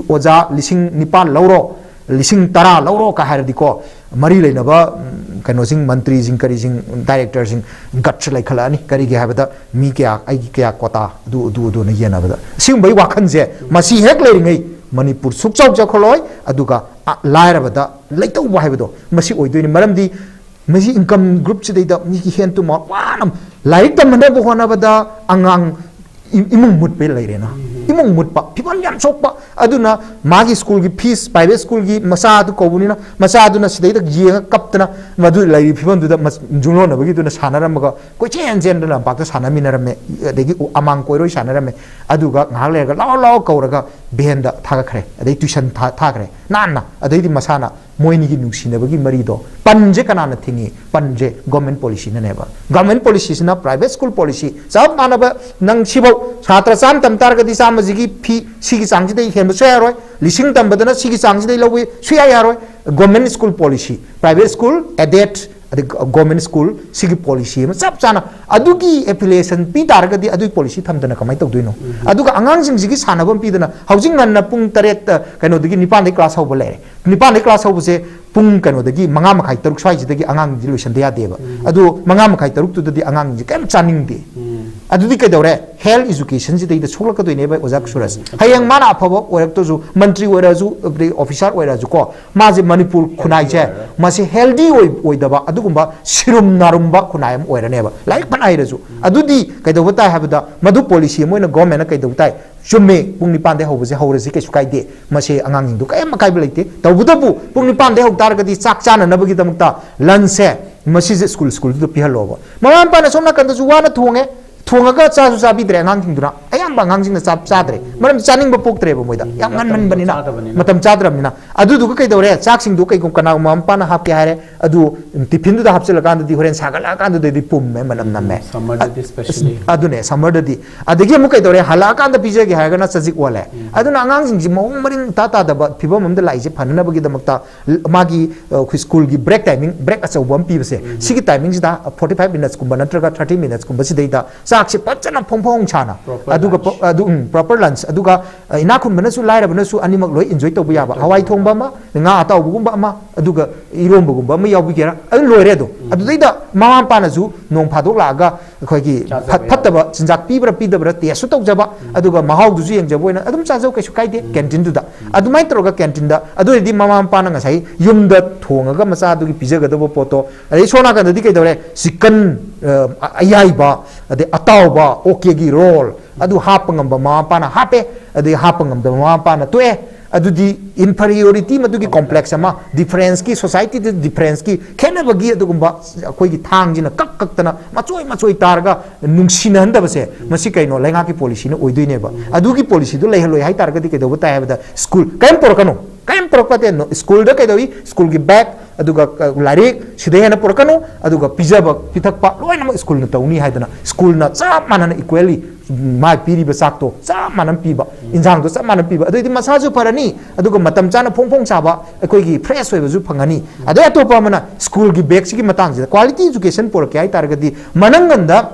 ꯑꯣꯖꯥ ꯂꯤꯁꯤꯡ ꯅꯤꯄꯥꯟ ꯂꯧꯔꯣ, ꯂꯤꯁꯤꯡ ꯇꯔꯥ ꯂꯧꯔꯣ ꯀ ꯍꯥꯏꯔꯗꯤꯀꯣ, ꯃꯔꯤ ꯂꯩꯅꯕ ꯎꯝ, ꯀꯩꯅꯣꯁꯤꯡ, ꯃꯟꯇ꯭ꯔꯤꯁꯤꯡ, ꯀꯔꯤꯁꯤꯡ, ꯗꯥꯏꯔꯦꯛꯇꯔꯁꯤꯡ ꯒꯠꯁ ꯂꯩꯈꯠꯂꯛꯑꯅꯤ꯫ ꯀꯔꯤꯒꯤ ꯍꯥꯏꯕꯗ ꯃꯤ ꯀꯌꯥ, ꯑꯩꯒꯤ ꯀꯌꯥ ꯀꯣꯇꯥ, ꯑꯗꯨ ꯑꯗꯨ ꯑꯗꯨꯅ ꯌꯦꯟꯅꯕꯗ, ꯁꯤꯒꯨꯝꯕꯒꯤ ꯋꯥꯈꯜꯁꯦ ꯃꯁꯤ ꯍꯦꯛ ꯂꯩꯔꯤꯉꯩ ꯃꯅꯤꯄꯨꯔ ꯁꯨꯛꯆꯥꯎ ꯆꯥꯎꯈꯠꯂꯣꯏ꯫ ꯑꯗꯨꯒ ꯑ, ꯂꯥꯏꯔꯕꯗ ꯂꯩꯇꯧꯕ ꯍꯥꯏꯕꯗꯣ ꯃꯁꯤ ꯑꯣꯏꯗꯣꯏꯅꯤ꯫ ꯃꯔꯝꯗꯤ ꯃꯁꯤ ꯏꯟꯀꯝ ꯒ꯭ꯔꯨꯞꯁꯤꯗꯩꯗ ꯃꯤꯒꯤ ꯍꯦꯟ ꯇꯨ ꯃꯥꯎꯠ ꯋꯥꯅ ꯂꯥꯏꯔꯤꯛ ꯇꯝꯅꯕ ꯍꯣꯠꯅꯕꯗ ꯑꯉꯥꯡ ꯏ- ꯏꯃꯨꯡ ꯃꯨꯠꯄ ꯂꯩꯔꯦꯅ꯫ ꯏꯃꯨꯡ ꯃꯨꯠꯄ, ꯐꯤꯕꯝ ꯌꯥꯝ ꯁꯣꯛꯄ꯫ ꯑꯗꯨꯅ ꯃꯥꯒꯤ ꯁ꯭ꯀꯨꯜꯒꯤ ꯐꯤꯁ, ꯄ꯭ꯔꯥꯏꯚꯦꯠ ꯁ꯭ꯀꯨꯜꯒꯤ ꯃꯆꯥꯗꯨ ꯀꯧꯕꯅꯤꯅ, ꯃꯆꯥꯗꯨꯅ ꯁꯤꯗꯩꯗ ꯌꯦꯡꯉ ꯀꯞꯇꯅ ꯃꯗꯨ ꯂꯩꯔꯤꯕ ꯐꯤꯕꯝꯗꯨꯗ ꯃꯁ- ꯌꯨꯝꯂꯣꯟꯅꯕꯒꯤꯗꯨꯅ ꯁꯥꯟꯅꯔꯝꯃꯒ ꯀꯣꯏꯆꯦꯟ ꯆꯦꯟꯗꯅ ꯂꯝꯄꯥꯛꯇ ꯁꯥꯟꯅꯃꯤꯟꯅꯔꯝꯃꯦ꯫ ꯑꯗꯒꯤ ꯎ- ꯑꯃꯥꯡ ꯀꯣꯏꯔꯣꯏ ꯁꯥꯟꯅꯔꯝꯃꯦ꯫ ꯑꯗꯨꯒ ꯉꯥꯏꯍꯥꯛ ꯂꯩꯔꯒ ꯂꯥꯎ ꯂꯥꯎ ꯀꯧꯔꯒ ꯚꯦꯟꯗ ꯊꯥꯒꯠꯈ꯭ꯔꯦ, ꯑꯗꯩ ꯇ꯭ꯋꯤꯁꯟ ꯊꯥ- ꯊꯥꯈ꯭ꯔꯦ ꯅꯥꯟꯅ꯫ ꯑꯗꯩꯗꯤ ꯃꯁꯥꯅ ꯃꯣꯏꯅꯤꯒꯤ ꯅꯨꯡꯁꯤꯅꯕꯒꯤ ꯃꯔꯤꯗꯣ ꯄꯟꯁꯦ ꯀꯅꯥꯅ ꯊꯤꯡꯉꯤ? ꯄꯟꯁꯦ ꯒꯣꯔꯃꯦꯟ ꯄꯣꯂꯤꯁꯤꯅꯅꯦꯕ꯫ ꯒꯣꯔꯃꯦꯟ ꯄꯣꯂꯤꯁꯤꯁꯤꯅ ꯄ꯭ꯔꯥꯏꯚꯦꯠ ꯁ꯭ꯀꯨꯜ ꯄꯣꯂꯤꯁꯤ ꯆꯞ ꯃꯥꯟꯅꯕ꯫ ꯅꯪ ꯁꯤꯐꯧ ꯁꯥꯇ꯭ꯔ ꯆꯥꯝꯃ ꯇꯝ ꯇꯥꯔꯒꯗꯤ ꯆꯥꯝꯃꯁꯤꯒꯤ ꯐꯤ ꯁꯤꯒꯤ ꯆꯥꯡꯁꯤꯗꯩ ꯍꯦꯟꯕ ꯁꯨꯡꯌꯥ ꯌꯥꯔꯣꯏ꯫ ꯂꯤꯁꯤꯡ ꯇꯝꯕꯗꯅ ꯁꯤꯒꯤ ꯆꯥꯡꯁꯤꯗꯩ ꯂꯧꯕ ꯁꯨꯡꯌꯥ ꯌꯥꯔꯣꯏ꯫ Government school policy, private school aided, ꯑꯗꯩ ꯒꯣꯔꯃꯦꯟ ꯁ꯭ꯀꯨꯜ ꯁꯤꯒꯤ ꯄꯣꯂꯤꯁꯤ ꯑꯃ ꯆꯞ ꯆꯥꯅ꯫ ꯑꯗꯨꯒꯤ ꯑꯦꯐꯤꯂꯤꯌꯦꯁꯟ ꯄꯤ ꯇꯥꯔꯒꯗꯤ ꯑꯗꯨꯒꯤ ꯄꯣꯂꯤꯁꯤ ꯊꯝꯗꯅ ꯀꯃꯥꯏꯅ ꯇꯧꯗꯣꯏꯅꯣ? ꯑꯗꯨꯒ ꯑꯉꯥꯡꯁꯤꯡꯁꯤꯒꯤ ꯁꯥꯟꯅꯐꯝ ꯄꯤꯗꯅ ꯍꯧꯖꯤꯛ ꯉꯟꯅ ꯄꯨꯡ ꯇꯔꯦꯠꯇ ꯀꯩꯅꯣꯗꯒꯤ ꯅꯤꯄꯥꯟꯗꯒꯤ ꯀ꯭ꯂꯥꯁ ꯍꯧꯕ ꯂꯩꯔꯦ꯫ ꯅꯤꯄꯥꯟꯗꯒꯤ ꯀ꯭ꯂꯥꯁ ꯍꯧꯕꯁꯦ ꯄꯨꯡ ꯀꯩꯅꯣꯗꯒꯤ ꯃꯉꯥ ꯃꯈꯥꯏ ꯇꯔꯨꯛ ꯁ꯭ꯋꯥꯏꯁꯤꯗꯒꯤ ꯑꯉꯥꯡꯁꯤ ꯂꯣꯏꯁꯟꯗ ꯌꯥꯗꯦꯕ꯫ ꯑꯗꯨ ꯃꯉꯥ ꯃꯈꯥꯏ ꯇꯔꯨꯛꯇꯨꯗꯗꯤ ꯑꯉꯥꯡꯁꯤꯡꯁꯦ ꯀꯩꯝ ꯆꯥꯅꯤꯡꯗꯦ꯫ ꯑꯗꯨꯗꯤ ꯀꯩꯗꯧꯔꯦ? ꯍꯦꯜꯊ ꯏꯖꯨꯀꯦꯁꯟꯁꯤꯗꯩꯗ ꯁꯣꯛꯂꯛꯀꯗꯣꯏꯅꯦꯕ ꯑꯣꯖꯥ ꯁꯨꯔꯖ꯫ ꯍꯌꯦꯡ ꯃꯥꯅ ꯑꯐꯕ ꯑꯣꯏꯔꯛꯇ꯭ꯔꯁꯨ, ꯃꯟꯇ꯭ꯔꯤ ꯑꯣꯏꯔꯁꯨ, ꯑꯗꯩ ꯑꯣꯐꯤꯁꯥꯔ ꯑꯣꯏꯔꯁꯨ ꯀꯣ, ꯃꯥꯁꯦ ꯃꯅꯤꯄꯨꯔ ꯈꯨꯟꯅꯥꯏꯁꯦ, ꯃꯁꯤ ꯍꯦꯜꯗꯤ ꯑꯣꯏ- ꯑꯣꯏꯗꯕ ꯑꯗꯨꯒꯨꯝꯕ ꯁꯤꯔꯨꯝ ꯅꯥꯔꯨꯝꯕ ꯈꯨꯟꯅꯥꯏ ꯑꯃ ꯑꯣꯏꯔꯅꯦꯕ꯫ ꯂꯥꯏꯔꯤꯛ ꯐꯅ ꯍꯩꯔꯁꯨ꯫ ꯑꯗꯨꯗꯤ ꯀꯩꯗꯧꯕ ꯇꯥꯏ ꯍꯥꯏꯕꯗ ꯃꯗꯨ ꯄꯣꯂꯤꯁꯤ ꯑꯃ ꯑꯣꯏꯅ ꯒꯣꯔꯃꯦꯟꯅ ꯀꯩꯗꯧꯕ ꯇꯥꯏ? ꯆꯨꯝꯃꯦ, ꯄꯨꯡ ꯅꯤꯄꯥꯟꯗꯩ ꯍꯧꯕꯁꯦ ꯍꯧꯔꯁꯤ, ꯀꯩꯁꯨ ꯀꯥꯏꯗꯦ꯫ ꯃꯁꯤ ꯑꯉꯥꯡꯁꯤꯡꯗꯣ ꯀꯔꯤꯝ ꯑꯀꯥꯏꯕ ꯂꯩꯇꯦ꯫ ꯇꯧꯕꯇꯕꯨ ꯄꯨꯡ ꯅꯤꯄꯥꯟꯗꯩ ꯍꯧ ꯇꯥꯔꯒꯗꯤ ꯆꯥꯛ ꯆꯥꯅꯅꯕꯒꯤꯗꯃꯛꯇ ꯂꯟꯁꯁꯦ ꯃꯁꯤꯁꯦ ꯁ꯭ꯀꯨꯜ ꯁ꯭ꯀꯨꯜꯗꯨꯗ ꯄꯤꯍꯜꯂꯣꯕ꯫ ꯃꯃꯥ ꯃꯄꯥꯅ ꯁꯣꯝ ꯅꯥꯀꯟꯗꯁꯨ ꯋꯥꯅ ꯊꯣꯡꯉꯦ, ꯊꯣꯡꯉꯒ ꯆꯥꯁꯨ ꯆꯥꯕꯤꯗ꯭ꯔꯦ ꯑꯉꯥꯡꯁꯤꯡꯗꯨꯅ꯫ ꯑꯌꯥꯝꯕ ꯑꯉꯥꯡꯁꯤꯡꯅ ꯆꯥ ꯆꯥꯗ꯭ꯔꯦ, ꯃꯔꯝꯗꯤ ꯆꯥꯅꯤꯡꯕ ꯄꯣꯛꯇ꯭ꯔꯦꯕ ꯃꯣꯏꯗ, ꯌꯥꯝ ꯉꯟꯃꯟꯕꯅꯤꯅ, ꯆꯥꯗꯕꯅꯤꯅ꯫ ꯃꯇꯝ ꯆꯥꯗ꯭ꯔꯕꯅꯤꯅ꯫ ꯑꯗꯨꯗꯨꯒ ꯀꯩꯗꯧꯔꯦ? ꯆꯥꯛꯁꯤꯡꯗꯣ ꯀꯩꯒꯨꯝꯕ ꯀꯅꯥꯒꯨꯝꯕ ꯃꯃꯥ ꯃꯄꯥꯅ ꯍꯥꯞꯀꯦ ꯍꯥꯏꯔꯦ, ꯑꯗꯨ ꯇꯤꯐꯤꯟꯗꯨꯗ ꯍꯥꯞꯆꯤꯜꯂꯀꯥꯟꯗꯗꯤ ꯍꯣꯔꯦꯟ ꯁꯥꯒꯠꯂꯛꯑꯀꯥꯟꯗꯨꯗꯗꯤ ꯄꯨꯝꯃꯦ, ꯃꯅꯝ ꯅꯝꯃꯦ꯫ ꯁꯝꯃꯔꯗꯗꯤ ꯁ꯭ꯄꯦꯁꯦꯜꯂꯤ꯫ ꯑꯗꯨꯅꯦ, ꯁꯝꯃꯔꯗꯗꯤ꯫ ꯑꯗꯒꯤ ꯑꯃꯨꯛ ꯀꯩꯗꯧꯔꯦ? ꯍꯜꯂꯛꯑꯀꯥꯟꯗ ꯄꯤꯖꯒꯦ ꯍꯥꯏꯔꯒꯅ ꯆꯖꯤꯛ ꯑꯣꯜꯂꯦ꯫ ꯑꯗꯨꯅ ꯑꯉꯥꯡꯁꯤꯡꯁꯤ ꯃꯑꯣꯡ ꯃꯔꯤꯟ ꯏꯇꯥ ꯇꯥꯗꯕ ꯐꯤꯕꯝ ꯑꯃꯗ ꯂꯥꯛꯏꯁꯦ ꯐꯅꯅꯕꯒꯤꯗꯃꯛꯇ ꯃꯥꯒꯤ, ꯑ, ꯑꯩꯈꯣꯏ ꯁ꯭ꯀꯨꯜꯒꯤ ꯕ꯭ꯔꯦꯛ ꯇꯥꯏꯃꯤꯡ, ꯕ꯭ꯔꯦꯛ ꯑꯆꯧꯕ ꯑꯃ ꯄꯤꯕꯁꯦ, ꯁꯤꯒꯤ ꯇꯥꯏꯃꯤꯡꯁꯤꯗ ꯐꯣꯔꯇꯤ ꯐꯥꯏꯚ ꯃꯤꯅꯠꯁꯀꯨꯝꯕ ꯅꯠꯇ꯭ꯔꯒ ꯊꯥꯔꯇꯤ ꯃꯤꯅꯠꯁꯀꯨꯝꯕ ꯁꯤꯗꯩꯗ ꯆꯥꯛꯁꯦ ꯐꯖꯅ ꯐꯣꯡ ꯐꯣꯡ ꯁꯥꯅ, ꯑꯗꯨꯒ ꯑꯗꯨ ꯎꯝ, proper lunch, ꯑꯗꯨꯒ ꯑ, ꯏꯅꯥꯛ ꯈꯨꯟꯕꯅꯁꯨ ꯂꯥꯏꯔꯕꯅꯁꯨ ꯑꯅꯤꯃꯛ ꯂꯣꯏ enjoy ꯇꯧꯕ ꯌꯥꯕ, ꯍꯋꯥꯏ ꯊꯣꯡꯕ ꯑꯃ, ꯉꯥ ꯑꯇꯥꯎꯕꯒꯨꯝꯕ ꯑꯃ, ꯑꯗꯨꯒ ꯏꯔꯣꯝꯕꯒꯨꯝꯕ ꯑꯃ ꯌꯥꯎꯕꯤꯒꯦꯔꯥ, ꯑꯗꯨ ꯂꯣꯏꯔꯦ꯫ ꯑꯗꯣ ꯑꯗꯨꯗꯩꯗ ꯃꯃꯥ ꯃꯄꯥꯅꯁꯨ ꯅꯣꯡ ꯐꯥꯗꯣꯛ ꯂꯥꯛꯑꯒ ꯑꯩꯈꯣꯏꯒꯤ ꯆꯥꯖꯕ ꯐꯠ- ꯌꯥꯕ꯫ ꯐꯠꯇꯕ ꯆꯤꯟꯖꯥꯛ ꯄꯤꯕ꯭ꯔꯥ ꯄꯤꯗꯕ꯭ꯔꯥ test ꯁꯨ ꯇꯧꯖꯕ, ꯑꯗꯨꯒ ꯃꯍꯥꯎꯗꯨꯁꯨ ꯌꯦꯡꯖꯕ ꯑꯣꯏꯅ ꯑꯗꯨꯝ ꯆꯥꯖꯧ, ꯀꯩꯁꯨ ꯀꯥꯏꯗꯦ꯫ Canteen ꯗꯨꯗ ꯑꯗꯨꯃꯥꯏꯅ ꯇꯧꯔꯒ canteen ꯗ, ꯑꯗꯨ ꯑꯣꯏꯔꯗꯤ ꯃꯃꯥ ꯃꯄꯥꯅ ꯉꯁꯥꯏ ꯌꯨꯝꯗ ꯊꯣꯡꯉꯒ ꯃꯆꯥꯗꯨꯒꯤ ꯄꯤꯖꯒꯗꯕ ꯄꯣꯠꯇꯣ, ꯑꯗꯩ ꯁꯣꯝ ꯅꯥꯀꯟꯗꯗꯤ ꯀꯩꯗꯧꯔꯦ, chicken, ꯑ, ꯑꯌꯥꯏꯕ, ꯑꯗꯩ ꯑꯇꯥꯎꯕ, okay ꯒꯤ roll, ꯑꯗꯨ ꯍꯥꯞꯄ ꯉꯝꯕ ꯃꯃꯥ ꯃꯄꯥꯅ ꯍꯥꯞꯄꯦ, ꯑꯗꯩ ꯍꯥꯞꯄ ꯉꯝꯗꯕ ꯃꯃꯥ ꯃꯄꯥꯅ ꯇꯣꯛꯑꯦ꯫ ꯑꯗꯨꯗꯤ inferiority, ꯃꯗꯨꯒꯤ complex ꯑꯃ, difference ꯀꯤ, society ꯗ difference ꯀꯤ ꯈꯦꯠꯅꯕꯒꯤ ꯑꯗꯨꯒꯨꯝꯕ ꯑꯩꯈꯣꯏꯒꯤ ꯊꯥꯡꯁꯤꯅ ꯀꯛ ꯀꯛꯇꯅ ꯃꯆꯣꯏ ꯃꯆꯣꯏ ꯇꯥꯔꯒ ꯅꯨꯡꯁꯤꯅꯍꯟꯗꯕꯁꯦ, ꯃꯁꯤ ꯀꯩꯅꯣ, ꯂꯩꯉꯥꯛꯀꯤ policy ꯅ ꯑꯣꯏꯗꯣꯏꯅꯦꯕ꯫ ꯑꯗꯨꯒꯤ policy ꯗꯨ ꯂꯩꯍꯜꯂꯣꯏ ꯍꯥꯏꯇꯥꯔꯒꯗꯤ ꯀꯩꯗꯧꯕ ꯇꯥꯏ ꯍꯥꯏꯕꯗ, school ꯀꯔꯤꯝ ꯄꯨꯔꯛꯀꯅꯨ, ꯀꯔꯤꯝ ꯄꯨꯔꯛꯄ ꯅꯠꯇꯦ꯫ ꯅꯣ-, school ꯗ ꯀꯩꯗꯧꯏ? School ꯒꯤ bag, ꯑꯗꯨꯒ ꯀ-, ꯂꯥꯏꯔꯤꯛ ꯁꯤꯗꯩ ꯍꯦꯟꯅ ꯄꯨꯔꯛꯀꯅꯨ, ꯑꯗꯨꯒ ꯄꯤꯖꯕ ꯄꯤꯊꯛꯄ ꯂꯣꯏꯅꯃꯛ school ꯅ ꯇꯧꯅꯤ ꯍꯥꯏꯗꯅ school ꯅ ꯆꯞ ꯃꯥꯟꯅꯅ equally ꯃꯥꯏ ꯄꯤꯔꯤꯕ ꯆꯥꯛꯇꯣ ꯆꯞ ꯃꯥꯟꯅꯅ ꯄꯤꯕ, ꯏꯟꯖꯥꯡꯗꯣ ꯆꯞ ꯃꯥꯟꯅꯅ ꯄꯤꯕ, ꯑꯗꯨꯑꯣꯏꯗꯤ ꯃꯁꯥꯁꯨ ꯐꯔꯅꯤ, ꯑꯗꯨꯒ ꯃꯇꯝ ꯆꯥꯅ ꯐꯣꯡ ꯐꯣꯡ ꯆꯥꯕ, ꯑꯩꯈꯣꯏꯒꯤ fresh ꯑꯣꯏꯕꯁꯨ ꯐꯪꯉꯅꯤ꯫ ꯑꯗꯩ ꯑꯇꯣꯞꯄ ꯑꯃꯅ school ꯒꯤ bag ꯁꯤꯒꯤ ꯃꯇꯥꯡꯁꯤꯗ, quality education ꯄꯨꯔꯛꯀꯦ ꯍꯥꯏꯇꯥꯔꯒꯗꯤ ꯃꯅꯪꯒꯟꯗ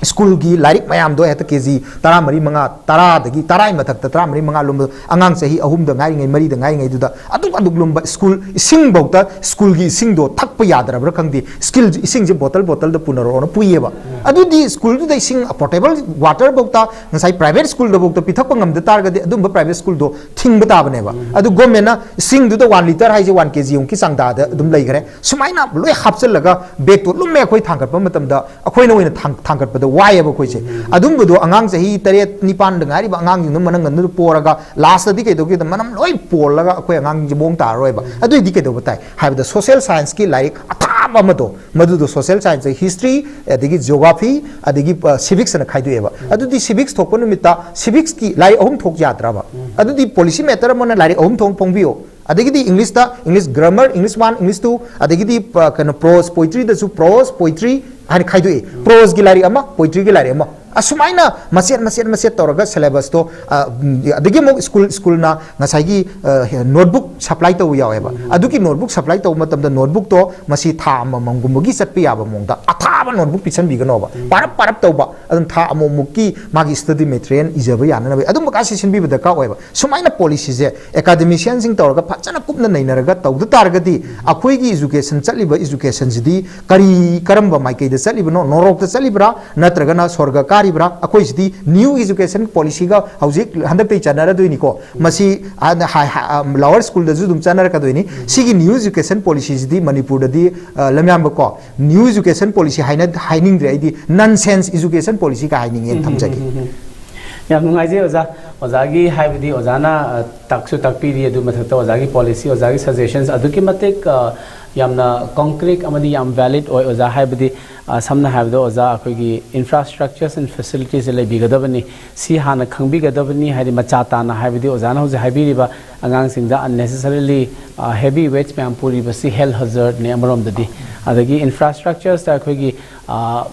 school ꯒꯤ ꯂꯥꯏꯔꯤꯛ ꯃꯌꯥꯝꯗꯣ ꯍꯦꯛꯇ KG ꯇꯔꯥꯃꯔꯤ ꯃꯉꯥ, ꯇꯔꯥꯗꯒꯤ, ꯇꯔꯥꯒꯤ ꯃꯊꯛꯇ ꯇꯔꯥꯃꯔꯤ ꯃꯉꯥ ꯂꯨꯝꯕ ꯑꯉꯥꯡ ꯆꯍꯤ ꯑꯍꯨꯝꯗ ꯉꯥꯏꯔꯤꯉꯩ, ꯃꯔꯤꯗ ꯉꯥꯏꯔꯤꯉꯩꯗꯨꯗ ꯑꯗꯨꯛ ꯑꯗꯨꯛ ꯂꯨꯝꯕ school, ꯏꯁꯤꯡꯐꯧꯗ school ꯒꯤ ꯏꯁꯤꯡꯗꯣ ꯊꯛꯄ ꯌꯥꯗ꯭ꯔꯕ꯭ꯔꯥ ꯈꯪꯗꯦ, school ꯏꯁꯤꯡꯁꯦ bottle bottle ꯗ ꯄꯨꯅꯔꯛꯑꯣꯅ ꯄꯨꯏꯌꯦꯕ꯫ ꯑꯗꯨꯗꯤ school ꯗꯨꯗ ꯏꯁꯤꯡ potable water ꯐꯧꯗ ꯉꯁꯥꯏ private school ꯗꯐꯧꯗ ꯄꯤꯊꯛꯄ ꯉꯝꯗ ꯇꯥꯔꯒꯗꯤ ꯑꯗꯨꯝꯕ private school ꯗꯣ ꯊꯤꯡꯕ ꯇꯥꯕꯅꯦꯕ꯫ ꯑꯗꯨ government ꯅ ꯏꯁꯤꯡꯗꯨꯗ one litre ꯍꯥꯏꯁꯦ one KG ꯃꯨꯛꯀꯤ ꯆꯥꯡꯗꯥꯗ ꯑꯗꯨꯝ ꯂꯩꯈ꯭ꯔꯦ꯫ ꯁꯨꯃꯥꯏꯅ ꯂꯣꯏ ꯍꯥꯞꯆꯤꯜꯂꯒ bag ꯇꯣ ꯂꯨꯝꯃꯦ ꯑꯩꯈꯣꯏ ꯊꯥꯡꯒꯠꯄ ꯃꯇꯝꯗ ꯑꯩꯈꯣꯏꯅ ꯑꯣꯏꯅ ꯊꯥꯡ-, ꯊꯥꯡꯒꯠꯄꯗ ꯋꯥꯏꯌꯦꯕ ꯑꯩꯈꯣꯏꯁꯦ꯫ ꯑꯗꯨꯝꯕꯗꯣ ꯑꯉꯥꯡ ꯆꯍꯤ ꯇꯔꯦꯠ ꯅꯤꯄꯥꯟꯗ ꯉꯥꯏꯔꯤꯕ ꯑꯉꯥꯡꯁꯤꯡꯗꯣ ꯃꯅꯪꯒꯟꯗꯨꯗ ꯄꯣꯔꯒ last ꯇꯗꯤ ꯀꯩꯗꯧꯒꯦꯗ ꯃꯅꯝ ꯂꯣꯏ ꯄꯣꯜꯂꯒ ꯑꯩꯈꯣꯏ ꯑꯉꯥꯡꯁꯤꯡꯁꯦ ꯃꯑꯣꯡ ꯇꯥꯔꯔꯣꯏꯕ꯫ ꯑꯗꯨꯏꯗꯤ ꯀꯩꯗꯧꯕ ꯇꯥꯏ ꯍꯥꯏꯕꯗ social science ꯀꯤ ꯂꯥꯏꯔꯤꯛ ꯑꯊꯥꯕ ꯑꯃꯗꯣ, ꯃꯗꯨꯗꯣ social science, history, ꯑꯗꯒꯤ geography, ꯑꯗꯒꯤ, ꯑ, civics ꯑꯅ ꯈꯥꯏꯗꯣꯛꯑꯦꯕ꯫ ꯑꯗꯨꯗꯤ civics ꯊꯣꯛꯄ ꯅꯨꯃꯤꯠꯇ civics ꯀꯤ ꯂꯥꯏꯔꯤꯛ ꯑꯍꯨꯝ ꯊꯣꯛ ꯌꯥꯗ꯭ꯔꯕ? ꯑꯗꯨꯗꯤ policy matter ꯑꯃꯅ ꯂꯥꯏꯔꯤꯛ ꯑꯍꯨꯝ ꯊꯣꯛ ꯐꯣꯡꯕꯤꯌꯣ꯫ ꯑꯗꯒꯤꯗꯤ English ꯇ, English grammar, English one, English two, ꯑꯗꯒꯤꯗꯤ, ꯑ, ꯀꯩꯅꯣ, prose poetry ꯗꯁꯨ prose poetry ꯍꯥꯏꯅ ꯈꯥꯏꯗꯣꯛꯏ꯫ Prose ꯀꯤ ꯂꯥꯏꯔꯤꯛ ꯑꯃ, poetry ꯒꯤ ꯂꯥꯏꯔꯤꯛ ꯑꯃ꯫ ꯑꯁꯨꯃꯥꯏꯅ ꯃꯆꯦꯠ ꯃꯆꯦꯠ ꯃꯆꯦꯠ ꯇꯧꯔꯒ syllabus ꯇꯣ, ꯑ, ꯎꯝ, ꯑꯗꯒꯤ ꯑꯃꯨꯛ ꯁ꯭ꯀꯨꯜ, ꯁ꯭ꯀꯨꯜꯅ ꯉꯁꯥꯏꯒꯤ, ꯑ, ꯍꯦ-, notebook supply ꯇꯧꯕ ꯌꯥꯎꯋꯦꯕ꯫ ꯎꯝ꯫ ꯑꯗꯨꯒꯤ notebook supply ꯇꯧꯕ ꯃꯇꯝꯗ notebook ꯇꯣ ꯃꯁꯤ ꯊꯥ ꯑꯃꯃꯝꯒꯨꯝꯕꯒꯤ ꯆꯠꯄ ꯌꯥꯕ ꯃꯑꯣꯡꯗ ꯑꯊꯥꯕ notebook ꯄꯤꯁꯟꯕꯤꯒꯅꯣꯕ꯫ ꯎꯝ꯫ ꯄꯥꯔꯞ ꯄꯥꯔꯞ ꯇꯧꯕ, ꯑꯗꯨꯝ ꯊꯥ ꯑꯃꯃꯨꯛꯀꯤ ꯃꯥꯒꯤ study material ꯏꯖꯕ ꯌꯥꯅꯅꯕ ꯑꯗꯨꯝꯕ ꯀꯥꯁꯦ ꯁꯤꯟꯕꯤꯕ ꯗꯔꯀꯥꯔ ꯑꯣꯏꯌꯦꯕ꯫ ꯁꯨꯃꯥꯏꯅ policy ꯁꯦ academician ꯁꯤꯡ ꯇꯧꯔꯒ ꯐꯖꯅ ꯀꯨꯞꯅ ꯅꯩꯅꯔꯒ ꯇꯧꯗ ꯇꯥꯔꯒꯗꯤ ꯑꯩꯈꯣꯏꯒꯤ education ꯆꯠꯂꯤꯕ education ꯁꯤꯗꯤ ꯀꯔꯤ, ꯀꯔꯝꯕ ꯃꯥꯏꯀꯩꯗ ꯆꯠꯂꯤꯕꯅꯣ? ꯅꯣꯔꯣꯛꯇ ꯆꯠꯂꯤꯕ꯭ꯔꯥ? ꯅꯠꯇ꯭ꯔꯒꯅ ꯁ꯭ꯋꯔꯒ ꯀꯥꯔꯤꯕ꯭ꯔꯥ? ꯑꯩꯈꯣꯏꯁꯤꯗꯤ new education policy ꯒ ꯍꯧꯖꯤꯛ ꯍꯟꯗꯛꯇꯩ ꯆꯠꯅꯔꯗꯣꯏꯅꯤꯀꯣ꯫ ꯃꯁꯤ ꯍꯥꯟꯅ ꯍꯥꯏ-, ꯍꯥꯏ-, ꯑ, lower school ꯗꯁꯨ ꯑꯗꯨꯝ ꯆꯠꯅꯔꯛꯀꯗꯣꯏꯅꯤ꯫ ꯁꯤꯒꯤ new education policy ꯁꯤꯗꯤ ꯃꯅꯤꯄꯨꯔꯗꯗꯤ, ꯑ, ꯂꯝꯌꯥꯝꯕꯀꯣ, new education policy ꯍꯥꯏꯅ, ꯍꯥꯏꯅꯤꯡꯗ꯭ꯔꯦ ꯑꯩꯗꯤ, nonsense education policy ꯀ ꯍꯥꯏꯅꯤꯡꯉꯦꯅ ꯊꯝꯖꯒꯦ꯫ ꯌꯥꯝ ꯅꯨꯡꯉꯥꯏꯖꯩ ꯑꯣꯖꯥ꯫ ꯑꯣꯖꯥꯒꯤ ꯍꯥꯏꯕꯗꯤ ꯑꯣꯖꯥꯅ, ꯑ, ꯇꯥꯛꯁꯨ ꯇꯥꯛꯄꯤꯔꯤ, ꯑꯗꯨ ꯃꯊꯛꯇ ꯑꯣꯖꯥꯒꯤ policy, ꯑꯣꯖꯥꯒꯤ suggestions ꯑꯗꯨꯛꯀꯤ ꯃꯇꯤꯛ, ꯑ, ꯌꯥꯝꯅ concrete ꯑꯃꯗꯤ ꯌꯥꯝ valid ꯑꯣꯏ ꯑꯣꯖꯥ꯫ ꯍꯥꯏꯕꯗꯤ, ꯑ, ꯁꯝꯅ ꯍꯥꯏꯔꯕꯗ ꯑꯣꯖꯥ, ꯑꯩꯈꯣꯏꯒꯤ infrastructures and facilities ꯁꯦ ꯂꯩꯕꯤꯒꯗꯕꯅꯤ, ꯁꯤ ꯍꯥꯟꯅ ꯈꯪꯕꯤꯒꯗꯕꯅꯤ꯫ ꯍꯥꯏꯗꯤ ꯃꯆꯥ ꯇꯥꯅ, ꯍꯥꯏꯕꯗꯤ ꯑꯣꯖꯥꯅ ꯍꯧꯖꯤꯛ ꯍꯥꯏꯕꯤꯔꯤꯕ ꯑꯉꯥꯡꯁꯤꯡꯗ unnecessarily, ꯑ, heavy weights ꯃꯌꯥꯝ ꯄꯨꯔꯤꯕꯁꯤ health hazard ꯅꯦ ꯑꯃꯔꯣꯝꯗꯗꯤ꯫ ꯑꯗꯒꯤ infrastructures ꯇ ꯑꯩꯈꯣꯏꯒꯤ, ꯑ,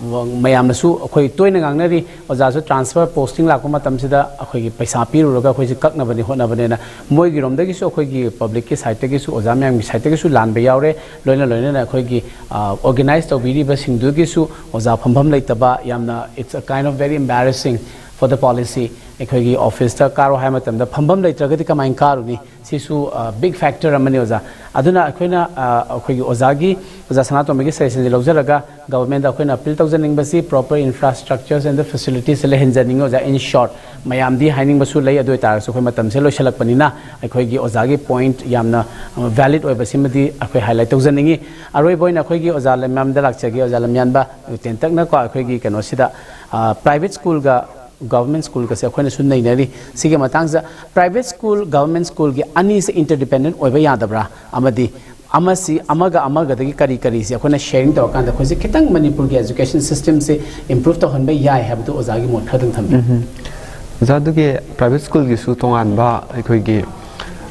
ꯃꯌꯥꯝꯅꯁꯨ ꯑꯩꯈꯣꯏ ꯇꯣꯏꯅ ꯉꯥꯡꯅꯔꯤ, ꯑꯣꯖꯥꯁꯨ transfer posting ꯂꯥꯛꯄ ꯃꯇꯝꯁꯤꯗ ꯑꯩꯈꯣꯏꯒꯤ ꯄꯩꯁꯥ ꯄꯤꯔꯨꯔꯒ ꯑꯩꯈꯣꯏꯁꯦ ꯀꯛꯅꯕꯅꯤ ꯍꯣꯠꯅꯕꯅꯦꯅ꯫ ꯃꯣꯏꯒꯤꯔꯣꯝꯗꯒꯤꯁꯨ, ꯑꯩꯈꯣꯏꯒꯤ public ꯀꯤ side ꯇꯒꯤꯁꯨ, ꯑꯣꯖꯥ ꯃꯌꯥꯝꯒꯤ side ꯇꯒꯤꯁꯨ ꯂꯥꯟꯕ ꯌꯥꯎꯔꯦ꯫ ꯂꯣꯏꯅ ꯂꯣꯏꯅꯅ ꯑꯩꯈꯣꯏꯒꯤ, ꯑ, organize ꯇꯧꯕꯤꯔꯤꯕꯁꯤꯡꯗꯨꯒꯤꯁꯨ ꯑꯣꯖꯥ ꯐꯝꯐꯝ ꯂꯩꯇꯕ, ꯌꯥꯝꯅ, it's a kind of very embarrassing for the policy꯫ ꯑꯩꯈꯣꯏꯒꯤ office ꯇ ꯀꯥꯔꯣ ꯍꯥꯏꯕ ꯃꯇꯝꯗ ꯐꯝꯐꯝ ꯂꯩꯇ꯭ꯔꯒꯗꯤ ꯀꯃꯥꯏꯅ ꯀꯥꯔꯨꯅꯤ? ꯁꯤꯁꯨ, ꯑ, big factor ꯑꯃꯅꯤ ꯑꯣꯖꯥ꯫ ꯑꯗꯨꯅ ꯑꯩꯈꯣꯏꯅ, ꯑ, ꯑꯩꯈꯣꯏꯒꯤ ꯑꯣꯖꯥꯒꯤ, ꯑꯣꯖꯥ ꯁꯅꯥꯇꯣꯝꯕꯒꯤ suggestion ꯁꯦ ꯂꯧꯖꯔꯒ government ꯗ ꯑꯩꯈꯣꯏꯅ appeal ꯇꯧꯖꯅꯤꯡꯕꯁꯤ proper infrastructures and the facilities ꯁꯦ ꯂꯩꯍꯟꯖꯅꯤꯡꯉꯤ ꯑꯣꯖꯥ꯫ In short, ꯃꯌꯥꯝꯗꯤ ꯍꯥꯏꯅꯤꯡꯕꯁꯨ ꯂꯩ, ꯑꯗꯨ ꯑꯣꯏꯇꯥꯔꯒꯁꯨ ꯑꯩꯈꯣꯏ ꯃꯇꯝꯁꯦ ꯂꯣꯏꯁꯤꯜꯂꯛꯄꯅꯤꯅ ꯑꯩꯈꯣꯏꯒꯤ ꯑꯣꯖꯥꯒꯤ point ꯌꯥꯝꯅ, ꯑ, valid ꯑꯣꯏꯕꯁꯤꯃꯗꯤ ꯑꯩꯈꯣꯏ highlight ꯇꯧꯖꯅꯤꯡꯉꯤ꯫ ꯑꯔꯣꯏꯕ ꯑꯣꯏꯅ ꯑꯩꯈꯣꯏꯒꯤ ꯑꯣꯖꯥ ꯂꯝꯌꯥꯟꯕꯗ ꯂꯥꯛꯆꯒꯦ꯫ ꯑꯣꯖꯥ ꯂꯝꯌꯥꯟꯕ, ꯇꯦꯟꯇꯛꯅꯀꯣ ꯑꯩꯈꯣꯏꯒꯤ ꯀꯩꯅꯣꯁꯤꯗ, ꯑ, private school ꯒ government school ꯒꯁꯦ ꯑꯩꯈꯣꯏꯅ ꯁꯨꯝ ꯅꯩꯅꯔꯤ꯫ ꯁꯤꯒꯤ ꯃꯇꯥꯡꯁꯤꯗ private school, government school ꯒꯤ ꯑꯅꯤꯁꯦ interdependent ꯑꯣꯏꯕ ꯌꯥꯗꯕ꯭ꯔꯥ? ꯑꯃꯗꯤ ꯑꯃꯁꯤ ꯑꯃꯒ ꯑꯃꯒꯗꯒꯤ ꯀꯔꯤ ꯀꯔꯤꯁꯦ ꯑꯩꯈꯣꯏꯅ sharing ꯇꯧꯔꯀꯥꯟꯗ ꯑꯩꯈꯣꯏꯁꯦ ꯈꯤꯇꯪ ꯃꯅꯤꯄꯨꯔꯒꯤ education system ꯁꯦ improve ꯇꯧꯍꯟꯕ ꯌꯥꯏ ꯍꯥꯏꯕꯗꯨ ꯑꯣꯖꯥꯒꯤ ꯃꯣꯠ ꯈꯔꯗꯪ ꯊꯝꯕꯤꯌꯨ꯫ ꯎꯝ꯫ ꯑꯣꯖꯥ, ꯑꯗꯨꯒꯤ private school ꯒꯤꯁꯨ ꯇꯣꯉꯥꯟꯕ ꯑꯩꯈꯣꯏꯒꯤ,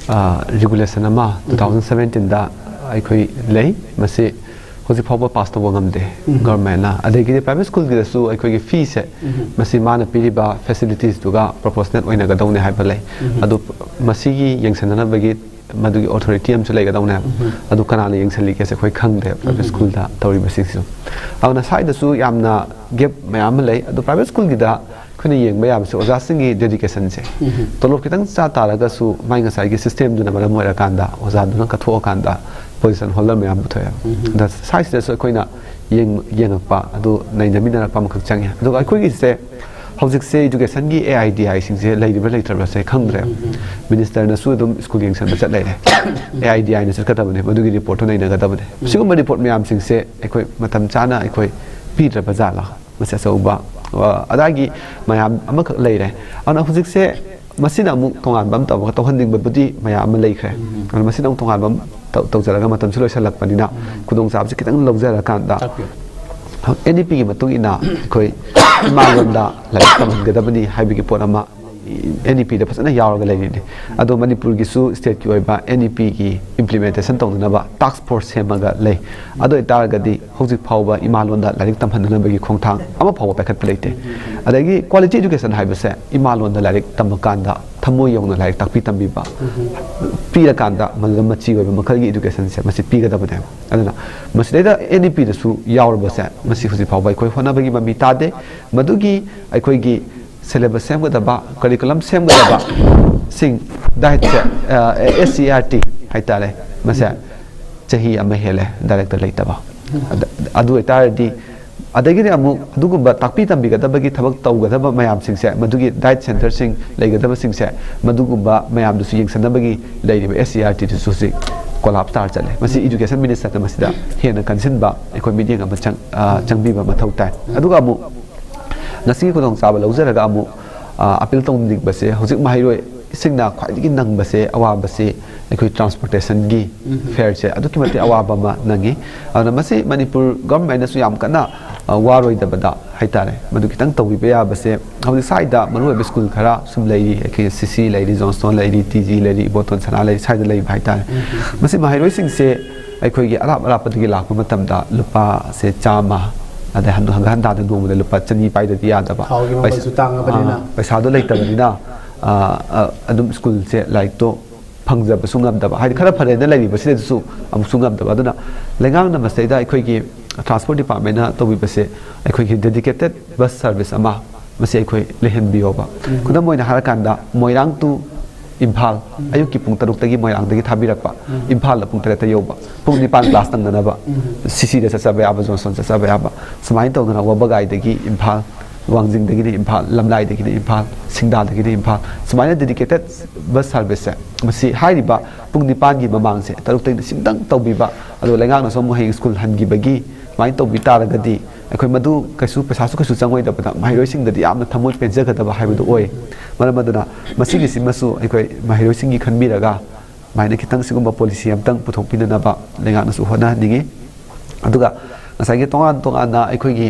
ꯑ, regulation ꯑꯃ two thousand seventeen ꯗ ꯑꯩꯈꯣꯏ ꯂꯩ꯫ ꯃꯁꯤ ꯍꯧꯖꯤꯛ ꯐꯥꯎꯕ ꯄꯥꯁ ꯇꯧꯕ ꯉꯝꯗꯦ꯫ ꯎꯝ꯫ ꯒꯚꯔꯟꯃꯦꯟꯅ꯫ ꯑꯗꯒꯤꯗꯤ ꯄ꯭ꯔꯥꯏꯚꯦꯠ ꯁ꯭ꯀꯨꯜꯒꯤꯗꯁꯨ ꯑꯩꯈꯣꯏꯒꯤ ꯐꯤꯁꯦ, ꯎꯝ꯫ ꯃꯁꯤ ꯃꯥꯅ ꯄꯤꯔꯤꯕ ꯐꯦꯁꯤꯂꯤꯇꯤꯁꯇꯨꯒ ꯄ꯭ꯔꯣꯄꯣꯔꯁꯅꯦꯠ ꯑꯣꯏꯅꯒꯗꯧꯅꯦ ꯍꯥꯏꯕ ꯂꯩ꯫ ꯎꯝ꯫ ꯑꯗꯨ ꯃꯁꯤꯒꯤ ꯌꯦꯡꯁꯤꯟꯅꯅꯕꯒꯤ ꯃꯗꯨꯒꯤ ꯑꯣꯊꯣꯔꯤꯇꯤ ꯑꯃꯁꯨ ꯂꯩꯒꯗꯧꯅꯦꯕ꯫ ꯎꯝ꯫ ꯑꯗꯨ ꯀꯅꯥꯅ ꯌꯦꯡꯁꯤꯜꯂꯤꯒꯦꯁꯦ ꯑꯩꯈꯣꯏ ꯈꯪꯗꯦ, ꯄ꯭ꯔꯥꯏꯚꯦꯠ ꯎꯝ꯫ ꯁ꯭ꯀꯨꯜꯗ ꯇꯧꯔꯤꯕꯁꯤꯡꯁꯤꯁꯨ꯫ ꯑꯗꯨꯅ ꯁ꯭ꯋꯥꯏꯗꯁꯨ ꯌꯥꯝꯅ ꯒꯦꯞ ꯃꯌꯥꯝ ꯑꯃ ꯂꯩ꯫ ꯑꯗꯣ ꯄ꯭ꯔꯥꯏꯚꯦꯠ ꯁ꯭ꯀꯨꯜꯒꯤꯗ ꯑꯩꯈꯣꯏꯅ ꯌꯦꯡꯕ ꯌꯥꯕꯁꯦ ꯑꯣꯖꯥꯁꯤꯡꯒꯤ ꯗꯦꯗꯤꯀꯦꯁꯟꯁꯦ꯫ ꯎꯝ꯫ ꯇꯣꯂꯣꯞ ꯈꯤꯇꯪ ꯆꯥ ꯇꯥꯔꯒꯁꯨ ꯃꯥꯏ ꯉꯁꯥꯏꯒꯤ ꯁꯤꯁꯇꯦꯝꯗꯨꯅ ꯃꯔꯝ ꯑꯣꯏꯔꯀꯥꯟꯗ ꯑꯣꯖꯥꯗꯨꯅ ꯀꯠꯊꯣꯛꯑꯀꯥꯟꯗ ꯄꯣꯖꯤꯁꯟ ꯍꯣꯜꯗꯔ ꯃꯌꯥꯝ ꯄꯨꯊꯣꯛꯑꯦꯕ꯫ ꯎꯝ꯫ ꯑꯗ ꯁ꯭ꯋꯥꯏꯁꯤꯗꯁꯨ ꯑꯩꯈꯣꯏꯅ ꯌꯦꯡ-, ꯌꯦꯡꯉꯛꯄ ꯑꯗꯨ ꯅꯩꯅꯃꯤꯟꯅꯔꯛꯄ ꯑꯃꯈꯛ ꯆꯪꯉꯦ꯫ ꯑꯗꯨꯒ ꯑꯩꯈꯣꯏꯒꯤꯁꯦ ꯍꯧꯖꯤꯛꯁꯦ ꯏꯗꯨꯀꯦꯁꯟꯒꯤ ꯑꯦ ꯑꯥꯏ ꯗꯤ ꯑꯥꯏꯁꯤꯡꯁꯦ ꯂꯩꯔꯤꯕ꯭ꯔꯥ ꯂꯩꯇ꯭ꯔꯕ꯭ꯔꯥꯁꯦ ꯈꯪꯗ꯭ꯔꯦ꯫ ꯎꯝ, ꯎꯝ, ꯎꯝ꯫ ꯃꯤꯅꯤꯁꯇꯔꯅꯁꯨ ꯑꯗꯨꯝ ꯁ꯭ꯀꯨꯜ ꯌꯦꯡꯁꯤꯟꯕ ꯆꯠ ꯂꯩꯔꯦ꯫ ꯑꯦ ꯑꯥꯏ ꯗꯤ ꯑꯥꯏꯅ ꯆꯠꯀꯗꯕꯅꯦ, ꯃꯗꯨꯒꯤ ꯔꯤꯄꯣꯔꯠꯇꯣ ꯅꯩꯅꯒꯗꯕꯅꯦ꯫ ꯎꯝ꯫ ꯁꯤꯒꯨꯝꯕ ꯔꯤꯄꯣꯔꯠ ꯃꯌꯥꯝꯁꯤꯡꯁꯦ ꯑꯩꯈꯣꯏ ꯃꯇꯝ ꯆꯥꯅ ꯑꯩꯈꯣꯏ ꯄꯤꯗ꯭ꯔꯕ ꯖꯥꯠꯂꯥ? ꯃꯁꯤ ꯑꯆꯧꯕ, ꯑ, ꯑꯗꯥꯒꯤ ꯃꯌꯥꯝ ꯑꯃꯈꯛ ꯂꯩꯔꯦ꯫ ꯑꯗꯨꯅ ꯍꯧꯖꯤꯛꯁꯦ ꯃꯁꯤꯅ ꯑꯃꯨꯛ ꯇꯣꯉꯥꯟꯕ ꯑꯃ ꯇꯧꯔꯒ ꯇꯧꯍꯟꯅꯤꯡꯕꯕꯨꯗꯤ ꯃꯌꯥꯝ ꯑꯃ ꯂꯩꯈ꯭ꯔꯦ꯫ ꯎꯝ꯫ ꯑꯗꯨꯅ ꯃꯁꯤꯅ ꯑꯃꯨꯛ ꯇꯣꯉꯥꯟꯕ ꯑꯃ ꯇꯧ-, ꯇꯧꯖꯔꯒ ꯃꯇꯝꯁꯨ ꯂꯣꯏꯁꯤꯜꯂꯛꯄꯅꯤꯅ ꯎꯝ꯫ ꯈꯨꯗꯣꯡꯆꯥꯕꯁꯤ ꯈꯤꯇꯪ ꯂꯧꯖꯔꯀꯥꯟꯗ ꯇꯥꯛꯄꯤꯌꯨ꯫ ꯑꯦꯟ ꯏ ꯄꯤꯒꯤ ꯃꯇꯨꯡ ꯏꯟꯅ ꯑꯩꯈꯣꯏ ꯏꯃꯥ ꯂꯣꯟꯗ ꯂꯥꯏꯔꯤꯛ ꯇꯝꯍꯟꯒꯗꯕꯅꯤ ꯍꯥꯏꯕꯒꯤ ꯄꯣꯠ ꯑꯃ ꯑꯦꯟ ꯏ ꯄꯤꯗ ꯐꯖꯅ ꯌꯥꯎꯔꯒ ꯂꯩꯔꯤꯅꯤ꯫ ꯑꯗꯣ ꯃꯅꯤꯄꯨꯔꯒꯤꯁꯨ ꯁ꯭ꯇꯦꯠꯀꯤ ꯑꯣꯏꯕ ꯑꯦꯟ ꯏ ꯄꯤꯒꯤ ꯏꯝꯄ꯭ꯂꯤꯃꯦꯟꯇꯦꯁꯟ ꯇꯧꯅꯅꯕ ꯇꯥꯛꯁ ꯐꯣꯔꯁ ꯁꯦꯝꯃꯒ ꯂꯩ꯫ ꯑꯗꯨ ꯑꯣꯏꯇꯥꯔꯒꯗꯤ ꯍꯧꯖꯤꯛ ꯐꯥꯎꯕ ꯏꯃꯥ ꯂꯣꯟꯗ ꯂꯥꯏꯔꯤꯛ ꯇꯝꯍꯟꯅꯅꯕꯒꯤ ꯈꯣꯡꯊꯥꯡ ꯑꯃ ꯐꯥꯎꯕ ꯄꯥꯏꯈꯠꯄ ꯂꯩꯇꯦ꯫ ꯑꯗꯒꯤ ꯀ꯭ꯋꯥꯂꯤꯇꯤ ꯏꯗꯨꯀꯦꯁꯟ ꯍꯥꯏꯕꯁꯦ ꯏꯃꯥ ꯂꯣꯟꯗ ꯂꯥꯏꯔꯤꯛ ꯇꯝꯕ ꯀꯥꯟꯗ ꯊꯃꯣꯏ ꯌꯧꯅ ꯂꯥꯏꯔꯤꯛ ꯇꯥꯛꯄꯤ ꯇꯝꯕꯤꯕ ꯄꯤꯔꯀꯥꯟꯗ ꯃꯗꯨꯗ ꯃꯆꯤ ꯑꯣꯏꯕ ꯃꯈꯜꯒꯤ ꯏꯗꯨꯀꯦꯁꯟꯁꯦ ꯃꯁꯤ ꯄꯤꯒꯗꯕꯅꯦꯕ꯫ ꯑꯗꯨꯅ ꯃꯁꯤꯗꯩꯗ ꯑꯦꯟ ꯏ ꯄꯤꯗꯁꯨ ꯌꯥꯎꯔꯕꯁꯦ ꯃꯁꯤ ꯍꯧꯖꯤꯛ ꯐꯥꯎꯕ ꯑꯩꯈꯣꯏ ꯍꯣꯠꯅꯕꯒꯤ ꯃꯃꯤ ꯇꯥꯗꯦ꯫ ꯃꯗꯨꯒꯤ ꯑꯩꯈꯣꯏꯒꯤ syllabus ꯁꯦꯝꯒꯗꯕ, curriculum ꯁꯦꯝꯒꯗꯕꯁꯤꯡ, ꯗꯥꯏꯠꯁꯦ, S C R T ꯍꯥꯏꯇꯥꯔꯦ, ꯃꯁꯦ ꯆꯍꯤ ꯑꯃ ꯍꯦꯜꯂꯦ ꯗꯥꯏꯔꯦꯛꯇꯔ ꯂꯩꯇꯕ꯫ ꯑꯗ-, ꯑꯗꯨ ꯑꯣꯏꯇꯥꯔꯗꯤ ꯑꯗꯒꯤꯗꯤ ꯑꯃꯨꯛ ꯑꯗꯨꯒꯨꯝꯕ ꯇꯥꯛꯄꯤ ꯇꯝꯕꯤꯒꯗꯕꯒꯤ ꯊꯕꯛ ꯇꯧꯒꯗꯕ ꯃꯌꯥꯝꯁꯤꯡꯁꯦ, ꯃꯗꯨꯒꯤ ꯗꯥꯏꯠ ꯁꯦꯟꯇꯔꯁꯤꯡ ꯂꯩꯒꯗꯕꯁꯤꯡꯁꯦ, ꯃꯗꯨꯒꯨꯝꯕ ꯃꯌꯥꯝꯗꯨꯁꯨ ꯌꯦꯡꯁꯤꯟꯅꯕꯒꯤ ꯂꯩꯔꯤꯕ ꯑꯦꯁ ꯁꯤ ꯑꯥꯔ ꯇꯤꯗꯨꯁꯨ ꯍꯧꯖꯤꯛ ꯀꯣꯂꯥꯞꯁ ꯇꯥꯔ ꯆꯠꯂꯦ꯫ ꯃꯁꯤ ꯏꯗꯨꯀꯦꯁꯟ ꯃꯤꯅꯤꯁꯇꯔꯅ ꯃꯁꯤꯗ ꯍꯦꯟꯅ ꯀꯟꯁꯤꯟꯕ ꯑꯩꯈꯣꯏ ꯃꯤꯠꯌꯦꯡ ꯑꯃ ꯆꯪ-, ꯑ, ꯆꯪꯕꯤꯕ ꯃꯊꯧ ꯇꯥꯏ꯫ ꯑꯗꯨꯒ ꯑꯃꯨꯛ ꯉꯁꯤꯒꯤ ꯈꯨꯗꯣꯡꯆꯥꯕ ꯂꯧꯖꯔꯒ ꯑꯃꯨꯛ, ꯑ, ꯑꯄꯤꯜ ꯇꯧꯅꯤꯡꯕꯁꯦ, ꯍꯧꯖꯤꯛ ꯃꯍꯩꯔꯣꯏꯁꯤꯡꯅ ꯈ꯭ꯋꯥꯏꯗꯒꯤ ꯅꯪꯕꯁꯦ, ꯑꯋꯥꯕꯁꯦ ꯑꯩꯈꯣꯏ ꯇ꯭ꯔꯥꯟꯁꯄꯣꯔꯇꯦꯁꯟꯒꯤ ꯐꯤꯌꯔꯁꯦ ꯑꯗꯨꯛꯀꯤ ꯃꯇꯤꯛ ꯑꯋꯥꯕ ꯑꯃ ꯅꯪꯉꯤ꯫ ꯑꯗꯨꯅ ꯃꯁꯤ ꯃꯅꯤꯄꯨꯔ ꯒꯚꯔꯟꯃꯦꯟꯅꯁꯨ ꯌꯥꯝ ꯀꯟꯅ, ꯑ, ꯋꯥꯔꯣꯏꯗꯕꯗ ꯍꯥꯏꯇꯥꯔꯦ, ꯃꯗꯨ ꯈꯤꯇꯪ ꯇꯧꯕꯤꯕ ꯌꯥꯕꯁꯦ꯫ ꯍꯧꯖꯤꯛ ꯁ꯭ꯋꯥꯏꯗ ꯃꯔꯨꯑꯣꯏꯕ ꯁ꯭ꯀꯨꯜ ꯈꯔ ꯁꯨꯝ ꯂꯩꯔꯤ, ꯑꯩꯈꯣꯏ ꯁꯤ ꯁꯤ ꯂꯩꯔꯤ, ꯖꯣꯟꯁꯇꯣꯟ ꯂꯩꯔꯤ, ꯇꯤ ꯖꯤ ꯂꯩꯔꯤ, ꯏꯕꯣꯇꯣꯟ ꯁꯅꯥ ꯂꯩꯔꯤ, ꯁ꯭ꯋꯥꯏꯗ ꯂꯩꯕ ꯍꯥꯏꯇꯥꯔꯦ꯫ ꯃꯁꯤ ꯃꯍꯩꯔꯣꯏꯁꯤꯡꯁꯦ ꯑꯩꯈꯣꯏꯒꯤ ꯑꯔꯥꯞ ꯑꯔꯥꯞꯄꯗꯒꯤ ꯂꯥꯛꯄ ꯃꯇꯝꯗ ꯂꯨꯄꯥꯁꯦ ꯆꯥꯝꯃ, ꯑꯗꯩ ꯍꯟ-, ꯍꯟꯒꯠ ꯍꯟꯗꯥꯗ ꯅꯣꯡꯃꯗ ꯂꯨꯄꯥ ꯆꯅꯤ ꯄꯥꯏꯗꯗꯤ ꯌꯥꯗꯕ꯫ ꯊꯥꯎꯒꯤ ꯃꯃꯜꯁꯨ ꯄꯩꯁꯥ-, ꯇꯥꯡꯉꯕꯅꯤꯅ꯫ ꯑꯥ, ꯄꯩꯁꯥꯗꯣ ꯂꯩꯇꯕꯅꯤꯅ, ꯑꯥ, ꯑꯥ, ꯑꯗꯨꯝ ꯁ꯭ꯀꯨꯜꯁꯦ, ꯂꯥꯏꯔꯤꯛꯇꯣ ꯐꯪꯖꯕꯁꯨ ꯉꯝꯗꯕ, ꯍꯥꯏꯗꯤ ꯈꯔ ꯐꯔꯦꯅ ꯂꯩꯔꯤꯕꯁꯤꯗꯁꯨ ꯑꯃꯨꯛꯁꯨ ꯉꯝꯗꯕ꯫ ꯑꯗꯨꯅ ꯂꯩꯉꯥꯛꯅ ꯃꯁꯤꯗꯩꯗ ꯑꯩꯈꯣꯏꯒꯤ transport departmentꯅ ꯇꯧꯕꯤꯕꯁꯦ, ꯑꯩꯈꯣꯏꯒꯤ dedicated bus service ꯑꯃ ꯃꯁꯤ ꯑꯩꯈꯣꯏ ꯂꯩꯍꯟꯕꯤꯌꯣꯕ꯫ ꯎꯝ꯫ ꯈꯨꯗꯝ ꯑꯣꯏꯅ ꯍꯥꯏꯔꯀꯥꯟꯗ, ꯃꯣꯏꯔꯥꯡ to ꯏꯝꯐꯥꯜ, ꯎꯝ꯫ ꯑꯌꯨꯛꯀꯤ ꯄꯨꯡ ꯇꯔꯨꯛꯇꯒꯤ ꯃꯣꯏꯔꯥꯡꯗꯒꯤ ꯊꯥꯕꯤꯔꯛꯄ, ꯎꯝ꯫ ꯏꯝꯐꯥꯜꯗ ꯄꯨꯡ ꯇꯔꯦꯠꯇ ꯌꯧꯕ, ꯄꯨꯡ ꯅꯤꯄꯥꯟ class ꯅꯪꯅꯅꯕ, ꯎꯝ꯫ ꯁꯤꯁꯤꯗ ꯆꯠꯆꯕ ꯌꯥꯕ, ꯖꯣꯟꯁꯇꯣꯟ ꯆꯠꯆꯕ ꯌꯥꯕ, ꯁꯨꯃꯥꯏꯅ ꯇꯧꯗꯅ ꯋꯥꯕꯒꯥꯏꯗꯒꯤ ꯏꯝꯐꯥꯜ, ꯋꯥꯡꯖꯤꯡꯗꯒꯤꯅ ꯏꯝꯐꯥꯜ, ꯂꯝꯂꯥꯏꯗꯒꯤꯅ ꯏꯝꯐꯥꯜ, ꯁꯤꯡꯗꯥꯗꯒꯤꯅ ꯏꯝꯐꯥꯜ, ꯁꯨꯃꯥꯏꯅ dedicated bus serviceꯁꯦ, ꯃꯁꯤ ꯍꯥꯏꯔꯤꯕ ꯄꯨꯡ ꯅꯤꯄꯥꯟꯒꯤ ꯃꯃꯥꯡꯁꯦ, ꯇꯔꯨꯛꯇꯒꯤꯅ ꯁꯤꯝꯇꯪ ꯇꯧꯕꯤꯕ, ꯑꯗꯣ ꯂꯩꯉꯥꯛꯅꯁꯨ ꯑꯃꯨꯛ ꯍꯌꯦꯡ ꯁ꯭ꯀꯨꯜ ꯍꯟꯈꯤꯕꯒꯤ ꯁꯨꯃꯥꯏꯅ ꯇꯧꯕꯤ ꯇꯥꯔꯒꯗꯤ, ꯑꯩꯈꯣꯏ ꯃꯗꯨ ꯀꯩꯁꯨ, ꯄꯩꯁꯥꯁꯨ ꯀꯩꯁꯨ ꯆꯪꯉꯣꯏꯗꯕꯗ, ꯃꯍꯩꯔꯣꯏꯁꯤꯡꯗꯗꯤ ꯌꯥꯝꯅ ꯊꯃꯣꯏ ꯄꯦꯟꯖꯒꯗꯕ ꯍꯥꯏꯕꯗꯨ ꯑꯣꯏ꯫ ꯃꯔꯝ ꯑꯗꯨꯅ ꯃꯁꯤꯒꯤꯁꯤꯃꯁꯨ ꯑꯩꯈꯣꯏ ꯃꯍꯩꯔꯣꯏꯁꯤꯡꯒꯤ ꯈꯟꯕꯤꯔꯒ, ꯁꯨꯃꯥꯏꯅ ꯈꯤꯇꯪ ꯁꯤꯒꯨꯝꯕ policy ꯑꯃꯇꯪ ꯄꯨꯊꯣꯛꯄꯤꯅꯅꯕ ꯂꯩꯉꯥꯛꯅꯁꯨ ꯍꯣꯠꯅꯍꯟꯅꯤꯡꯉꯤ꯫ ꯑꯗꯨꯒ ꯉꯁꯥꯏꯒꯤ ꯇꯣꯉꯥꯟ ꯇꯣꯉꯥꯟꯅ ꯑꯩꯈꯣꯏꯒꯤ,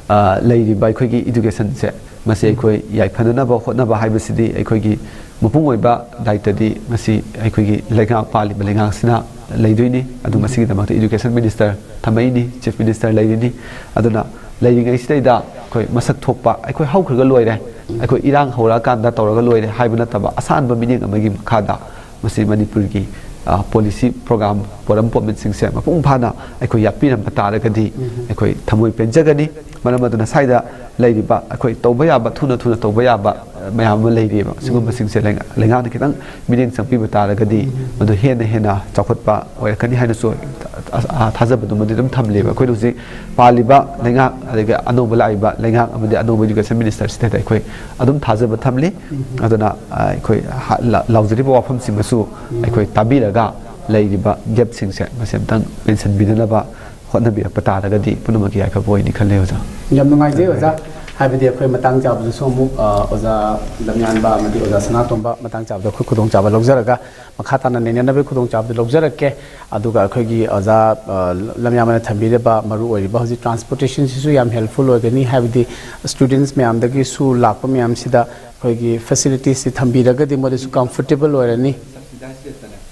ꯑ, ꯂꯩꯔꯤꯕ ꯑꯩꯈꯣꯏꯒꯤ educationꯁꯦ, ꯃꯁꯤ ꯑꯩꯈꯣꯏ ꯌꯥꯏꯐꯅꯅꯕ ꯍꯣꯠꯅꯕ ꯍꯥꯏꯕꯁꯤꯗꯤ ꯑꯩꯈꯣꯏꯒꯤ ꯃꯄꯨꯡ ꯑꯣꯏꯕ ꯗꯥꯏꯇꯗꯤ ꯃꯁꯤ ꯑꯩꯈꯣꯏꯒꯤ ꯂꯩꯉꯥꯛ, ꯄꯥꯜꯂꯤꯕ ꯂꯩꯉꯥꯛꯁꯤꯅ ꯂꯩꯗꯣꯏꯅꯤ꯫ ꯑꯗꯨ ꯃꯁꯤꯒꯤꯗꯃꯛꯇ education minister ꯊꯝꯃꯛꯏꯅꯤ, chief minister ꯂꯩꯔꯤꯅꯤ꯫ ꯑꯗꯨꯅ ꯂꯩꯔꯤꯉꯩꯁꯤꯗꯩꯗ ꯑꯩꯈꯣꯏ ꯃꯁꯛ ꯊꯣꯛꯄ, ꯑꯩꯈꯣꯏ ꯍꯧꯈ꯭ꯔꯒ ꯂꯣꯏꯔꯦ, ꯑꯩꯈꯣꯏ ꯏꯔꯥꯡ ꯍꯧꯔꯛꯑꯀꯥꯟꯗ ꯇꯧꯔꯒ ꯂꯣꯏꯔꯦ ꯍꯥꯏꯕ ꯅꯠꯇꯕ, ꯑꯁꯥꯟꯕ ꯃꯤꯠꯌꯦꯡ ꯑꯃꯒꯤ ꯃꯈꯥꯗ ꯃꯁꯤ ꯃꯅꯤꯄꯨꯔꯒꯤ, ꯑ, policy program, ꯄꯣꯠꯂꯝ ꯄꯣꯠꯂꯝꯁꯤꯡꯁꯦ ꯃꯄꯨꯡ ꯐꯥꯅ ꯑꯩꯈꯣꯏ ꯌꯥꯠꯄꯤꯔꯝꯕ ꯇꯥꯔꯒꯗꯤ, ꯎꯝ꯫ ꯑꯩꯈꯣꯏ ꯊꯃꯣꯏ ꯄꯦꯟꯖꯒꯅꯤ꯫ ꯃꯔꯝ ꯑꯗꯨꯅ ꯁ꯭ꯋꯥꯏꯗ ꯂꯩꯔꯤꯕ ꯑꯩꯈꯣꯏ ꯇꯧꯕ ꯌꯥꯕ, ꯊꯨꯅ ꯊꯨꯅ ꯇꯧꯕ ꯌꯥꯕ, ꯑ, ꯃꯌꯥꯝ ꯑꯃ ꯂꯩꯔꯤꯑꯕ꯫ ꯁꯤꯒꯨꯝꯕꯁꯤꯡꯁꯦ ꯂꯩꯉꯥ-, ꯂꯩꯉꯥꯛꯅ ꯈꯤꯇꯪ ꯃꯤꯠꯌꯦꯡ ꯆꯪꯕꯤꯕ ꯇꯥꯔꯒꯗꯤ, ꯎꯝ꯫ ꯃꯗꯨ ꯍꯦꯟꯅ ꯍꯦꯟꯅ ꯆꯥꯎꯈꯠꯄ ꯑꯣꯏꯔꯛꯀꯅꯤ ꯍꯥꯏꯅꯁꯨ ꯑ-, ꯑ-, ꯊꯥꯖꯕꯗꯨꯃꯗꯤ ꯑꯗꯨꯝ ꯊꯝꯂꯤꯕ꯫ ꯑꯩꯈꯣꯏꯅ ꯍꯧꯖꯤꯛ ꯄꯥꯜꯂꯤꯕ ꯂꯩꯉꯥꯛ, ꯑꯗꯒꯤ ꯑꯅꯧꯕ ꯂꯥꯛꯏꯕ ꯂꯩꯉꯥꯛ ꯑꯃꯗꯤ ꯑꯅꯧꯕ education ministerꯁꯤꯗ ꯑꯩꯈꯣꯏ ꯑꯗꯨꯝ ꯊꯥꯖꯕ ꯊꯝꯂꯤ꯫ ꯎꯝ꯫ ꯑꯗꯨꯅ, ꯑ, ꯑꯩꯈꯣꯏ ꯍ-, ꯂ-, ꯂꯥꯎꯖꯔꯤꯕ ꯋꯥꯐꯝꯁꯤꯡ ꯑꯁꯨ ꯎꯝ꯫ ꯑꯩꯈꯣꯏ ꯇꯥꯕꯤꯔꯒ, ꯂꯩꯔꯤꯕ gapꯁꯤꯡꯁꯦ ꯃꯁꯤ ꯑꯝꯇꯪ ꯃꯦꯟꯁꯤꯟꯕꯤꯅꯅꯕ ꯍꯣꯠꯅꯕꯤꯔꯛꯄ ꯇꯥꯔꯒꯗꯤ ꯄꯨꯝꯅꯃꯛꯀꯤ ꯌꯥꯏꯐꯕ ꯑꯣꯏꯅꯤ ꯈꯜꯂꯦ, ꯑꯣꯖꯥ꯫ ꯌꯥꯝ ꯅꯨꯡꯉꯥꯏꯖꯩ, ꯑꯣꯖꯥ꯫ ꯍꯥꯏꯕꯗꯤ ꯑꯩꯈꯣꯏ ꯃꯇꯥꯡ ꯆꯥꯕꯗꯁꯨ ꯑꯃꯨꯛ, ꯑ, ꯑꯣꯖꯥ ꯂꯝꯌꯥꯟꯕ ꯑꯃꯗꯤ ꯑꯣꯖꯥ ꯁꯅꯥꯇꯣꯝꯕ ꯃꯇꯥꯡ ꯆꯥꯕꯗ ꯑꯩꯈꯣꯏ ꯈꯨꯗꯣꯡꯆꯥꯕ ꯂꯧꯖꯔꯒ, ꯃꯈꯥ ꯇꯥꯅ ꯅꯩꯅꯅꯕꯒꯤ ꯈꯨꯗꯣꯡꯆꯥꯕꯗꯨ ꯂꯧꯖꯔꯛꯀꯦ꯫ ꯑꯗꯨꯒ ꯑꯩꯈꯣꯏꯒꯤ ꯑꯣꯖꯥ, ꯑ, ꯂꯝꯌꯥꯟꯕꯅ ꯊꯝꯕꯤꯔꯤꯕ ꯃꯔꯨ ꯑꯣꯏꯔꯤꯕ ꯍꯧꯖꯤꯛ transportationꯁꯤꯁꯨ ꯌꯥꯝ helpful ꯑꯣꯏꯒꯅꯤ, ꯍꯥꯏꯕꯗꯤ students ꯃꯌꯥꯝꯗꯒꯤꯁꯨ ꯂꯥꯛꯄ ꯃꯌꯥꯝꯁꯤꯗ ꯑꯩꯈꯣꯏꯒꯤ facilitiesꯁꯤ ꯊꯝꯕꯤꯔꯒꯗꯤ ꯃꯣꯏꯗꯁꯨ comfortable ꯑꯣꯏꯔꯅꯤ꯫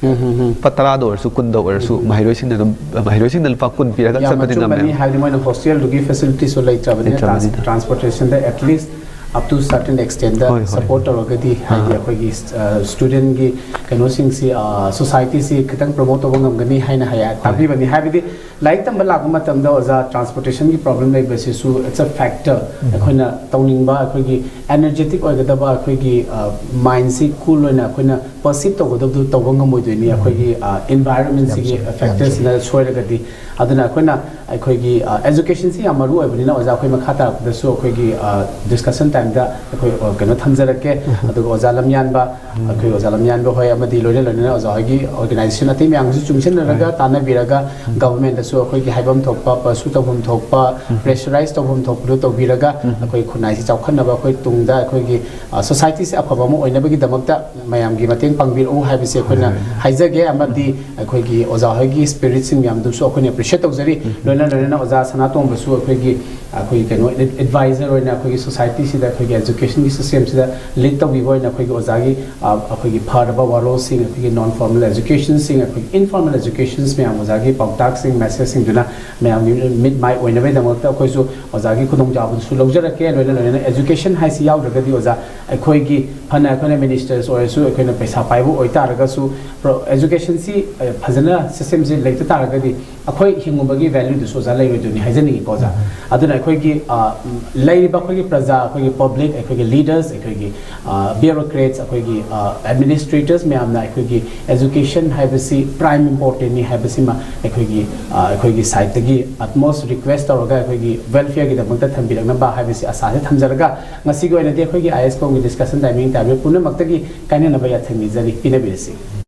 ꯎꯝ, ꯎꯝ, ꯎꯝ꯫ ꯂꯨꯄꯥ ꯇꯔꯥꯗ ꯑꯣꯏꯔꯁꯨ, ꯀꯨꯟꯗ ꯑꯣꯏꯔꯁꯨ, ꯃꯍꯩꯔꯣꯏꯁꯤꯡꯅ ꯑꯗꯨꯝ, ꯃꯍꯩꯔꯣꯏꯁꯤꯡꯅ ꯂꯨꯄꯥ ꯀꯨꯟ ꯄꯤꯔꯒ ꯌꯥꯝ ꯆꯠꯄꯗꯤ ꯑꯆꯨꯝꯕꯅꯤ, ꯉꯝꯃꯦꯕ꯫ ꯍꯥꯏꯕꯗꯤ ꯃꯣꯏꯅ ꯍꯣꯁꯇꯦꯜꯗꯨꯒꯤ ꯐꯦꯁꯤꯂꯤꯇꯤꯁꯨ ꯂꯩꯇ꯭ꯔꯕꯅꯤꯅ, ꯂꯩꯇ꯭ꯔꯕꯅꯤꯅ꯫ ꯇ꯭ꯔꯥꯟꯁ-, ꯇ꯭ꯔꯥꯟꯁꯄꯣꯔꯇꯦꯁꯟꯗ at least up to certain extent ꯗ ꯍꯣꯏ, ꯍꯣꯏ꯫ ꯁꯄꯣꯔꯠ ꯇꯧꯔꯒꯗꯤ, ꯍꯥꯏꯗꯤ ꯑꯥ꯫ ꯑꯩꯈꯣꯏꯒꯤ, ꯑ, ꯁ꯭ꯇꯨꯗꯦꯟꯒꯤ ꯀꯩꯅꯣꯁꯤꯡꯁꯤ, ꯑ, ꯁꯣꯁꯥꯏꯇꯤꯁꯤ ꯈꯤꯇꯪ ꯄ꯭ꯔꯣꯃꯣꯠ ꯇꯧꯕ ꯉꯝꯒꯅꯤ ꯍꯥꯏꯅ ꯍꯥꯏ, ꯍꯣꯏ꯫ ꯇꯥꯛꯄꯤꯕꯅꯤ꯫ ꯍꯥꯏꯕꯗꯤ ꯂꯥꯏꯔꯤꯛ ꯇꯝꯕ ꯂꯥꯛꯄ ꯃꯇꯝꯗ, ꯑꯣꯖꯥ, ꯇ꯭ꯔꯥꯟꯁꯄꯣꯔꯇꯦꯁꯟꯒꯤ ꯄ꯭ꯔꯣꯕ꯭ꯂꯦꯝ ꯂꯩꯕꯁꯤꯁꯨ it's a factor꯫ ꯎꯝ꯫ ꯑꯩꯈꯣꯏꯅ ꯇꯧꯅꯤꯡꯕ, ꯑꯩꯈꯣꯏꯒꯤ ꯑꯦꯅꯔꯖꯦꯇꯤꯛ ꯑꯣꯏꯒꯗꯕ, ꯑꯩꯈꯣꯏꯒꯤ, ꯑ, ꯃꯥꯏꯟꯁꯤ ꯀꯨꯜ ꯑꯣꯏꯅ ꯑꯩꯈꯣꯏꯅ ꯄꯔꯁꯤꯞ ꯇꯧꯒꯗꯕꯗꯨ ꯇꯧꯕ ꯉꯝꯃꯣꯏꯗꯣꯏꯅꯤ꯫ ꯎꯝ꯫ ꯑꯩꯈꯣꯏꯒꯤ, ꯑ, ꯏꯟꯚꯥꯏꯔꯣꯟꯃꯦꯟꯁꯤꯒꯤ ꯌꯥꯝ ꯆꯨꯝꯃꯤ, ꯌꯥꯝ ꯐꯦꯛꯇꯔꯁꯤꯅ ꯆꯨꯝꯃꯤ꯫ ꯁꯣꯏꯔꯒꯗꯤ꯫ ꯑꯗꯨꯅ ꯑꯩꯈꯣꯏꯅ, ꯑꯩꯈꯣꯏꯒꯤ, ꯑ, ꯑꯦꯖꯨꯀꯦꯁꯟꯁꯤ ꯌꯥꯝ ꯃꯔꯨ ꯑꯣꯏꯕꯅꯤꯅ, ꯑꯣꯖꯥ, ꯑꯩꯈꯣꯏ ꯃꯈꯥ ꯇꯥꯔꯛꯄꯗꯁꯨ ꯑꯩꯈꯣꯏꯒꯤ, ꯑ, ꯗꯤꯁꯀꯁꯟ ꯇꯥꯏꯝꯗ ꯑꯩꯈꯣꯏ, ꯑ, ꯀꯩꯅꯣ ꯊꯝꯖꯔꯛꯀꯦ꯫ ꯎꯝ꯫ ꯑꯗꯨꯒ ꯑꯣꯖꯥ ꯂꯝꯌꯥꯟꯕ, ꯎꯝ꯫ ꯑꯩꯈꯣꯏ ꯑꯣꯖꯥ ꯂꯝꯌꯥꯟꯕ ꯍꯣꯏ, ꯑꯃꯗꯤ ꯂꯣꯏꯅ ꯂꯣꯏꯅꯅ ꯑꯣꯖꯥ ꯍꯣꯏꯒꯤ ꯑꯣꯔꯒꯅꯥꯏꯖꯦꯁꯟ ꯑꯇꯩ ꯃꯌꯥꯝꯒꯁꯨ ꯆꯨꯡꯁꯤꯟꯅꯔꯒ, ꯍꯣꯏ꯫ ꯇꯥꯟꯅꯕꯤꯔꯒ, ꯎꯝ꯫ ꯒꯚꯔꯟꯃꯦꯟꯗꯁꯨ ꯑꯩꯈꯣꯏꯒꯤ ꯍꯥꯏꯐꯝ ꯊꯣꯛꯄ, ꯄꯔꯁꯨ ꯇꯧꯐꯝ ꯊꯣꯛꯄ, ꯎꯝ꯫ ꯄ꯭ꯔꯦꯁꯔꯥꯏꯁ ꯇꯧꯐꯝ ꯊꯣꯛꯄꯗꯨ ꯇꯧꯕꯤꯔꯒ, ꯎꯝ꯫ ꯑꯩꯈꯣꯏ ꯈꯨꯟꯅꯥꯏꯁꯤ ꯆꯥꯎꯈꯠꯅꯕ, ꯑꯩꯈꯣꯏ ꯇꯨꯡꯗ ꯑꯩꯈꯣꯏꯒꯤ, ꯑ, ꯁꯣꯁꯥꯏꯇꯤꯁꯤ ꯑꯐꯕ ꯑꯃ ꯑꯣꯏꯅꯕꯒꯤꯗꯃꯛꯇ ꯃꯌꯥꯝꯒꯤ ꯃꯇꯦꯡ ꯄꯥꯡꯕꯤꯔꯛꯎ ꯍꯥꯏꯕꯁꯦ ꯑꯩꯈꯣꯏꯅ ꯍꯣꯏ, ꯍꯣꯏ, ꯍꯣꯏ꯫ ꯍꯥꯏꯖꯒꯦ꯫ ꯑꯃꯗꯤ ꯎꯝ꯫ ꯑꯩꯈꯣꯏꯒꯤ ꯑꯣꯖꯥ ꯍꯣꯏꯒꯤ ꯁ꯭ꯄꯤꯔꯤꯠꯁꯤꯡ ꯃꯌꯥꯝꯗꯨꯁꯨ ꯑꯩꯈꯣꯏꯅ ꯑꯦꯄ꯭ꯔꯤꯁꯤꯌꯦꯠ ꯇꯧꯖꯔꯤ꯫ ꯎꯝ꯫ ꯂꯣꯏꯅ ꯂꯣꯏꯅꯅ ꯑꯣꯖꯥ ꯁꯅꯥꯇꯣꯝꯕꯁꯨ ꯑꯩꯈꯣꯏꯒꯤ, ꯑꯩꯈꯣꯏꯒꯤ ꯀꯩꯅꯣ, ꯑꯦꯗ-, ꯑꯦꯗꯚꯥꯏꯖꯔ ꯑꯣꯏꯅ ꯑꯩꯈꯣꯏꯒꯤ ꯁꯣꯁꯥꯏꯇꯤꯁꯤꯗ ꯑꯩꯈꯣꯏꯒꯤ ꯑꯦꯖꯨꯀꯦꯁꯟꯒꯤ ꯁꯤꯁꯇꯦꯝꯁꯤꯗ ꯂꯤꯗ ꯇꯧꯕꯤꯕ ꯑꯣꯏꯅ ꯑꯩꯈꯣꯏꯒꯤ ꯑꯣꯖꯥꯒꯤ, ꯑ, ꯑꯩꯈꯣꯏꯒꯤ ꯐꯔꯕ ꯋꯥꯔꯣꯜꯁꯤꯡ, ꯑꯩꯈꯣꯏꯒꯤ ꯅꯣꯟ ꯐꯣꯔꯃꯦꯜ ꯑꯦꯖꯨꯀꯦꯁꯟꯁꯤꯡ, ꯑꯩꯈꯣꯏꯒꯤ ꯏꯟꯐꯣꯔꯃꯦꯜ ꯑꯦꯖꯨꯀꯦꯁꯟꯁ ꯃꯌꯥꯝ, ꯑꯣꯖꯥꯒꯤ ꯄꯥꯎꯇꯥꯛꯁꯤꯡ, ꯃꯦꯁꯦꯖꯁꯤꯡꯗꯨꯅ ꯃꯌꯥꯝꯒꯤ ꯃꯤꯠ ꯃꯥꯏ ꯑꯣꯏꯅꯕꯒꯤꯗꯃꯛꯇ ꯑꯩꯈꯣꯏꯁꯨ ꯑꯣꯖꯥꯒꯤ ꯈꯨꯗꯣꯡꯆꯥꯕꯗꯨꯁꯨ ꯂꯧꯖꯔꯛꯀꯦ꯫ ꯂꯣꯏꯅ ꯂꯣꯏꯅꯅ ꯑꯦꯖꯨꯀꯦꯁꯟ ꯍꯥꯏꯁꯤ ꯌꯥꯎꯗ꯭ꯔꯒꯗꯤ, ꯑꯣꯖꯥ, ꯑꯩꯈꯣꯏꯒꯤ ꯐꯅ ꯑꯩꯈꯣꯏꯅ ꯃꯤꯅꯤꯁꯇꯔꯁ ꯑꯣꯏꯔꯁꯨ, ꯑꯩꯈꯣꯏꯅ ꯄꯩꯁꯥ ꯄꯥꯏꯕ ꯑꯣꯏꯇꯥꯔꯒꯁꯨ, ꯄ꯭ꯔꯣ-, ꯑꯦꯖꯨꯀꯦꯁꯟꯁꯤ, ꯑ, ꯐꯖꯅ ꯁꯤꯁꯇꯦꯝꯁꯤ ꯂꯩꯇ ꯇꯥꯔꯒꯗꯤ, ꯑꯩꯈꯣꯏ ꯍꯤꯡꯕꯒꯤ ꯚꯦꯂ꯭ꯌꯨꯗꯨꯁꯨ, ꯑꯣꯖꯥ, ꯂꯩꯔꯣꯏꯗꯣꯏꯅꯤ ꯍꯥꯏꯖꯅꯤꯡꯉꯤꯀꯣ, ꯑꯣꯖꯥ꯫ ꯎꯝ꯫ ꯑꯗꯨꯅ ꯑꯩꯈꯣꯏꯒꯤ, ꯑ, ꯂꯩꯔꯤꯕ ꯑꯩꯈꯣꯏꯒꯤ ꯄ꯭ꯔꯖꯥ, ꯑꯩꯈꯣꯏꯒꯤ ꯄꯕ꯭ꯂꯤꯛ, ꯑꯩꯈꯣꯏꯒꯤ ꯂꯤꯗꯔꯁ, ꯑꯩꯈꯣꯏꯒꯤ, ꯑ, ꯕ꯭ꯌꯨꯔꯣꯀ꯭ꯔꯦꯠꯁ, ꯑꯩꯈꯣꯏꯒꯤ, ꯑ, ꯑꯦꯗꯃꯤꯅꯤꯁꯇ꯭ꯔꯦꯇꯔꯁ ꯃꯌꯥꯝꯅ ꯑꯩꯈꯣꯏꯒꯤ ꯑꯦꯖꯨꯀꯦꯁꯟ ꯍꯥꯏꯕꯁꯤ ꯄ꯭ꯔꯥꯏꯝ ꯏꯝꯄꯣꯔꯇꯦꯟꯅꯤ ꯍꯥꯏꯕꯁꯤꯃ ꯑꯩꯈꯣꯏꯒꯤ, ꯑ, ꯑꯩꯈꯣꯏꯒꯤ ꯁꯥꯏꯠꯇꯒꯤ ꯑꯠꯃꯣꯁ ꯔꯤꯀ꯭ꯋꯦꯁ ꯇꯧꯔꯒ, ꯑꯩꯈꯣꯏꯒꯤ ꯋꯦꯜꯐꯤꯌꯔꯒꯤꯗꯃꯛꯇ ꯊꯝꯕꯤꯔꯛꯅꯕ ꯍꯥꯏꯕꯁꯤ ꯑꯥꯁꯥꯁꯦ ꯊꯝꯖꯔꯒ, ꯉꯁꯤꯒꯤ ꯑꯣꯏꯅꯗꯤ ꯑꯩꯈꯣꯏꯒꯤ ꯑꯥꯏ ꯑꯦꯁ ꯀꯣꯝꯒꯤ ꯗꯤꯁꯀꯁꯟ ꯇꯥꯏꯃꯤꯡ ꯇꯥꯏꯝ ꯄꯨꯝꯅꯃꯛꯇꯒꯤ ꯀꯥꯏꯅꯅꯕ ꯌꯥꯊꯪ ꯅꯤꯖꯔꯤ, ꯄꯤꯅꯕꯤꯔꯁꯤ꯫